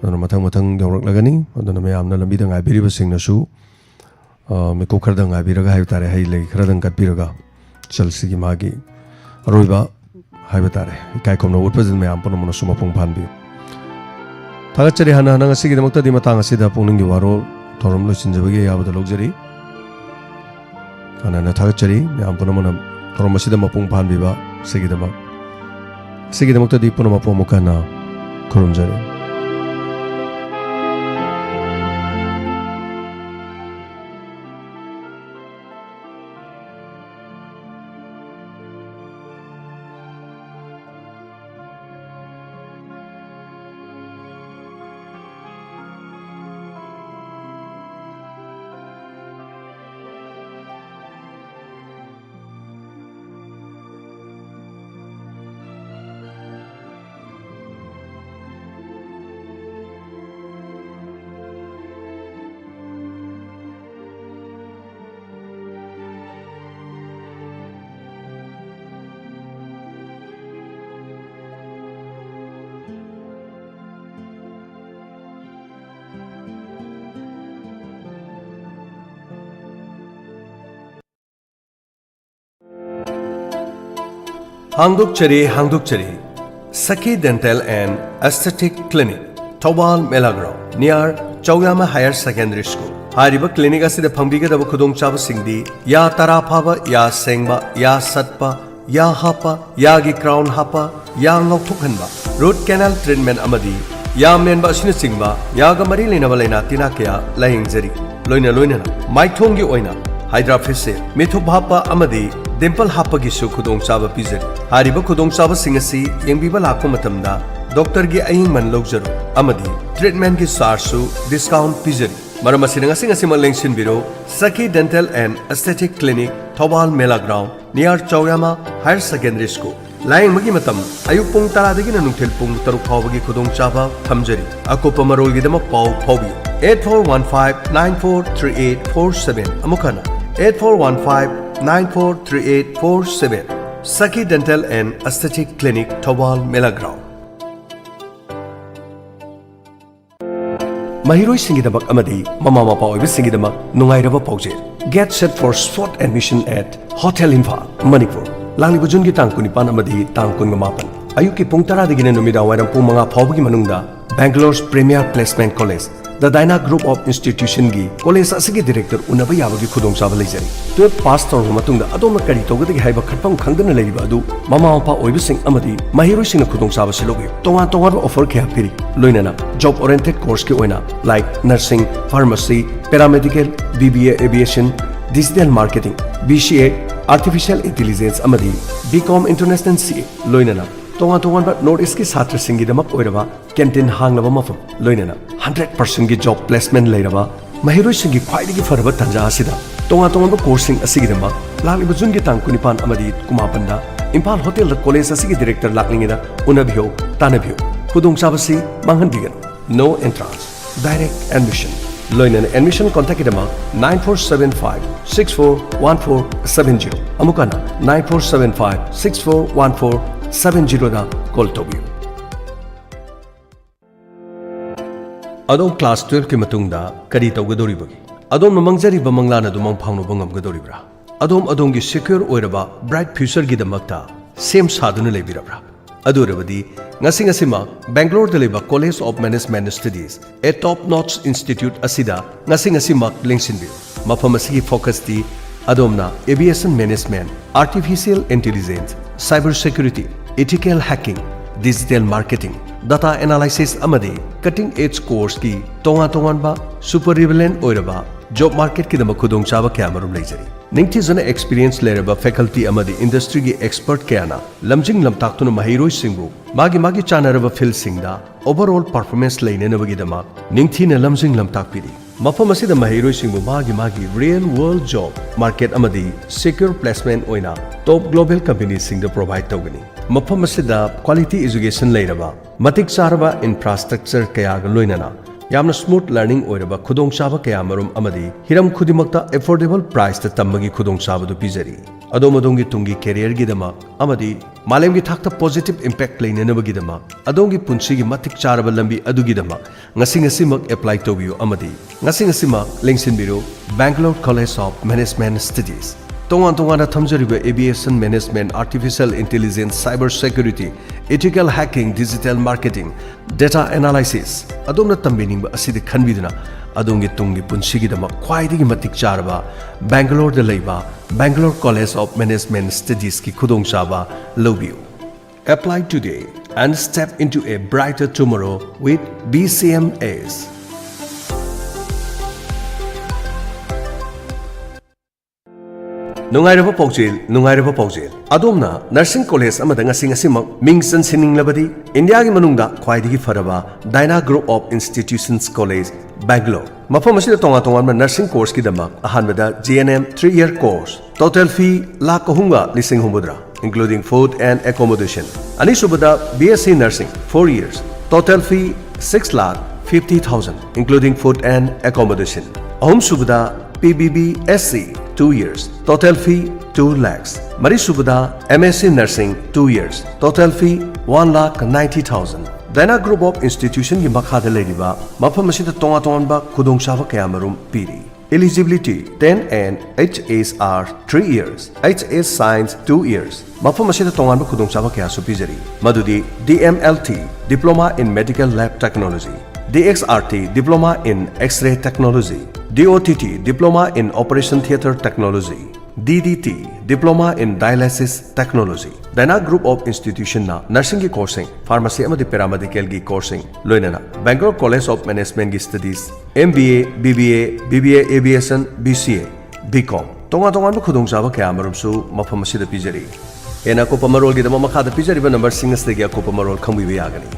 ꯑꯗꯨꯅ ꯃꯊꯪ ꯃꯊꯪ ꯌꯧꯔꯛꯂꯒꯅꯤ꯫ ꯑꯗꯨꯅ ꯃꯌꯥꯝꯅ ꯂꯝꯕꯤꯗ ꯉꯥꯏꯕꯤꯔꯤꯕꯁꯤꯡꯅꯁꯨ ꯑ, ꯃꯤꯀꯨꯞ ꯈꯔꯗꯪ ꯉꯥꯏꯕꯤꯔꯒ ꯍꯥꯏꯕ ꯇꯥꯔꯦ, ꯍꯩ ꯂꯩ ꯈꯔꯗꯪ ꯀꯠꯄꯤꯔꯒ ꯆꯜꯁꯤꯒꯤ ꯃꯥꯒꯤ ꯑꯔꯣꯏꯕ ꯍꯥꯏꯕ ꯇꯥꯔꯦ, ꯏꯀꯥꯏ ꯈꯨꯝꯅꯕ ꯎꯠꯄꯁꯤꯗ ꯃꯌꯥꯝ ꯄꯨꯝꯅꯃꯛꯅꯁꯨ ꯃꯄꯨꯡ ꯐꯥꯍꯟꯕꯤꯌꯨ꯫ ꯊꯥꯒꯠꯆꯔꯤ꯫ ꯍꯥꯟꯅ ꯍꯥꯟꯅ ꯉꯁꯤꯒꯤꯗꯃꯛꯇꯗꯤ ꯃꯇꯥꯡ ꯑꯁꯤꯗ ꯄꯨꯛꯅꯤꯡꯒꯤ ꯋꯥꯔꯣꯜ ꯊꯧꯔꯝ ꯂꯣꯏꯁꯤꯟꯖꯕꯒꯤ ꯑꯌꯥꯕꯗ ꯂꯧꯖꯔꯤ꯫ ꯍꯥꯟꯅ ꯍꯥꯟꯅ ꯊꯥꯒꯠꯆꯔꯤ ꯃꯌꯥꯝ ꯄꯨꯝꯅꯃꯛꯅ ꯊꯧꯔꯝ ꯑꯁꯤꯗ ꯃꯄꯨꯡ ꯐꯥꯍꯟꯕꯤꯕ ꯑꯁꯤꯒꯤꯗꯃꯛ꯫ ꯑꯁꯤꯒꯤꯗꯃꯛꯇꯗꯤ ꯄꯨꯝꯅꯃꯛꯄꯨ ꯑꯃꯨꯛ ꯍꯟꯅ ꯈꯨꯔꯨꯝꯖꯔꯤ꯫ ꯍꯥꯡꯗꯣꯛꯆꯔꯤ, ꯍꯥꯡꯗꯣꯛꯆꯔꯤ꯫ Sakhi Dental and Aesthetic Clinic, Thoubal ꯃꯦꯂꯥ ground, near ꯆꯧꯌꯥꯃ Higher Secondary School꯫ ꯍꯥꯏꯔꯤꯕ clinic ꯑꯁꯤꯗ ꯐꯪꯕꯤꯒꯗꯕ ꯈꯨꯗꯣꯡꯆꯥꯕꯁꯤꯡꯗꯤ ꯌꯥ ꯇꯔꯥ ꯐꯥꯕ, ꯌꯥ ꯁꯦꯡꯕ, ꯌꯥ ꯁꯠꯄ, ꯌꯥ ꯍꯥꯞꯄ, ꯌꯥꯒꯤ crown ꯍꯥꯞꯄ, ꯌꯥ ꯉꯧꯊꯣꯛꯍꯟꯕ, root canal treatment ꯑꯃꯗꯤ ꯌꯥ ꯃꯦꯟꯕ ꯑꯁꯤꯅꯆꯤꯡꯕ ꯌꯥꯒ ꯃꯔꯤ ꯂꯩꯅꯕ ꯂꯥꯏꯅꯥ ꯇꯤꯟꯅꯥ ꯀꯌꯥ ꯂꯥꯌꯦꯡꯖꯔꯤ꯫ ꯂꯣꯏꯅ ꯂꯣꯏꯅꯅ ꯃꯥꯏꯊꯣꯡꯒꯤ ꯑꯣꯏꯅ Hydra facial, ꯃꯤꯊꯨꯞ ꯍꯥꯞꯄ ꯑꯃꯗꯤ dimple ꯍꯥꯞꯄꯒꯤꯁꯨ ꯈꯨꯗꯣꯡꯆꯥꯕ ꯄꯤꯖꯔꯤ꯫ ꯍꯥꯏꯔꯤꯕ ꯈꯨꯗꯣꯡꯆꯥꯕꯁꯤꯡ ꯑꯁꯤ ꯌꯦꯡꯕꯤꯕ ꯂꯥꯛꯄ ꯃꯇꯝꯗ doctorꯒꯤ ꯑꯌꯤꯡꯃꯟ ꯂꯧꯖꯔꯣꯏ ꯑꯃꯗꯤ treatmentꯒꯤ chargeꯁꯨ discount ꯄꯤꯖꯔꯤ꯫ ꯃꯔꯝ ꯑꯁꯤꯅ ꯉꯁꯤ ꯉꯁꯤꯃꯛ ꯂꯦꯡꯁꯤꯟꯕꯤꯔꯣ꯫ Sakhi Dental and Aesthetic Clinic, Thoubal ꯃꯦꯂꯥ ground, near ꯆꯧꯌꯥꯃ Higher Secondary School꯫ ꯂꯥꯌꯦꯡꯕꯒꯤ ꯃꯇꯝ ꯑꯌꯨꯛ ꯄꯨꯡ ꯇꯔꯥꯗꯒꯤꯅ ꯅꯨꯡꯊꯤꯜ ꯄꯨꯡ ꯇꯔꯨꯛ ꯐꯥꯎꯕꯒꯤ ꯈꯨꯗꯣꯡꯆꯥꯕ ꯊꯝꯖꯔꯤ꯫ ꯑꯀꯨꯞꯄ ꯃꯔꯣꯜꯒꯤꯗꯃꯛ ꯄꯥꯎ ꯐꯥꯎꯕꯤꯌꯨ eight four one five nine four three eight four seven꯫ ꯑꯃꯨꯛ ꯍꯟꯅ eight four one five nine four three eight four seven꯫ Sakhi Dental and Aesthetic Clinic, Thoubal ꯃꯦꯂꯥ ꯒ꯭ꯔꯥꯎꯟ꯫ ꯃꯍꯩꯔꯣꯏꯁꯤꯡꯒꯤꯗꯃꯛ ꯑꯃꯗꯤ ꯃꯃꯥ ꯃꯄꯥ ꯑꯣꯏꯕꯁꯤꯡꯒꯤꯗꯃꯛ ꯅꯨꯡꯉꯥꯏꯔꯕ ꯄꯥꯎꯖꯦꯜ꯫ Get set for spot admission at Hotel Imphal, Manipur꯫ ꯂꯥꯛꯂꯤꯕ ꯖꯨꯟꯒꯤ ꯇꯥꯡ ꯀꯨꯟꯅꯤꯄꯥꯟ ꯑꯃꯗꯤ ꯇꯥꯡ ꯀꯨꯟꯃꯥꯄꯟ, ꯑꯌꯨꯛꯀꯤ ꯄꯨꯡ ꯇꯔꯥꯗꯒꯤꯅ ꯅꯨꯃꯤꯗꯥꯡ ꯋꯥꯏꯔꯝ ꯄꯨꯡ ꯃꯉꯥ ꯐꯥꯎꯕꯒꯤ ꯃꯅꯨꯡꯗ Bangalore's premier placement college, The Dyna Group of Institutionꯒꯤ ꯀꯣꯂꯦꯖ ꯑꯁꯤꯒꯤ ꯗꯤꯔꯦꯛꯇꯔ ꯎꯅꯕ ꯌꯥꯕꯒꯤ ꯈꯨꯗꯣꯡꯆꯥꯕ ꯂꯩꯖꯔꯤ꯫ ꯇꯨꯌꯦꯜꯐ ꯄꯥꯁ ꯇꯧꯔꯕ ꯃꯇꯨꯡꯗ ꯑꯗꯣꯝꯅ ꯀꯔꯤ ꯇꯧꯒꯗꯒꯦ ꯍꯥꯏꯕ ꯈꯟꯐꯝ ꯈꯪꯗꯅ ꯂꯩꯔꯤꯕ ꯑꯗꯨ ꯃꯃꯥ ꯃꯄꯥ ꯑꯣꯏꯕꯁꯤꯡ ꯑꯃꯗꯤ ꯃꯍꯩꯔꯣꯏꯁꯤꯡꯅ ꯈꯨꯗꯣꯡꯆꯥꯕꯁꯤ ꯂꯧꯕꯤꯌꯨ꯫ ꯇꯣꯉꯥꯟ ꯇꯣꯉꯥꯟꯕ ꯑꯣꯐꯔ ꯀꯌꯥ ꯄꯤꯔꯤ, ꯂꯣꯏꯅꯅ ꯖꯣꯕ ꯑꯣꯔꯤꯌꯦꯟꯇꯦꯗ ꯀꯣꯔꯁꯀꯤ ꯑꯣꯏꯅ, like nursing, pharmacy, paramedical, B B A aviation, digital marketing, B C A, artificial intelligence ꯑꯃꯗꯤ ꯕꯤ ꯀꯣꯝ ꯏꯟꯇꯔꯅꯦꯁꯅꯦꯜ ꯁꯤ ꯑꯦ, ꯂꯣꯏꯅꯅ ꯇꯣꯉꯥꯟ ꯇꯣꯉꯥꯟꯕ ꯅꯣꯔꯠ ꯏꯁꯀꯤ ꯁꯥꯇ꯭ꯔꯁꯤꯡꯒꯤꯗꯃꯛ ꯑꯣꯏꯔꯕ ꯀꯦꯟꯇꯤꯟ ꯍꯥꯡꯂꯕ ꯃꯐꯝ, ꯂꯣꯏꯅꯅ ꯍꯟꯗ꯭ꯔꯦꯠ ꯄꯥꯔꯁꯦꯟꯒꯤ ꯖꯣꯕ ꯄ꯭ꯂꯦꯁꯃꯦꯟ ꯂꯩꯔꯕ ꯃꯍꯩꯔꯣꯏꯁꯤꯡꯒꯤ ꯈ꯭ꯋꯥꯏꯗꯒꯤ ꯐꯔꯕ ꯇꯥꯟꯖꯥ ꯑꯁꯤꯗ ꯇꯣꯉꯥꯟ ꯇꯣꯉꯥꯟꯕ ꯀꯣꯔꯁꯁꯤꯡ ꯑꯁꯤꯒꯤꯗꯃꯛ ꯂꯥꯛꯂꯤꯕ ꯖꯨꯟꯒꯤ ꯇꯥꯡ ꯀꯨꯟꯅꯤꯄꯥꯟ ꯑꯃꯗꯤ ꯀꯨꯟꯃꯥꯄꯟꯗ ꯏꯝꯐꯥꯜ ꯍꯣꯇꯦꯜꯗ ꯀꯣꯂꯦꯖ ꯑꯁꯤꯒꯤ ꯗꯤꯔꯦꯛꯇꯔ ꯂꯥꯛꯂꯤꯉꯩꯗ ꯎꯅꯕꯤꯌꯨ, ꯇꯥꯟꯅꯕꯤꯌꯨ꯫ ꯈꯨꯗꯣꯡꯆꯥꯕꯁꯤ ꯃꯥꯡꯍꯟꯕꯤꯒꯅꯨ꯫ No entrance, direct admission꯫ ꯂꯣꯏꯅꯅ admission ꯀꯣꯟꯇꯦꯛꯀꯤꯗꯃꯛ nine four seven five six four one four seven zero, ꯑꯃꯨꯛ ꯍꯟꯅ nine four seven five six four one four seven zeroꯗ ꯀꯣꯜ ꯇꯧꯕꯤꯌꯨ꯫ ꯑꯗꯣꯝ ꯀ꯭ꯂꯥꯁ ꯇꯨꯌꯦꯜꯐꯀꯤ ꯃꯇꯨꯡꯗ ꯀꯔꯤ ꯇꯧꯒꯗꯧꯔꯤꯕꯒꯦ? ꯑꯗꯣꯝꯅ ꯃꯪꯖꯔꯤꯕ ꯃꯪꯂꯥꯟ ꯑꯗꯨ ꯃꯪ ꯐꯥꯎꯅꯕ ꯉꯝꯒꯗꯧꯔꯤꯕ꯭ꯔꯥ? ꯑꯗꯣꯝ ꯑꯗꯣꯝꯒꯤ ꯁꯦꯀ꯭ꯌꯣꯔ ꯑꯣꯏꯔꯕ ꯕ꯭ꯔꯥꯏꯠ ꯐ꯭ꯌꯨꯆꯔꯒꯤꯗꯃꯛꯇ ꯁꯦꯝ ꯁꯥꯗꯨꯅ ꯂꯩꯕꯤꯔꯕ꯭ꯔꯥ? ꯑꯗꯨ ꯑꯣꯏꯔꯕꯗꯤ ꯉꯁꯤ ꯉꯁꯤꯃꯛ ꯕꯦꯡꯒ꯭ꯂꯣꯔꯗ ꯂꯩꯕ College of Management Studies, a top notch institute ꯑꯁꯤꯗ ꯉꯁꯤ ꯉꯁꯤꯃꯛ ꯂꯦꯡꯁꯤꯟꯕꯤꯌꯨ꯫ ꯃꯐꯝ ꯑꯁꯤꯒꯤ ꯐꯣꯀꯁꯇꯤ ꯑꯗꯣꯝꯅ aviation management, artificial intelligence, cyber security, ethical hacking, digital marketing, data analysis ꯑꯃꯗꯤ cutting edge courseꯀꯤ ꯇꯣꯉꯥꯟ ꯇꯣꯉꯥꯟꯕ super relevant ꯑꯣꯏꯔꯕ ꯖꯣꯕ ꯃꯥꯔꯀꯦꯠꯀꯤꯗꯃꯛ ꯈꯨꯗꯣꯡꯆꯥꯕ ꯀꯌꯥ ꯃꯔꯨꯝ ꯂꯩꯖꯔꯤ꯫ ꯅꯤꯡꯊꯤꯖꯅ ꯑꯦꯛꯁꯄꯤꯔꯤꯌꯦꯟꯁ ꯂꯩꯔꯕ ꯐꯦꯀꯜꯇꯤ ꯑꯃꯗꯤ ꯏꯟꯗꯁꯇ꯭ꯔꯤꯒꯤ ꯑꯦꯛꯁꯄꯔꯠ ꯀꯌꯥꯅ ꯂꯝꯖꯤꯡ ꯂꯝꯇꯥꯛꯇꯨꯅ ꯃꯍꯩꯔꯣꯏꯁꯤꯡꯕꯨ ꯃꯥꯒꯤ ꯃꯥꯒꯤ ꯆꯥꯟꯅꯔꯕ ꯐꯤꯜꯗꯁꯤꯡꯗ overall performance ꯂꯩꯅꯅꯕꯒꯤꯗꯃꯛ ꯅꯤꯡꯊꯤꯅ ꯂꯝꯖꯤꯡ ꯂꯝꯇꯥꯛꯄꯤꯔꯤ꯫ ꯃꯐꯝ ꯑꯁꯤꯗ ꯃꯍꯩꯔꯣꯏꯁꯤꯡꯕꯨ ꯃꯥꯒꯤ ꯃꯥꯒꯤ real world job market ꯑꯃꯗꯤ secure placement ꯑꯣꯏꯅ top global companiesꯁꯤꯡꯗ provide ꯇꯧꯒꯅꯤ꯫ ꯃꯐꯝ ꯑꯁꯤꯗ quality education ꯂꯩꯔꯕ, ꯃꯇꯤꯛ ꯆꯥꯔꯕ infrastructure ꯀꯌꯥꯒ ꯂꯣꯏꯅꯅ ꯌꯥꯝꯅ smooth learning ꯑꯣꯏꯔꯕ, ꯈꯨꯗꯣꯡꯆꯥꯕ ꯀꯌꯥ ꯃꯔꯨꯝ ꯑꯃꯗꯤ ꯍꯤꯔꯝ ꯈꯨꯗꯤꯡꯃꯛꯇ affordable priceꯇ ꯇꯝꯕꯒꯤ ꯈꯨꯗꯣꯡꯆꯥꯕꯗꯨ ꯄꯤꯖꯔꯤ꯫ ꯑꯗꯣꯝ ꯑꯗꯣꯝꯒꯤ ꯇꯨꯡꯒꯤ careerꯒꯤꯗꯃꯛ ꯑꯃꯗꯤ ꯃꯥꯂꯦꯝꯒꯤ ꯊꯥꯛꯇ positive impact ꯂꯩꯅꯅꯕꯒꯤꯗꯃꯛ, ꯑꯗꯣꯝꯒꯤ ꯄꯨꯟꯁꯤꯒꯤ ꯃꯇꯤꯛ ꯆꯥꯔꯕ ꯂꯝꯕꯤ ꯑꯗꯨꯒꯤꯗꯃꯛ ꯉꯁꯤ ꯉꯁꯤꯃꯛ apply ꯇꯧꯕꯤꯌꯨ ꯑꯃꯗꯤ ꯉꯁꯤ ꯉꯁꯤꯃꯛ ꯂꯦꯡꯁꯤꯟꯕꯤꯔꯨ Bangalore College of Management Studies꯫ ꯇꯣꯉꯥꯟ ꯇꯣꯉꯥꯟꯅ ꯊꯝꯖꯔꯤꯕ aviation management, artificial intelligence, cyber security, ethical hacking, digital marketing, data analysis, ꯑꯗꯣꯝꯅ ꯇꯝꯕꯤꯅꯤꯡꯕ ꯑꯁꯤꯗ ꯈꯟꯕꯤꯗꯨꯅ ꯑꯗꯣꯝꯒꯤ ꯇꯨꯡꯒꯤ ꯄꯨꯟꯁꯤꯒꯤꯗꯃꯛ ꯈ꯭ꯋꯥꯏꯗꯒꯤ ꯃꯇꯤꯛ ꯆꯥꯔꯕ ꯕꯦꯡꯒꯂꯣꯔꯗ ꯂꯩꯕ Bangalore College of Management Studiesꯀꯤ ꯈꯨꯗꯣꯡꯆꯥꯕ ꯂꯧꯕꯤꯌꯨ꯫ Apply today and step into a brighter tomorrow with B C M S. ꯅꯨꯡꯉꯥꯏꯔꯕ ꯄꯥꯎꯖꯦꯜ, ꯅꯨꯡꯉꯥꯏꯔꯕ ꯄꯥꯎꯖꯦꯜ꯫ ꯑꯗꯣꯝꯅ nursing college ꯑꯃꯗ ꯉꯁꯤ ꯉꯁꯤꯃꯛ ꯃꯤꯡ ꯆꯟꯁꯤꯟꯅꯤꯡꯂꯕꯗꯤ, ꯏꯟꯗꯤꯌꯥꯒꯤ ꯃꯅꯨꯡꯗ ꯈ꯭ꯋꯥꯏꯗꯒꯤ ꯐꯔꯕ Dyna Group of Institutions College, Bangalore꯫ ꯃꯐꯝ ꯑꯁꯤꯗ ꯇꯣꯉꯥꯟ ꯇꯣꯉꯥꯟꯕ nursing courseꯀꯤꯗꯃꯛ ꯑꯍꯥꯟꯕꯗ G N M three year course, total fee lakh ꯑꯍꯨꯝꯒ ꯂꯤꯁꯤꯡ ꯍꯨꯝꯐꯨꯇꯔꯥ, including food and accommodation꯫ ꯑꯅꯤꯁꯨꯕꯗ B S C Nursing, four years, total fee six lakh fifty thousand, including food and accommodation꯫ ꯑꯍꯨꯝꯁꯨꯕꯗ P B B S C, two years, total fee two lakhs꯫ ꯃꯔꯤꯁꯨꯕꯗ M S C Nursing, two years, total fee one lakh ninety thousand꯫ Dyna Group of Institutionꯒꯤ ꯃꯈꯥꯗ ꯂꯩꯔꯤꯕ ꯃꯐꯝ ꯑꯁꯤꯗ ꯇꯣꯉꯥꯟ ꯇꯣꯉꯥꯟꯕ ꯈꯨꯗꯣꯡꯆꯥꯕ ꯀꯌꯥꯃꯔꯨꯝ ꯄꯤꯔꯤ꯫ Eligibility: ten and H S R, three years, H S Science, two years꯫ ꯃꯐꯝ ꯑꯁꯤꯗ ꯇꯣꯉꯥꯟꯕ ꯈꯨꯗꯣꯡꯆꯥꯕ ꯀꯌꯥꯁꯨ ꯄꯤꯖꯔꯤ, ꯃꯗꯨꯗꯤ D M L T, Diploma in Medical Lab Technology, D X R T, Diploma in X-ray Technology, D O T T, Diploma in Operation Theatre Technology, D D T, Diploma in Dialysis Technology꯫ Dyna Group of Institutionꯅ nursingꯒꯤ courseꯁꯤꯡ, pharmacy ꯑꯃꯗꯤ paramedicalꯒꯤ courseꯁꯤꯡ, ꯂꯣꯏꯅꯅ Bangalore College of Managementꯒꯤ studies, M B A, B B A, B B A Aviation, B C A, B Com, ꯇꯣꯉꯥꯟ ꯇꯣꯉꯥꯟꯕ ꯈꯨꯗꯣꯡꯆꯥꯕ ꯀꯌꯥ ꯑꯃꯔꯣꯝꯁꯨ ꯃꯐꯝ ꯑꯁꯤꯗ ꯄꯤꯖꯔꯤ꯫ ꯍꯦꯟꯅ ꯑꯀꯨꯞꯄ ꯃꯔꯣꯜꯒꯤꯗꯃꯛ ꯃꯈꯥꯗ ꯄꯤꯖꯔꯤꯕ numberꯁꯤꯡ ꯑꯁꯤꯗꯒꯤ ꯑꯀꯨꯞꯄ ꯃꯔꯣꯜ ꯈꯪꯕꯤꯕ ꯌꯥꯒꯅꯤ꯫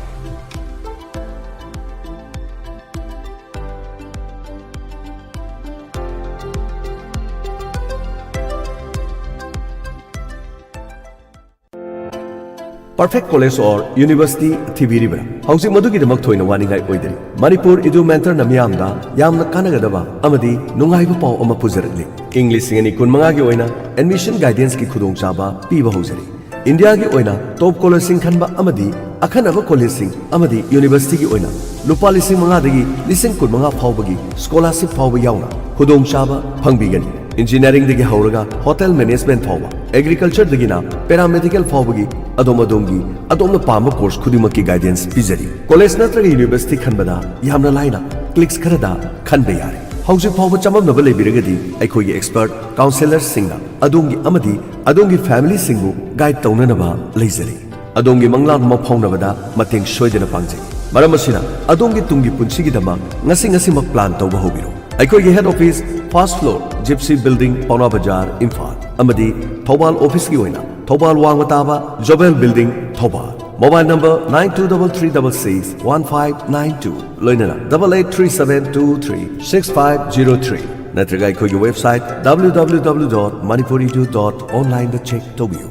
Perfect college or university ꯊꯤꯕꯤꯔꯤꯕ꯭ꯔꯥ? ꯍꯧꯖꯤꯛ ꯃꯗꯨꯒꯤꯗꯃꯛ ꯊꯣꯏꯅ ꯋꯥꯅꯤꯡꯉꯥꯏ ꯑꯣꯏꯗꯔꯤ꯫ ꯃꯅꯤꯄꯨꯔ ꯏꯗꯨ ꯃꯦꯟꯇꯔꯅ ꯃꯤꯌꯥꯝꯗ ꯌꯥꯝꯅ ꯀꯥꯟꯅꯒꯗꯕ ꯑꯃꯗꯤ ꯅꯨꯡꯉꯥꯏꯕ ꯄꯥꯎ ꯑꯃ ꯄꯨꯖꯔꯛꯂꯤ꯫ ꯏꯪ ꯂꯤꯁꯤꯡ ꯑꯅꯤ ꯀꯨꯟꯃꯉꯥꯒꯤ ꯑꯣꯏꯅ admission guidanceꯀꯤ ꯈꯨꯗꯣꯡꯆꯥꯕ ꯄꯤꯕ ꯍꯧꯖꯔꯤ꯫ ꯏꯟꯗꯤꯌꯥꯒꯤ ꯑꯣꯏꯅ top collegeꯁꯤꯡ ꯈꯟꯕ ꯑꯃꯗꯤ ꯑꯈꯟꯅꯕ collegeꯁꯤꯡ ꯑꯃꯗꯤ universityꯒꯤ ꯑꯣꯏꯅ ꯂꯨꯄꯥ ꯂꯤꯁꯤꯡ ꯃꯉꯥꯗꯒꯤ ꯂꯤꯁꯤꯡ ꯀꯨꯟꯃꯉꯥ ꯐꯥꯎꯕꯒꯤ scholarship ꯐꯥꯎꯕ ꯌꯥꯎꯅ ꯈꯨꯗꯣꯡꯆꯥꯕ ꯐꯪꯕꯤꯒꯅꯤ꯫ Engineeringꯗꯒꯤ ꯍꯧꯔꯒ hotel management ꯐꯥꯎꯕ, agricultureꯗꯒꯤꯅ paramedical ꯐꯥꯎꯕꯒꯤ ꯑꯗꯣꯝ ꯑꯗꯣꯝꯒꯤ ꯑꯗꯣꯝꯅ ꯄꯥꯝꯕ course ꯈꯨꯗꯤꯡꯃꯛꯀꯤ guidance ꯄꯤꯖꯔꯤ꯫ College ꯅꯠꯇ꯭ꯔꯒ university ꯈꯟꯕꯗ ꯌꯥꯝꯅ ꯂꯥꯏꯅ clicks ꯈꯔꯗ ꯈꯟꯕ ꯌꯥꯔꯦ꯫ ꯍꯧꯖꯤꯛ ꯐꯥꯎꯕ ꯆꯃꯝꯅꯕ ꯂꯩꯕꯤꯔꯒꯗꯤ ꯑꯩꯈꯣꯏꯒꯤ expert counsellorꯁꯤꯡꯅ ꯑꯗꯣꯝꯒꯤ ꯑꯃꯗꯤ ꯑꯗꯣꯝꯒꯤ familyꯁꯤꯡꯕꯨ guide ꯇꯧꯅꯅꯕ ꯂꯩꯖꯔꯤ꯫ ꯑꯗꯣꯝꯒꯤ ꯃꯪꯂꯥꯟ ꯑꯃ ꯐꯥꯎꯅꯕꯗ ꯃꯇꯦꯡ ꯁꯣꯏꯗꯅ ꯄꯥꯡꯖꯩ꯫ ꯃꯔꯝ ꯑꯁꯤꯅ, ꯑꯗꯣꯝꯒꯤ ꯇꯨꯡꯒꯤ ꯄꯨꯟꯁꯤꯒꯤꯗꯃꯛ ꯉꯁꯤ ꯉꯁꯤꯃꯛ plan ꯇꯧꯕ ꯍꯧꯕꯤꯔꯣ꯫ ꯑꯩꯈꯣꯏꯒꯤ head office first floor Gypsy Building, ꯄꯥꯎꯅꯥ ꯕꯖꯥꯔ, ꯏꯝꯐꯥꯜ, ꯑꯃꯗꯤ ꯊꯧꯕꯥꯜ officeꯀꯤ ꯑꯣꯏꯅ ꯊꯧꯕꯥꯜ ꯋꯥꯡꯃ ꯇꯥꯕ Jobel Building, Thoubal. Mobile number nine two double three double six one five nine two, ꯂꯣꯏꯅꯅ double eight three seven two three six five zero three, ꯅꯠꯇ꯭ꯔꯒ ꯑꯩꯈꯣꯏꯒꯤ website www dot manipuridu dot onlineꯗ check ꯇꯧꯕꯤꯌꯨ꯫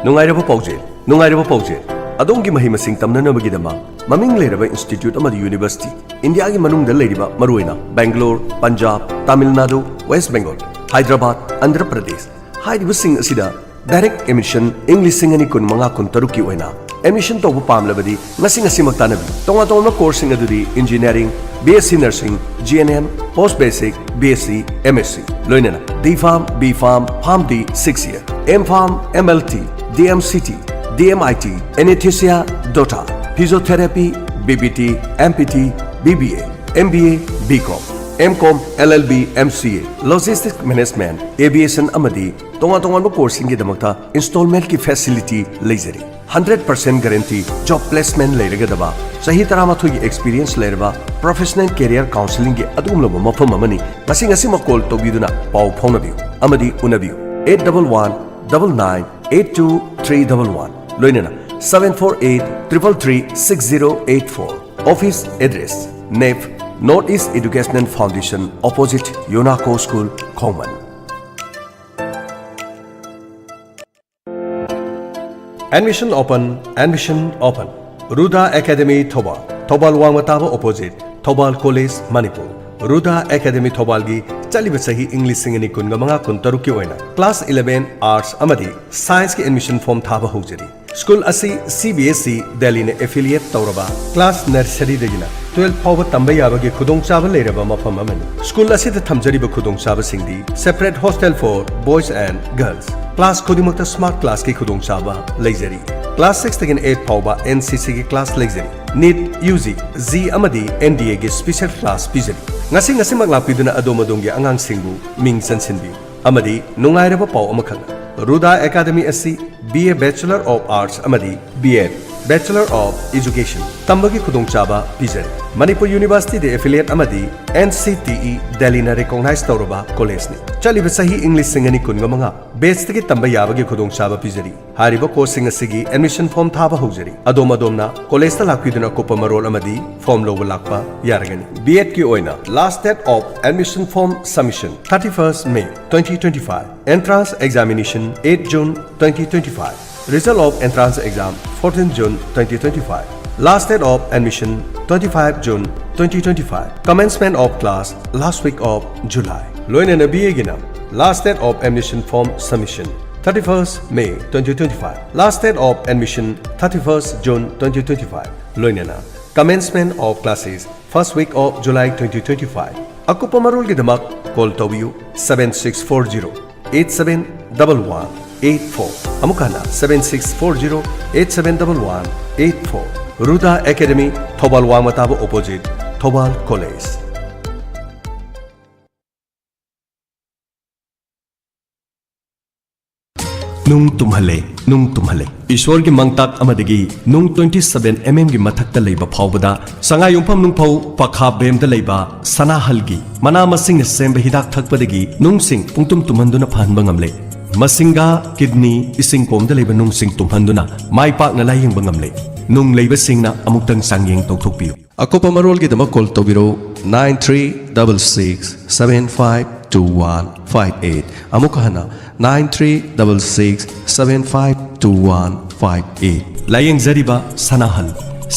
ꯅꯨꯡꯉꯥꯏꯔꯕ ꯄꯥꯎꯖꯦꯜ, ꯅꯨꯡꯉꯥꯏꯔꯕ ꯄꯥꯎꯖꯦꯜ꯫ ꯑꯗꯣꯝꯒꯤ ꯃꯍꯩ ꯃꯁꯤꯡ ꯇꯝꯅꯅꯕꯒꯤꯗꯃꯛ ꯃꯃꯤꯡ ꯂꯩꯔꯕ institute ꯑꯃꯗꯤ university, ꯏꯟꯗꯤꯌꯥꯒꯤ ꯃꯅꯨꯡꯗ ꯂꯩꯔꯤꯕ ꯃꯔꯨꯑꯣꯏꯅ ꯕꯦꯡꯒꯂꯣꯔ, ꯄꯟꯖꯥꯕ, ꯇꯥꯃꯤꯜ ꯅꯥꯗꯨ, ꯋꯦꯁ ꯕꯦꯡꯒꯣꯜ, ꯍꯥꯏꯗ꯭ꯔꯕꯥꯗ, ꯑꯟꯙ꯭ꯔ ꯄ꯭ꯔꯗꯦꯁ ꯍꯥꯏꯔꯤꯕꯁꯤꯡ ꯑꯁꯤꯗ direct admission ꯏꯪ ꯂꯤꯁꯤꯡ ꯑꯅꯤ ꯀꯨꯟꯃꯉꯥ ꯀꯨꯟꯇꯔꯨꯛꯀꯤ ꯑꯣꯏꯅ admission ꯇꯧꯕ ꯄꯥꯝꯂꯕꯗꯤ ꯉꯁꯤ ꯉꯁꯤꯃꯛ ꯇꯥꯟꯅꯕꯤꯌꯨ꯫ ꯇꯣꯉꯥꯟ ꯇꯣꯉꯥꯟꯕ courseꯁꯤꯡ ꯑꯗꯨꯗꯤ engineering, B S C nursing, G N M, post basic, B S C, M S C, ꯂꯣꯏꯅꯅ D Pharm, B Pharm, PharmD six year, M Pharm, M L T, D M C T, D M I T, anesthesia, DOTA, physiotherapy, B B T, M P T, B B A, M B A, B Com, M Com, L L B, M C A, logistic management, aviation ꯑꯃꯗꯤ ꯇꯣꯉꯥꯟ ꯇꯣꯉꯥꯟꯕ courseꯁꯤꯡꯒꯤꯗꯃꯛꯇ installmentꯀꯤ facility ꯂꯩꯖꯔꯤ꯫ Hundred percent guarantee job placement ꯂꯩꯔꯒꯗꯕ, ꯆꯍꯤ ꯇꯔꯥꯃꯥꯊꯣꯏꯒꯤ experience ꯂꯩꯔꯕ professional career counsellingꯒꯤ ꯑꯗꯨꯒꯨꯝꯂꯕ ꯃꯐꯝ ꯑꯃꯅꯤ꯫ ꯉꯁꯤ ꯉꯁꯤꯃꯛ call ꯇꯧꯕꯤꯗꯨꯅ ꯄꯥꯎ ꯐꯥꯎꯅꯕꯤꯌꯨ ꯑꯃꯗꯤ ꯎꯅꯕꯤꯌꯨ꯫ Eight double one double nine eight two three double one, ꯂꯣꯏꯅꯅ seven four eight triple three six zero eight four. Office address, NEF, North East Educational Foundation, opposite Yonako School, ꯈꯣꯡꯃꯟ꯫ Admission open, admission open. Ruda Academy Thoubal, Thoubal ꯋꯥꯡꯃ ꯇꯥꯕ opposite, Thoubal College, Manipur. Ruda Academy Thoubalꯒꯤ ꯆꯠꯂꯤꯕ ꯆꯍꯤ ꯏꯪ ꯂꯤꯁꯤꯡ ꯑꯅꯤ ꯀꯨꯟꯒ ꯃꯉꯥ ꯀꯨꯟꯇꯔꯨꯛꯀꯤ ꯑꯣꯏꯅ class eleven Arts ꯑꯃꯗꯤ Scienceꯀꯤ admission form ꯊꯥꯕ ꯍꯧꯖꯔꯤ꯫ School ꯑꯁꯤ C B S E Delhiꯅ affiliate ꯇꯧꯔꯕ class nurseryꯗꯒꯤꯅ twelve ꯐꯥꯎꯕ ꯇꯝꯕ ꯌꯥꯕꯒꯤ ꯈꯨꯗꯣꯡꯆꯥꯕ ꯂꯩꯔꯕ ꯃꯐꯝ ꯑꯃꯅꯤ꯫ School ꯑꯁꯤꯗ ꯊꯝꯖꯔꯤꯕ ꯈꯨꯗꯣꯡꯆꯥꯕꯁꯤꯡꯗꯤ separate hostel for boys and girls, class ꯈꯨꯗꯤꯡꯃꯛꯇ smart classꯀꯤ ꯈꯨꯗꯣꯡꯆꯥꯕ ꯂꯩꯖꯔꯤ꯫ Class sixꯇꯒꯤꯅ eight ꯐꯥꯎꯕ N C Cꯒꯤ class ꯂꯩꯖꯔꯤ꯫ NEET, U G, JEE ꯑꯃꯗꯤ N D Aꯒꯤ special class ꯄꯤꯖꯔꯤ꯫ ꯉꯁꯤ ꯉꯁꯤꯃꯛ ꯂꯥꯛꯄꯤꯗꯨꯅ ꯑꯗꯣꯝ ꯑꯗꯣꯝꯒꯤ ꯑꯉꯥꯡꯁꯤꯡꯕꯨ ꯃꯤꯡ ꯆꯟꯁꯤꯟꯕꯤꯌꯨ꯫ ꯑꯃꯗꯤ ꯅꯨꯡꯉꯥꯏꯔꯕ ꯄꯥꯎ ꯑꯃꯈꯛ, ꯔꯨꯗꯥ ꯑꯦꯀꯥꯗꯃꯤ ꯑꯁꯤ B A Bachelor of Arts ꯑꯃꯗꯤ B Ed Bachelor of Education ꯇꯝꯕꯒꯤ ꯈꯨꯗꯣꯡꯆꯥꯕ ꯄꯤꯖꯔꯤ꯫ ꯃꯅꯤꯄꯨꯔ ꯌꯨꯅꯤꯚꯔꯁꯤꯇꯤꯗ affiliate ꯑꯃꯗꯤ N C T E Delhiꯅ recognize ꯇꯧꯔꯕ collegeꯅꯤ꯫ ꯆꯠꯂꯤꯕ ꯆꯍꯤ ꯏꯪ ꯂꯤꯁꯤꯡ ꯑꯅꯤ ꯀꯨꯟꯒ ꯃꯉꯥ batchꯇꯒꯤ ꯇꯝꯕ ꯌꯥꯕꯒꯤ ꯈꯨꯗꯣꯡꯆꯥꯕ ꯄꯤꯖꯔꯤ꯫ ꯍꯥꯏꯔꯤꯕ courseꯁꯤꯡ ꯑꯁꯤꯒꯤ admission form ꯊꯥꯕ ꯍꯧꯖꯔꯤ꯫ ꯑꯗꯣꯝ ꯑꯗꯣꯝꯅ collegeꯇ ꯂꯥꯛꯄꯤꯗꯨꯅ ꯑꯀꯨꯞꯄ ꯃꯔꯣꯜ ꯑꯃꯗꯤ form ꯂꯧꯕ ꯂꯥꯛꯄ ꯌꯥꯔꯒꯅꯤ꯫ B Edꯀꯤ ꯑꯣꯏꯅ last date of admission form submission thirty-first May twenty twenty-five. Entrance examination eight June twenty twenty-five. Result of entrance exam fourteen June twenty twenty-five. Last date of admission twenty-five June twenty twenty-five. Commencement of class last week of July. ꯂꯣꯏꯅꯅ B Aꯒꯤꯅ last date of admission form submission thirty-first May twenty twenty-five. Last date of admission thirty-first June twenty twenty-five. ꯂꯣꯏꯅꯅ commencement of classes first week of July twenty twenty-five. ꯑꯀꯨꯞꯄ ꯃꯔꯣꯜꯒꯤꯗꯃꯛ call ꯇꯧꯕꯤꯌꯨ seven six four zero eight seven double one eight four꯫ ꯑꯃꯨꯛ ꯍꯟꯅ seven six four zero eight seven double one eight four꯫ ꯔꯨꯗꯥ academy, Thoubal ꯋꯥꯡꯃ ꯇꯥꯕ opposite, Thoubal college. ꯅꯨꯡ ꯇꯨꯝꯍꯜꯂꯦ, ꯅꯨꯡ ꯇꯨꯝꯍꯜꯂꯦ꯫ ꯏꯁꯣꯔꯒꯤ ꯃꯪꯇꯥꯛ ꯑꯃꯗꯒꯤ ꯅꯨꯡ twenty seven M M ꯒꯤ ꯃꯊꯛꯇ ꯂꯩꯕ ꯐꯥꯎꯕꯗ ꯁꯉꯥꯏꯌꯨꯝꯐꯝ ꯅꯨꯡꯐꯧ ꯄꯈꯥ ꯕꯦꯝꯗ ꯂꯩꯕ ꯁꯅꯥꯍꯜꯒꯤ ꯃꯅꯥ ꯃꯁꯤꯡꯅ ꯁꯦꯝꯕ ꯍꯤꯗꯥꯛ ꯊꯛꯄꯗꯒꯤ ꯅꯨꯡꯁꯤꯡ ꯄꯨꯡꯇꯨꯝ ꯇꯨꯝꯍꯟꯗꯨꯅ ꯐꯍꯟꯕ ꯉꯝꯂꯦ꯫ ꯃꯁꯤꯡꯒꯥ, kidney, ꯏꯁꯤꯡ ꯀꯣꯝꯗ ꯂꯩꯕ ꯅꯨꯡꯁꯤꯡ ꯇꯨꯝꯍꯟꯗꯨꯅ ꯃꯥꯏ ꯄꯥꯛꯅ ꯂꯥꯌꯦꯡꯕ ꯉꯝꯂꯦ꯫ ꯅꯨꯡ ꯂꯩꯕꯁꯤꯡꯅ ꯑꯃꯨꯛꯇꯪ ꯆꯥꯡꯌꯦꯡ ꯇꯧꯊꯣꯛꯄꯤꯌꯨ꯫ ꯑꯀꯨꯞꯄ ꯃꯔꯣꯜꯒꯤꯗꯃꯛ call ꯇꯧꯕꯤꯔꯛꯎ nine three double six seven five two one five eight꯫ ꯑꯃꯨꯛ ꯍꯟꯅ nine three double six seven five two one five eight꯫ ꯂꯥꯌꯦꯡꯖꯔꯤꯕ ꯁꯅꯥꯍꯜ,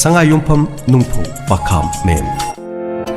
ꯁꯉꯥꯏꯌꯨꯝꯐꯝ ꯅꯨꯡꯐꯧ ꯄꯥꯈꯥꯝ ꯃꯦꯟ꯫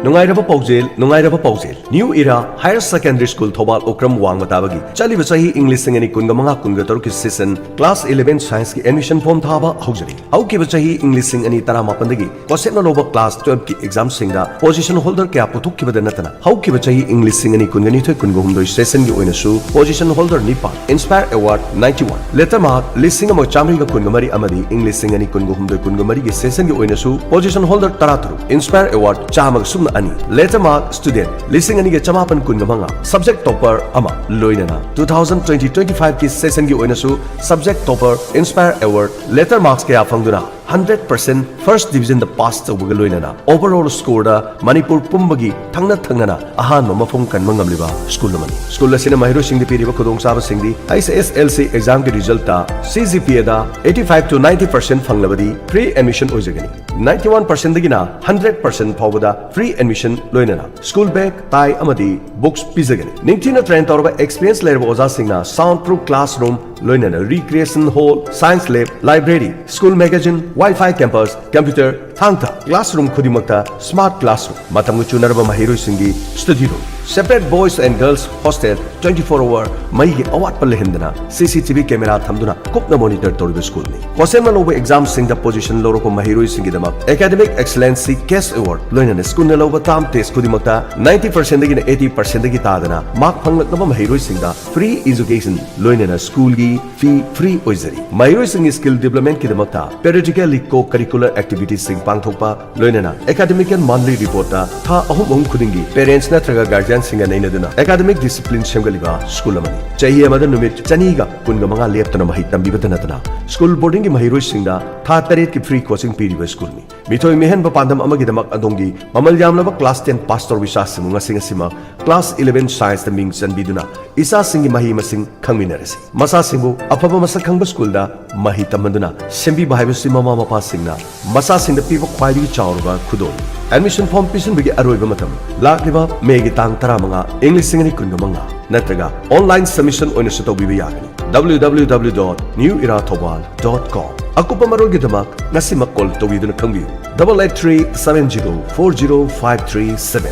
ꯅꯨꯡꯉꯥꯏꯔꯕ ꯄꯥꯎꯖꯦꯜ, ꯅꯨꯡꯉꯥꯏꯔꯕ ꯄꯥꯎꯖꯦꯜ꯫ New Era Higher Secondary School Thoubal ꯎꯀ꯭ꯔꯝ ꯋꯥꯡꯃ ꯇꯥꯕꯒꯤ ꯆꯠꯂꯤꯕ ꯆꯍꯤ ꯏꯪ ꯂꯤꯁꯤꯡ ꯑꯅꯤ ꯀꯨꯟꯒ ꯃꯉꯥ ꯀꯨꯟꯒ ꯇꯔꯨꯛꯀꯤ session class eleven scienceꯀꯤ admission form ꯊꯥꯕ ꯍꯧꯖꯔꯤ꯫ ꯍꯧꯈꯤꯕ ꯆꯍꯤ ꯏꯪ ꯂꯤꯁꯤꯡ ꯑꯅꯤ ꯇꯔꯥꯃꯥꯄꯟꯗꯒꯤ ꯀꯣꯁꯦꯠꯅ ꯂꯧꯕ class twelveꯀꯤ examꯁꯤꯡꯗ position holder ꯀꯌꯥ ꯄꯨꯊꯣꯛꯈꯤꯕꯗ ꯅꯠꯇꯅ, ꯍꯧꯈꯤꯕ ꯆꯍꯤ ꯏꯪ ꯂꯤꯁꯤꯡ ꯑꯅꯤ ꯀꯨꯟꯒ ꯅꯤꯊꯣꯏ ꯀꯨꯟꯒ ꯍꯨꯝꯗꯣꯏ sessionꯒꯤ ꯑꯣꯏꯅꯁꯨ position holder ꯅꯤꯄꯥꯟ, Inspire Award ninety one, letter mark ꯂꯤꯁꯤꯡ ꯑꯃ ꯆꯥꯃꯔꯤꯒ ꯀꯨꯟꯒ ꯃꯔꯤ ꯑꯃꯗꯤ ꯏꯪ ꯂꯤꯁꯤꯡ ꯑꯅꯤ ꯀꯨꯟꯒ ꯍꯨꯝꯗꯣꯏ ꯀꯨꯟꯒ ꯃꯔꯤꯒꯤ sessionꯒꯤ ꯑꯣꯏꯅꯁꯨ position holder ꯇꯔꯥꯇꯔꯨꯛ, Inspire Award ꯆꯥꯝꯃꯒ ꯁꯨꯞꯅ ꯑꯅꯤ, letter mark student ꯂꯤꯁꯤꯡ ꯑꯅꯤꯒ ꯆꯃꯥꯄꯟ ꯀꯨꯟꯒ ꯃꯉꯥ, subject topper ꯑꯃ, ꯂꯣꯏꯅꯅ two thousand twenty twenty fiveꯀꯤ sessionꯒꯤ ꯑꯣꯏꯅꯁꯨ subject topper, Inspire Award, letter marks ꯀꯌꯥ ꯐꯪꯗꯨꯅ hundred percent first divisionꯗ pass ꯇꯧꯕꯒ ꯂꯣꯏꯅꯅ overall scoreꯗ ꯃꯅꯤꯄꯨꯔ ꯄꯨꯝꯕꯒꯤ ꯊꯪꯅ ꯊꯪꯅꯅ ꯑꯍꯥꯟꯕ ꯃꯐꯝ ꯀꯟꯕ ꯉꯝꯂꯤꯕ school ꯑꯃꯅꯤ꯫ School ꯑꯁꯤꯅ ꯃꯍꯩꯔꯣꯏꯁꯤꯡꯗ ꯄꯤꯔꯤꯕ ꯈꯨꯗꯣꯡꯆꯥꯕꯁꯤꯡꯗꯤ H S L C examꯒꯤ resultꯇ C G P Aꯗ eighty five to ninety percent ꯐꯪꯂꯕꯗꯤ free admission ꯑꯣꯏꯖꯒꯅꯤ꯫ Ninety one percentꯗꯒꯤꯅ hundred percent ꯐꯥꯎꯕꯗ free admission ꯂꯣꯏꯅꯅ school bag, tie ꯑꯃꯗꯤ books ꯄꯤꯖꯒꯅꯤ꯫ ꯅꯤꯡꯊꯤꯅ train ꯇꯧꯔꯕ experience ꯂꯩꯔꯕ ꯑꯣꯖꯥꯁꯤꯡꯅ sound proof classroom, ꯂꯣꯏꯅꯅ recreation hall, science lab, library, school magazine, Wi-Fi campus, computer, ꯊꯥꯡ ꯊꯥ classroom ꯈꯨꯗꯤꯡꯃꯛꯇ smart classroom, ꯃꯇꯝꯒ ꯆꯨꯅꯔꯕ ꯃꯍꯩꯔꯣꯏꯁꯤꯡꯒꯤ study room, separate boys and girls hostel, twenty four hour ꯃꯩꯒꯤ ꯑꯋꯥꯠꯄ ꯂꯩꯍꯟꯗꯅ C C T V camera ꯊꯝꯗꯨꯅ ꯀꯨꯞꯅ monitor ꯇꯧꯔꯤꯕ schoolꯅꯤ꯫ ꯀꯣꯁꯦꯝꯅ ꯂꯧꯕ examꯁꯤꯡꯗ position ꯂꯧꯔꯛꯄ ꯃꯍꯩꯔꯣꯏꯁꯤꯡꯒꯤꯗꯃꯛ Academic Excellency Cash Award, ꯂꯣꯏꯅꯅ schoolꯅ ꯂꯧꯕ term test ꯈꯨꯗꯤꯡꯃꯛꯇ ninety percentꯗꯒꯤꯅ eighty percentꯗꯒꯤ ꯇꯥꯗꯅ mark ꯐꯪꯂꯛꯂꯕ ꯃꯍꯩꯔꯣꯏꯁꯤꯡꯗ free education, ꯂꯣꯏꯅꯅ schoolꯒꯤ fee free ꯑꯣꯏꯖꯔꯤ꯫ ꯃꯍꯩꯔꯣꯏꯁꯤꯡꯒꯤ skill developmentꯀꯤꯗꯃꯛꯇ periodically co-curricular activitiesꯁꯤꯡ ꯄꯥꯡꯊꯣꯛꯄ, ꯂꯣꯏꯅꯅ academic and monthly reportꯇ ꯊꯥ ꯑꯍꯨꯝ ꯑꯍꯨꯝ ꯈꯨꯗꯤꯡꯒꯤ parents ꯅꯠꯇ꯭ꯔꯒ guardianꯁꯤꯡꯒ ꯅꯩꯅꯗꯨꯅ academic discipline ꯁꯦꯝꯒꯠꯂꯤꯕ school ꯑꯃꯅꯤ꯫ ꯆꯍꯤ ꯑꯃꯗ ꯅꯨꯃꯤꯠ ꯆꯅꯤꯒ ꯀꯨꯟꯒ ꯃꯉꯥ ꯂꯦꯞꯇꯅ ꯃꯍꯩ ꯇꯝꯕꯤꯕꯗ ꯅꯠꯇꯅ school boardingꯒꯤ ꯃꯍꯩꯔꯣꯏꯁꯤꯡꯗ ꯊꯥ ꯇꯔꯦꯠꯀꯤ free coaching ꯄꯤꯔꯤꯕ schoolꯅꯤ꯫ ꯃꯤꯊꯣꯏ ꯃꯤꯍꯦꯟꯕ ꯄꯥꯟꯗꯝ ꯑꯃꯒꯤꯗꯃꯛ ꯑꯗꯣꯝꯒꯤ ꯃꯃꯜ ꯌꯥꯝꯂꯕ class ten pass ꯇꯧꯔꯕ ꯏꯆꯥꯁꯤꯡꯕꯨ ꯉꯁꯤ ꯉꯁꯤꯃꯛ class eleven scienceꯇ ꯃꯤꯡ ꯆꯟꯕꯤꯗꯨꯅ ꯏꯆꯥꯁꯤꯡꯒꯤ ꯃꯍꯩ ꯃꯁꯤꯡ ꯈꯪꯃꯤꯟꯅꯔꯁꯤ꯫ ꯃꯆꯥꯁꯤꯡꯕꯨ ꯑꯐꯕ ꯃꯁꯛ ꯈꯪꯕ schoolꯗ ꯃꯍꯩ ꯇꯝꯍꯟꯗꯨꯅ ꯁꯦꯝꯕꯤꯕ ꯍꯥꯏꯕꯁꯤ ꯃꯃꯥ ꯃꯄꯥꯁꯤꯡꯅ ꯃꯆꯥꯁꯤꯡꯗ ꯄꯤꯕ ꯈ꯭ꯋꯥꯏꯗꯒꯤ ꯆꯥꯎꯔꯕ ꯈꯨꯗꯣꯜꯅꯤ꯫ Admission form ꯄꯤꯁꯤꯟꯕꯒꯤ ꯑꯔꯣꯏꯕ ꯃꯇꯝ ꯂꯥꯛꯂꯤꯕ Mayꯒꯤ ꯇꯥꯡ ꯇꯔꯥꯃꯉꯥ, ꯏꯪ ꯂꯤꯁꯤꯡ ꯑꯅꯤ ꯀꯨꯟꯒ ꯃꯉꯥ, ꯅꯠꯇ꯭ꯔꯒ online submission ꯑꯣꯏꯅꯁꯨ ꯇꯧꯕꯤꯕ ꯌꯥꯒꯅꯤ꯫ W W W dot new era thoubal dot com꯫ ꯑꯀꯨꯞꯄ ꯃꯔꯣꯜꯒꯤꯗꯃꯛ ꯉꯁꯤꯃꯛ call ꯇꯧꯕꯤꯗꯨꯅ ꯈꯪꯕꯤꯌꯨ, double eight three seven zero four zero five three seven,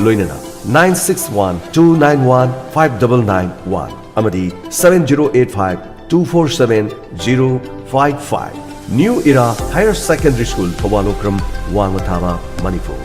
ꯂꯣꯏꯅꯅ nine six one two nine one five double nine one ꯑꯃꯗꯤ seven zero eight five two four seven zero five five꯫ New Era Higher Secondary School, Thoubal Okram, ꯋꯥꯡꯃ ꯊꯥꯕ, ꯃꯅꯤꯄꯨꯔ꯫